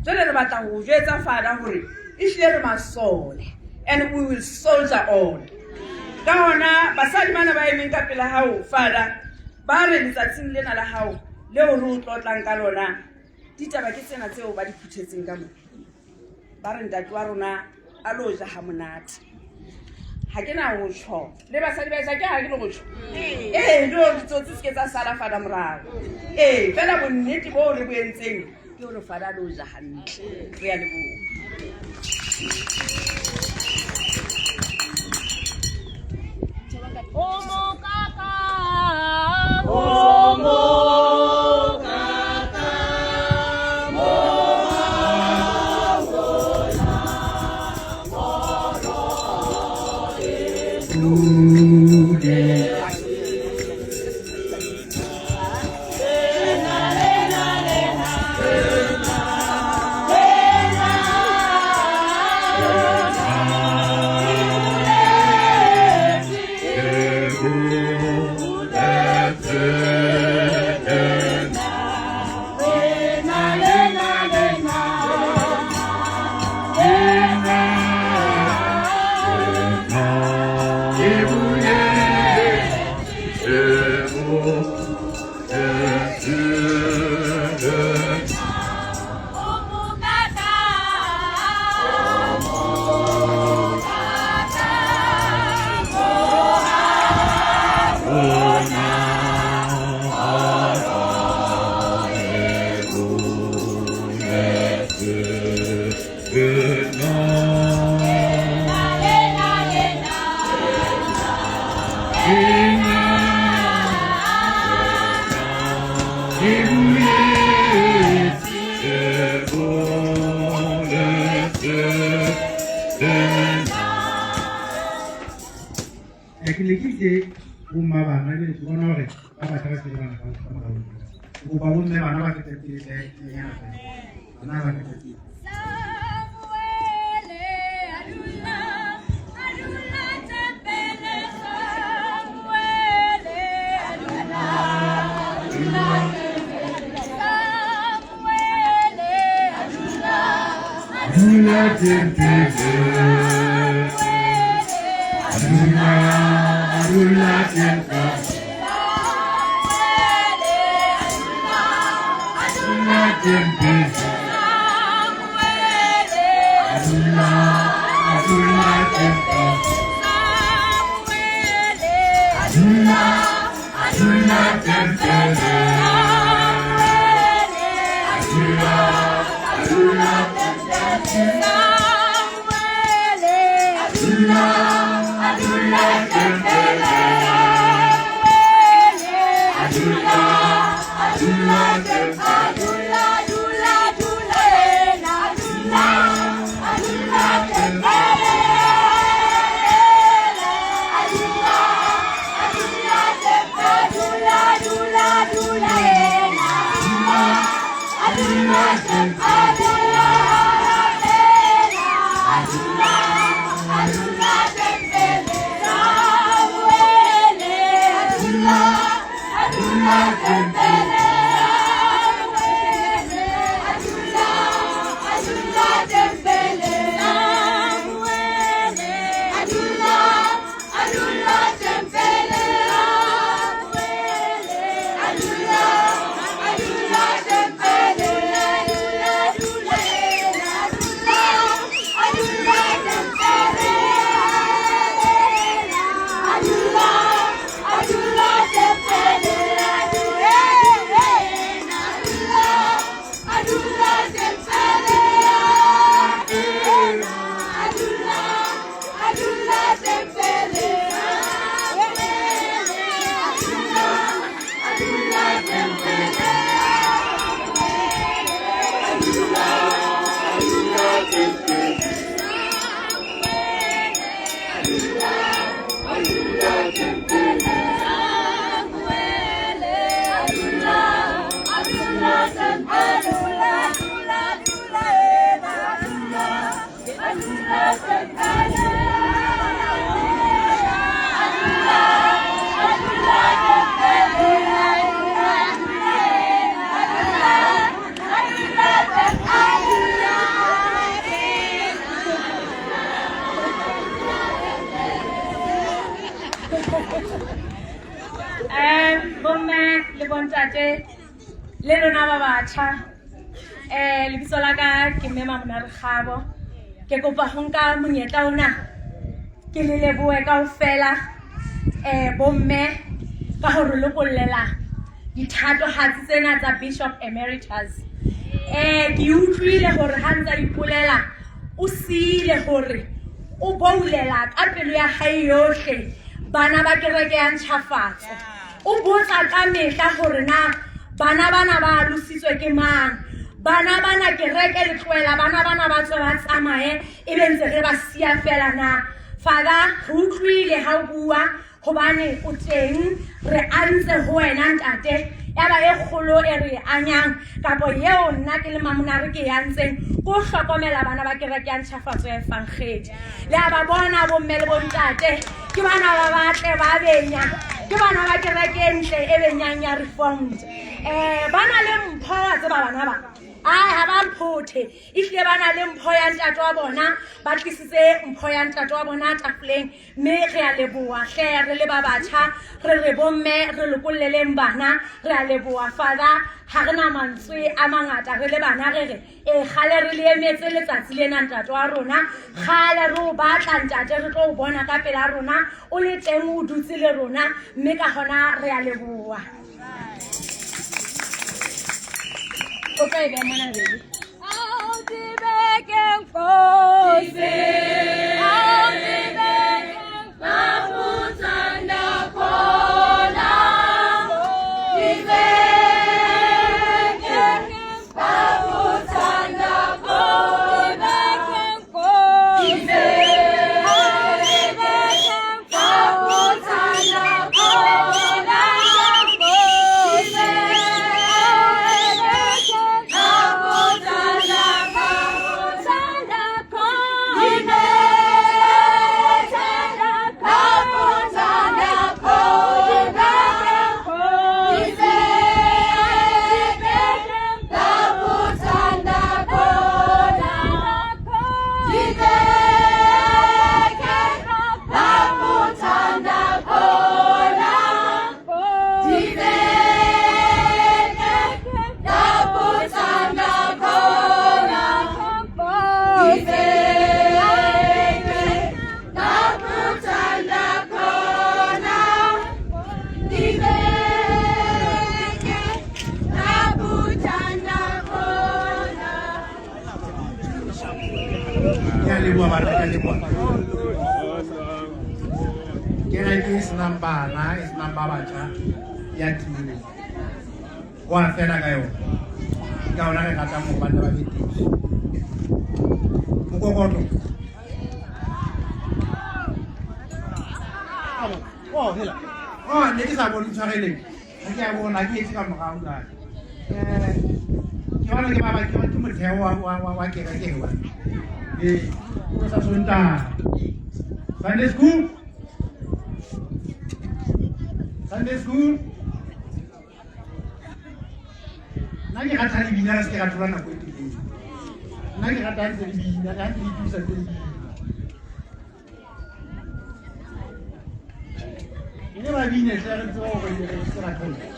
Jwale re batla ho jwetsa fada hore ehlile re masole and we will soldier on. Ka hona basadi bana ba emeng ka pela hao fada, ba re letsatsing lena la hao leo re o tlotlang ka lona, ditaba ke tsena tseo ba di phuthetseng ka mo. Ba re ntate wa rona a lo ja ha monate. Ha ke na ho tjho le basadi ba etsa ke ha ke le go tjho. Ee, le hore ditsotsi se ke tsa sala fada morao. Ee, fela bonnete boo re bo entseng ke hore fada lo ja hantle. Re a leboha. O mokaka, o mokaka, Ke ne ke itse bomma bana jwale ke bona hore ba batla ba se le bana ka morao. Ke kopa bomme bana ba fete pele hle, nyana fela. Bana ba fete pele. Dula tempele, dula, dula tempele, dula tempele, dula, dula tempele, dula, dula tempele, dula, dula tempele. Bomme le bontate le lona ba batjha, lebitso la ka ke mme Mamonare Kgabo. Ke kopa ho nka monyetla ona ke le lebohe kaofela, bomme, ka ho re lokollela dithatohatsi tsena tsa Bishop Emeritus. Ke utlwile hore ha ntsa ipolela o siile hore o boulela ka pelo ya hae yohle bana ba kereke ya ntjhafatso. O botsa ka mehla hore na bana bana ba alositswe ke mang, bana bana kereke le tlohela bana bana ba tswe ba tsamaye ebe ntse re ba siya fela na. Father, re utlwile ha o bua hobane o teng, re antse ho wena ntate. Ya ba e kgolo e re anyang kapo eo nna ke le Mamonare ke e antseng ko hlokomela bana ba kereke ya ntjhafatso ya Evangedi. Le a ba bona bomme le bontate, ke bana ba batle ba benya, ke bana ba kereke e ntle e benyang ya Reformed. Ba na le mpho wa tseba bana ba, ai ha ba mphothe, ehlile ba na le mpho ya ntate wa bona, ba tlisitse mpho ya ntate wa bona tafoleng. Mme re a leboha hle re le ba batjha, re re bomme re lokolleleng bana, re a leboha Father. Ha re na mantswe a mangata re le bana, re re kgale re le emetse letsatsi lena ntate wa rona, kgale re o batla ntate, re tlo o bona ka pela rona, o le teng o dutse le rona, mme ka hona re a leboha. O tlo e beha mona baby. Kereke e senang bana, e senang ba batjha ya timo. Ho a fela ka yona. Ke ka hona re ratang hore banna ba be teng. Mokokotlo. Oh, hela. Oh, ne ke sa bone tshwareleng. Ha ke a bona, ke etse ka morao jwale. Ke bona ke ba ba ke motheo wa kereke wa. Ee, sekolo sa Sontaha. Sunday school. Sunday school. Nna ke rata le bina, se ke ra thola nako e telele. Nna ke rata ntse le bina, ka ntse le itusa ntse le bina. E ba bine hle re tsebe hore re se ra thola.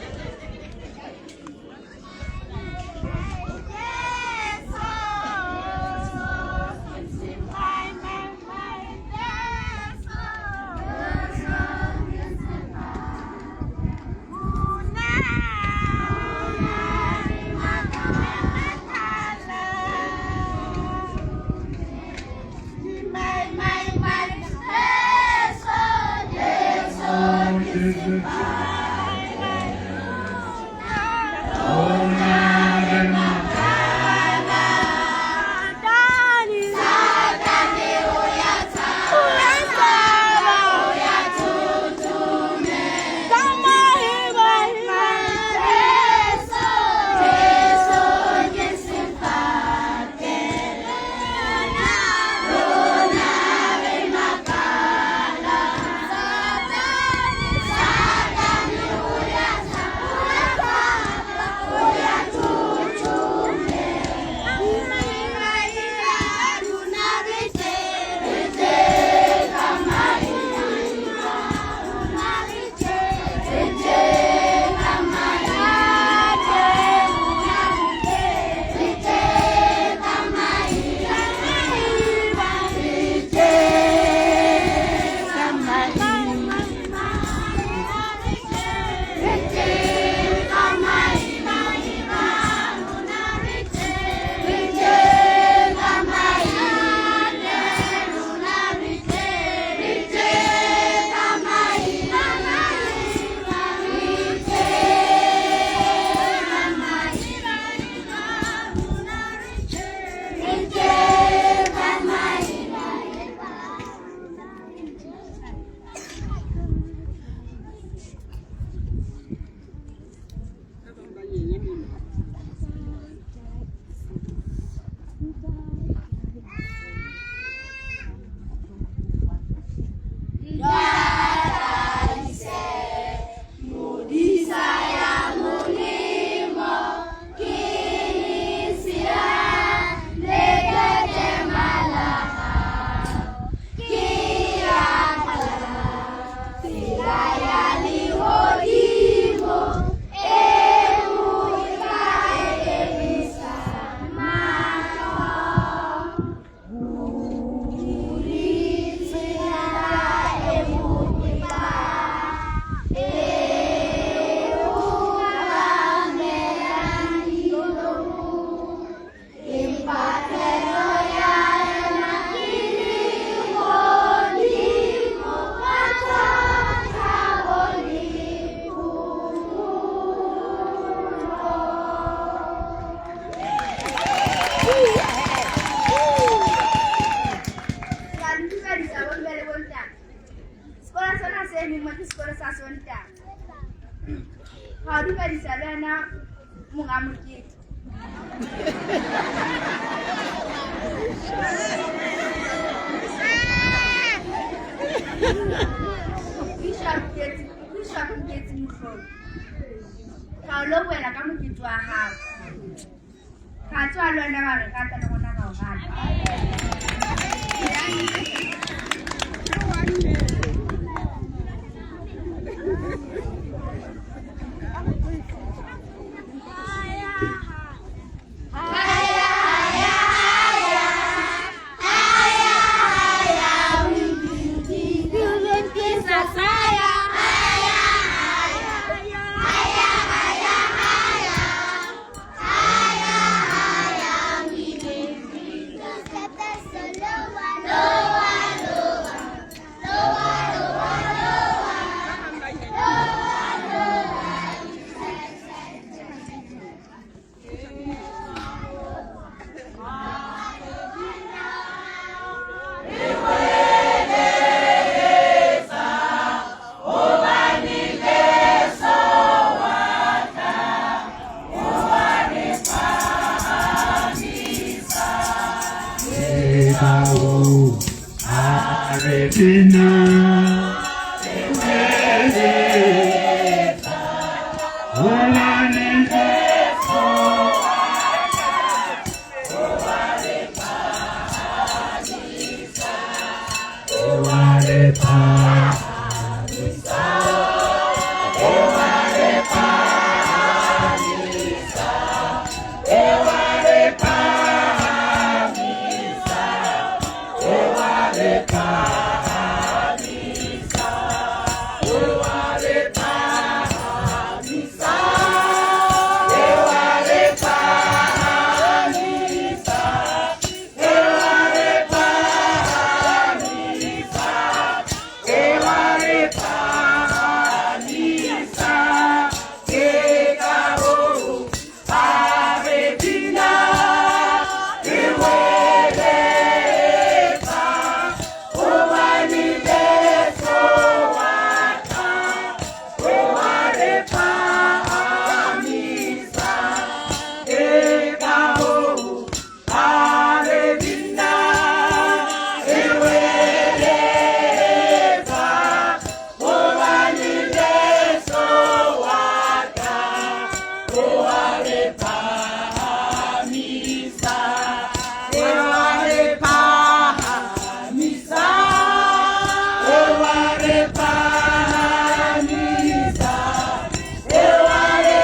Loa, Re bina re hweletsa, hobane Jesu wa tla, o wa re phahamisa, o wa re phahamisa, o wa re phahamisa, o wa re phahamisa, o wa re phahamisa, o wa re phahamisa, o wa re phahamisa, o wa re phahamisa, o wa re phahamisa. Ke ka hoo ha re bina re hweletsa, hobane Jesu wa tla, o wa re phahamisa. Ke ka hoo ha re bina re hweletsa, hobane Jesu wa tla, o wa re phahamisa, o wa re phahamisa, o wa re phahamisa, o wa re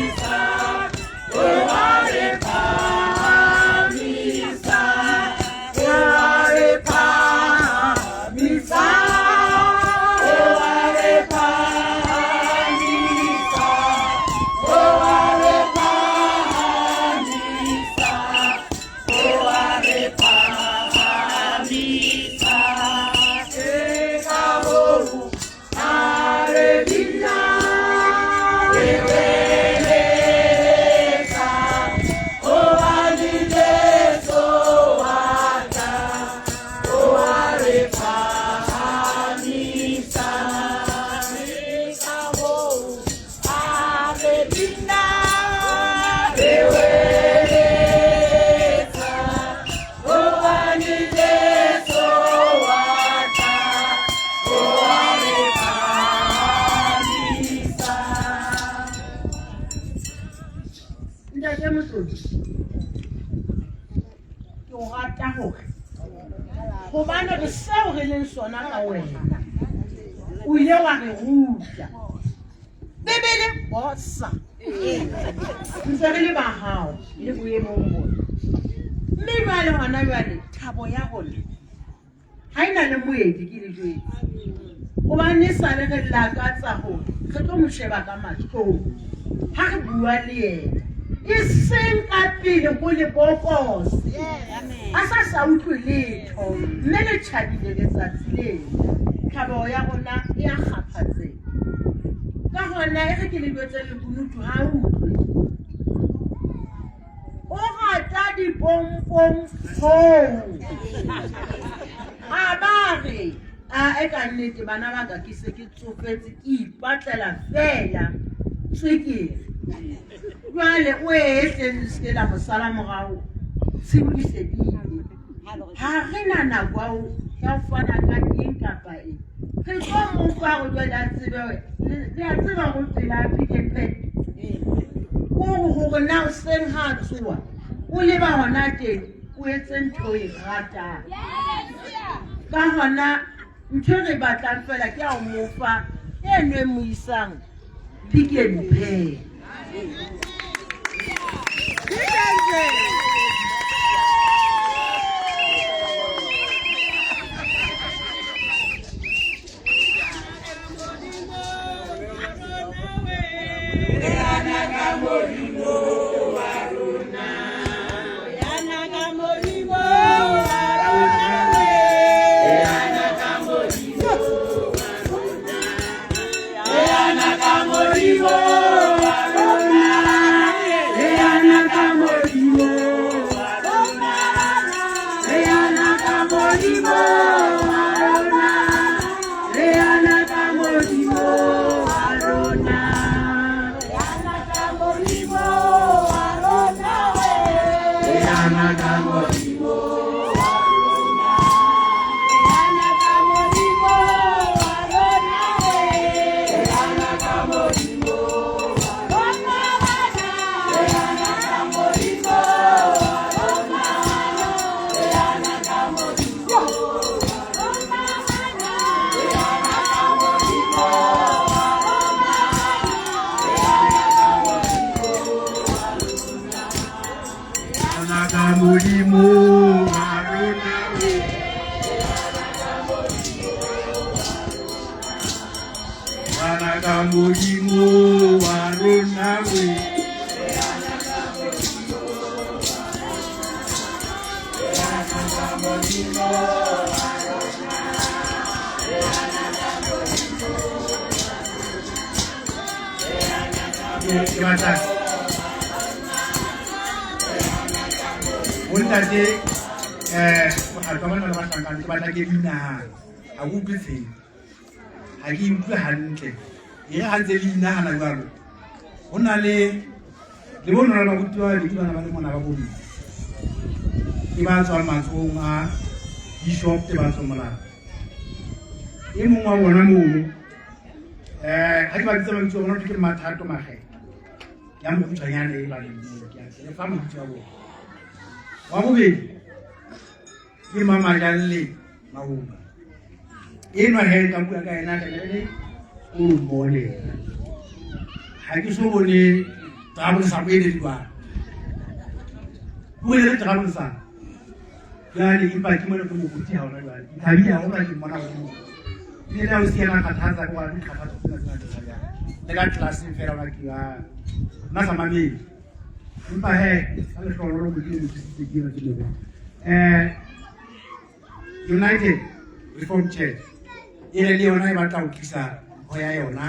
phahamisa, o wa re phahamisa, o wa re phahamisa, o wa re phahamisa, o wa re phahamisa, o wa re phahamisa. Ke ka hoo ha re bina re hweletsa, hobane Jesu wa tla, o wa re phahamisa. Ke ka hoo ha re bina re hweletsa, hobane Jesu wa tla, o wa re phahamisa. Ntate Motlotlo, ke o rata hore hobane re seo re leng sona ka wena, o ile wa re ruta Bibele bosa ntse re le ba hao le boemong bona. Mme jwale hona jwale thabo ya rona ha e na le moedi, ke le jwetse, hobane e sale re lakatsa hore re tlo mo sheba ka mahlong ha re bua le yena, e seng ka pele ho lebokose a sa sa utlwe letho, mme le tjhabile letsatsi leno. Thabo ya rona e a kgaphatseha. Ka hona e re ke le jwetse lekunutu, ha a utlwe, o rata dipompong hoo a ba re a e ka nnete bana ba ka, ke se ke tsofetse, ke ipatlela fela tswekere. Jwale o ehleng le seke la mo sala morao, tshiu di se di ile. Ha re na nako ya ho fana ka eng kapa eng, re tlo mo fa hore jwale a tsebe hore le a tseba hore pela Pick n Pay kore hore na hoseng ha a tsoha o leba hona teng, o etse ntho o e ratang. Ka hona ntho e re batlang fela ke ya ho mo fa eno e mo isang Pick n Pay. Modimo wa rona we. Ke batla bontate mokgatlo wa banna le bahlankana, ke batla ke inahana, ha ke utlwe tsela, ha ke utlwe hantle. E re ha ntse le inahana jwalo, ho na le le bo lona baruti ba babedi bana ba le mona ba bomme ke ba tswang matsohong a bishop Tebatso Molao. E mong wa bona mono ha ke ba bitsa mabitso a bona ke Mathato Makgetho ya mokgutshwanyane e ba leng moo, ke a le fa mabitso a bona. Wa bobedi ke Mamajalle Maoba, enwa he nka bua ka ena ka le o mole ha ke so bone troublesome e le jwalo, o le troublesome jwale, empa ke mona ke moruti ha ona jwale, ke thabile haholo ha ke mmona godimo. Le le o se yena kgathatsa ke wa dikgathatso tsena tsena tsena jang le ka tlelaseng fela ona ke ba nna sa mamele, empa he ka lehlohonolo Modimo mo thusitse ke ena ke moruti. United Reformed Church e re le yona e batla ho tlisa mpho ya yona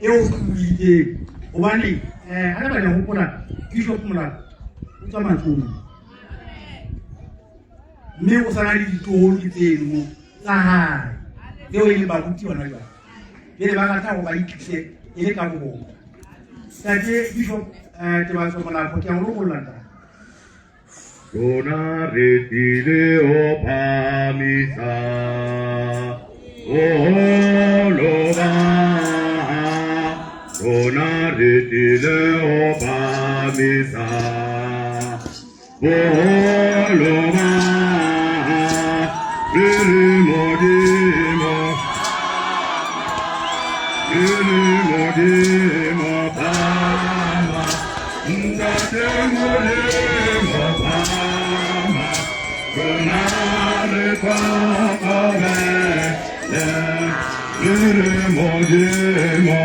eo e buileng, hobane ha le ba le hopola Bishop Molao o tswa matlong mme o sana le ditloholo ke tseno tsa hae tseo e leng baruti hona jwale, pele ba rata hore ba itlise e le ka bobona. Ntate Bishop Tebatso Molapo, ke a o lokolla ntate. Rona re tlile ho phahamisa boholo ba rona, re tlile ho phahamisa boholo ba re le Modimo, re le Modimo phahama, Ntate Modimo phahama, rona re kokobele, re le Modimo,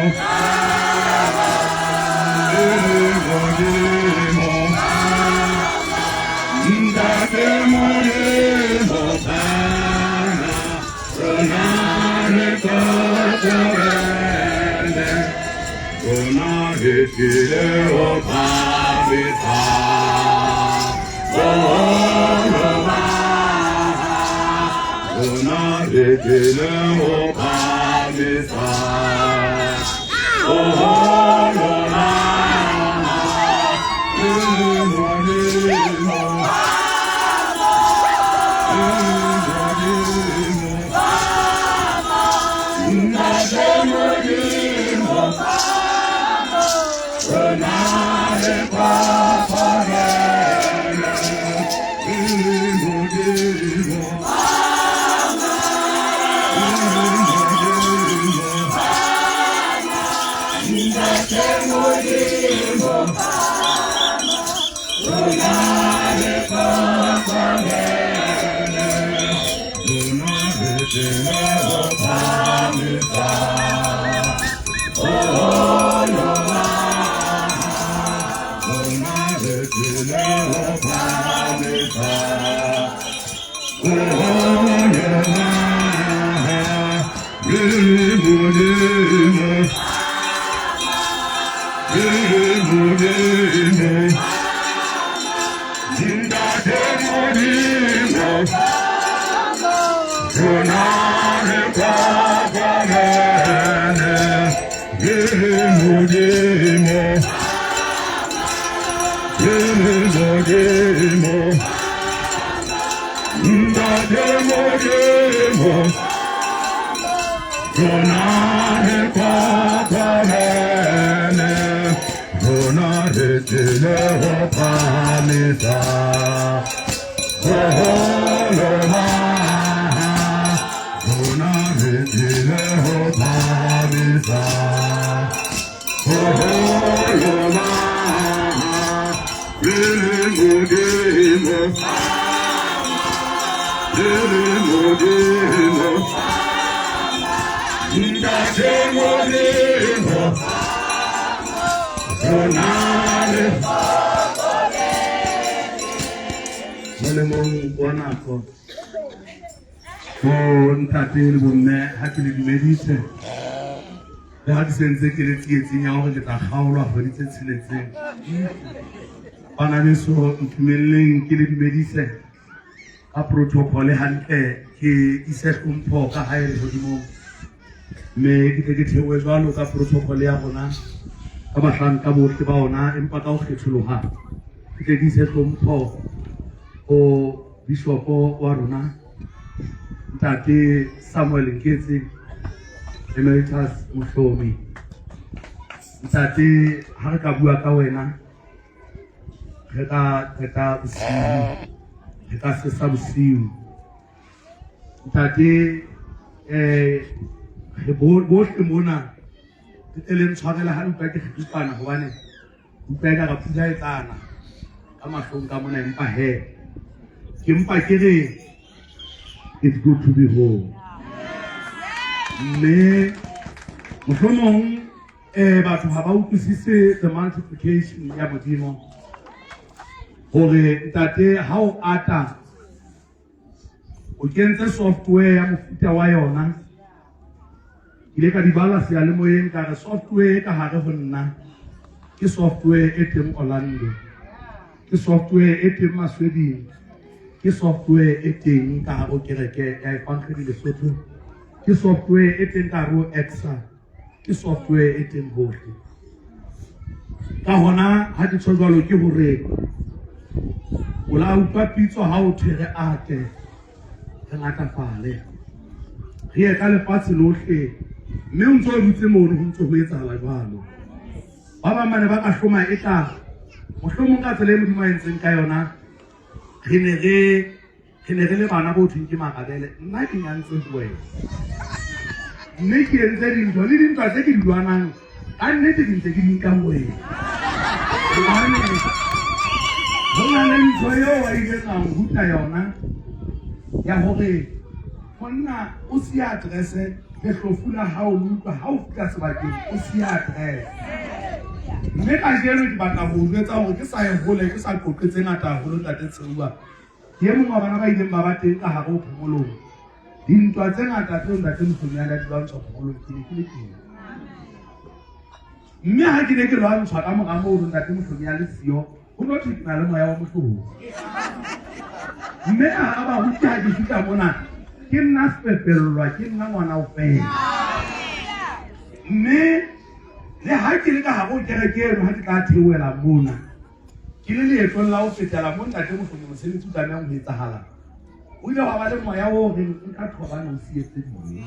re le Modimo, Ntate Modimo phahama, rona re kokobele, rona re tlile ho phahamisa boholo ba rona, re tlile ho phahamisa boholo ba re le Modimo, re le Modimo, Ntate Modimo, rona re kokobele, re le Modimo, re le Modimo, Ntate Modimo, rona re kokobele, rona re tlile ho phahamisa boholo ba rona, re tlile ho phahamisa boholo ba re le Modimo, re le Modimo, Ntate Modimo, rona re kokobele, re le Modimo, re le Modimo, Ntate Modimo, rona re kokobele, rona re tlile ho phahamisa boholo ba rona, re tlile ho phahamisa boholo ba re le Modimo, re le Modimo, Ntate Modimo, Rona re Molemong wa nako bo ntate le bomme ha ke le dumedise le ha ke sentse ke le tsietsing ya hore ke tla kgaolwa kgwedi tse tsheletseng. Bana beso, ntumelleng ke le dumedise ka protocol hantle, ke ise hlompho ka hae lehodimong, mme ke tle ke theohe jwalo ka protocol ya rona ka bahlanka bohle ba ona, empa ka ho kgetholoha ke tle ke ise hlompho ho bishopo wa rona Ntate Samuel Nketse Emeritus Mohlomi. Ntate, ha re ka bua ka wena re ka qeta bosiu, re ka sesa bosiu. Ntate, re bohle mona re tle le ntshwarele ha le utlwa ke kgipana, hobane utlwa e ka re pula e tlana ka mahlong ka mona, empa he ke mpa ke re it's good to be home. Mme mohlomong batho ha ba utlwisise the multiplication ya Modimo, hore ntate ha o ata o kentse software ya mofuta wa yona. Ke ile ka di bala seyalemoyeng, ka re software e ka hare ho nna ke software e teng Orlando, ke software e teng Masweding, ke software e teng ka hare ho kereke ya Evangeli Lesotho, ke software e teng ka hare ho ECSA, ke software e teng hohle. Ka hona ha ke tjho jwalo ke hore o la utlwa pitso ha o thwe re ate, re ngatafale, re ye ka lefatshe lohle, mme o ntso o dutse mono ho ntso ho etsahala jwalo. Ba bang ba ne ba ka hloma e tla mohlomong ka tsela e Modimo a entseng ka yona, re ne re re ne re le bana bo thweng ke marabele. Nna ke nyantse ho wena, mme ke entse dintho le dintwa tse ke di lwanang ka nnete ke ntse ke di nka ho wena, hobane ho na le ntho eo a ileng a nruta yona ya hore monna o siya address, lehlofu la hao le utlwa ha o fihla sebakeng o siya address. Mme kajeno ke batla ho o jwetsa hore ke sa ye hole, ke sa qoqe tse ngata haholo. Ntate Tsheuwa ke e mong wa bana ba ileng ba ba teng ka hare ho phomolong. Dintwa tse ngata tseo ntate Mohlomi a ne a di lwantshwa phomolong, ke ne ke le teng, mme ha ke ne ke lwantshwa ka mora moo ntate Mohlomi a le siyo, ho no thwe ke na le moya wa mohlomi. Mme a baruti ha ke fihla mona ke nna sepepellwa, ke nna ngwana o fela. Mme le ha ke le ka hare ho kereke eno, ha ke tla theohela mona ke le leetong la ho fetela mo ntate Mohlomi mosebetsi o tlamehang ho etsahala, o ile wa ba le moya o reng nka thobane o sietse dijo.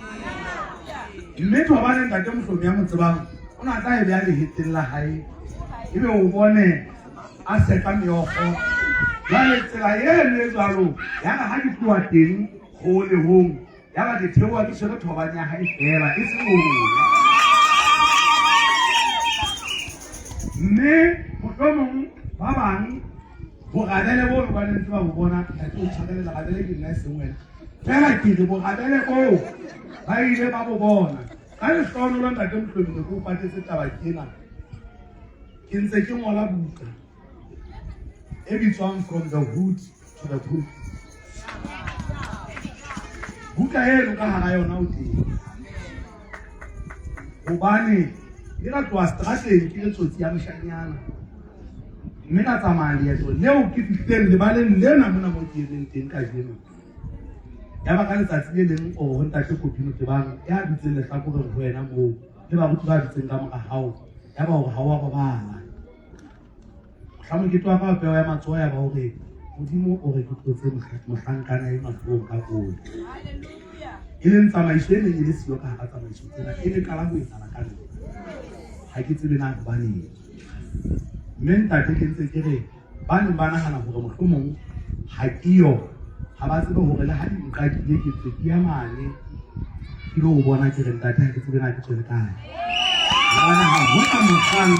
Mme thobane ntate Mohlomi ya mo tsebang o ne a tla e beha lehetleng la hae, ebe o bone a seka meokgo. Jwale tsela eno e jwalo ya re ha ke tloha teng kgolehong, ya ba ke theoha ke tshwere thobane ya hae fela e seng ona. Mme mohlomong ba bang borabele bo ba ne ntse ba bo bona, ntate o tshwarele lerabele ke nna e seng wena, fela ke re borabele boo ba ile ba bo bona. Ka lehlohonolo ntate Mohlomi ne ke o patetse taba ena, ke ntse ke ngola buka e bitswang From the Hood to the Pulpit. Buka eno ka hara yona o teng, hobane ke la tloha strateng ke le tsotsi ya moshanyana, mme ka tsamaya leeto leo ke fihlileng lebaleng lena mona mo ke emeng teng kajeno. Ya ba ka letsatsi le leng o ho ntate Kopi Motebang ya dutseng lehlakoreng ho wena moo, le baruti ba dutseng ka mora hao, ya ba hore ha o a robala. Mohla mokete wa ka wa peo ya matsoho, ya ba hore Modimo o re ke tlotse mohlankana enwa hloohong ka oli, e leng tsamaiso e neng e le siyo ka hara tsamaiso tsena, e ne qala ho etsahala ka nna. Ha ke tsebe na hobaneng. Mme ntate ke ntse ke re ba neng ba nahana hore mohlomong ha ke yo, ha ba tsebe hore le ha di nqakile ke ntse ke ya mane ke lo bona, ke re ntate ha ke tsebe na ke tswele kae, hobane ha hona mohlang,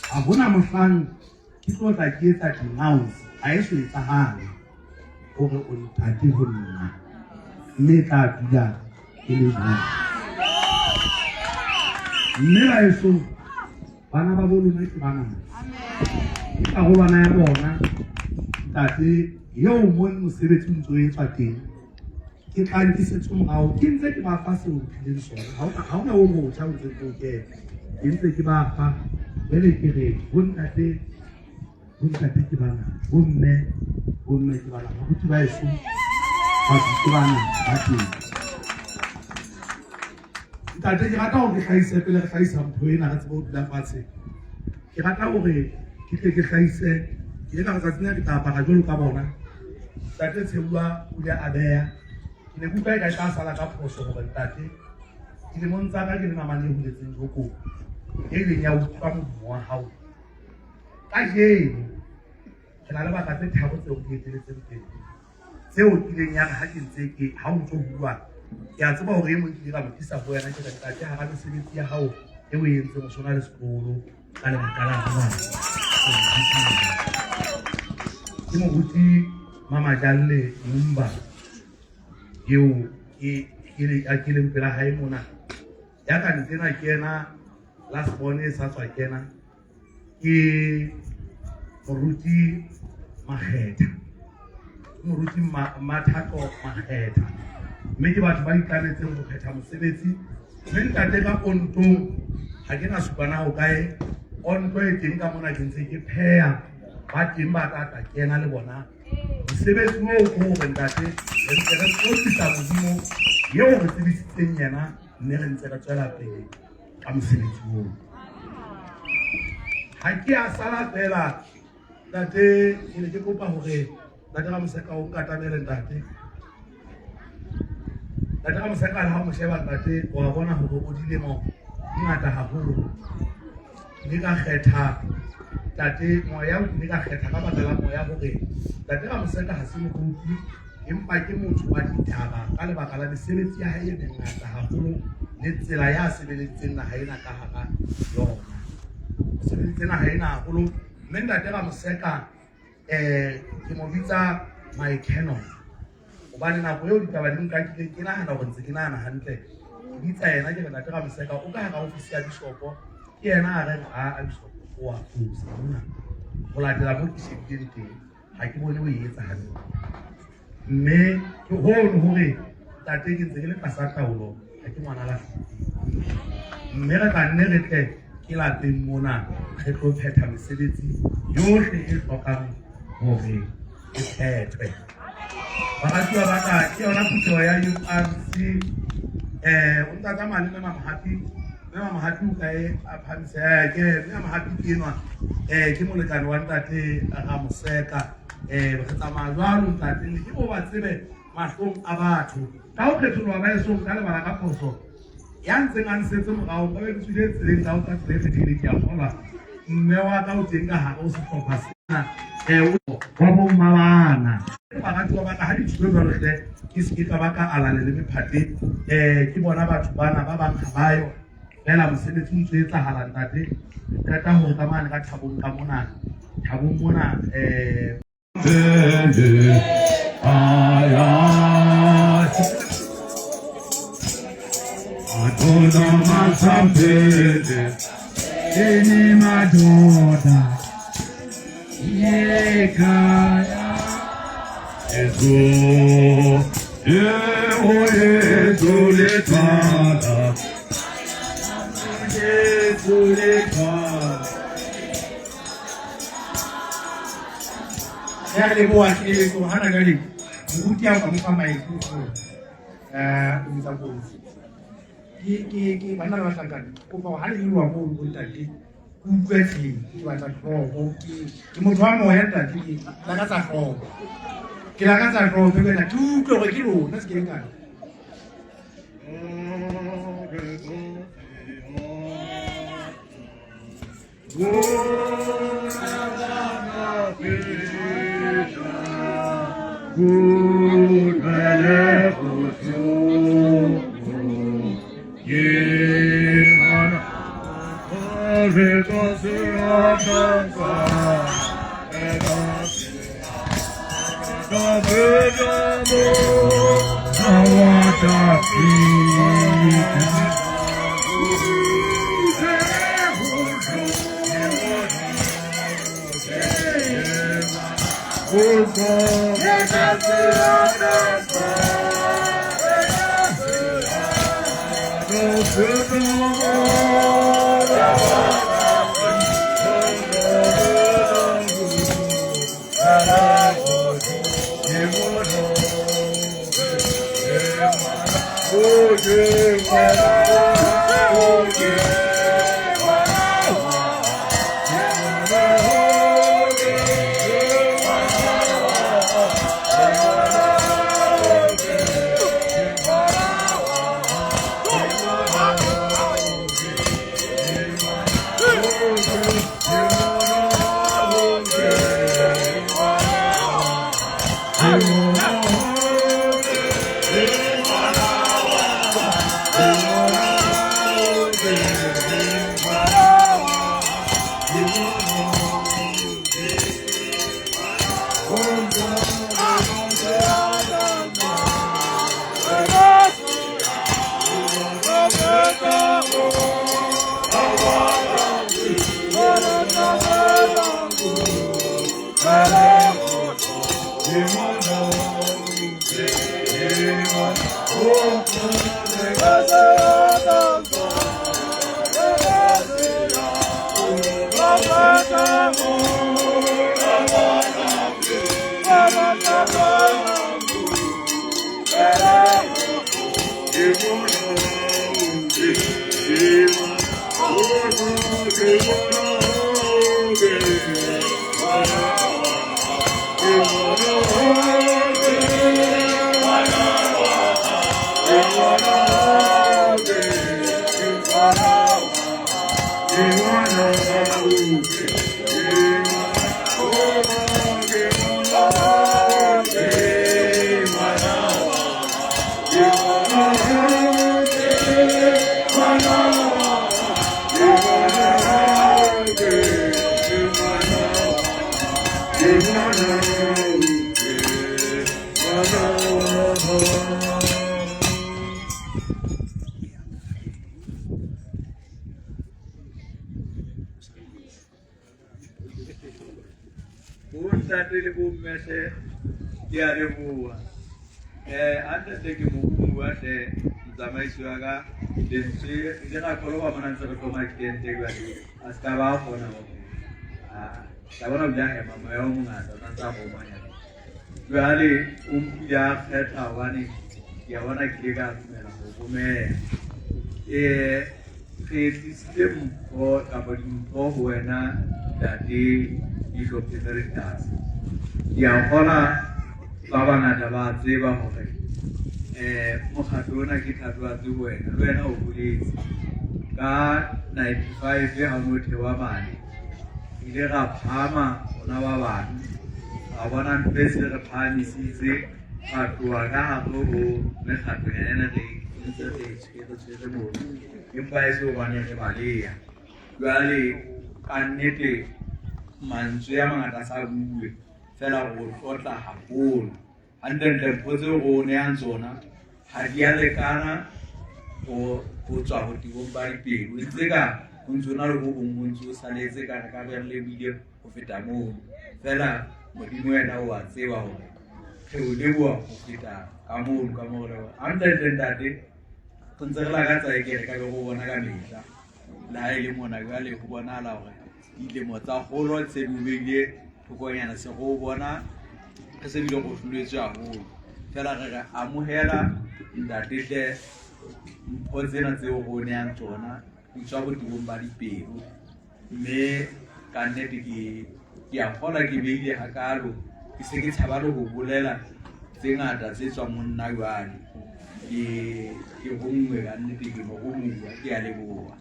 ha hona mohlang ke tlo tla ke etsa denounce, ha e so etsahale hore o ntate ho nna, mme e tla dula e le jwalo. Mme baeso Bana ba bo lona ke bana. Ke karolwana ya bona ntate eo mo mosebetsi o ntse o etswa teng. Ke tla nkisetse morao ke ntse ke ba fa seo phileng sona. Ha hona o motjha o ntse o kena. Ke ntse ke ba fa. Jwale ke re bo ntate ke bana, bomme ke bana, baruti ba heso batho ke bana ba teng. Ntate ke rata hore ke hlahise pele re hlahisa mpho ena re tsebe ho dula fatshe. Ke rata hore ke tle ke hlahise ke ile ka re tsatsing lena ke tla apara jwalo ka bona. Ntate Tsheuwa o ile a beha. Ke ne ke utlwa e ka e tla sala ka phoso hore ntate dilemong tsa ka ke le namane e holetseng jokong e ileng ya utlwa modumo wa hao. Kajeno re na le baka tse tharo tseo ke eteletseng pele tseo kileng ya re ha ke ntse ke ha o ntso bua ke a tseba hore e mong ke ile ka mo tlisa ho wena ke re ntate hara mesebetsi ya hao e o e entseng o sona le sekolo ka lebaka la hona ke moruti Mamajalle Mumba eo ke leng pela hae mona ya ka ntsena kena last born e sa tswa kena ke moruti Makgetha, moruti Mathato Makgetha, mme ke batho ba itlametseng ho phetha mosebetsi. Mme ntate ka ontong ha ke na supa na ho kae onto e teng ka mona ke ntse ke pheha ba teng ba tla tla kena le bona mosebetsi oo ke hore ntate re ntse re tlotlisa Modimo eo re tsebisitseng yena mme re ntse re tswela pele ka mosebetsi oo. Ha ke a sala fela ntate, ke ne ke kopa hore ntate Ramoseka o nkatamele ntate. Ntate Ramoseka le ha o mo sheba ntate wa bona hore o dilemo di ngata haholo. Ke ile ka kgetha ntate moya, ke ile ka kgetha ka baka la moya hore ntate Ramoseka ha se moruti empa ke motho wa ditaba ka lebaka la mesebetsi ya hae e mengata haholo le tsela ya sebeleditseng naha ena ka hara yona. O sebeleditse naha ena haholo mme ntate Ramoseka ke mo bitsa my canon hobane nako eo ditaba di nkakileng ke nahana hore ntse ke nahana hantle ke bitsa yena ke re ntate Ramoseka o ka hara ofisi ya bishopo ke yena a reng a bishopo o a fosa mona ho latela mo ke shebileng teng ha ke bone o e etsa hantle mme ke hono hore ntate ke ntse ke le tlasa taolo ha ke ngwana lahlehileng mme re tla nne re tle ke lapeng mona re tlo phetha mesebetsi yohle e hlokang hore e phethwe. Baratuwa ba ka ke yona phutheho ya URC o ntsa tsamaya le Mme Mamohapi. Mme Mamohapi o kae a phamise ke Mme Mamohapi ke enwa ke molekane wa ntate Ramoseka re tsamaya jwalo ntate ne ke o ba tsebe mahlong a batho ka ho kgetholoha ba esong ka lebala ka phoso ya ntseng a nsetse morao ka be ke tswile tseleng ka o ka tsela e kgethehileng ke a kgolwa mme wa ka o teng ka hare o sehlopha sena wa bomma bana baratuwa ba ka ha dithuto jwalo hle ke se ke ka ba ka alane le mephate ke bona batho bana ba bang ha ba yo fela mosebetsi o ntse o etsahala ntate qeta hore ka mane ka thabong ka mona thabong mona Ya re leboha keletso hana jwale moruti a ka mo fa maikutlo o bitsa kotsi. Ke banna le bahlankana kopa hore ha le nyoloha moo bo ntate ke utlwe teng ke batla hlooho ke motho wa moya ntate ke lakatsa hlooho ke lakatsa hlooho ke wena ke utlwe hore ke lona se ke nkana. Bontate le bomme hle ke a leboha. Hantle ke moromuwa hle motsamaisi wa ka lentswe ile ra koloba mona ntse re hloma ditente jwale a se ka ba kgona hore ka bona o ile a hema moya o mongata o ntse a romanyana. Jwale o mpile a kgetha hobane ke a bona ke ile ka dumela ho romela. Re tlisitse mpho kapa dimpho ho wena ntate Bishop Emeritus. Ke a kgolwa ba bangata ba tseba hore mokgatlo ona ke thatohatsi ho wena, le wena o boletse ka 95 ha o no thewa mane. Re ile ra phahama rona ba bang, ra bona ntho e se re phahamisitse, ra tloha ka hare ho mekgatlo ena re ntse re tshwere tshwere mono, empa e se hobane re baleha. Jwale ka nnete mantswe a mangata a sa bue fela go tlotla haholo. Hantlentle mpho tseo re o nehang tsona ha di a lekana ho tswa botebong ba dipelo. E ntse ka ho ntse ho na le ho hong ho ntse o saletse ka re ka be re lebohile ho feta mono. Fela Modimo yena o a tseba hore re o leboha ho feta ka mono ka moo re leboha. Hantlentle ntate re ntse re lakatsa e ke re ka be re o bona ka mehla. Le ha e le mona jwale ho bonahala hore dilemo tsa kgolo di se di o behile thokonyana, se re o bona re se bile go hloletswe haholo. Fela re re amohela ntate hle mpho tsena tseo re o nehang tsona di tswa botebong ba dipelo, mme ka nnete ke a kgolwa ke behile hakalo, ke se ke tshaba le ho bolela tse ngata tse tswang ho nna jwale. Ke ronngwe ka nnete, ke moromuwa, ke a leboha.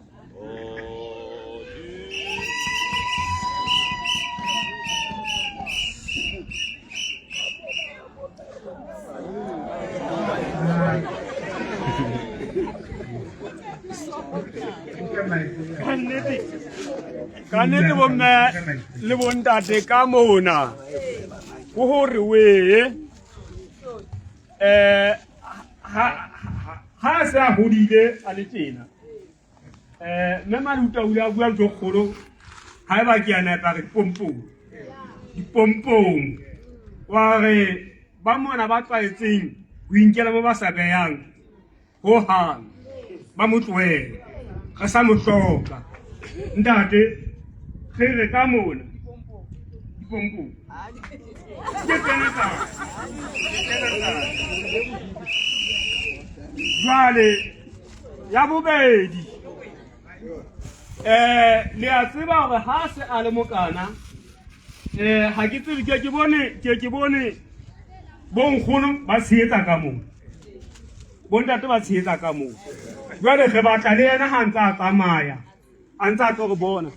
Ka nnete bomme le bontate ka mona ke hore wee ha a se a hodile a le tjena mme Maluta o ile a bua ntho e kgolo, haeba ke a nepa re dipompong, dipompong. Wa re ba mona ba tlwaetseng ho inkela mo ba sa behang hohang ba mo tlohele, re sa mo hloka. Ntate, re re ka mona dipompong ke tsena tsa jwale. Ya bobedi, le a tseba hore ha se a le mokana, ha ke tsebe, ke bone, ke bone bonkgono ba tshehetsa ka moo, bontate ba tshehetsa ka moo. Jwale re batla le yena ha ntse a tsamaya, a ntse a tlo re bona,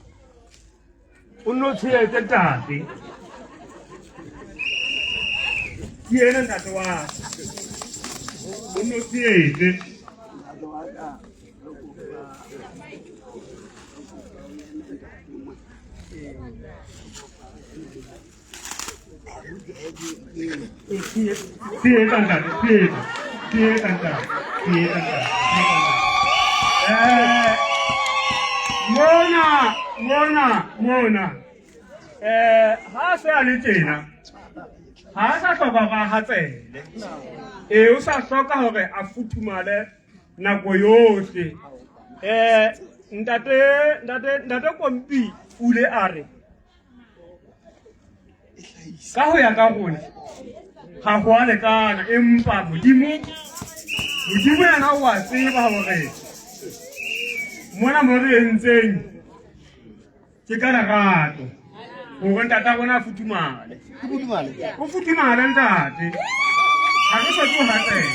o nno tshehetse ntate. Ke yena ntate wa ka, o nno tshehetse. Tshehetsa ntate, tshehetsa, tshehetsa ntate, tshehetsa ntate. Mona, mona, mona. Ha se a le tjena, ha a sa hloka hore a hatsele. Ee, o sa hloka hore a futhumale nako yohle. Ntate, ntate, ntate Kompi o ile a re ka ho ya ka rona ga go a lekana, empa Modimo, Modimo yena o a tseba hore mona mo re entseng ke ka lerato gore ntate a bona a futhumale, o futhumale ntate, ga re hloke o hatsele.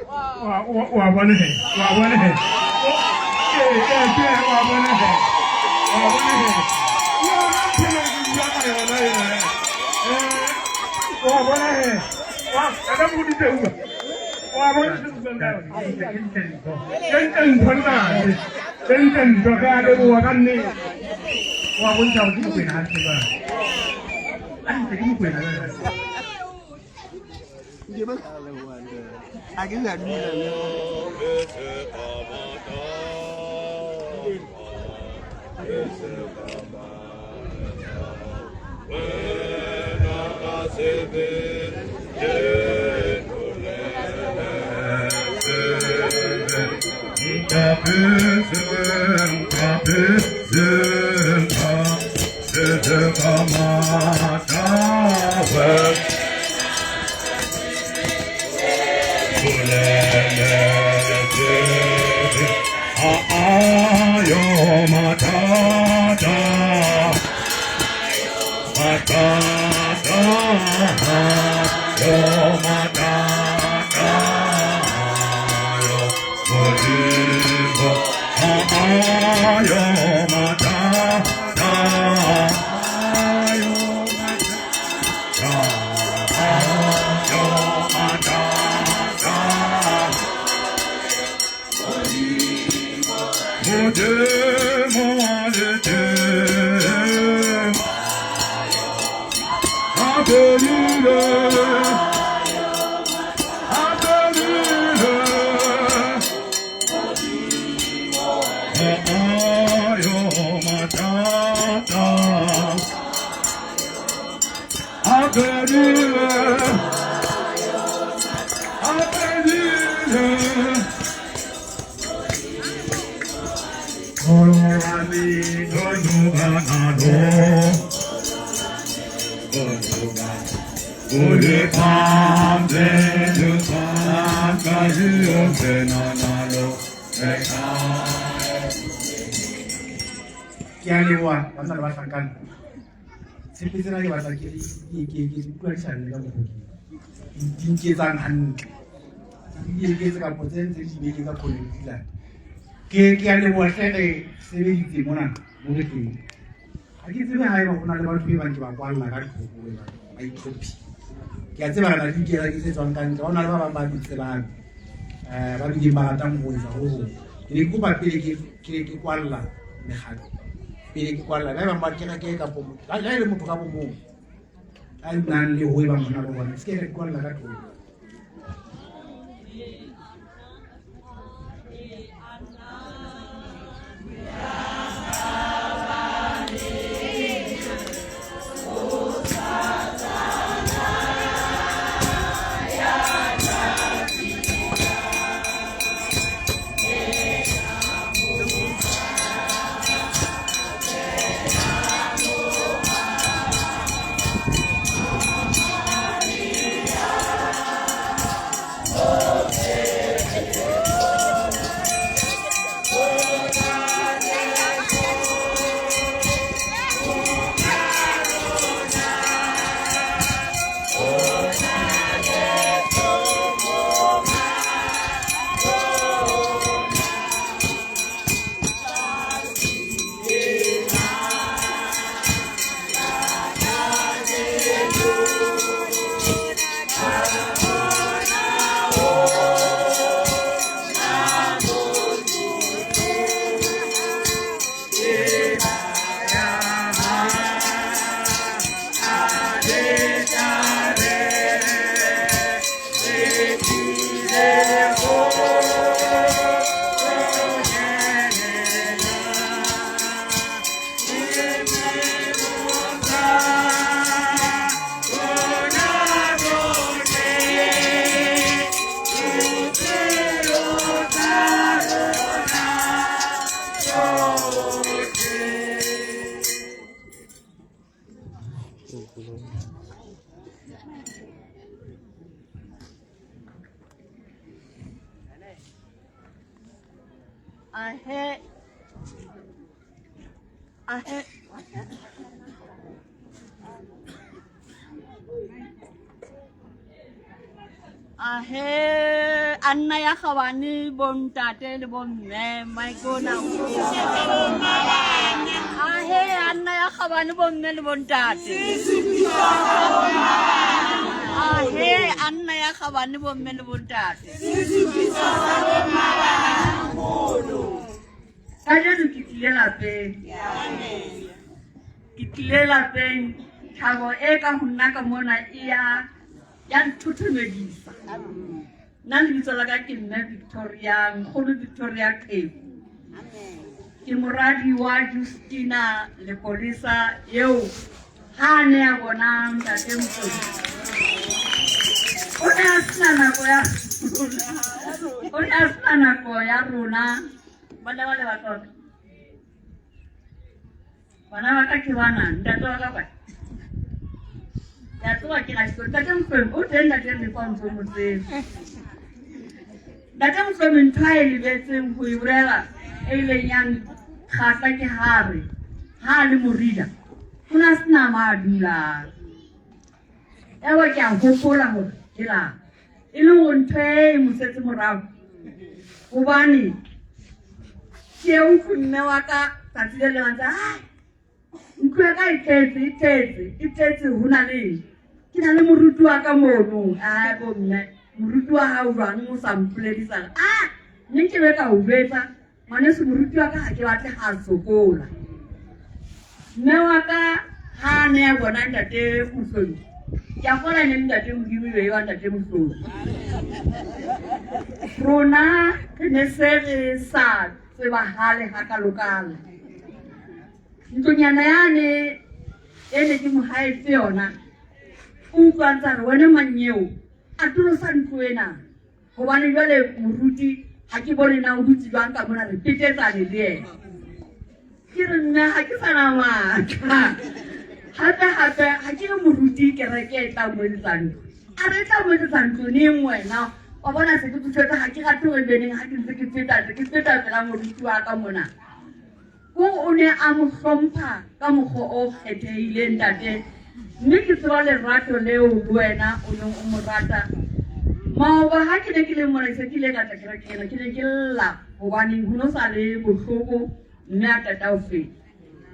Wa bona he, wa bona he, wa bona he, wa bona he, yona phelo ke bua ka yona ena. Wa bona he, wa ka mo di teuba, wa bona se buang ka yona. Ke ntle ntho ntate, ke ntle ntho, re a leboha ka nnete. Wa bontšha gore ke Mokwena hantle jwale, hantle ke Mokwena jwale. Ke a leboha banna le bahlankana. Tshepe tsena ke batla ke utlwadisane ka mokgwa di nketsang hantle, di eketse kapo tse ntse di beke tsa kgone di dilane. Ke a leboha hle, re sebeditse mona mo re teng. Ha ke tsebe ha eba ho na le batho e bang ke ba kwalla ka thoko e bang ba itlhophi. Ke a tseba re na le dikereke tse tswang ka ntle, ho na le ba bang ba di tsebang, ba bileng ba ratang ho etsa ho hong. Ke ne ke kopa pele ke kwalla mekgatlo, pele ke kwalla le bang ba kereke kapo motho, le ha e le motho ka bo mong a nang le ho e bang hona le hona, se ke re kwalla ka thoko. Ahe. Ahe. Ahe, anna ya kgabane bontate le bomme maikona. Ahe, anna ya kgabane bomme le bontate. Ahe, anna ya kgabane bomme le bontate. Kajeno ke tlile lapeng. Ke tlile lapeng thabo e ka ho nna ka mona e ya ya nthothomedisa. Nna lebitso la ka ke mme Victoria, nkgono Victoria Qeku. Ke moradi wa Justina Lepolesa eo ha a ne a bona ntate Mokgwebi. O ne a sena nako ya o ne a sena nako ya rona bana ba le batlotla. Bana ba ka ke bana, ntate wa ka kae? Ke a tseba ke na sekolo. Ntate Mokgwebi o teng ntate Lefa o ntso mo tseba. Ntate Mokgwebi ntho a e lebetseng ho e bolela e ileng ya nkgahla ke ha re ha a le morila o ne a sena mo a dulang. Yaba ke a hopola hore helang e le hore ntho e e mo setse morao hobane ke e utlwe mme wa ka tsatsi le leng a ntse "Ai, ntlo ya ka e tletse e tletse e tletse ho na le eng?" Ke na le moruti wa ka mono. Ai bo mme, moruti wa hao jwang o sa mpoledisang? Ah, mme ke be ka o jwetsa ngwaneso moruti wa ka ha ke batle ha sokola. Mme wa ka ha a ne a bona ntate Mohlodi, ke a kgolwa e ne le ntate Modimo ebe wa ntate Mohlodi. Rona re ne se re sa tsebahale hakalokalo. Ntlonyana yane e ne ke mo haetse yona, o utlwa ntse a re wena mang eo atolosa ntlo ena, hobane jwale moruti ha ke bone na o dutse jwang ka mona re petetsane le yena. Ke re mme ha ke sa na matla. Hape hape ha ke re moruti kereke e tla mo etsetsa ntlo. A re e tla mo etsetsa ntlo neng wena? Wa bona se ke tsofetse ha ke rate hore beneng ha ke ntse ke feta se ke feta pela moruti wa ka mona. Ko o ne a mo hlompha ka mokgwa o kgethehileng ntate, mme ke tseba lerato leo le wena o neng o mo rata. Maoba ha ke ne ke le mona se ke ile ka tla kerekeng ena, ke ne ke lla hobaneng ho no sa le bohloko mme a qeta ho feta.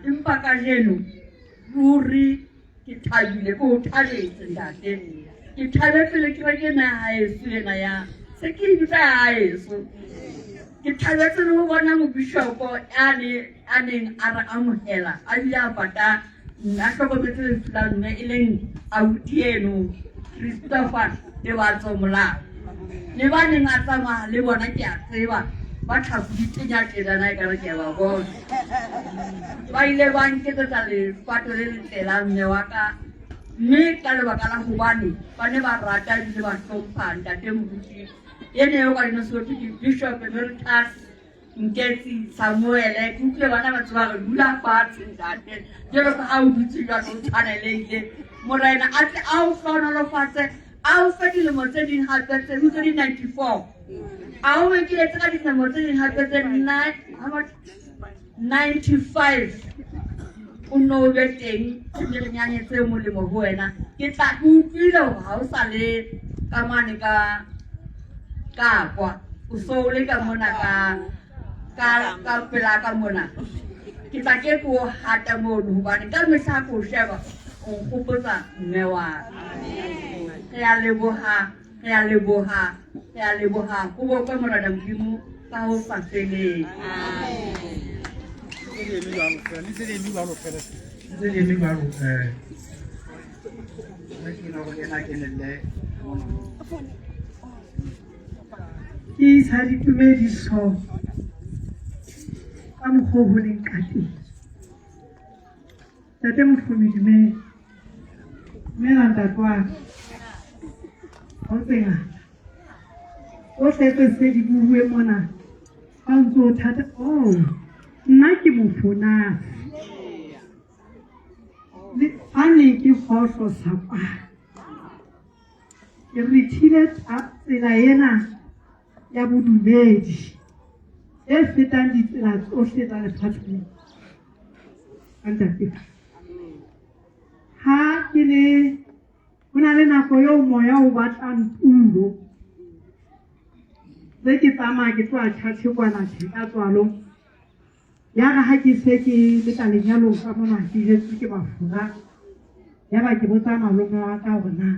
Empa kajeno ruri ke thabile, ke o thabetse ntate. Ke thabetse le kereke ena ya haeso ena ya se ke e bitsa ya haeso. Ke thabetse le ho bona mobishopo a neng a re amohela a bile a pata a hlokometse lefu la mme e leng abuti eno Christopher Tebatso Molao. Le ba neng a tsamaya le bona ke a tseba ba tlhaku di tenya tjenana ekare ke a ba bona. Ba ile ba nketsetsa lepato le letle la mme wa ka, mme ka lebaka la hobane ba ne ba rata ebile ba hlompha ntate moruti ene eo ka leno se ke Bishop Emeritus Nketsi Samuele. Ke utlwile bana ba tseba re dula fatshe ntate jwalo ka ha o dutse jwalo o tshwanelehile. Morena a tle a o hlohonolofatse, a o fe dilemo tse ding hape tse utse di 94. A o ekeletse ka dilemo tse ding hape tse 95. O nno o be teng re re nyanyetse molemo ho wena. Ke tla ke utlwile hore ha o sa le ka mane ka ka kwa o so o le ka mona ka ka ka pela ka mona. Ke tla ke ko hata mono hobane ka mehla ha ke o sheba o nkgopotsa mme wa ka. Re a leboha, re a leboha, re a leboha. Ho bokwe Morena Modimo ka ho sa feleng. Ntse le eme jwalo, nna ke ena hore ena a kenelle mona. Ke isa ditumediso ka mokgwa o ho leng ka teng. Ntate Mohlomi, dumela. Dumela ntate wa ka. Ha o tse ngata. Tsohle tse se di buuwe mona. Ha o ntso o thata. Oh, nna ke mofonasi. Fa ne ke fohlo sa kwana ke rethile tsela ena ya bodumedi e fetang ditsela tsohle tsa lefatshe lena. Ka ntate ha ke le ho na le nako eo moya o batlang tulo tse ke tsamaya ke tloha tjhatjhe kwana tjhe ka tswalo ya re ha ke se ke le ka lenyalong ka mona ke jetswe ke mafura ya ba ke botsa malome wa ka hore na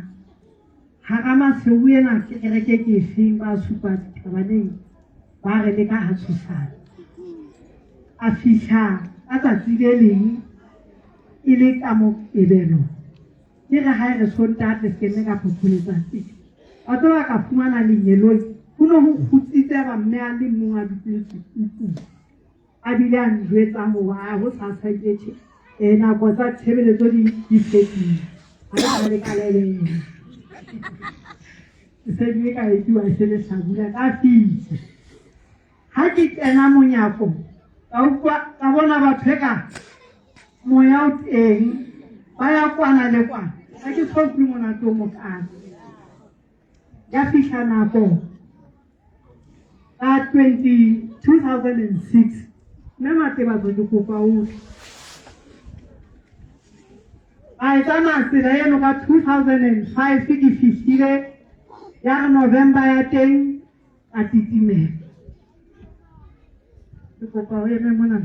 hara maseu ena ke kereke ke efeng ba supa ditabaneng ba re le ka ha tshosane a fihla ka tsatsi le leng e le ka moqebelo ke re ha e re sontaha tle se kenne ka phopho letsatsi wa tseba ka fumana lengeloi ho ne ho kgutsitse ba mme a le mong a dutseng setupung a bile a njwetsa hore a ho sa sa ke tjhe nako tsa tshebeletso di di fetile ha ke sa le ka le leng ke se ke ka etuwa e se le hlabula ka fihla ha ke kena monyako ka utlwa ka bona batho e ka moya o teng ba ya kwana le kwana ha ke so utlwe monate o mokana ya fihla nako ka 20 2006 mme Matebatso ke kopa o tle a e tsamaya tsela eno ka 2005 ke fihlile ya re November ya teng a titimela ke kopa o eme mona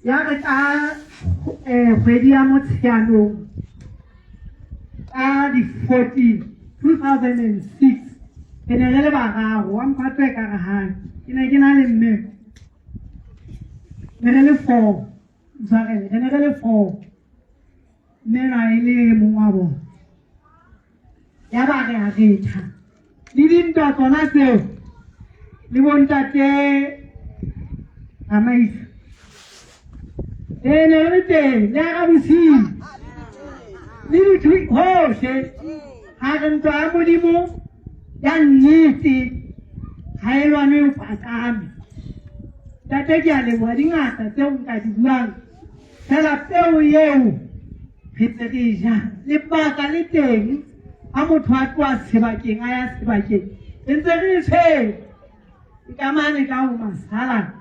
ya re ka kgwedi ya Motsheanong ka di-14 2006 re ne re le bararo wa mphato e ka re hae ke ne ke na le mme ne re le four ntshwarele re ne re le four mme na e le e mong wa bona ya ba re a retha le dintwa tsona tseo le bontate Ramaisa e ne re le teng le ara bosiu le dithu hohle ha re ntwa ya Modimo ya nnete ha e lwane o pakame ntate ke a leboha dingata tseo nka di buang fela peo eo re tse re e jang lebaka le teng ha motho a tloha sebakeng a ya sebakeng re ntse re e tshwere e ka mane ka ho masala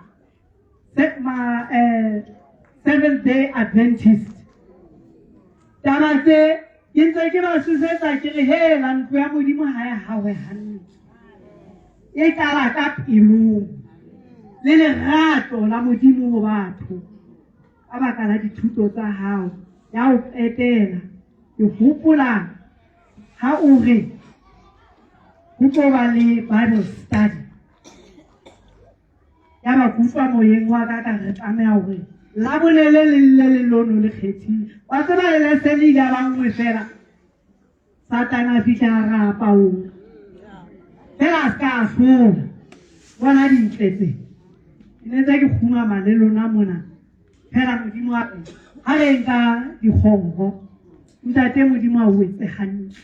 Seventh Day Adventist taba tse ke ntse ke ba susetsa ke re hela ntlo ya Modimo ha e hawe hantle e qala ka pelong le lerato la Modimo ho batho ka baka la dithuto tsa hao ya ho qetela ke hopola ha o re ho tlo ba le Bible study ya ba ke utlwa moyeng wa ka ka re tlameha hore labone le leng le leng lono le kgethile wa tseba le lese le ile ba nngwe fela Satane a fihla a rapa o fela a se ka a hlola bona dintle tse ke ne ntse ke kgumama le lona mona fela Modimo a re ha re nka dikgoro ntate Modimo a o etse hantle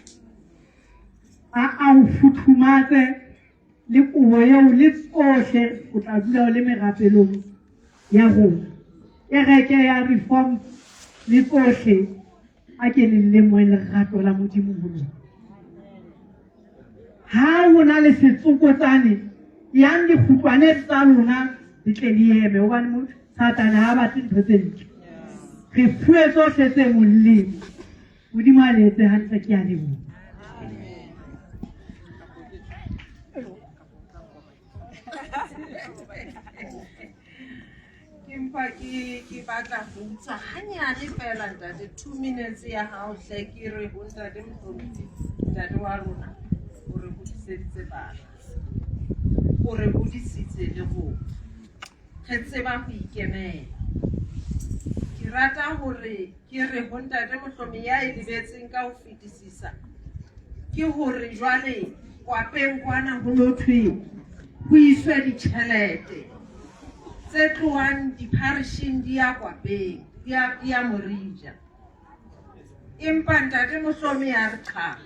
a o futhumatse le kobo eo le tsohle o tla dula o le merapelong ya rona kereke ya reform le tsohle a ke le lemohe lerato la Modimo ho lona ha ho na le setsokotsane yang dikgutlwane tsa lona di tle di eme hobane Satane ha a batle ntho tse ntle re fuwe tsohle tse molemo Modimo a le etse hantle ke a leboha. Ke mpa ke ke batla ho utswa hanyane fela ntate two minutes ya hao hle ke re ho ntate Mohlompi ntate wa rona o re hodiseditse bana o re hodisitse le rona re tseba ho ikemela ke rata hore ke re ho ntate Mohlomi ya e lebetseng ka ho fetisisa ke hore jwale kwapeng kwana ho no thwe ho iswe ditjhelete tse tlohang dipharisheng di ya kwapeng di ya Morija empa ntate Mohlomi ya re qha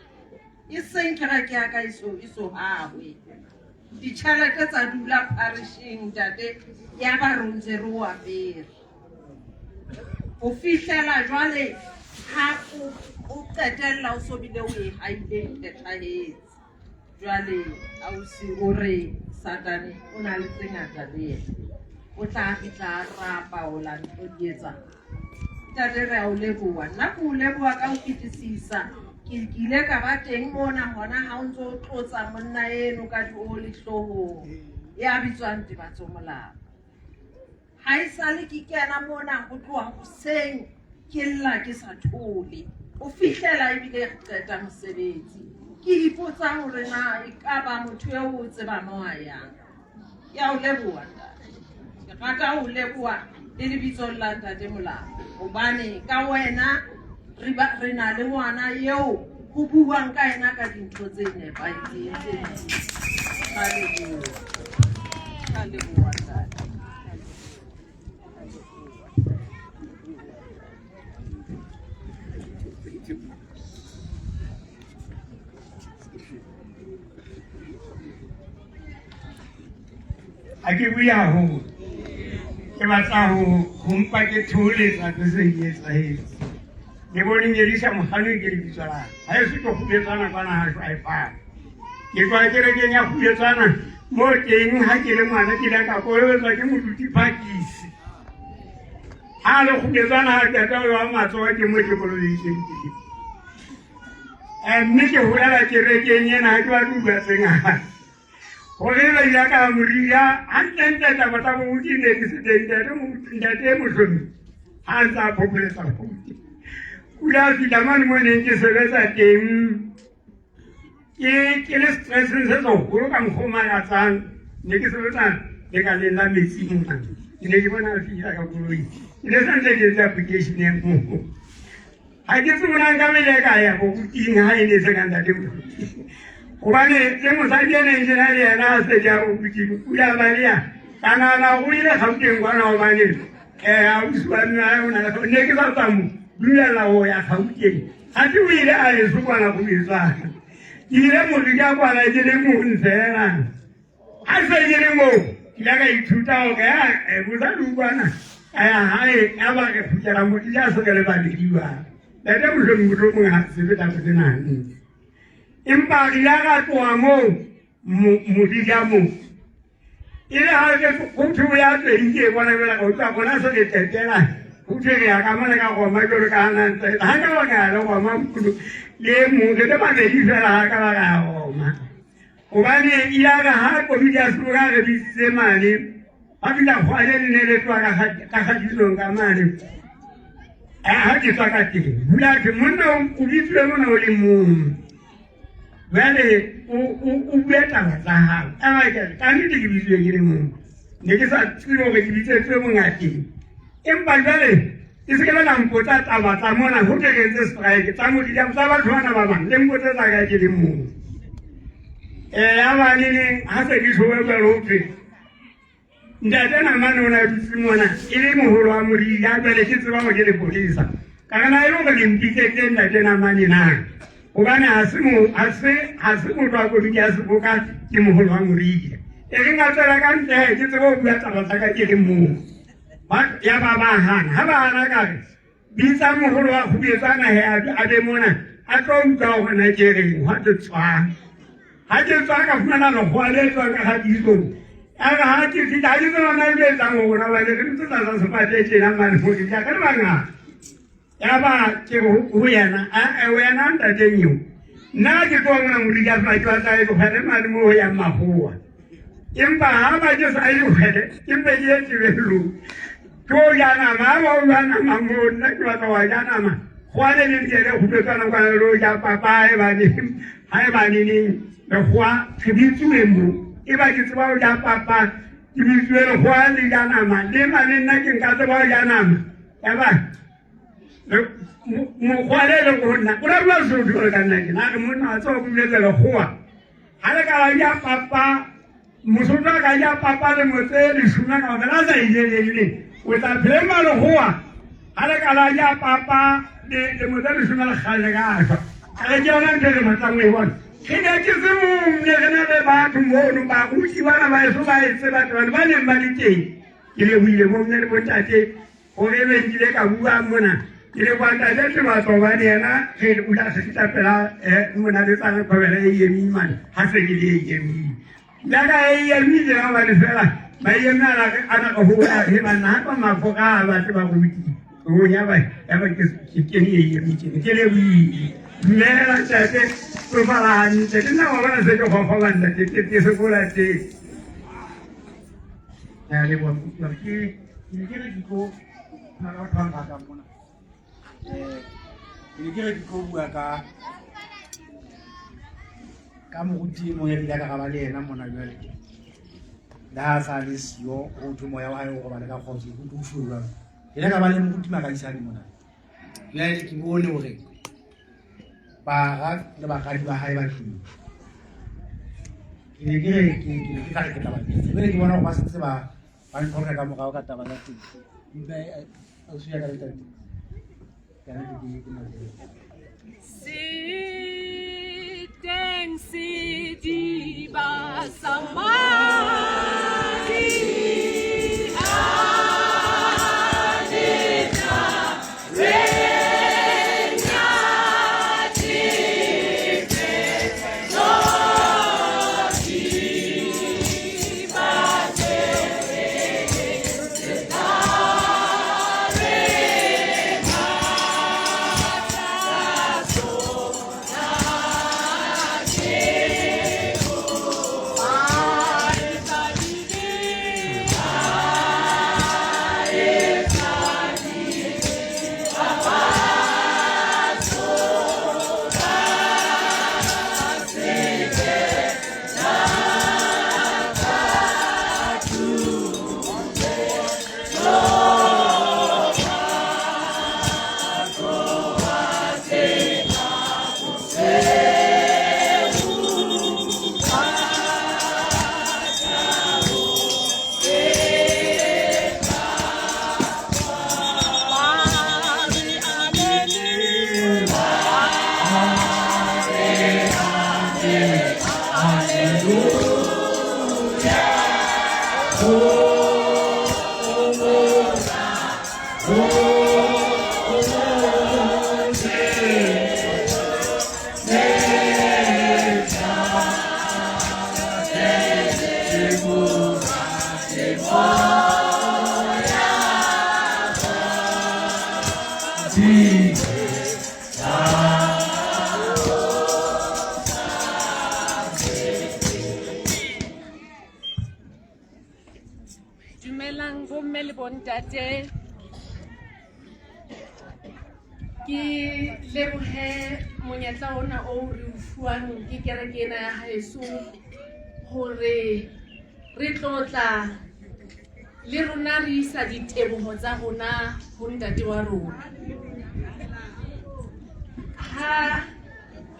e seng kereke ya ka e so hahwe ditjhelete tsa dula pharisheng ntate ya ba re ntse re o apere. Ho fihlela jwale ha o qetella o so bile o e haile e phethahetse. Jwale ausi o re Satane o na le tse ngata le yena. O tla fihla a rapaola ntho di etsang. Ntate re a o leboha. Nna ke o leboha ka ho fetisisa. Ke ile ka ba teng mona hona ha o ntso o tlotsa monna eno ka dioli hloohong ya bitswang Tebatso Molao. Ha e sale ke kena mona ho tloha hoseng ke lla ke sa thole ho fihlela ebile re qeta mosebetsi. Ke ipotsa hore na e ka ba motho eo o tseba mo a yang. Ke a o leboha ntate. Ke rata ho leboha le lebitsong la ntate Molapo hobane ka wena re ba re na le ngwana eo ho buuwang ka ena ka dintho tse nepahetseng tse ka leboha. Ka leboha ntate. Ha ke bue haholo ke batla ho ho mpa ke thoholetsa tse seng di etsahetse le bone nyedisa mohano ke lebitso la ha eso ke kgubetsana kwana ha jwaefana ke tloha kerekeng ya kgubetsana mo teng ha ke le ngwana ke ile ka kolobetswa ke moruti phakisi ha le kgubetsana ha qeta ho wa matsoho ke mo ke kolobeditsweng teng mme ke holela kerekeng ena ha ke batle ho bua tse ngata gore ba ile ka moria gantlentle taba tsa boruti ne di se teng ntate mohlomi ga a ntse a phopholetsa boruti o ile a fitlha mane mo neng ke sebetsa teng ke le stresseng se seholo ka mokgwa o makatsang ne ke sebetsa lekaleng la metsi mona ke ne ke bona a fitlha ka koloi ke ne santse ke etse application e moo ga ke tsebe na nka bele ka ya boruting ha e ne se ka ntate moruti gobane le mosadi e neng ke na le yena a se ja boruting o ile a baleya ka nagana go ile gauteng kwana gobane um ausi wa mme o na le ne ke sa tsa mo dulela go ya gauteng gate o ile a eso kwana go etswana ke ile moriti a kwana ke le mong fela Ha se ke le moo, ke ile ka ithuta hore ya mosadi o kwana a ya hae ya ba re phutela motho ya se re le babedi ba. Ntate mohlomong mohlomong ha tsebe taba tsena hantle. Empa re ile ra tloha moo modija moo. E le ha ke ho thwe o ya teng ke bona jwale ka utlwa bona se re qetela ho thwe re ya ka mona ka roma jwalo ka hana ntse ha ka ba ka ya le roma le e mong re le babedi fela ha ka ba ka ya roma. Hobane yare ha komiti ya seboka re bitsitse mane, ba fihla kgwale le ne le tloha ka kgatisong ka mane. Ha ke tswa ka teng, hula thwe monna o bitsiwe mona o le mong. Jwale o bue taba tsa hao. Eba ke re, ka nnete ke bitsiwe ke le mong. Ne ke sa tsebe hore ke bitsetswe bongateng. Empa jwale ke se ke be la mpotsa taba tsa mona ho ke re etse strike tsa modila tsa batho bana ba bang le mpotse tsa ka ke le mong. Ya ba le neng ha se ke tjhowe jwalo ho thwe ntate Namane o ne a dutse mona e le moholo wa modila jwale ke tseba hore ke lepolesa. Ka re na e le hore le mpitsetse ntate Namane na? Hobane ha se motho wa komiti ya seboka ke moholo wa modila. E re nka tswela ka ntle ke tsebe ho bua taba tsa ka ke le mong. Ya ba ba hana. Ha ba hana ka re, bitsa moholo wa kgubetsana he a be mona a tlo utlwa hore na ke reng. Hwa ke tswa. Ha ke tswa ka fumana lekgowa le tswang ka kgatisong. Ya re ha ke fihla ha ke tseba na le etsang ho rona hobane re dutse tlasa sefate tjena mane ho re re le bangata. Ya ba ke re ho yena, a wena ntateng eo nna ke tloha mona moriri a ke batla e kgwele mane mo ho yang makgowa. Empa ha ba ke sa e kgwele ke mpe ke ye tebellong. Ke o ja nama, ha ba o ja nama moo nna ke batla wa ja nama. Kgowa le leng ke le kgubetsana kwana le o ja papa ha e ba neneng lekgowa re bitsuwe moo. E ba ke tseba ho ja papa ke bitsuwe lekgowa le ja nama le mane nna ke nka tseba ho ja nama. Ya ba mokgwa le leng ho nna o la bua Sesotho jwalo ka nna tjena a re monna wa tseba o boletse lekgowa ha le ka la ja papa Mosotho a ka ja papa lemo tse leshome kaofela a sa e jelelle o tla phema lekgowa ha le ka la ja papa lemo tse leshome le kgale ka shwa a re ke yona ntho e re batlang ho e bona re ne ke se mong ne re na le batho mono baruti bana ba eso ba etse batho bane ba neng ba le teng ke lebohile bomme le bontate. Gore ebe nkile ka bua mona ke le kwa ntate Tebatso hobane yena re o la se fihla pela mona le tsang kgobela e emeng mane ha se ke le e emeng yaka e emile ka hobane fela ba eme ana ana ka ho bona he banna ha ba mafoka a batle ba ruti o ya ba ya ba ke ke ne e eme ke ke le buile dumela ntate tsofala hantle ke nna wa bona se ke gogoba ntate ke ke sekola teng. Ke a leboha moruti ke ke ne ke re ke tlo na le batho ba nratang mona. Ke ne ke re ke tlo bua ka ka moruti e mong e re ile ka ra ba le yena mona jwale. Le ha a sa le siyo ho thwe moya wa hae o robale ka kgotso, ho thwe o shwe jwalo. Ke ile ka ba le moruti Makaisane mona. Jwale ke bone hore bara le baradi ba hae ba tlung. Ke ne ke re ke ke ne ke tla re ke tla ba bitsa. Jwale ke bona hore ba sentse ba ba nqoqa ka morao ka taba tsa teng. Empa ausi ya ka le ntate. Ka nnete ke ke nako. Se teng sediba sa madi a letla Dumelang bomme le bontate. Ke lebohe monyetla ona o re o fuwang ke kereke ena ya haeso hore re tlotla le rona re isa diteboho tsa rona ho ntate wa rona. Ha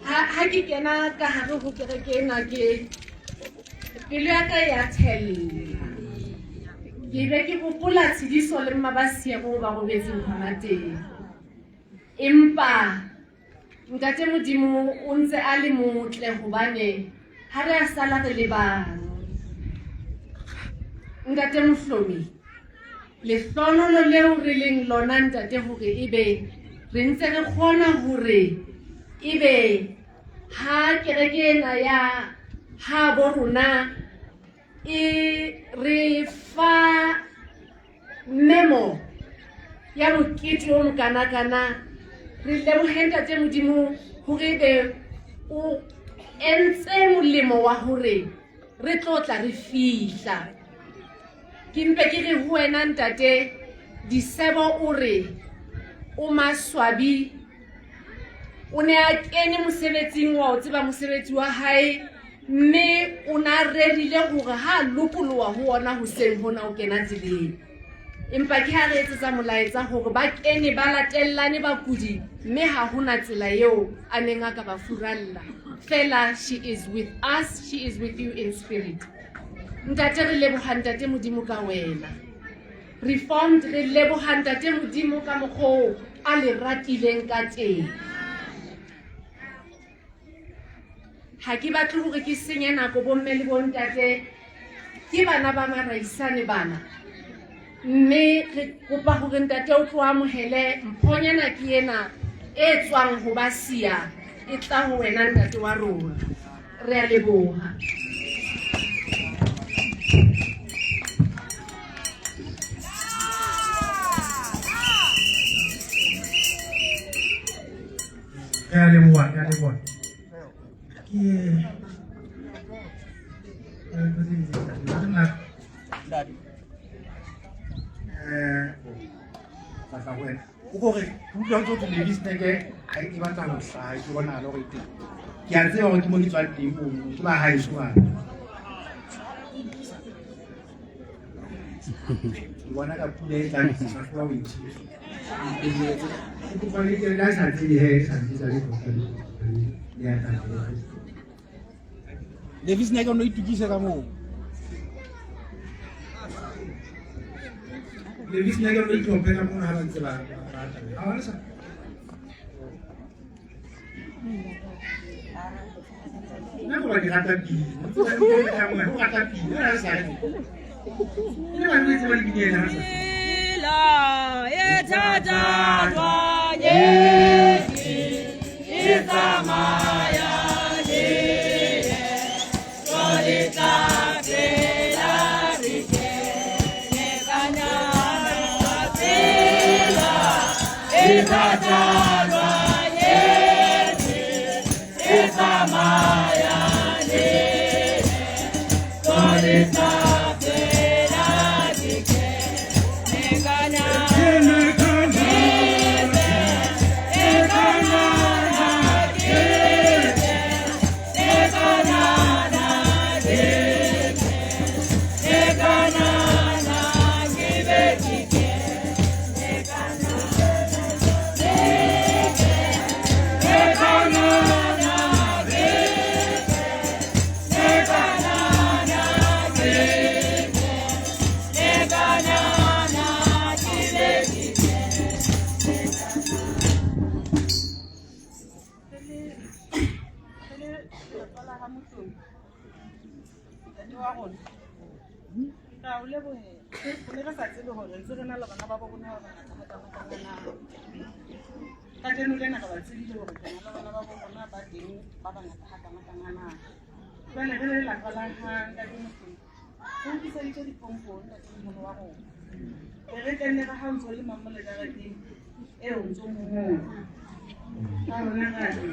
ha ha ke kena ka hare ho kereke ena ke pelo ya ka ya thella. Ke be ke hopola Tshidiso le Mmabasie moo ba robetseng hona teng. Empa Ntate Modimo o ntse a le motle hobane ha re a sala re le bang. Ntate Mohlomi, lehlohonolo leo re leng lona ntate hore ebe re ntse re kgona hore ebe ha kereke ena ya habo rona e re fa memo ya mokete o mokanakana re lebohe ntate Modimo hore ebe o entse molemo wa hore re tlo tla re fihla. Ke mpe ke re ho wena ntate Disebo o re o maswabi o ne a kene mosebetsing wa o tseba mosebetsi wa hae mme o ne a rerile hore ha a lokoloha ho ona hoseng hona o kena tseleng. Empa ke ha re etsetsa molaetsa hore ba kene ba latellane bakudi mme ha hona tsela eo a neng a ka ba furalla. Fela she is with us, she is with you in spirit. Ntate re leboha ntate Modimo ka wena. Reformed re leboha ntate Modimo ka mokgwa a le ratileng ka teng. Ha ke batle hore ke senye nako bomme le bontate ke bana ba maraisane bana. Mme re kopa hore ntate o tlo amohele mphonyana ke ena e tswang ho ba siya e tla ho wena ntate wa rona. Re a leboha. Re a leboha, re a leboha. Ke batla ho wena o kore ke utlwa ntse o thwe ladies neke ha e batla ho hlaha ke bonahala hore e teng. Ke a tseba hore ke mo ke tswang teng mono, ke ba haeso bana. Ke bona ka pula e tlang ke sa hlola ho e thiba. Ke kopa le ke le sa tsebe he sa ntse sa le kopa le ya tla. Levis Neke o no itukise ka moo. Levis Neke o no itlhophe ka moo ha ba ntse ba rata. Ha ba sa. Nna ko ba di rata pina. O rata pina, ha sa. Le ba ntse ba di binela ha sa. E thathathwa nyesi itsamaya Kajeno lena re ba tsebile hore re na le bana ba bo rona ba teng ba bangata hakanakana. Jwale re le lelapa la ha ntate Mohlolo, re utlwiseditse dipompong ntatemoholo wa rona. Re re kenne ka ha o ntso le mang mole jareteng eo o ntso moholo. Ka rona ra re.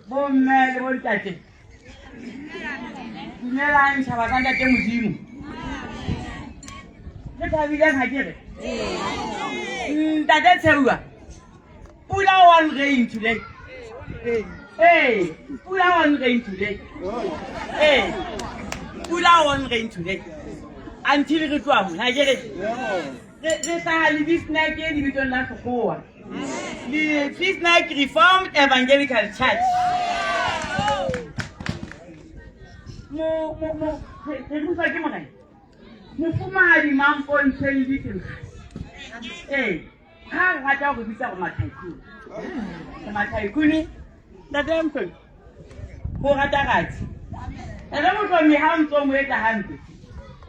Bomme le bontate, dumelang tjhaba tsa ntate Modimo. Le thabileng ha ke re? Ntate Tsheua, pula one rain today. Hey, pula one rain today. Hey, pula one rain today. Until re tloha mona, ha ke re? Re hlaha Lebisnake lebitsong la Sekgowa. Lebisnake Reformed Evangelical Church. Mo mo mo re ruswa ke morena. Mofumahadi Mampontsheng Ditlenkgase. Ee, ha re rata ho re bitsa gore ma-tycoon. Re ma-tycoon, ntate Mhlongo, ho rata ratsi. Ntate Mhlongo ha o ntso mo etsa hampe,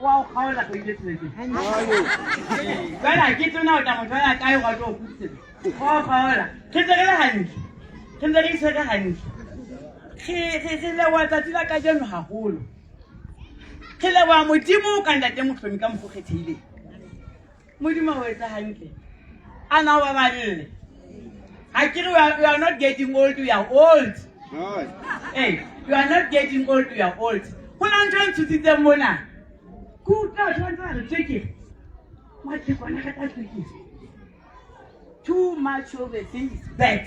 wa o kgaola kgwedi tse tsheletseng. Jwale ha ke tsebe na o tla mo thola kae hore a tlo o kgutlisetsa. Wa o kgaola. Re ntse re le hantle. Re ntse re itshwere hantle. Re leboha tsatsi la kajeno haholo. Re leboha Modimo ka ntate Mohlomi ka mokgwa o kgethehileng. Modimo o etsa hantle. A na o baballe. Ha ke re you are not getting old, you are old. Hey, you are not getting old, you are old. Ho na ntho e ntshositseng mona. Ke utlwa batho ba ntse ba re tswekere. Mathekwana re tla tswekere. Too much of a thing is bad.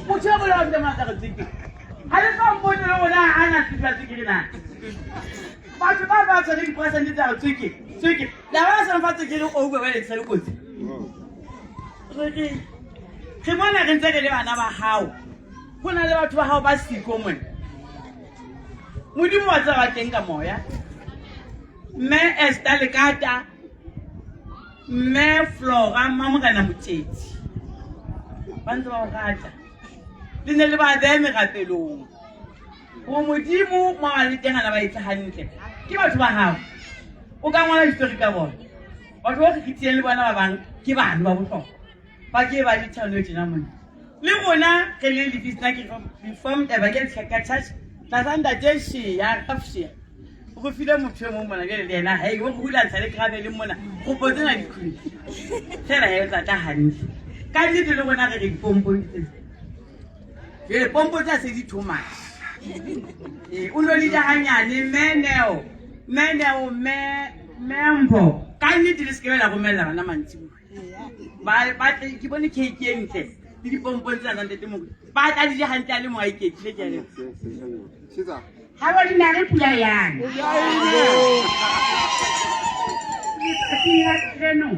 Motho e bolela ntse matla re tswekere. Ha le so mpone le rona ha na tswekere tswekere na. Batho ba ba tshwere diporesente tsa tswekere. Tswekere. La ba sa fa tswekere over ba le tshwere kotsi. Re mona re ntse re le bana ba hao. Ho na le batho ba hao ba siko mona. Modimo wa tseba ba teng ka moya. Mme Esther Lekata, Mme Flora Mamorena Motšetsi. Ba ntse ba o rata. Le ne le ba behe merapelong. Gore Modimo mo ba le teng a na ba etse hantle. Ke batho ba hao. O ka ngola ditori ka bona. Batho ba kgethileng le bona ba bang ke bano ba bohlokwa. Ba ke ba dithano tjena mona. Le rona re le Lefisina ke Reformed Evangelical Church tlasa ntate Shea Rafshea. O re file motho e mong mona jwale le yena hei o re hulantsha le graveleng mona kopo tsena di khuni. Fela he o tla tla hantle. Ka nnete le rona re re dipompong tsena. Jwale pompo tsa se di too much. Ee, o no di ja hanyane mme Neo, mme Neo, mme mme Mpho. Ka nnete le se ke la romella bana mantsibuya. Ba ba tle ke bone cake e ntle le dipompong tsena tsa ntate Mokoto. Ba tla di ja hantle a le mong a iketlile ke a leboha. Ha ba di nare pula yana. Letsatsing la kajeno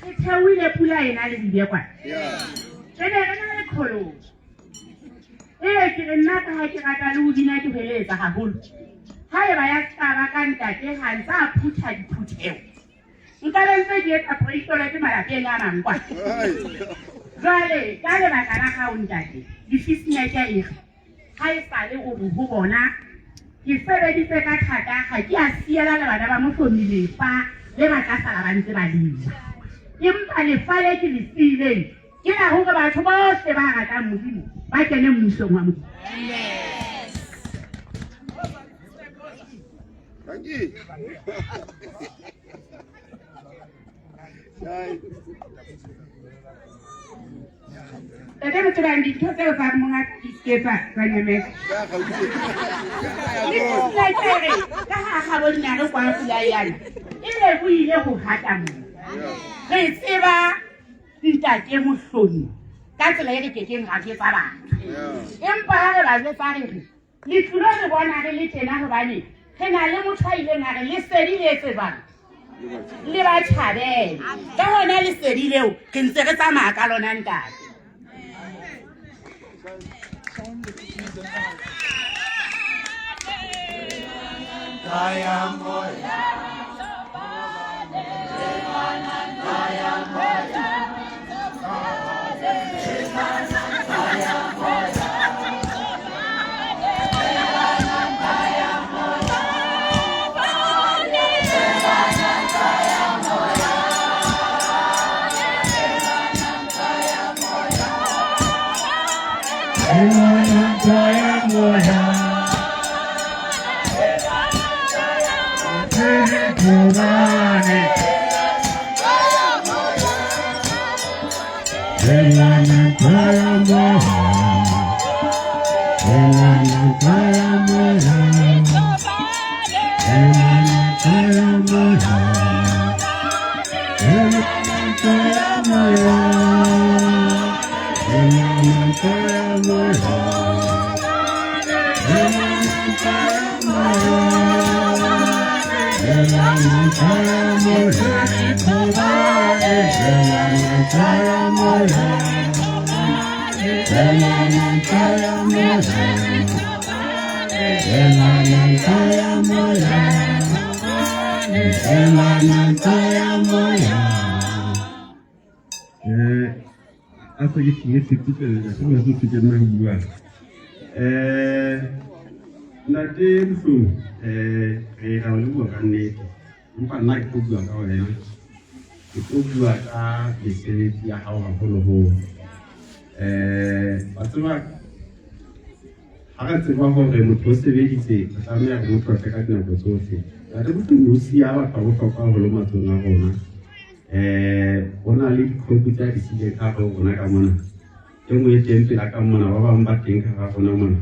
re theohile pula ena le dibekwana. Re ne re na le qholotso. Ee, ke re nna ka ha ke rata le ho bina ke hweletsa haholo. Haeba ya ska ba ka ntate ha ntsa a phutha diphutheho. Nka be ntse ke etsa praise ke malapeng a mang kwa. Jwale ka lebaka la hao ntate, lefisina ke e re ha e sale o re ho bona ke sebeditse ka thata ha ke a siela le bana ba Mohlomi lefa le ba tla sala ba ntse ba le ja. Empa lefa le ke le siileng ke la hore batho bohle ba ratang Modimo ba kene mmusong wa Modimo. Dankie. Ntate Motsobang, dintho tseo tsa monga di ke tsa tsa nyamela. Le sena ke re ka ha ga bo dinare kwa pula yana. E lebohile ho hata mo. Re tseba ntate Mohlomi ka tsela e re kekeng ra jwetsa batho. Empa ha re ba jwetsa re re le tlilo re bona re le tjena hobane re na le motho a ileng a re lesedi le tsebang le ba tjhabele. Ka hona lesedi leo re ntse re tsamaya ka lona ntate. A se ke tlile sepitlela se mo se ke nna ho bua. Ntate Mhlongo, re ra o leboha ka nnete. Empa nna ke tlo bua ka wena. Ke tlo bua ka mesebetsi ya hao haholoholo. Wa tseba ha re tseba hore motho o sebeditse, re tlameha re mo tlotle ka dinako tsohle. Ntate Mhlongo o siya batho ba bohlokwa haholo matsohong a rona. Ho na le dikhopi tsa di siileng ka hare ho rona ka mona. E nngwe e teng pela ka mona, ba bang ba teng ka hara rona mona.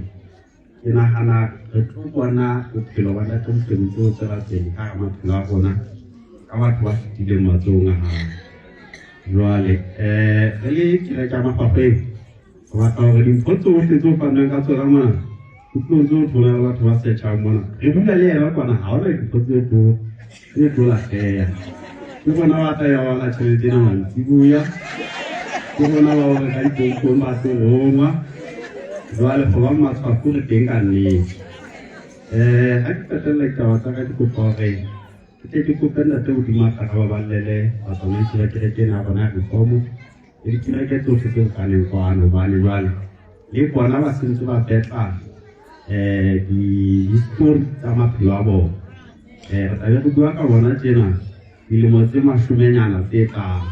Ke nahana re tlo bona bophelo ba Ntate Mhlongo ntse bo tswela pele ka hara maphelo a rona ka batho ba fetileng matsohong a hae. Jwale re le kereke ya Makgwakgweng, re batla hore dimpho tsohle tse fanwang ka tsona mona, ho tlo ntse ho thola le batho ba setjhang mona. Re dula le yena kwana, ha hona dintho tse tlo lahleha. Ke bona ba tla ya bala tjhelete ena mantsiboya. Ke bona ba hore ka dipompong ba tlo rongwa. Jwale go ba matshwafo re teng ka nnete. Ha ke qetella ditaba tsa ka, ke kopa hore ke tle ke kope Ntate Modimo a tla re baballele batsamaisi ba kereke ena ya rona ya Reform le dikereke tsohle tse kopaneng kwano, hobane jwale le bona ba sentse ba betla di-history tsa maphelo a bona. Re tla be re bua ka bona tjena dilemo tse mashomenyana tse tlang.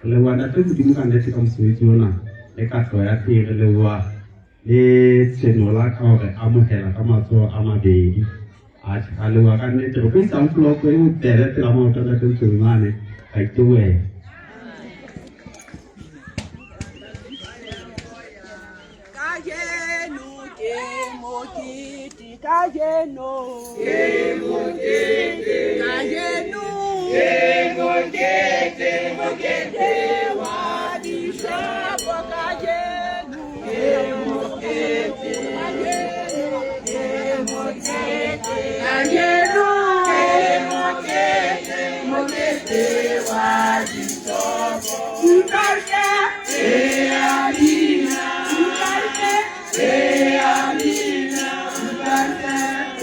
Re leboha Ntate Modimo ka nnete ka mosebetsi ona le katleho ya teng. Re leboha le Tshenola ka hore amohela ka matsoho a mabedi. Atjhe, ra leboha ka nnete. Re tlo isa envelope e bobebe pela maoto a Ntate Mhlongo mane. Ra itebohela. Kajeno ke mokete, kajeno ke mokete, kajeno ke mokete, mokete wa dishopo, kajeno ke mokete, kajeno ke mokete, kajeno ke mokete, mokete wa dishopo. Ntate ea bina, ntate ea bina, ntate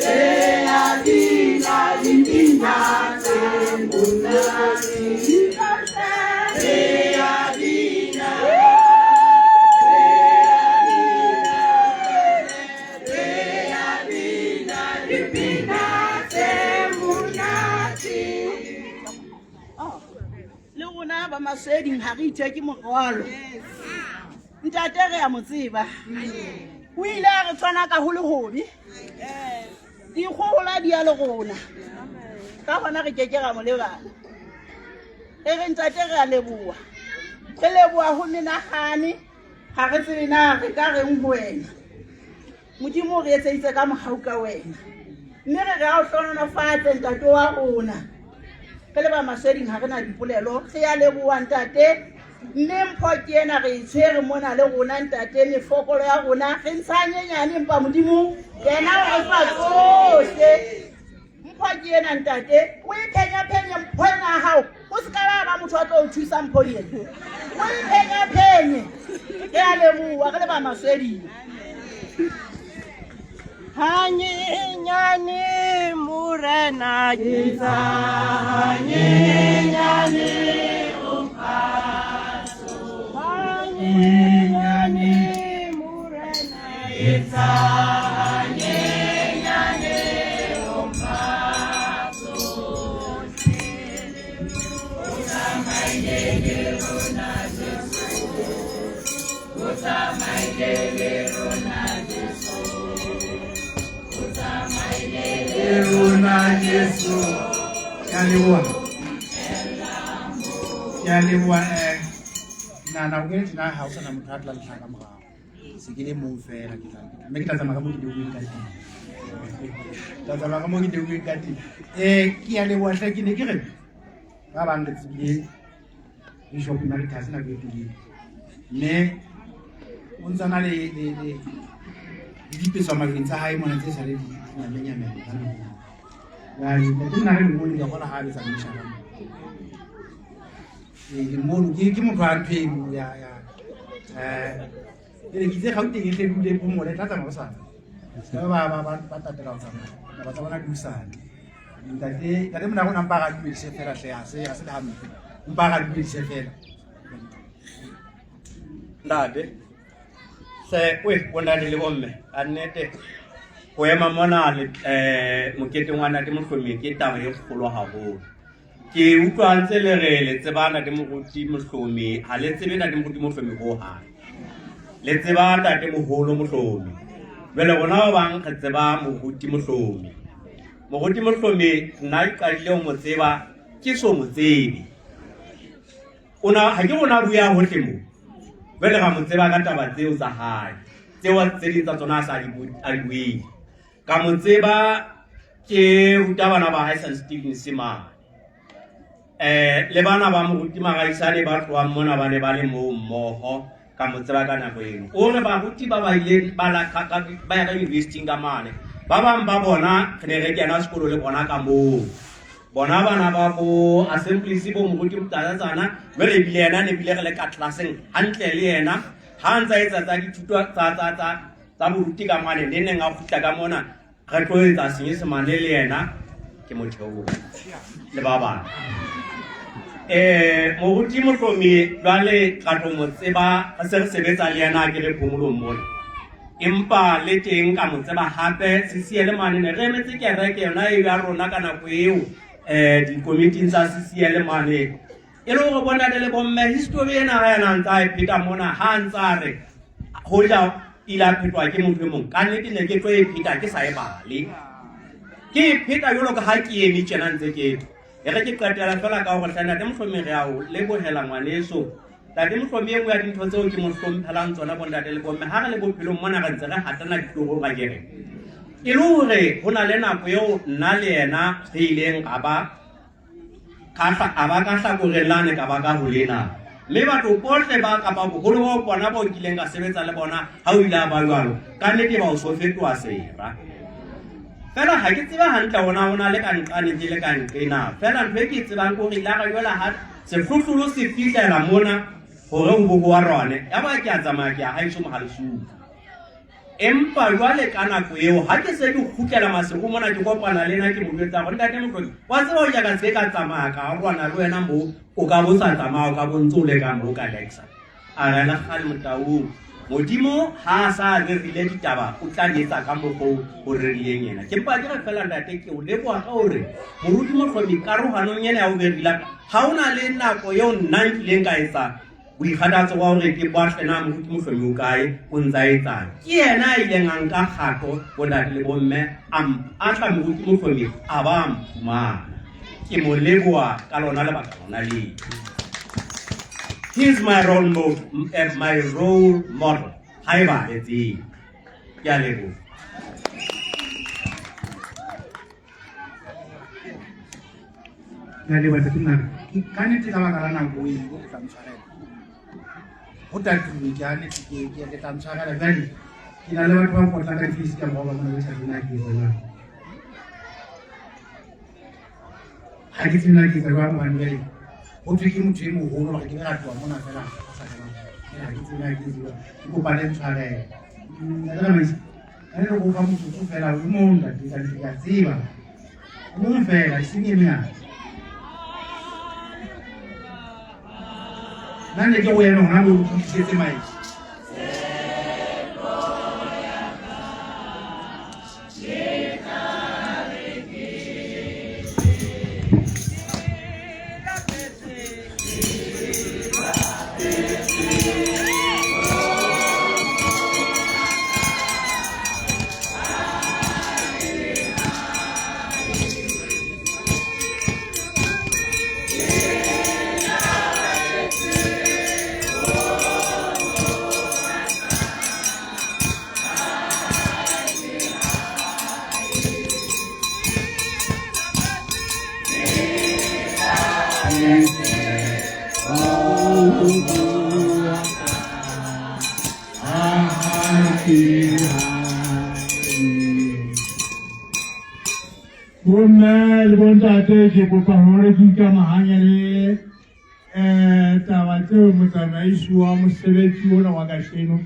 ea bina, dipina tse monate. Ntate ea bina, ea bina, dipina tse monate. Le rona ba Masweding ha re itheke morwalo. Ntate re a mo tseba. O ile a re tshwana ka ho le hobe. Dikgohola di ya le rona. Ka hona re keke ra mo lebala. Re re ntate re a leboha. Re leboha ho menahane, ha re tsebe na re ka reng ho wena. Modimo o re etseditse ka mohau ka wena. Mme re re a o hlohonolofatse ntate wa rona. Re le ba Masweding ha re na dipolelo. Re a leboha ntate. Mme mpho ke ena re e tshwere mona le rona ntate, mefokolo ya rona re ntsha nyenyane, empa Modimo yena o re fa tsohle. Mpho ke ena ntate, o e phenye-phenye mpho ena ya hao. O se ka ba ba motho a tlo o thusa mpho ena. O e phenye-phenye. Re a leboha re le ba Masweding. Hanyenyane morena ke tsa hanyenyane o mphatso. Hanyenyane morena ke tsa hanyenyane o mphatso. O tsamaile le rona Jesu, o tsamaile le rona Jesu, o tsamaile le rona Jesu. Ke a leboha. Ke a leboha. Nahana ho kene tjena ha ho sana motho a tla lehlaka morao. Se ke le mong fela ke tla mme ke tla tsamaya ka mo ke neuweng ka teng. Tla tsamaya ka mo ke neuweng ka teng. Ke a leboha hle, ke ne ke re ba bang re tsebile Bishop Emeritus nako e telele, mme o ntse a na le dipetso mabeng tsa hae mona tse sa le di nyamenyamela. Jwale ntate nna re le ka bona ha a betsa meshara. Ke mono ke motho a ntho eno ya ya ke ne ke itse Gauteng e tle dule phomole tla tsamaya hosane. Ba ba ba ba tatela ho tsamaya. Taba tsa bona di hosane. Ntate ntate mona rona mpa ra dumedise fela hle, ha se le hampe. Mpa ra dumedise fela. Ntate se we bontate le bomme ka nnete ho ema mona le moketeng wa ntate Mohlomi ke taba e kgolo haholo. Ke utlwa ntse le re le tseba ntate Moruti Mohlomi, ha le tsebe ntate Moruti Mohlomi hohang. Le tseba ntate moholo Mohlomi. Jwale rona ba bang re tseba Moruti Mohlomi. Moruti Mohlomi nna ke qadile ho mo tseba ke so mo tsebe. Ona ha ke rona bua hohle mo. Jwale ra mo tseba ka taba tseo tsa hae. Tseo tse ding tsa tsona a sa di a di buile. Ka mo tseba ke ruta bana ba hae St. Stephen's mane. Le bana ba moruti Maraisane ba tlohang mona ba ne ba le moo mmoho, ka mo tseba ka nako eno. O re baruti ba ba ileng ba la ka, ka, ba ya ka university ka mane. Ba bang ba bona re ne re kena sekolo le bona ka moo. Bona bana ba bo Assemblies bo moruti Motalatsana, jwale ebile yena ne bile re le ka classeng hantle le yena. Ha ntsa etsa tsa dithuto tsa tsa tsa tsa boruti ka mane, ne neng a kgutla ka mona re tlo etsa senyesemane le yena ke motheo le ba bang. Moruti Mohlomi jwale ka tlo mo tseba re se re sebetsa le yena ke re phomolong mona. Empa le teng ka mo tseba hape CCL mane ne re emetse kereke yona eo ya rona ka nako eo dikomiting tsa CCL mane. E le hore bona le bomme history ena ha yena ntsa e pheta mona ha ntsa re hoja ile a phetwa ke motho e mong, ka nnete ne ke tlo e pheta ke sa e bale. Ke e pheta jwalo ka ha ke eme tjena ntse ke e re ke qetela fela ka hore hle ntate Mohlomi re a o lebohela ngwaneso. Ntate Mohlomi e nngwe ya dintho tseo ke mo hlomphelang tsona bontate le bomme ha re le bophelong mona re ntse re hatana ditorong ka kere. E le hore ho na le nako eo nna le yena re ileng ra ba a ba ka hlakoreng lane ka ba ka ho lena. Mme batho bohle ba kapa boholo ba bona bao kileng ka sebetsa le bona ha o ile a ba jwalo, ka nnete ba o so fetoha sera. Fela ha ke tsebe hantle hona ho na le ka nqane ke le ka nqena. Fela ntho e ke e tsebang ke hore ile ra jwela ha sehlohlolo se fihlela mona hore ho bo wa rone. Ya ba ke a tsamaya ke ya haeso Mohalesuku. Empa jwale ka nako eo ha ke se ke kgutlela Maseru mona ke kopana le ena ke mo jwetsa hore ntate Mohlomi wa tseba hoja ka se ka tsamaya ka arohana le wena moo o ka bo sa tsamaya o ka bo ntse o le ka moo ka Lexa. A re le kgale Motaung, Modimo ha a sa rerile ditaba o tla di etsa ka mokgwa o rerileng yena. Ke mpa ke re fela ntate ke o leboha ka hore Moruti Mohlomi karohanong ena ya ho berila ha o na le nako eo nna nkileng ka etsa boikgathatso ba hore ke batle na Moruti Mohlomi o kae o ntsa etsang. Ke yena a ileng a nka kgato bontate le bomme a tla Moruti Mohlomi a ba a mphumana. Ke mo leboha ka lona lebaka lona leo. He is my role model, my role model. Haeba re tsebe. Ke a leboha. Ke a leboha Ntate Monare. Ka nnete ka baka la nako e ke tla ntshwarela. Ho tatuwe ke a nnete ke tla ntshwarela jwale. Ke na le batho ba nkotlang ka difeisi ka morao ba mona ke sa tsebe na ke etsa jwang. Ha ke tsebe na ke etsa jwang hobane jwale ho thwe ke motho e moholo hore ke be ra tloha mona fela a sa jwang. Ha ke tsebe na ke etsa jwang. Ke kopa le ntshwarele. Ntate Ramaisa, ka le go fa motsotso fela o mong ntate ka nnete ke a tseba. O mong fela e seng e mengata. Nna ne ke go eme hona moo o tlisetse mic. Bomme le bontate ke kopa hore ke ikamahanye le um taba tseo motsamaisi wa mosebetsi ona wa kasheno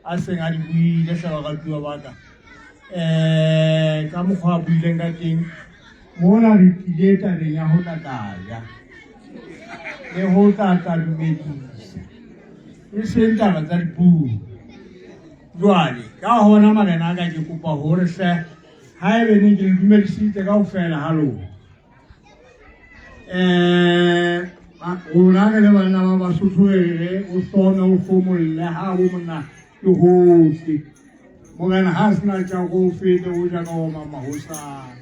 a seng a di buile hle baratuwa ba ka um ka mokgwa a buileng ka teng mona re tlile tabeng ya ho tla tla ja le ho tla tla dumedisa e seng taba tsa dipuo jwale ka hona marena a ka ke kopa hore hle ha ebe ne ke le dumedisitse kaofela ha lona um rona re le banna ba Basotho re re o hlome o hlomolle ha bo monna ke hohle morena ha a sena tjako o fete o ja ka oma mahosana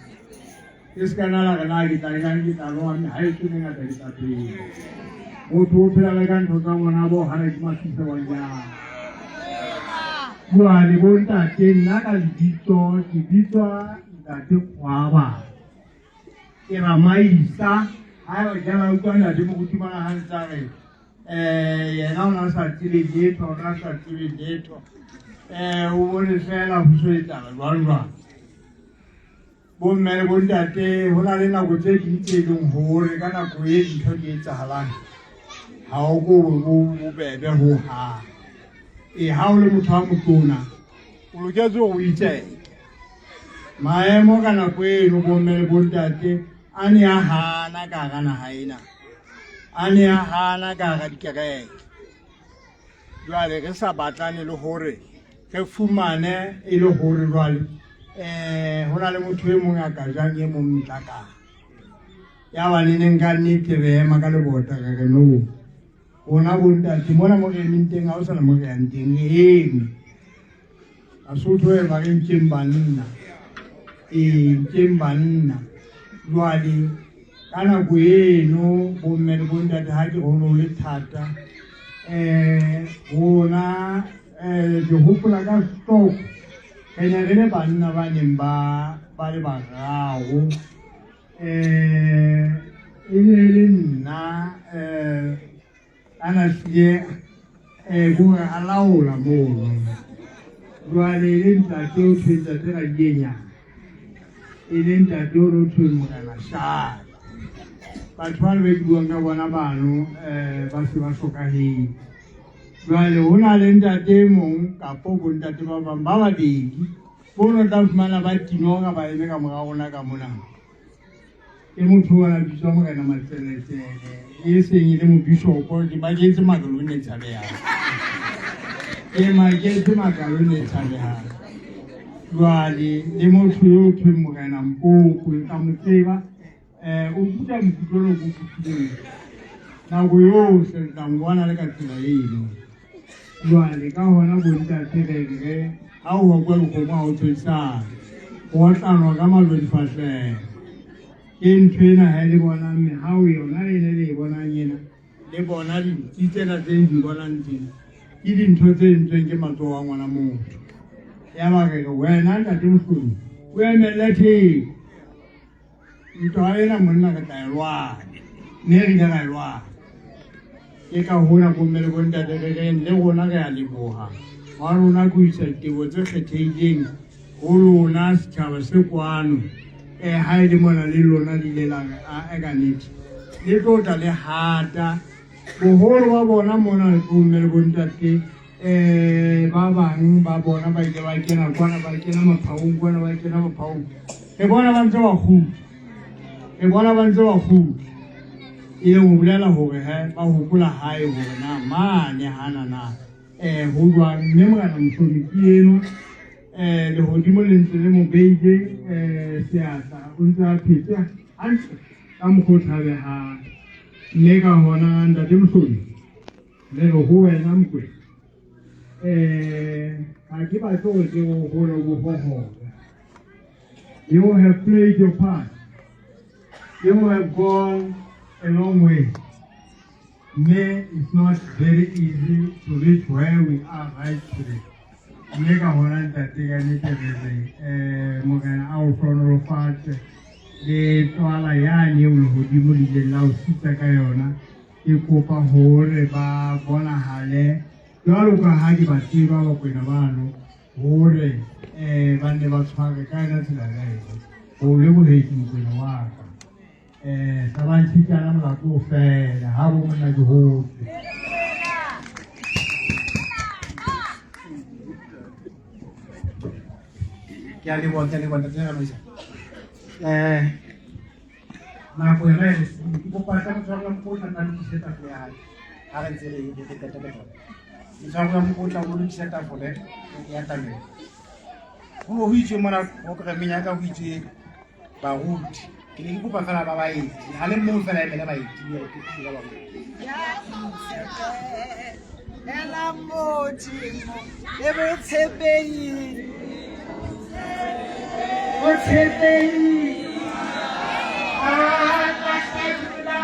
e se ka na la re na ke tla jang ke tla loa mme ha e so mengata ke tla phela motho o phela le ka ntho tsa ngwana bo hana ke mafisa wa jang jwale bo ntate nna ka lebitso ke bitswa ntate Kgwaba ke ramaisa haeba ke la utlwa ntate moruti mona ha ntse a re um yena o ne a sa tsebe letho o ne a sa tsebe letho um o bone fela ho so etsala jwang jwang bomme le bontate ho na le nako tse ding tse leng hore ka nako e dintho di etsahalang ha o ko bo bobebe hohang ee ha o le motho a motona o loketse hore o itseke maemo ka nako eno bomme le bontate a ne a hana ka hara naha ena a ne a hana ka hara dikereke jwale re sa batlane le hore re fumane e le hore jwale um ho na le motho e mong a ka jang e mong metlakana ya ba neneng ka nnete re ema ka lebota re re no rona bontate mona mo re emeng teng ha o sana mo re yang teng re eme Basotho e ba re nkeng banna ee nkeng banna jwale ka nako eno bomme le bontate ha ke gone o le thata um rona um ke gopola ka stock re ne re le banna ba neng ba ba le bararo um e ne e le nna um a na hlile um kore a laola mono jwale e le ntate o thwe ntate Radienyana e le ntate o re o thwe Morena Shale batho ba le be ke buang ka bona bano um ba se ba hlokahetse jwale ho na le ntate e mong kapo bontate ba bang ba babedi bo no tla fumana ba tinoka ba eme ka mora rona ka mona ke motho o a bitswa Morena Matseletsele e seng e le mobishopo ke maketse makalone e tshabehang ke maketse makalone e tshabehang jwale le motho yo o thweng Morena Mpoko ka mo tseba um o kuta mokutlo ko kutlileng nako yohle re tla mo bona le ka tsela eno jwale ka hona bontate re re ha o bakwa dikgomo ha o tshwesane go otlanwa ka majwe difahlego ke ntho ena ha e le bonang mehao yona e ne le e bonang ena le bona dintsi tsena tse di bonang tsena ke dintho tse entsweng ke matsoho a ngwana motho ya ba re re wena ntate Mohlodi o emelle thepo ntwa ena monna re tla e lwana mme re ile ra e lwana ke ka hona bomme le bontate re reng le rona re a leboha wa rona ko isa ditebo tse kgethehileng ho lona setjhaba se kwano um ha e le mona le lona le ile la re a ka nnete le tlo tla le hata boholo ba bona mona bomme le bontate um ba bang ba bona ba ile ba kena kwana ba kena maphaong kwana ba kena maphaong re bona ba ntse ba kgutla re bona ba ntse ba kgutla e leng ho bolela hore he ba hopola hae hore na mane hana na um ho jwang mme Morena Mohlodi ke eno um lehodimo le ntse le mo beile um seatla o ntse a phetse hantle ka mokgwa o tshabehang mme ka hona ntate Mohlodi le re ho wena Mokwena um ha ke batle hore ke o hole o bohohole you have played your part you have gone a long way mme it's not very easy to reach where we are right today mme ka hona ntate ka nnete re re um Morena a o hlohonolofatse. Le tswala yane eo lehodimo le ileng la o sitsa ka yona. Ke kopa hore ba bonahale jwalo ka ha ke ba tseba Bakwena bano hore ba nne ba tshware ka yona tsela ya eno. O lebohetse Mokwena wa ka. Hlabang tshitana molato o fela ha bo monna ke hohle. Ke a leboha, ke a leboha ntate Ramaisa. Nako yona e re siile. Ke kopa hle motshwari wa mokotla nna lokise tafole ya hae ha re ntse re re qeta ka tsona. Motshwari wa mokotla o lokise tafole ya tamelo. Ho ne ho itswe mona programmeng ya ka ho itswe baruti. Ke ne ke kopa fela ba baeti. Ha le mong fela emele baeti ke ka baruti. Ela Modimo le botshepehi. Botshepehi. A tla dula.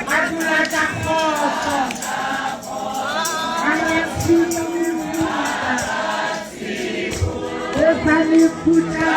A dula ka kgotso. A na tshimo mefuta. O sa mefuta.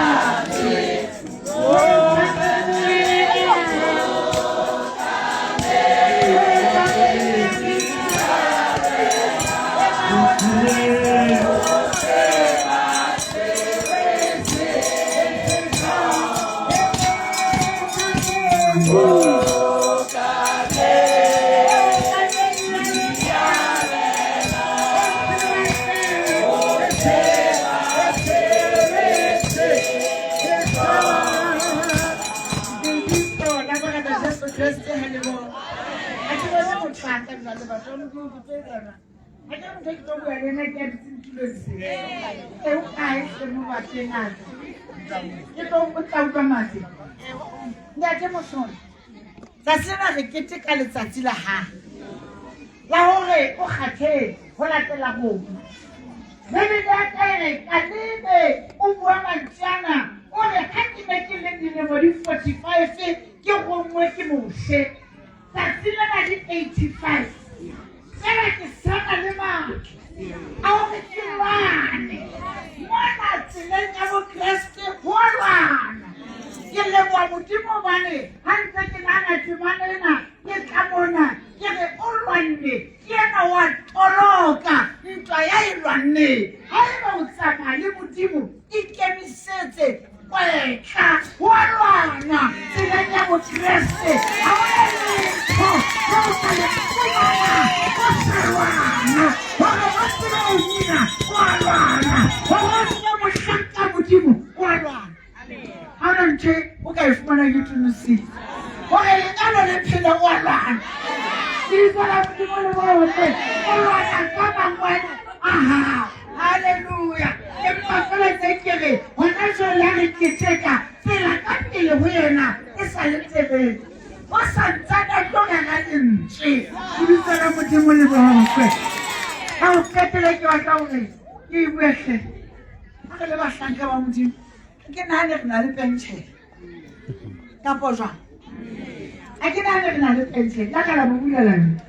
Ntate Moshona, tsatsi lena re keteka letsatsi la hae la hore o kgathetse ho latela rona. Bibele ya ka e re Kalebe o bua mantswe ana, o re ha ke ne ke le dilemo di 45 ke ronngwe ke Moshe, tsatsi lena di 85 fela ke sana le matla a hore ke lwane mona tseleng ya Bokreste ho a lwana. Ke leboha Modimo hobane ha ntse ke nahana temana ena ke tla mona ke re o lwanne ke ena wa toloka ntwa ya e lwanneng. Haeba o tsamaya le Modimo ikemisetse kwetla ho a lwanwa tseleng ya Bokreste. Ha ho na letho le o ka le fumana o sa lwana. Hore o tsebe ho bina o a lwana, hore o tsebe mohlanka Modimo o a lwana. Ha hona ntho e o ka e fumanang ke tunositse hore lenyalo le phele o a lwana. Lebitso la Modimo le bohle, o lwana ka mangwele a hao. Halleluja. Empa fela tse ke re hona jwale ha re keteka tsela ka pele ho yena e sa le telele. O sa ntsane a tlo rera lentswe. Lebitso la Modimo le bohle. Ha o qetele ke batla hore ke e bue hle. Ha re le bahlanka ba Modimo, ke nahane re na le pentšhele kapo jwang? A ke nahane re na le pentšhele la ka la mo bulela yona.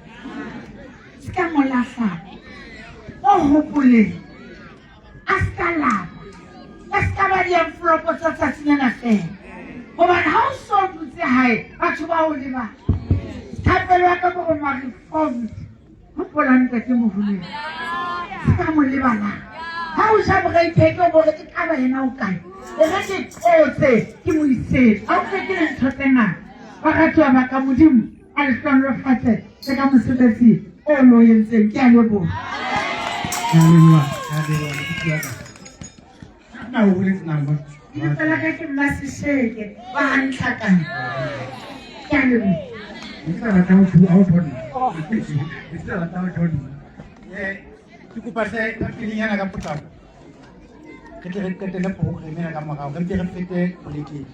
Se ka mo lahlang, mo hopoleng, a se ka lapa, a se ka ba di-envelope tsa tsatsinyana fela, gobane ha o so dutse hae batho ba o lebala. Thapelo ya ka ke gore ma-reformed hopolang ntate moholo se ka mo lebalang. Ha o ja boreikeke o bore e ka ba yena o kae, e re ke qotse ke mo isetse. Ha o fetile ntho tse ngata, baratuwa ba ka, Modimo a le hlohonolofatse le ka mosebetsi o lo entseng. Ke a leboha. Ke a leboha, ke a leboha, mokgotsi wa ka. Na o boletse nang ba? Lebitso la ka ke Mmasesheke wa ha Ntlhakane. Ke a leboha. Ke tla rata ho bua ho tho nna. Ke tla rata ho tho nna. Ke kopa hle ka pelenyana ka potlako. Re tle re qetelle program ena ka morao, re mpe re fete polekeng.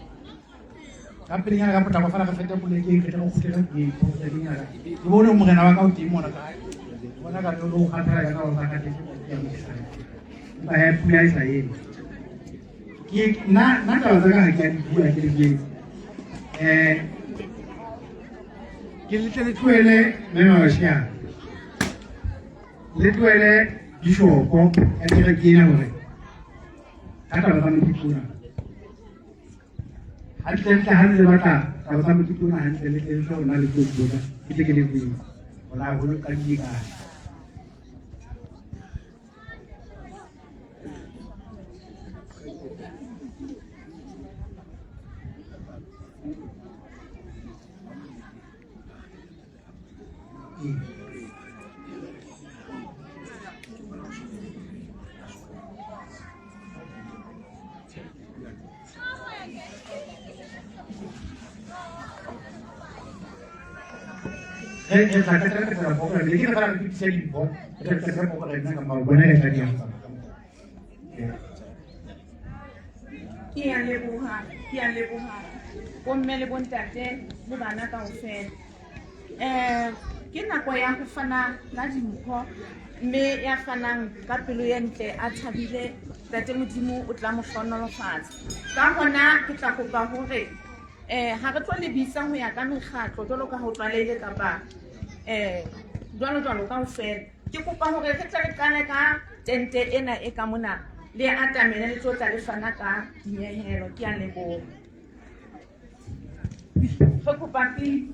Ka pelenyana ka potlako fela re fete polekeng, re tle re kgutlele programmeng ya ka. Ke bone morena wa ka o teng mona ka. Bona ka re o kgathala ka o sa kgathetse ka Empa he pula e sa eme. Ke nna nna taba tsa ka ha ke a di bua ke le jwetse. Ke le tle le tlohele mme Mabashiana. Le tlohele bishopo ya kereke ena hore ka taba tsa mokete ona. Hantlentle ha ne le batla taba tsa mokete ona hantle le tle le tle hona le tlo di botsa, ke tle ke le jwetse hore na ho qadile kae. Re tla qetela re tla bokela le ke re fela re fetise dimpho, re tla qetela re bokela nna ka mao bona e tla di yang tsamaya ka mokgwa. Ke a leboha, ke a leboha bomme le bontate le bana kaofela. Ke nako ya ho fana ka dimpho mme ya fanang ka pelo e ntle a thabile Ntate Modimo o tla mo hlohonolofatsa. Ka hona ke tla kopa hore ha re tlo lebisa ho ya ka mekgatlo jwalo ka ho tlwalehile kapa jwalo jwalo kaofela. Ke kopa hore re tle re qale ka tente ena e ka mona le atamele le tlo tla le fana ka dinyehelo. Ke a leboha. Re kopa pele.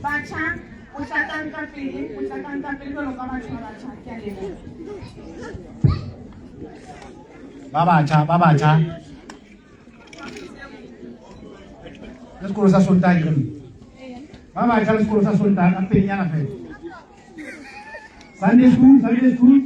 Batjha, potlakang ka pele, potlakang ka pele jwalo ka batho ba batjha. Ke a leboha. Ba batjha, ba batjha. Le sekolo sa Sontaha ke re mme. Ba batjha le sekolo sa Sontaha ka pelenyana fela. Sunday school, Sunday school.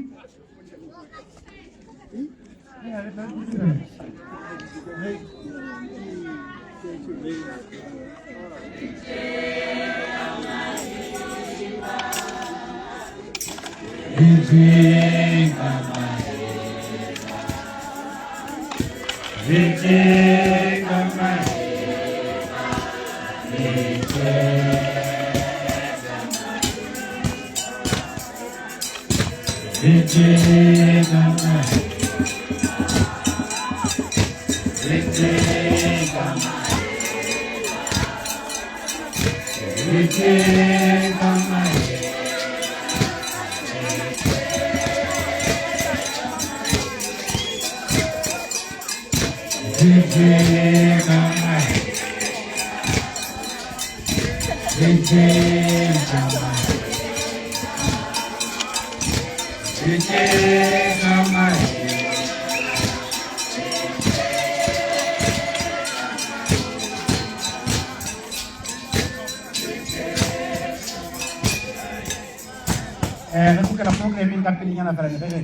Re kgutlela programmeng ka pelenyana fela ne re re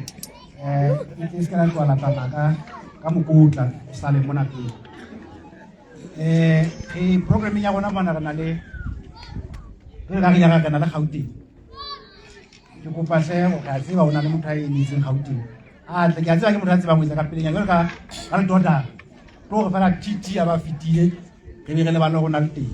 e tle se ka la tloha la tsamaya ka mokotla o sale mona pele. Re programmeng ya rona mona re na le re ra re ya re na le Gauteng. Ke kopa hle hore a tseba o na le motho a emetseng Gauteng. A tle ke a tseba ke motho a tsebang ho etsa ka pelenyana jwalo ka re tota. Tlo re fela TT a ba fetile re be re lebale hore o na le teng.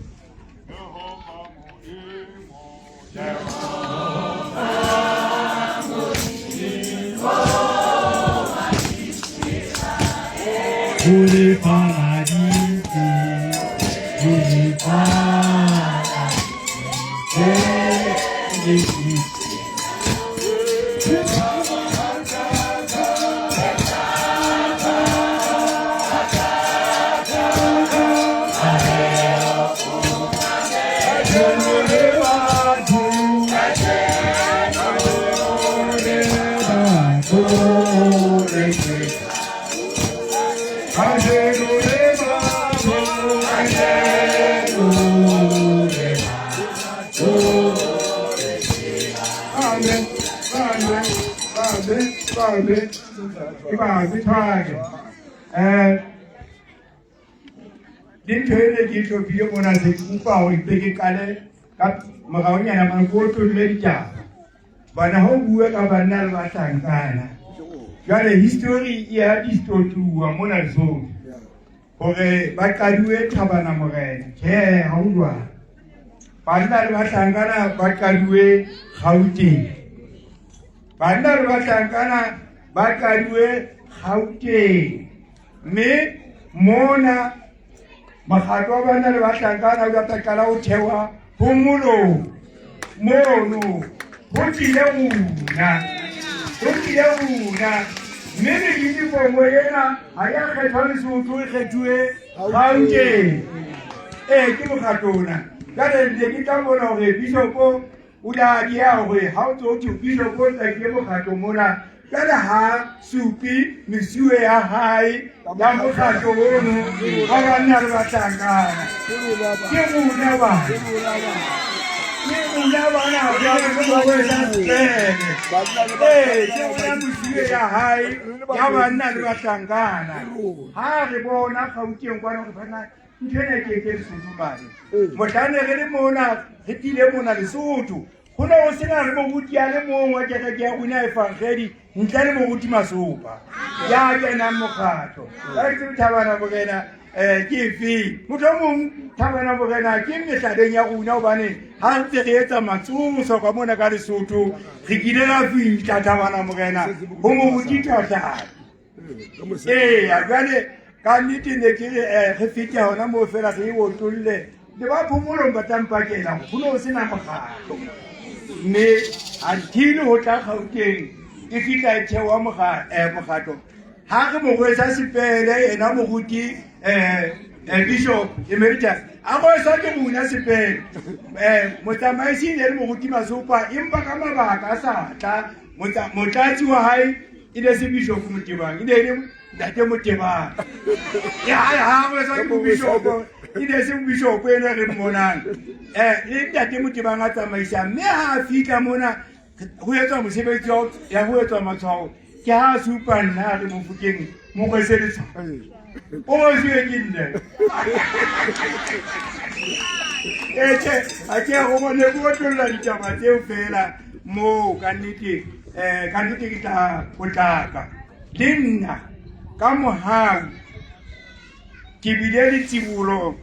Babe, ke babe tshwake. Eh le ntho e ne ke e tlhophile mona se ke kopa hore ke ke qale ka moraonyana mane ko otlolle ditaba. Bana ha o bue ka banna le bahlankana. Jwale history e ya distotuwa mona Lesotho. Hore ba qaduwe Thabana Morena. Tjhe, ha ho jwalo. Banna le bahlankana ba qaduwe Gauteng. Banna le bahlankana ba qaduwe Gauteng. Mme mona mokgatlo wa banna le bahlankana o tla qala ho thewa phomolong mono ho tlile rona ho tlile rona mme le uniformo ena ha ya kgethwa Lesotho e kgethuwe Gauteng ee ke mokgatlo ona jale ne ke tla bona hore bishopo o ile a dieha hore ha o tso thwe bishopo o tsakile mokgatlo mona jwale ha supi mesuwe ya hae ya mokgatlo ono wa banna le bahlankana ke rona bana ke rona bana ee ke rona mesuwe ya hae ya banna le bahlankana ha re bona Gauteng kwana gore bana ntho ena ke ke Lesotho mane motlane re le mona re tlile mona Lesotho go ne go sena le moruti a le mongwe wa kereke ya rona efangedi ntle le moruti Masopa ya kenang mokgatlo ka ke Thabana Morena um ke efeng motho o mongwe Thabana Morena ke mehlaleng ya rona gobane ga ntse re etsa matsoso ka mona ka Lesotho re kile ra fihla Thabana Morena go moruti Thotlane eya jale ka nnete ne ke re eh, re fete gona moo fela re e otlolle le ba phomolong ba tla mpakela go ne go sena mokgatlo mme until go tla Gauteng e fitlha e thewa eh, mokgatlo ga re morwesa sepele ena moruti um bishop emeritus a rwesa ke rona sepele um motsamaisi e ne le moruti Masopa empa ka mabaka a sa tla motlatsi wa hae e ne se bishop Motebang e ne e le ntate Motebang bishop e ne se bishop ene re mmonang um le ntate Motebang a tsamaisa mme ha a fitlha mona go etswa mosebetsi ya go etswa matshwao ke ha a supa nna a re Mofokeng mo rwese letshwao o rwesiwe ke nne ethe a ke go bone ke otlolla ditaba tseo fela moo ka nnete um ka nnete ke tla potlaka le nna ka mohau ke bile le tsibolo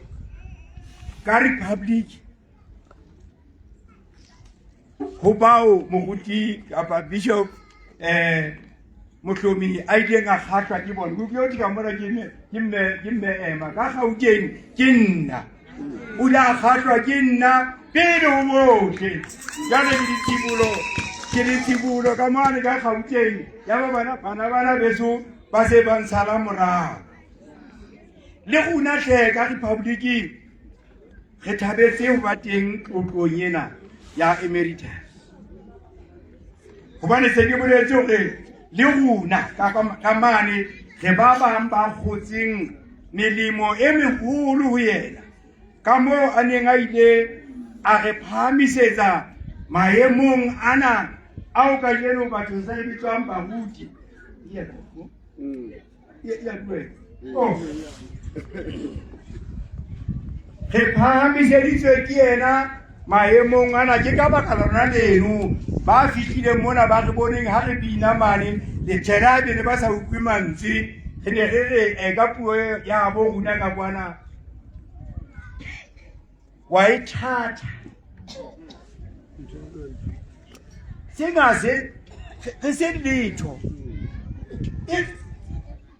ka republic ho bao moruti kapa bishop um mohlomi a ileng a kgahlwa ke bone ke utlwe ka mona ke mme ema ka Gauteng ke nna o ile a kgahlwa ke nna pele ho bohle jale ke ditsibolo ke ditsibolo ka mane ka Gauteng ya ba bana bana bana beso ba se ba ntshala morao le rona hle ka republiking re thabetse ho ba teng tlotlong ena ya emeritus gobane se ke boletse gore le rona ka mane re ba bang ba kgotseng melemo e meholo ho yena ka moo a neng a ile a re phahamisetsa maemong ana ao kajeno batho sa re bitswang baruti Oh. Re phahamiseditswe ke yena maemong ana ke ka baka lona leno ba fihlileng mona ba re boneng ha re bina mane le tjhena be ne ba sa utlwe mantswe re ne re re eh, ka puo ya bo rona ka kwana wa e thatha sena se re se letho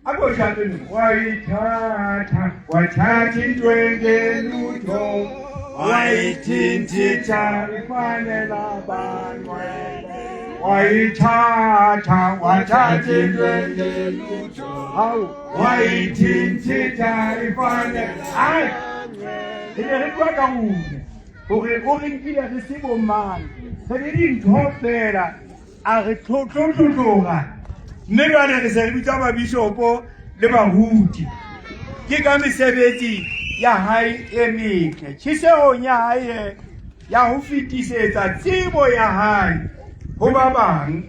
akoshape wayithatha wathatha into engelutho wayithintitha ifanela bangcwele wayithatha wathatha into engelutho hawu wayithintitha ifanela hayi re ne re bua ka rona gore o re nkile re se bomang re le dintho fela a re tlotlotlotloga mme jale re se re bitsa babishopo le baruti ke ka mesebetsi ya hae e metle tjhesehong ya hae ya ho fetisetsa tsebo ya hae ho ba bang.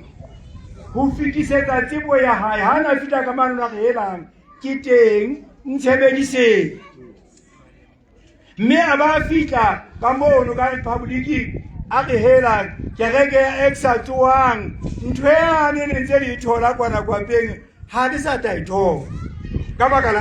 ho fetisetsa tsebo ya hae. Ha na fihla ka mane a re helang ke teng ntshebediseng. Mme a ba fihla ka mono ka republiking a re hela kereke ya e sa tsoang ntho yane ne ntse le e thola kwana kwapeng ha le sa tla e thola ka baka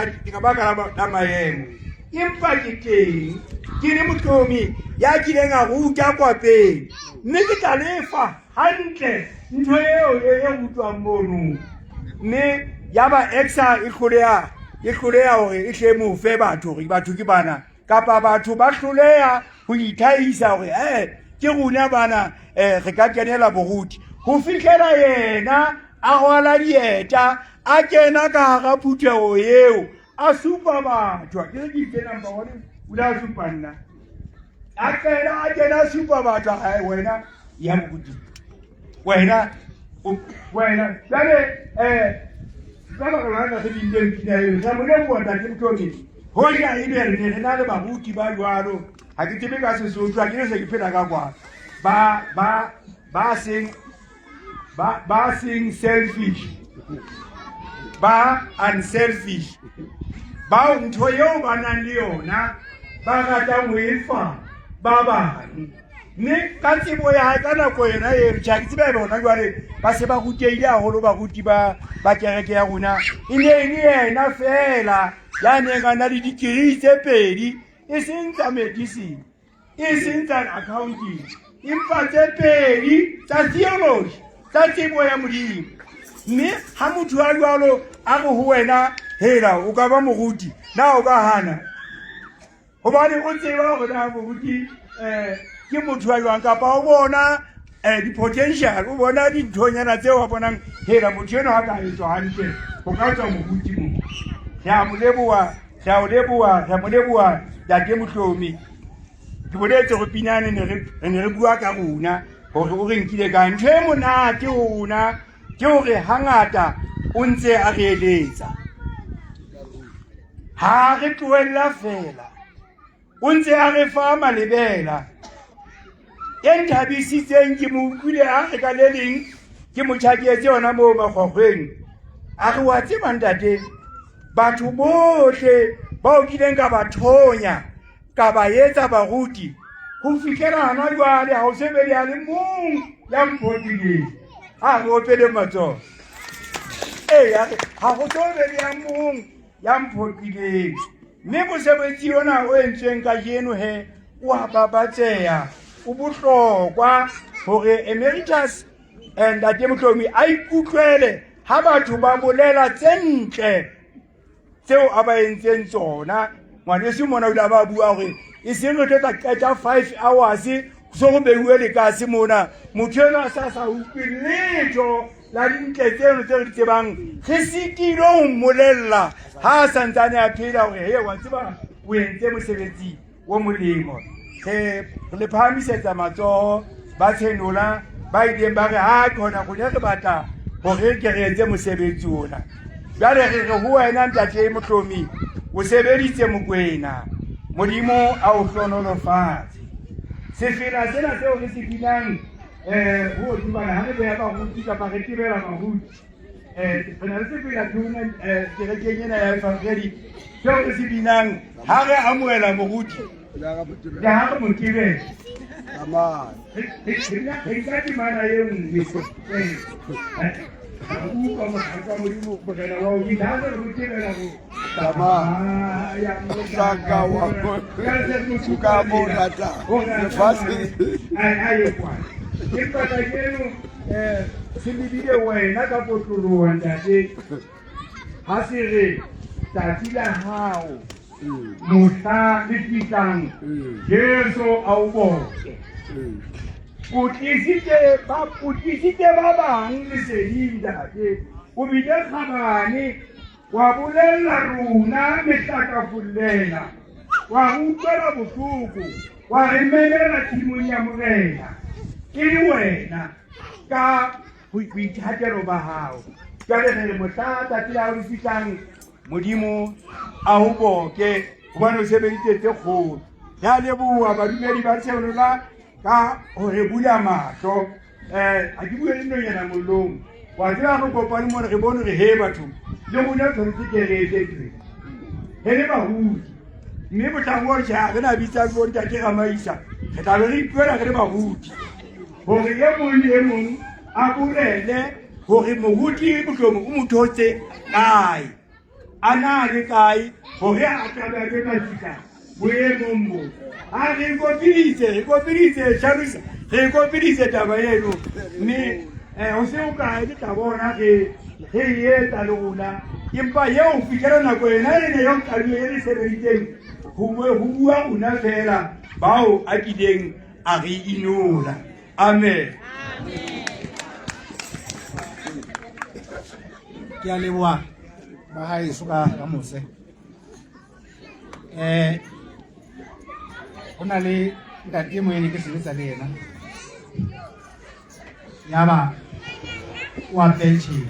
la maemo. Empa ke teng ke le Mohlomi ya kileng a ruta kwapeng, mme ke tla lefa hantle ntho eo e rutwang mono. Mme ya ba exa e hloleha e hloleha hore e hle mo fe batho hore batho ke bana, kapa batho ba hloleha ho itlhahisa hore ke rona bana, re ka kenela boruti, ho fihlela yena a rwala dieta a kena ka hara phutheho eo a supa batho. A ke ke itse number one o ile a supa nna, a kena a kena a supa batho, a wena ya boruti, wena wena. Jwale ka baka la ka re bintseng pina eo, re mo leboha Ntate Mohlomi. Hoja ebe re ne re na le baruti ba jwalo, ha ke tsebe ka Sesotho, ha ke ne se ke phela ka kwa, ba seng selfish, ba unselfish, bao ntho eo ba nang le yona ba ratang ho e fa ba bang. Mme ka tsebo ya hae ka nako yona eo, tjhe, ha ke tsebe bona jwale ba se ba rutehile haholo baruti ba kereke ya rona, e ne e le yena feela ya neng a na le dikirii tse pedi, e seng tsa medicine, e seng tsa accounting, empa tse pedi tsa theology, tsa tsebo ya Modimo. Mme ha motho a jwalo a re ho wena, hela o ka ba moruti, na o ka hana? Hobane o tseba hore na moruti ke motho wa jwang, kapa o bona di-potential, o bona dinthonyana tseo a bonang hela motho enwa ha ka etswa hantle ho ka tswa moruti mo. Re a mo leboha, re a o leboha, re a mo leboha Ntate Mohlomi. Ke boletse hore pinane ne re ne re bua ka rona hore o re nkile kae. Ntho e monate ho rona ke hore hangata o ntse a re eletsa, ha re tlohella fela, o ntse a re fa malebela. E nthabisitseng ke mo utlwile a re ka le leng ke mo tjhaketse hona moo makgwakgweng, a re wa tseba ntate, batho bohle bao kileng ka ba thonya ka ba etsa baruti ho fihlela hana jwale, ha o se be le a le mong ya mphoqileng. A re opele matsoho. Ee, a re ha go so be le ya mong ya mphoqileng. Mme mosebetsi ona o entsweng kajeno he o a babatseha, o bohlokwa hore emeritus Ntate Mohlomi a ikutlwele ha batho ba bolela tse ntle tseo a ba entseng tsona. Ngwaneso mona o ile a ba bua hore e seng re tlo tla qeta 5 hours so go beiwe lekase mona, motho enwa a sa utlwe letho la dintle tseno tse re di tsebang, re sitilwe ho mmolella ha a santsane a phela hore he wa tseba o entse mosebetsi o molemo. Re le phahamisetsa matsoho ba tshenola ba ileng ba re ha khona rona re batla hore ke re etse mosebetsi ona. Jwale re re ho wena Ntate Mohlomi, o sebeditse Mokwena, Modimo a o hlonolofatse. Sefela sena seo re se binang ho tubana ha re beha baruti kapa re tebela baruti, re na le sefela tuna kerekeng ena ya Evangeli seo re se binang ha re amohela moruti le ha re mo tebela. Re nka temana e nngwe utlwa mohlanka wa Modimo Morena wa o bina ha re mo tebela ho Mohlanka wa ka mo rata lefatshe. Empa kajeno se lebile wena ka kotloloha ntate, ha se re tsatsi la hao mohla le fihlang Jesu a o boke. O tlisitse ba bang leseding ntate, o bile kgabane, wa bolella rona mehlakafollela, wa re utlwela bohloko, wa re memela tshimong ya Morena e le wena ka boithatelo ba hao. Jwale re re mohla tsatsi la hao le fihlang, Modimo a o boke hobane o sebeditse tse kgolo. Re a leboha badumedi ba tshenola ka ho re bula mahlo. Ha ke bue le nonyana mollong. Wa tseba re kopane mona re bone hore he batho le rona tshwanetse ke re etse teng re le baruti mme mohlang oo tjhe ha re na bitsa bo ntate Ramaisa re tla be re ipuela re le baruti hore e mong le e mong a bolele hore moruti mohlomong o mo thotse kae a na le kae hore a tlabe a ke ka fihla boemong bo a re kopiditse re kopiditse tlhalosa re kopiditse taba eno mme um ho se o kae ke tla bona re re e etsa le rona empa eo fitlhela nako ena e ne yo qadile e re sebeditseng ho bua rona fela bao a kileng a re inola amen ke a leboa ba gaeso ka ka mose um go na le ntate mo ene ke sebetsa le ena yaba o a pension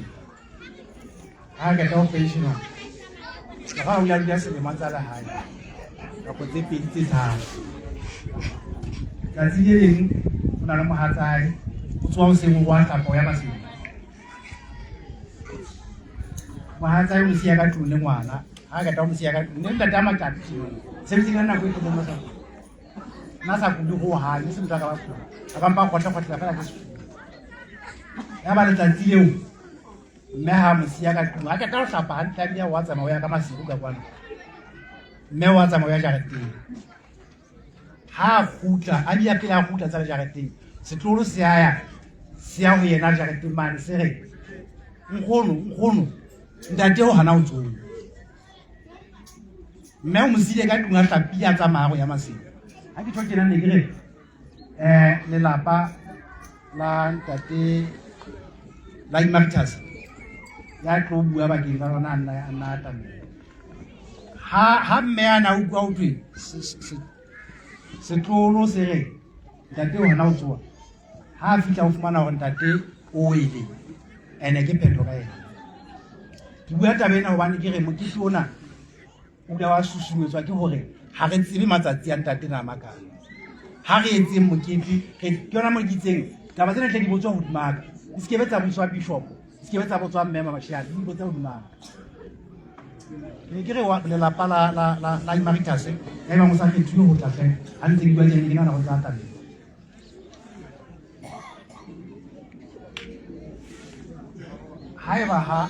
ga a qeta go pensiona ga o ile a dula selemo tsa legae nako tse pedi tse tharo tsatsi le leng o na le mogatsae o tsoa goseng o boa tlapa o ya maseng mogatsae o mo sia ka tlong le ngwana ga a qeta go mo sia ka tlong ne ntate a matsatsi sebetse ka nako e telele sa nna sa kule go gang e se motho a ka ba kula a kampa kgotlhe-kgotlhela fela ke sefuba ya ba letsatsi leo mme ha mo siya ka tlung a qeta go hlapa hantle a bile wa tsamaya o ya ka masigo ka kwana mme wa tsamaya o ya jareteng ha a kgutla a bia pele a kgutla tsa le jareteng setlolo se ya se ya ho yena jareteng mane se re nkgono nkgono ntate o hana ho tsoa mme o mo siile ka tlung a hlapile a tsamaya go ya masimo ha ke tho tjena ne ke re um lelapa la ntate la emeritus ya tlo bua bakeng la lona a nna a nna atamela ha ha mme a na utlwa ho thwe setlolo se re ntate o hana ho tsoa ha a fihla o fumana hore ntate o wele ene ke phetho ka ena ke bua taba ena hobane ke re mokete ona o ile wa susumetswa ke hore ha re tsebe matsatsi a ntate na makana ha re etseng mokete ke yona mo ke itseng taba tsena tle di botswa hodimaka di se ke be tsa botswa bishop di se ke be tsa botswa mme mamashiane di botsa hodimaka ke ke re wa lelapa la la la la emeritus ya eba mo sa kgethiwe ho tla hle ha ntse ke bua tjena ke nahana go tla tabeng haeba ha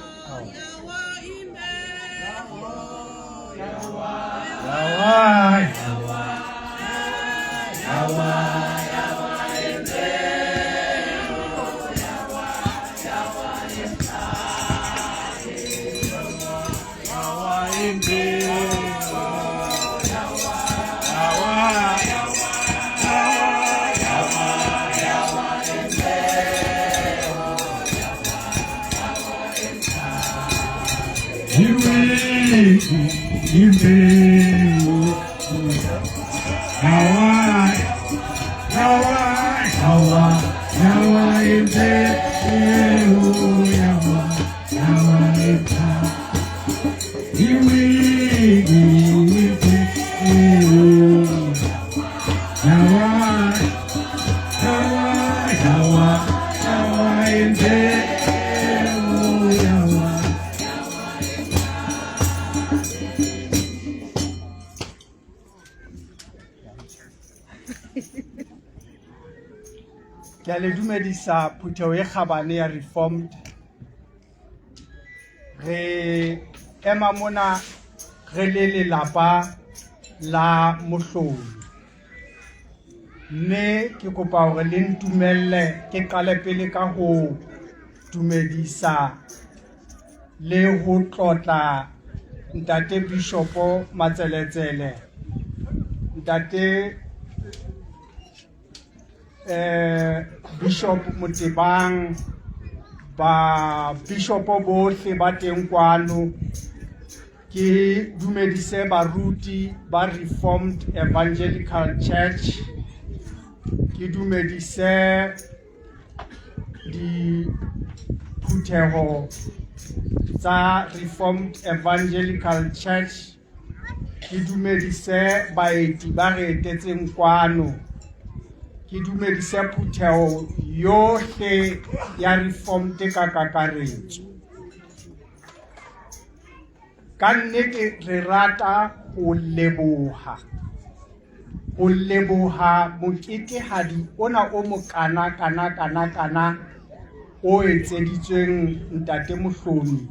Ke a le dumedisa phutheo e kgabane ya Reformed. Re ema mona re le lelapa la Mohloli. Mme ke kopa hore le ntumelle ke qale pele ka ho dumedisa le ho tlotla ntate Bishopo Matseletsele, ntate eh Bishop Motebang, ba bishopo bohle ba teng kwano. Ke dumedise baruti ba Reformed Evangelical Church, ke dumedise diphutheho tsa Reformed Evangelical Church, ke dumedise baeti ba re etetseng kwano. Ke dumedise phutheho yohle ya Reformed ka kakaretso. Ka nnete re rata ho leboha ho leboha moketehadi ona o mokana kana kana kana o etseditsweng ntate Mohlomi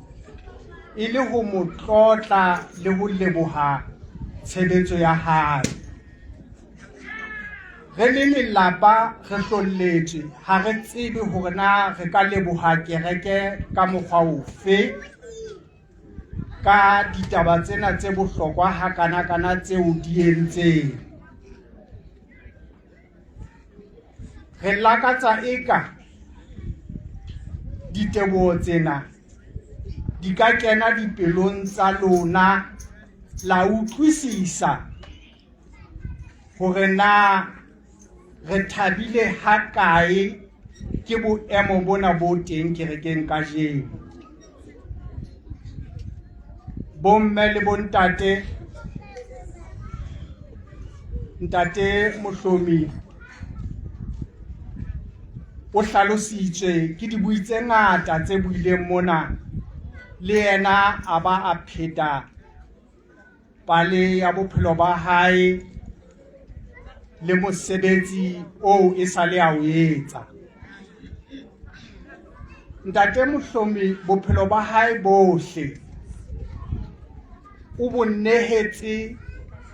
e le ho mo tlotla le ho leboha tshebetso ya hae. Re le lelapa re hlolletswe, ha re tsebe hore na re ka leboha kereke ka mokgwa ofe ka ditaba tsena tse bohlokwa hakanakana tseo di entseng. Re lakatsa eka diteboho tsena di ka kena dipelong tsa lona la utlwisisa hore na re thabile hakae ke boemo bona bo teng kerekeng kajeno. Bomme le bontate, ntate Mohlomi o hlalositswe ke dibui tse ngata tse buileng mona, le yena a ba a pheta pale ya bophelo ba hae le mosebetsi oo e sa le a o etsa. Ntate Mohlomi bophelo ba hae bohle o bo nehetse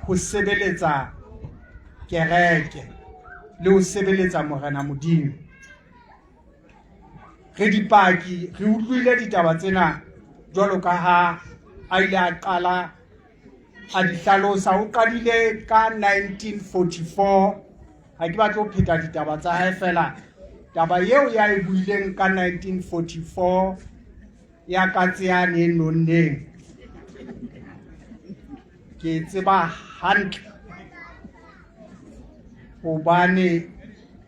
ho sebeletsa kereke le ho sebeletsa Morena Modimo. Re dipaki, re utlwile ditaba tsena jwalo ka ha a ile a qala a di hlalosa. O qadile ka 1944. Ha ke batle ho pheta ditaba tsa hae fela, taba eo ya e buileng ka 1944 ya katse yane e nonneng ke e tseba hantle, hobane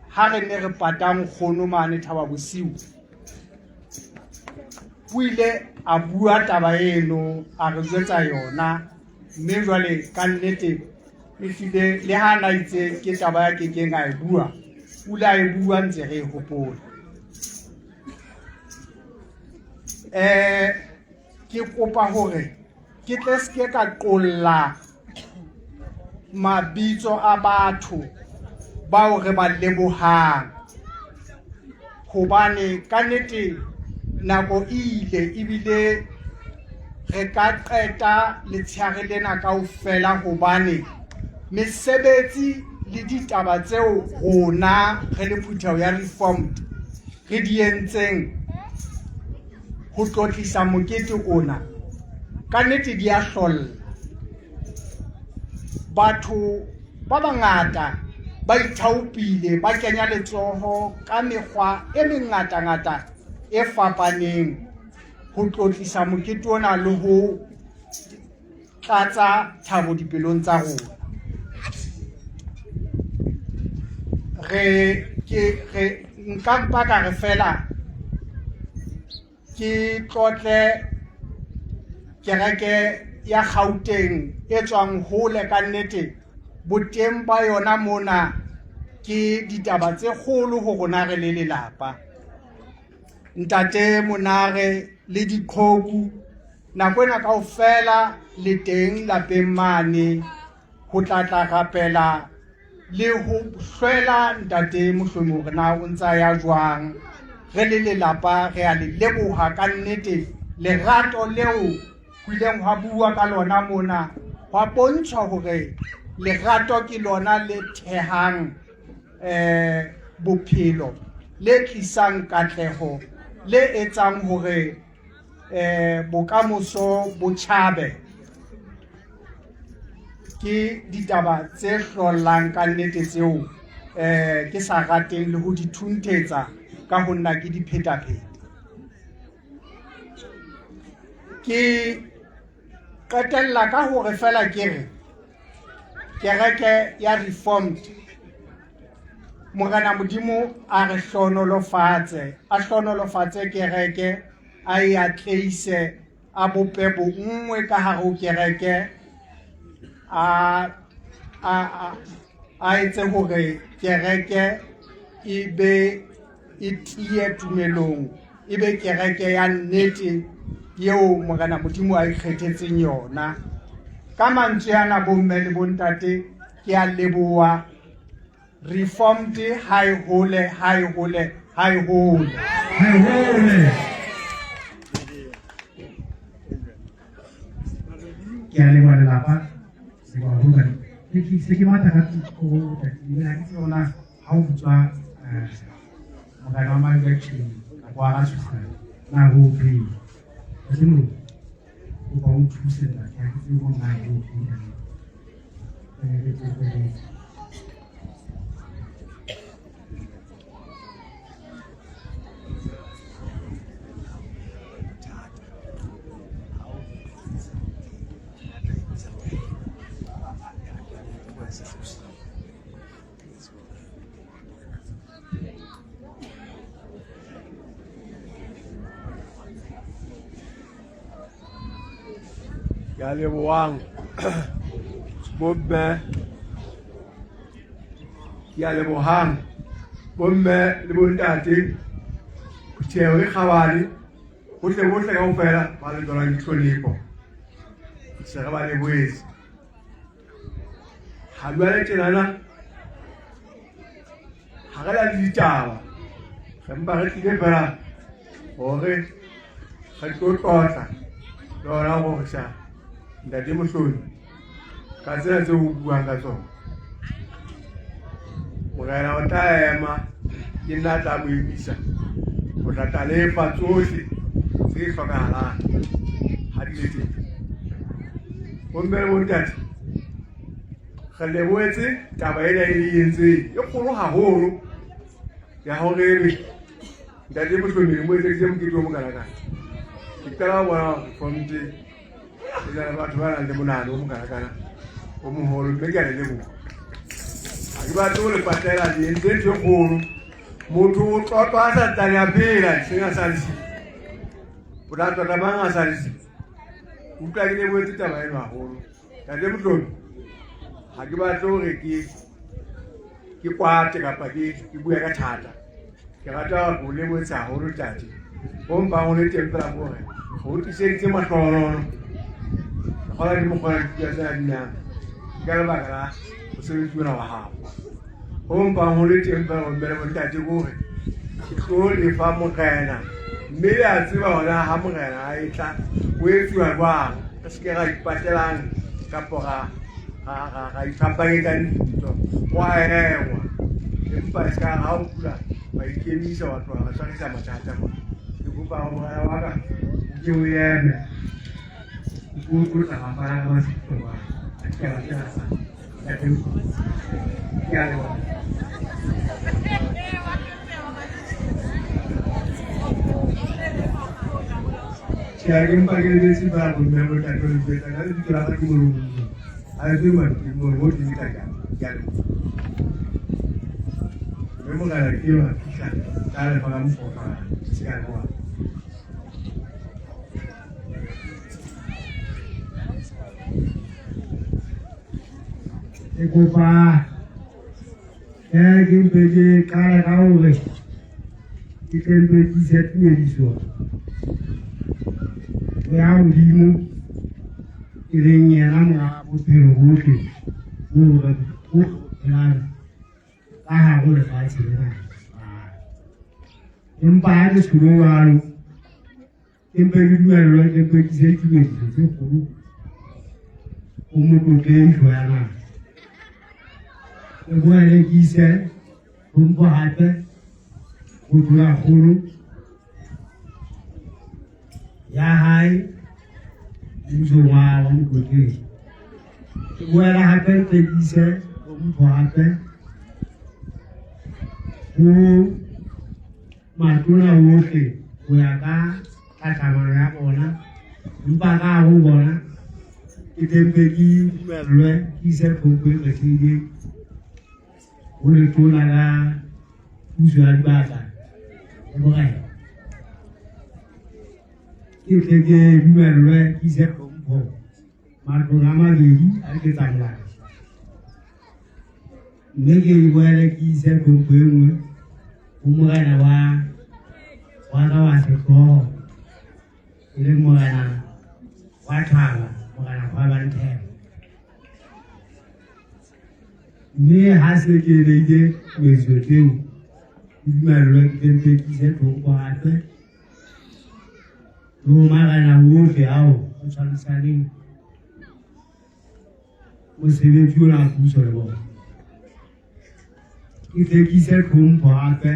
ha re ne re pata nkgono mane Thaba Bosiu, o ile a bua taba eno, a re jwetsa yona, mme jwale ka nnete ehlile le ha na itse ke taba ya kekeng a e bua, o ile a e bua ntse re e hopola. Ke kopa hore ke tle seke ka qolla mabitso a batho bao re ba lebohang, hobane ka nnete nako e ile ebile re ka qeta letshehare lena kaofela, hobane mesebetsi le ditaba tseo rona re le phutheho ya Reformed re di entseng ho tlotlisa mokete ona ka nnete di a hlolla. Batho ba bangata ba ithaopile, ba kenya letsoho ka mekgwa e mengatangata e fapaneng ho tlotlisa mokete ona le ho tlatsa thabo dipelong tsa rona. Re ke re nka mpa ka re fela ke tlotle kereke ya Gauteng e tswang hole ka nnete, boteng ba yona mona ke ditaba tse kgolo ho rona re le lelapa. Ntate Monare le diqhoku nako ena kaofela le teng lapeng mane ho tla tla rapela le ho hlwela ntate Mohlomi hore na o ntsa ya jwang. Re le lelapa re a le leboha ka nnete lerato leo ho ileng hwa bua ka lona mona, hwa bontshwa hore lerato ke lona le thehang bophelo, le tlisang katleho, le etsang hore bokamoso bo tjhabe. Ke ditaba tse hlollang ka nnete tseo ke sa rateng le ho di thunthetsa ka ho nna ke di phetapheta. Ke qetella ka hore fela ke re kereke ya Reformed, Morena Modimo a re hlohonolofatse, a hlohonolofatse kereke, a e atleise, a bope bonngwe ka hare ho kereke, a etse hore kereke e be e tiye tumelong, e be kereke ya nnete eo Morena Modimo a ikgethetseng yona. Ka mantswe ana bomme le bontate, ke a leboha. Reformed ha e hole, ha e hole, ha e hole. Ha e hole. Ke a leboha lelapa, leboha haholo hobane ke se ke matha ka ho tatile ha ke tsebe hore na ha o bitswa morena wa Malibetjheng kapa wa Ratshosa na ho pele. Ntate Moloko, kopa o nthuse ntate, ha ke tsebe hore na ho pele. Re tle Ke a lebohang bomme, ke a lebohang bomme le bontate, phutheho e kgabane, bohle bohle kaofela ba le tswang ditlhonipho, se re ba lebohetse. Ha jwale tjenana ha re na le ditaba, re mpa re tlile fela hore re tlo tlotla le hona ho rorisa Ntate Mohlodi ka tsena tseo o buang ka tsona. Morena o tla ema, ke nna a tla mo emisa ho tla tla lefa tsohle tse hlokahalang ha di le teng. Bomme le bontate, re lebohetse taba ena e le entseng e kgolo haholo ya hore ebe Ntate Mohlomedi mo etseditse mokete o mokanakana. Ke qala ho bona hore Reformed e na le batho ba nang le monahano o mokanakana o moholo, mme ke a le leboha. Ha ke batle ho le patela, le entse ntho e kgolo. Motho o tlotlwa a sa ntsane a phela, eseng a sa le siyo. O tla tlotla mang a sa le siyo? Utlwa ke lebohetse taba eno haholo. Ntate Mohlomedi, ha ke batle hore ke kwate kapa ke bue ka thata. Ke rata ho lebohetsa haholo ntate. Ho mpang ho le teng fela ke hore re o tliseditse mahlohonolo. Ke kgolwa ke mokgwa dipula tsena di nang. Ke ka lebaka la mosebetsi ona wa hao. Ho mpang ho le teng fela bomme le bontate ke hore ke tlo lefa morena, mme le a tseba hore ha morena a etla o etsuwa jwang. Re se ke ra ipatelang kapo ra iphapanyetsa dintho. Ho a engwa, empa e se ka ha o kula wa ikemisa wa tloha ra tshwarisa mathata mona. Ke kopa hore morena wa ka o ke o eme, o tlo tla lapa la ka ba ke a batlela sa ntate Mohlomedi. Ke a leboha. Tjhe, ha ke mpa ke lebetse ba bomme le bontate ho le jwetsa ka lebitso la ka ke Moloi. Ha le tsebe mantsoe moo ho teng ka jang. Ke a leboha. Mme morena ke eo a fihla ka lefa la mofofa. Ke a leboha. Ke kopa ke mpe ke qala ka hore ke tle mpe ke ise tumediso ho ya Modimo e leng yena monga bophelo bohle bo re phelang ka hare ho lefatshe lena. Empa ha ke tjho jwalo, ke mpe ke dumellwe ke mpe ke ise ditumediso tse kgolo ho motlotlehi ya naha. Ke boele ke ise tlhompho hape ho tonakgolo ya hae mmusong wa Motlotleng. Ke boela hape ke ise tlhompho hape ho matona ohle ho ya ka tlhatlhamano ya bona, empa ka hare ho bona ke tle mpe ke dumellwe ke ise tlhompho e kgethehileng ho letona la puso ya dibaka le borena. Ke tle ke dumellwe ke ise tlhompho matlong a mabedi a diketsamolao, mme ke boele ke ise tlhompho e nngwe Ho morena wa wa ka wa sehlooho e leng morena wa thaba morena Kgwabanthebe mme ha se ke beile metso tseo ke dumellwe ke mpe ke ise tlhompo hape le ho marena ohle ao a tshwarisaneng mosebetsi ona wa puso le bona ke tle ke ise tlhompho hape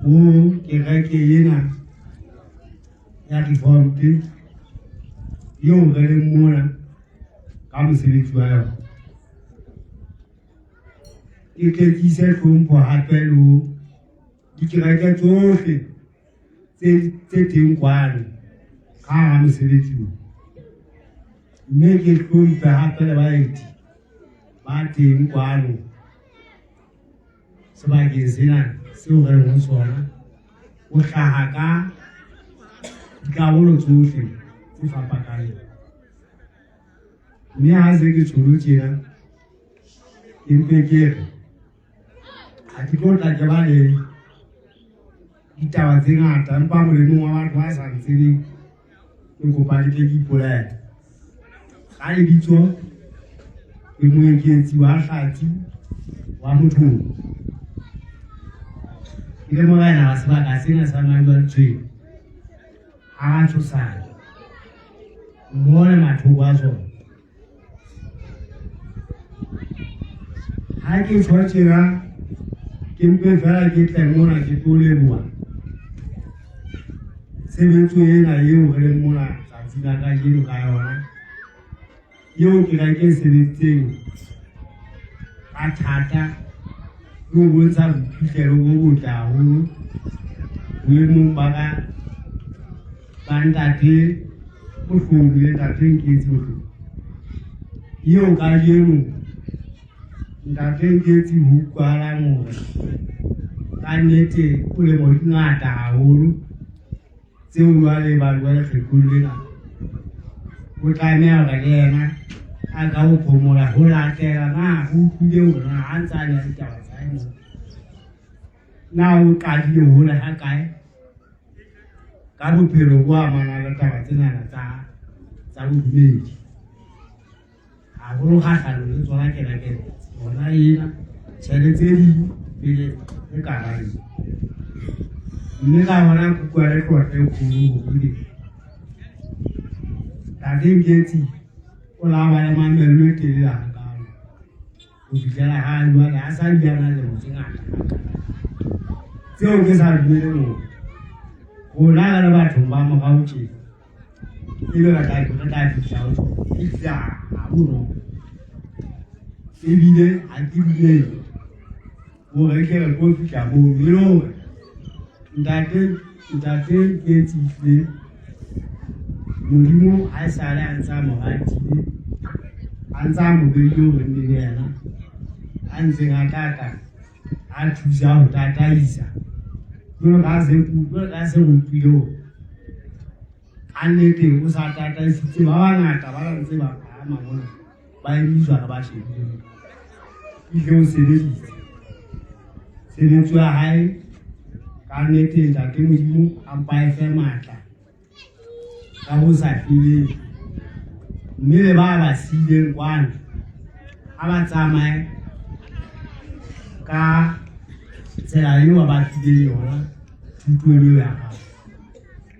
ho kereke ena ya Reformed eo re leng mona ka mosebetsi wa yona. Ke tle ke ise tlhompho hape le ho dikereke tsohle tse teng kwano ka hara mosebetsi o mme ke hlomphe hape le baeti ba teng kwano sebakeng sena seo re leng ho sona ho hlaha ka dikarolo tsohle tse fapakaneng mme ha se ke tsholo tjena ke mpe ke re ha ke tlo tla ke ba le ditaba tse ngata empa molemong wa batho ba sa ntsebeng ke kopa ke tle ke ipolele ka lebitso ke moeketsi wa hlatsi wa mothong ke le morena wa sebaka sena sa Majualetshweng ha ba tshosane mmoho le mathoko a sona ha ke tjho tjena ke mpe fela ke tle mona ke tlo leboha tshebetso ena eo re leng mona tsatsi la kajeno ka yona eo ke reke e sebeditseng ka thata le ho bontsha boiphihlelo bo botle haholo boemong ba ka ba ntate Mohlomi le ntate Nketsi Mohlomi eo kajeno ntate Nketsi ho utlwahalang hore ka nnete polemo di ngata haholo tseo jwale ba bua lekgetlong lena o tlameha hore le yena a ka ho phomola ho latela na o utlwile hore na ha ntse a ne ditaba tsa hae moo na o qadile hole ha kae ka bophelo bo amanang le taba tsenana tsa tsa bodumedi haholo kgahlanong le tsona kereke yona ena tjhele tse ding pele re ka ba eng mme ka hona kutlwa le tlotla e kgolo hore tate Nketsi o la ba le mamello e telele hakalo ho fihlela ha jwale a sa bile a na lemo tse ngata tseo ke sa dumeleng hore rona re le bathong ba morao tjena ebe re tla re tla fihla ho tsona e hlile ha bonolo ebile ha ke dumele hore ke re tlo fihla moo e le hore ntate ntate ke tsifile modimo ha e sale a ntse a mo ratile a ntse a mo beile hore nne le yena a ntseng a tla tla a thusa ho tataisa jalo ka se jalo ka se utlwile hore ka nnete o sa tataisitse ba bangata ba ntse ba phahama mona ba emiswa re ba shebile ebile o sebeditse tshebetso ya hae ka nnete ntate modimo a mpa e fe matla ka ho sa feleng mme le ba ba siileng kwano ha ba tsamaye ka tsela eo ba fileng yona thutong eo ya gago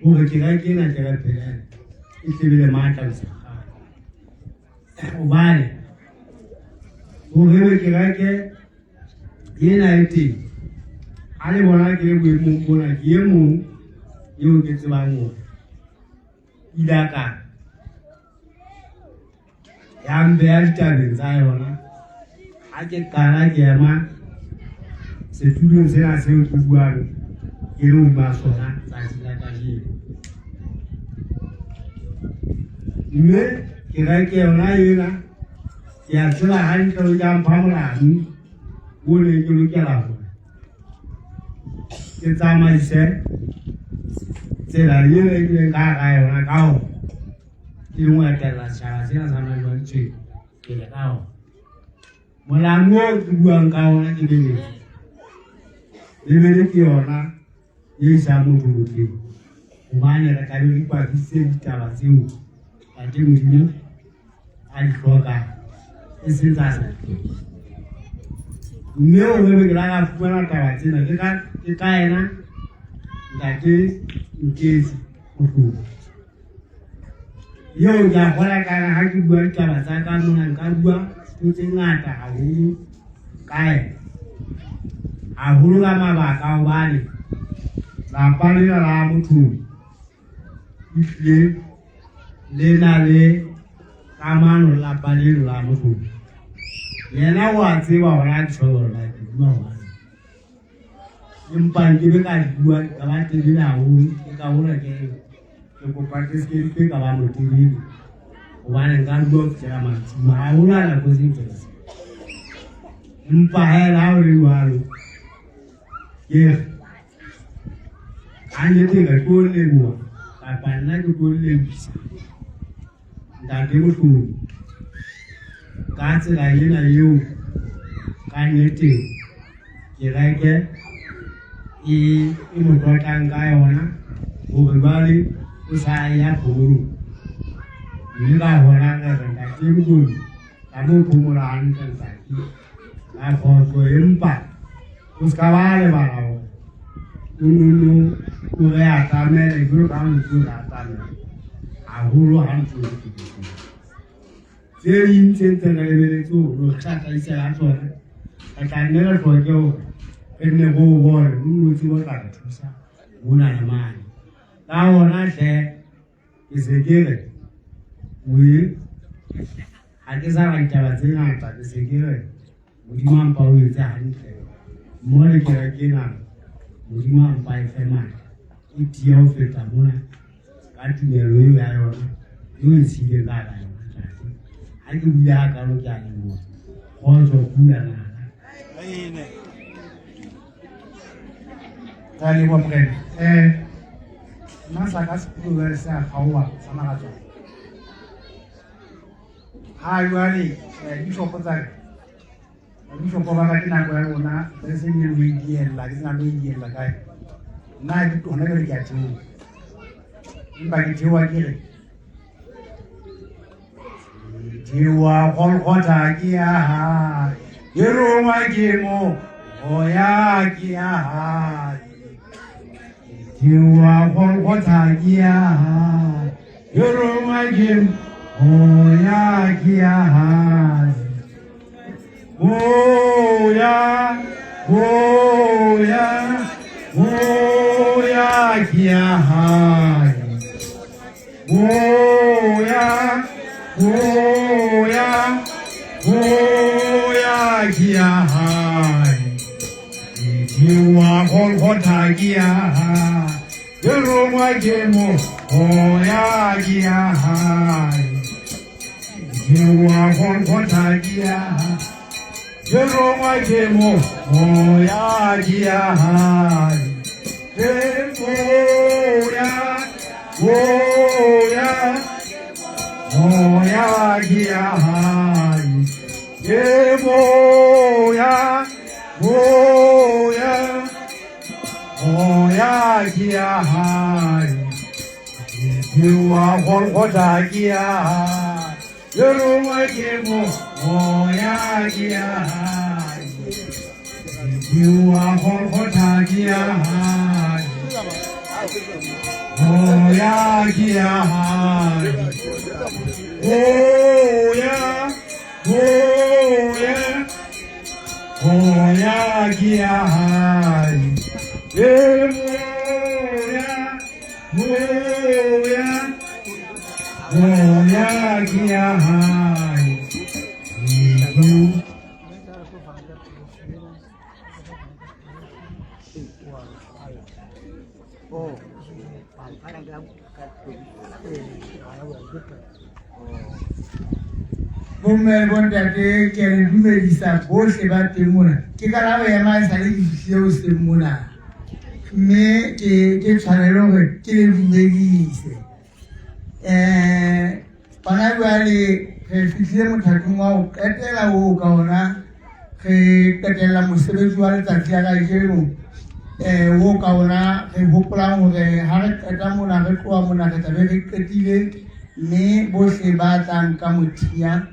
gore kereke ena ke re phelele e tlebele maatla ho sa hobane hore ebe kereke ena e teng ha le bona ke le boemong bona ke e mong eo ke tsebang hore ile a ka ya mbeya ditabeng tsa yona ha ke qala ke ema setulong sena seo ke buang ke le uma sona tsatsi la kajeno mme kereke yona ena ke a tseba hantle o ka mpha molamu o ne ke lokela hore ke tsamaise tsela eo e leng ka hara yona ka hore ke leng ho etella setjhaba sena sa Majwantshweng pele ka hore molamu o ke buang ka ona ke beletse. Bibele ke yona e isang motho botleng hobane re tlabe re ipakisitse ditaba tseo Ntate Modimo a di hlokang e seng tsa setho. Mme o be ke la ka fumana taba tsena ke ka ke ka yena Ntate Nketsi Mohlodi. Eo ke a kgola kana ha ke bua ditaba tsa ka mona nka bua ntho tse ngata haholo ka yena. Haholo ka mabaka hobane lapa lena la motho ehlile le na le kamano le lapa leno la motho. Yena o a tseba hore ha ke tjho hore na ke bua hobane. Empa nkebe ka di bua ka ba telele haholo ke ka hona ke ke kopa ke se ke ka ba motelele hobane nka bua ho fihlela mantsibuya haholo ha nako se ntse empa hela ha o le jwalo ke re kannete re tlo leboha kapa nna ke tlo lebohisa Ntate Mohlodi ka tsela ena eo kannete kereke e e mo tlotlang ka yona hore jwale o sa ya phomolong mme ka hona re re ntate Mohlodi ka mo phomola hantle ntate ka kgotso empa o se ka ba lebala hore o nono o re atamele jwalo ka ha ntse o re atamela haholo ha ntse o le kerekeng. Tse ding tse ntseng re lebeletse hore o re tataise ka tsona re tla nne re hloke hore re nne re o bone o nne o tsebe ho tla re thusa mona le mane. Ka hona hle ke se ke re oe ha ke sa ra ditaba tse ngata ke se ke re Modimo a mpa o etse hantle mo le kereke ena Modimo a mpa e fe matla e tiya ho feta mona ka tumelo eo ya yona eo e tshileng ka hara yona ntate ha ke bule ha kalo ke a leboha kgotso pula nala Ra leboha morena. Nna sa ka sekolo jwale se a kgaoha sa maratswana. Ha jwale dishopo tsa ka dishopo ba ka ke nako ya rona re se ne lo idiella ke sena lo idiella kae nna ke hona jwale ke a theoha empa ke theoha ke re theoha Golgotha ke ya hae ke rongwa ke mo moya ke ya hae theoha Golgotha ke ya hae ke rongwa ke moya ke ya hae moya moya moya ke ya hae moya moya moya ke ya hae ke wa Golgotha ke ya hae ke rongwa ke moya ke ya hae ke wa Golgotha ke ya hae ke rongwa ke moya ke ya hae ke moya moya moya ke ya hae ke moya moya moya ke ya hae ke wa Golgotha ke ya hae ke rongwa ke moya ke ya hae ke wa Golgotha ke ya hae moya ke ya hae moya moya moya ke ya hae e moya moya moya ke ya hae Bomme le bontate ke le dumedisa bohle ba teng mona. Ke ka la ho ema e sale ke fihlile hoseng mona. Mme ke ke tshwanelo hore ke le dumedise. Hona jwale re fihlile mothating wa ho qetela oo ka ona re qetella mosebetsi wa letsatsi la kajeno. um o ka ona re hopolang hore ha re qeta mona re tloha mona re tlabe re qetile mme bohle ba tlang ka mothinya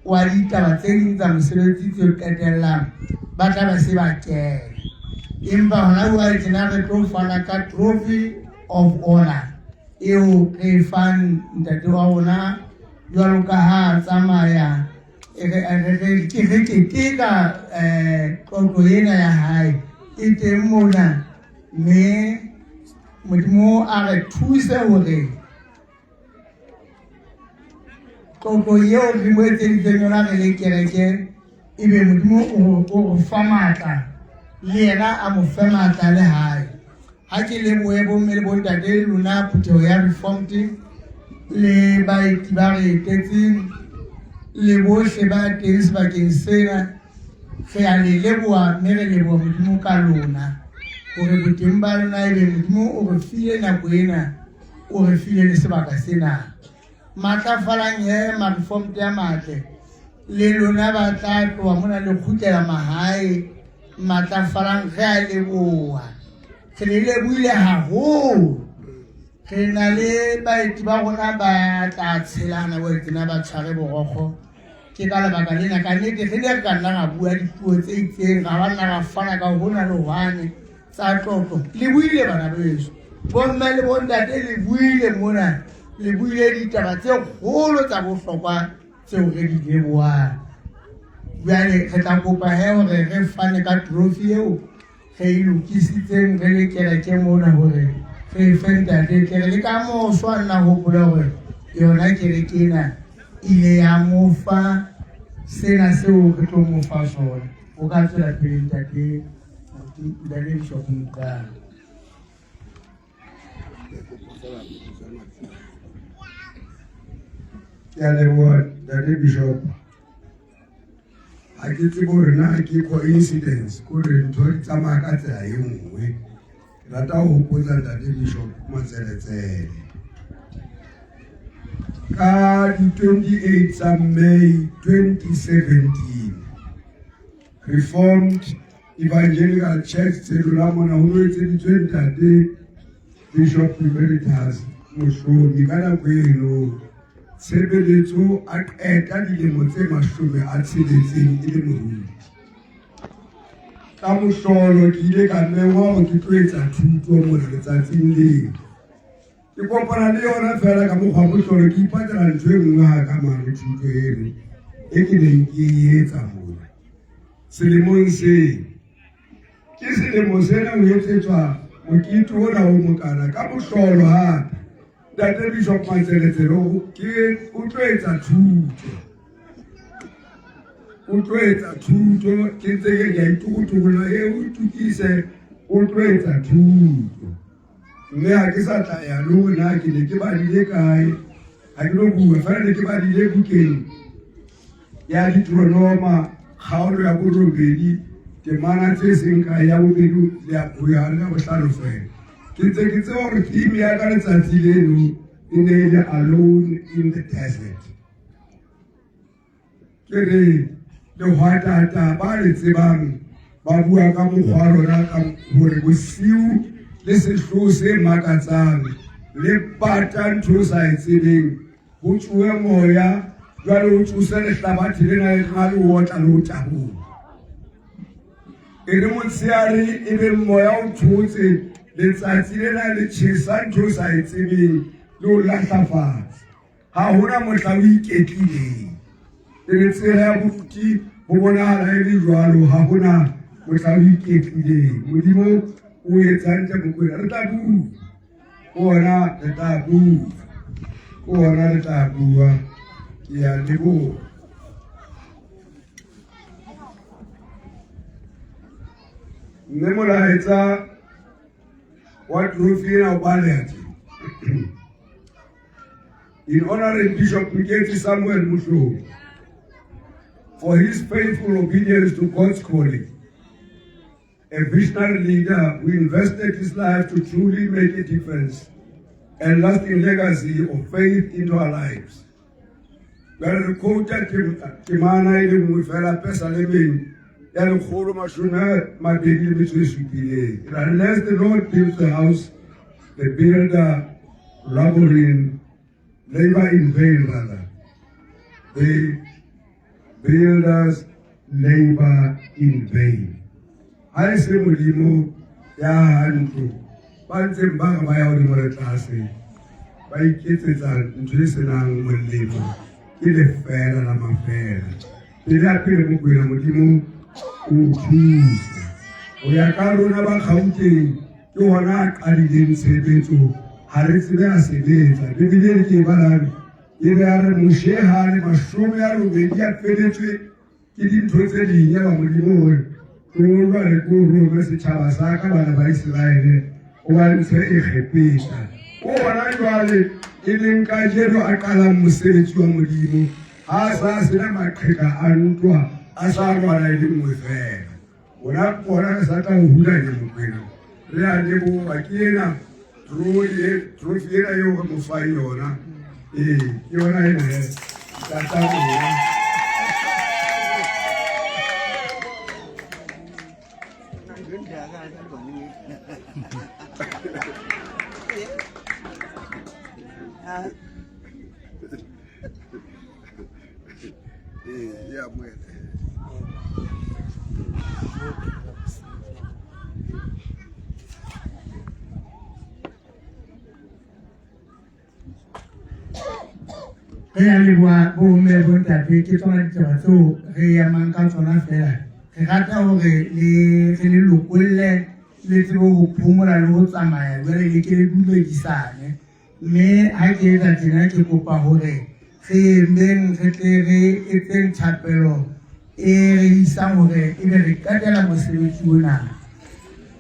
wa ditaba tse ding tsa mosebetsi tse qetellang ba tla ba se ba kena empa hona jwale tjena re tlo fana ka trophy of honor eo re e fang ntate wa rona jwalo ka ha a tsamaya re keteka um tlotlo ena ya hae e teng mona mme modimo a re thuse hore tlotlo eo re mo etseditseng yona re le kereke ebe modimo o re fa matla le yena a mo fe matla le hae ha ke lebohe bomme le bontate le lona phutheho ya reformed le baeti ba re etetseng le bohle ba teng sebakeng sena re a le leboha mme re leboha modimo ka lona hore boteng ba lona ebe modimo o re file nako ena o re file le sebaka sena matlafalang he ma-reformed a matle le lona ba tla tloha mona le kgutlela mahae matlafalang re a leboha re le lebohile haholo re na le baeti ba rona ba tla tshelana wa tsena ba tshware borokgo ke ka lebaka lena ka nnete re ne re ka nna ra bua dipuo tse itseng ra ba nna ra fana ka hona le hwane tsa tlotlo le buile bana beso bomme le bontate le buile mona le buile ditaba tse kgolo tsa bohlokwa tseo re di leboang jale re tla kopa he gore re fane ka trophy eo re e lokisitseng re le kereke mona gore re e fe ntate ke re le ka moso a nna gopola gore yona kereke ena ile ya mo fa sena seo re tlo mo fa sona o ka tswela pele ntate ntate bishop Mokala Ke a leboha ntate Bishop. Ha ke tsebe hore na ke coincidence kore ntho di tsamaya ka tsela e nngwe. Ke rata ho hopotsa ntate Bishop Matseletsele. Ka di-28 tsa May 2017 Reformed Evangelical Church Tshelola mona ho no etseditswe ntate Bishop Emeritus Mohlomi ka nako eno tshebeletso a qeta dilemo tse 60 e le moruti. Ka mohlolo ke ile ka mengwa hore ke tlo etsa thuto mona letsatsing leo. Ke kopana le yona fela ka mokgwa mohlolo ke ipatlela ntho e nngwe ha ka mane thuto eno e ke neng ke e etsa mona. Selemong seo ke selemo sena ho etsetswa mokete ona o mokana ka mohlolo hape ntate Bishop Matseletsele ke o tlo etsa thuto o tlo etsa thuto ke ntse ke ke a itokotokolla e o itukise o tlo etsa thuto mme ha ke sa tla ya le hore na ke ne ke badile kae ha ke no bua fela ne ke badile bukeng ya Deuteronoma kgaolo ya borobedi temana tse seng kae ya bobedi le ya ho ya le ya bohlano fela ke ntse ke tseba hore theme ya ka letsatsi leno e ne e le alone in the desert ke re lehwatata ba le tsebang ba bua ka mokgwa lona ka hore bosiu le sehloho se makatsang le bata ntho o sa e tsebeng ho tsohe moya jwale o tsose lehlabathe lena e tla le otla le o tabola e re motshehare e be moya o thotse letsatsi lena le tjhesa ntho o sa e tsebeng le o lahla fatshe ha hona mohla o iketlileng e re tsela ya boruti ho bonahala e le jwalo ha hona mohla o iketlileng modimo o etsa ntle mokwena re tla bua ke ona re tla bua ke ona re tla bua ke a leboha mme molaetsa wa trophy ena o baleha tje in honoring Bishop Nketsi Samuel Mohlomi for his faithful obedience to God's calling, a visionary leader who invested his life to truly make a difference and lasting legacy of faith into our lives. Jwale re quota temana e le nngwe fela Pesalemeng ya lekgolo mashome a mabedi le metso e supileng. Unless the Lord builds the house, the builder laboring labor in vain rather. The builders labor in vain. Ha e se Modimo ya ha ntlo ba ntseng ba re ba ya godimo le tlase ba iketsetsa ntho e senang molemo ke lefeela la mafela. Pele ya pele Mokwena Modimo o thuse. Ho ya ka rona ba Gauteng ke hona a qadileng tshebetso ha re tsebe a sebetsa. Bibele e ke e balang e be a re Moshe ha a le 80 a feletswe ke dintho tse ding ya ba Modimo hore tlo jwale ko rome setjhaba sa ka bana ba Iseraele o ba ntshe Egepeta. Ko hona jwale e leng kajeno a qalang mosebetsi wa Modimo ha a sa sena maqheka a ntwa a sa rwala e le nngwe fela. Rona bona re sa tla ho hulanya Mokwena. Re a leboha ke ena trophy ena eo re mo fang yona. Ee, ke yona ena he. Ntata rona. Ee, ya amohela. Re a leboha bomme le bontate ke tsona ditaba tseo re emang ka tsona fela. Re rata hore le re le lokolle le tsebe ho phomola le ho tsamaya jwale le ke le dumedisane. Mme ha ke etsa tjena ke kopa hore re emeng re tle re etseng thapelo e re isang hore ebe re qetela mosebetsi ona.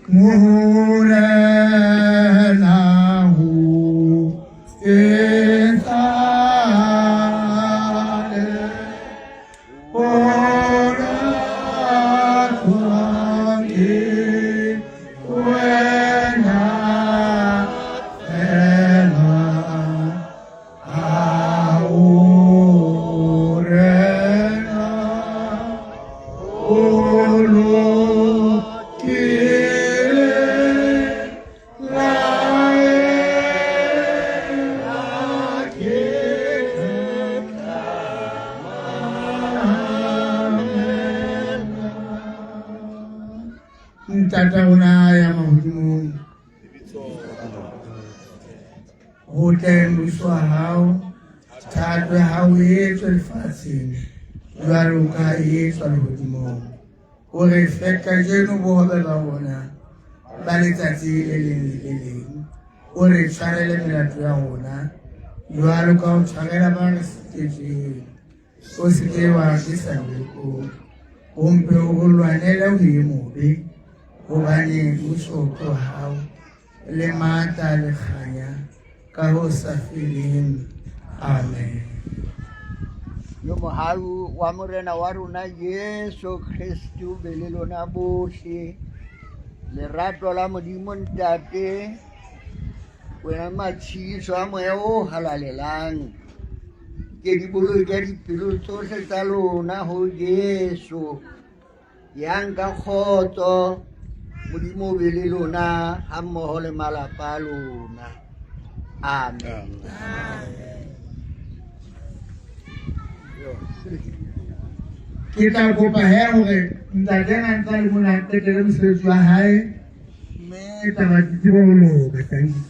Morena ho etsahale ho ratwang ke wena fela. Ha o rena o lokile, laela ke tla mamela. Ntata rona ya mahodimong, ho tle mmuso wa hao, thato ya hao e etswe lefatsheng jwalo ka ha e etswa lehodimong. O re fe kajeno bohobe ba rona ba letsatsi le leng le le leng. O re tshwarele melato ya rona jwalo ka ho tshwarela ba re sitetsweng. O se ke wa re tlisa lekong, o mpe o re lwanele ho e mobe, hobane mmuso ke wa hao le matla le kganya ka ho sa feleng. Amen. Le mohau wa Morena wa rona Jesu Kreste o be le lona bohle. Lerato la Modimo Ntate, wena matshidiso a Moya o Halalelang, ke di boloke dipelo tsohle tsa lona ho Jesu. Yang ka kgotso, Modimo o be le lona ha mmoho le malapa a lona. Amen. Ke tla kopa he hore ntate a ntsa le mona a qetele mosebetsi wa hae mme taba di tsebe ho loka. Thank you.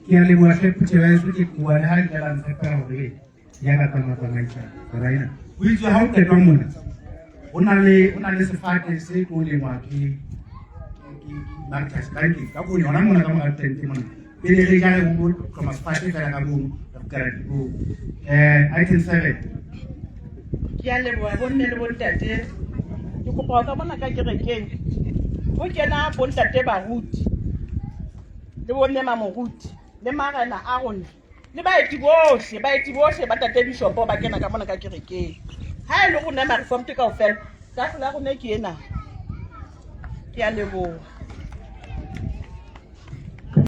Ke a leboha hle phutheho ya heso, ke kopa le ha le ka la ntshepela hore ya ka tsamaya tsamaisa taba ena. Ho itswe ha o qetwa mona ho na le ho na le sefate se tlo lengwa ke Marcus Banking ka bone hona mona ka mora tente mona pele re ja re ho tloma sefate fela ka mono re bukela dibuka. Item 7. Ke a leboha bomme le bontate. Ke kopa ho ka mona ka kerekeng ho kena bontate baruti le bomme mamoruti le marena a rona le baeti bohle, baeti bohle ba tate bishopo ba kena ka mona ka kerekeng. Ha e le rona ma-reformed kaofela, tafole ya rona ke ena. Ke a leboha.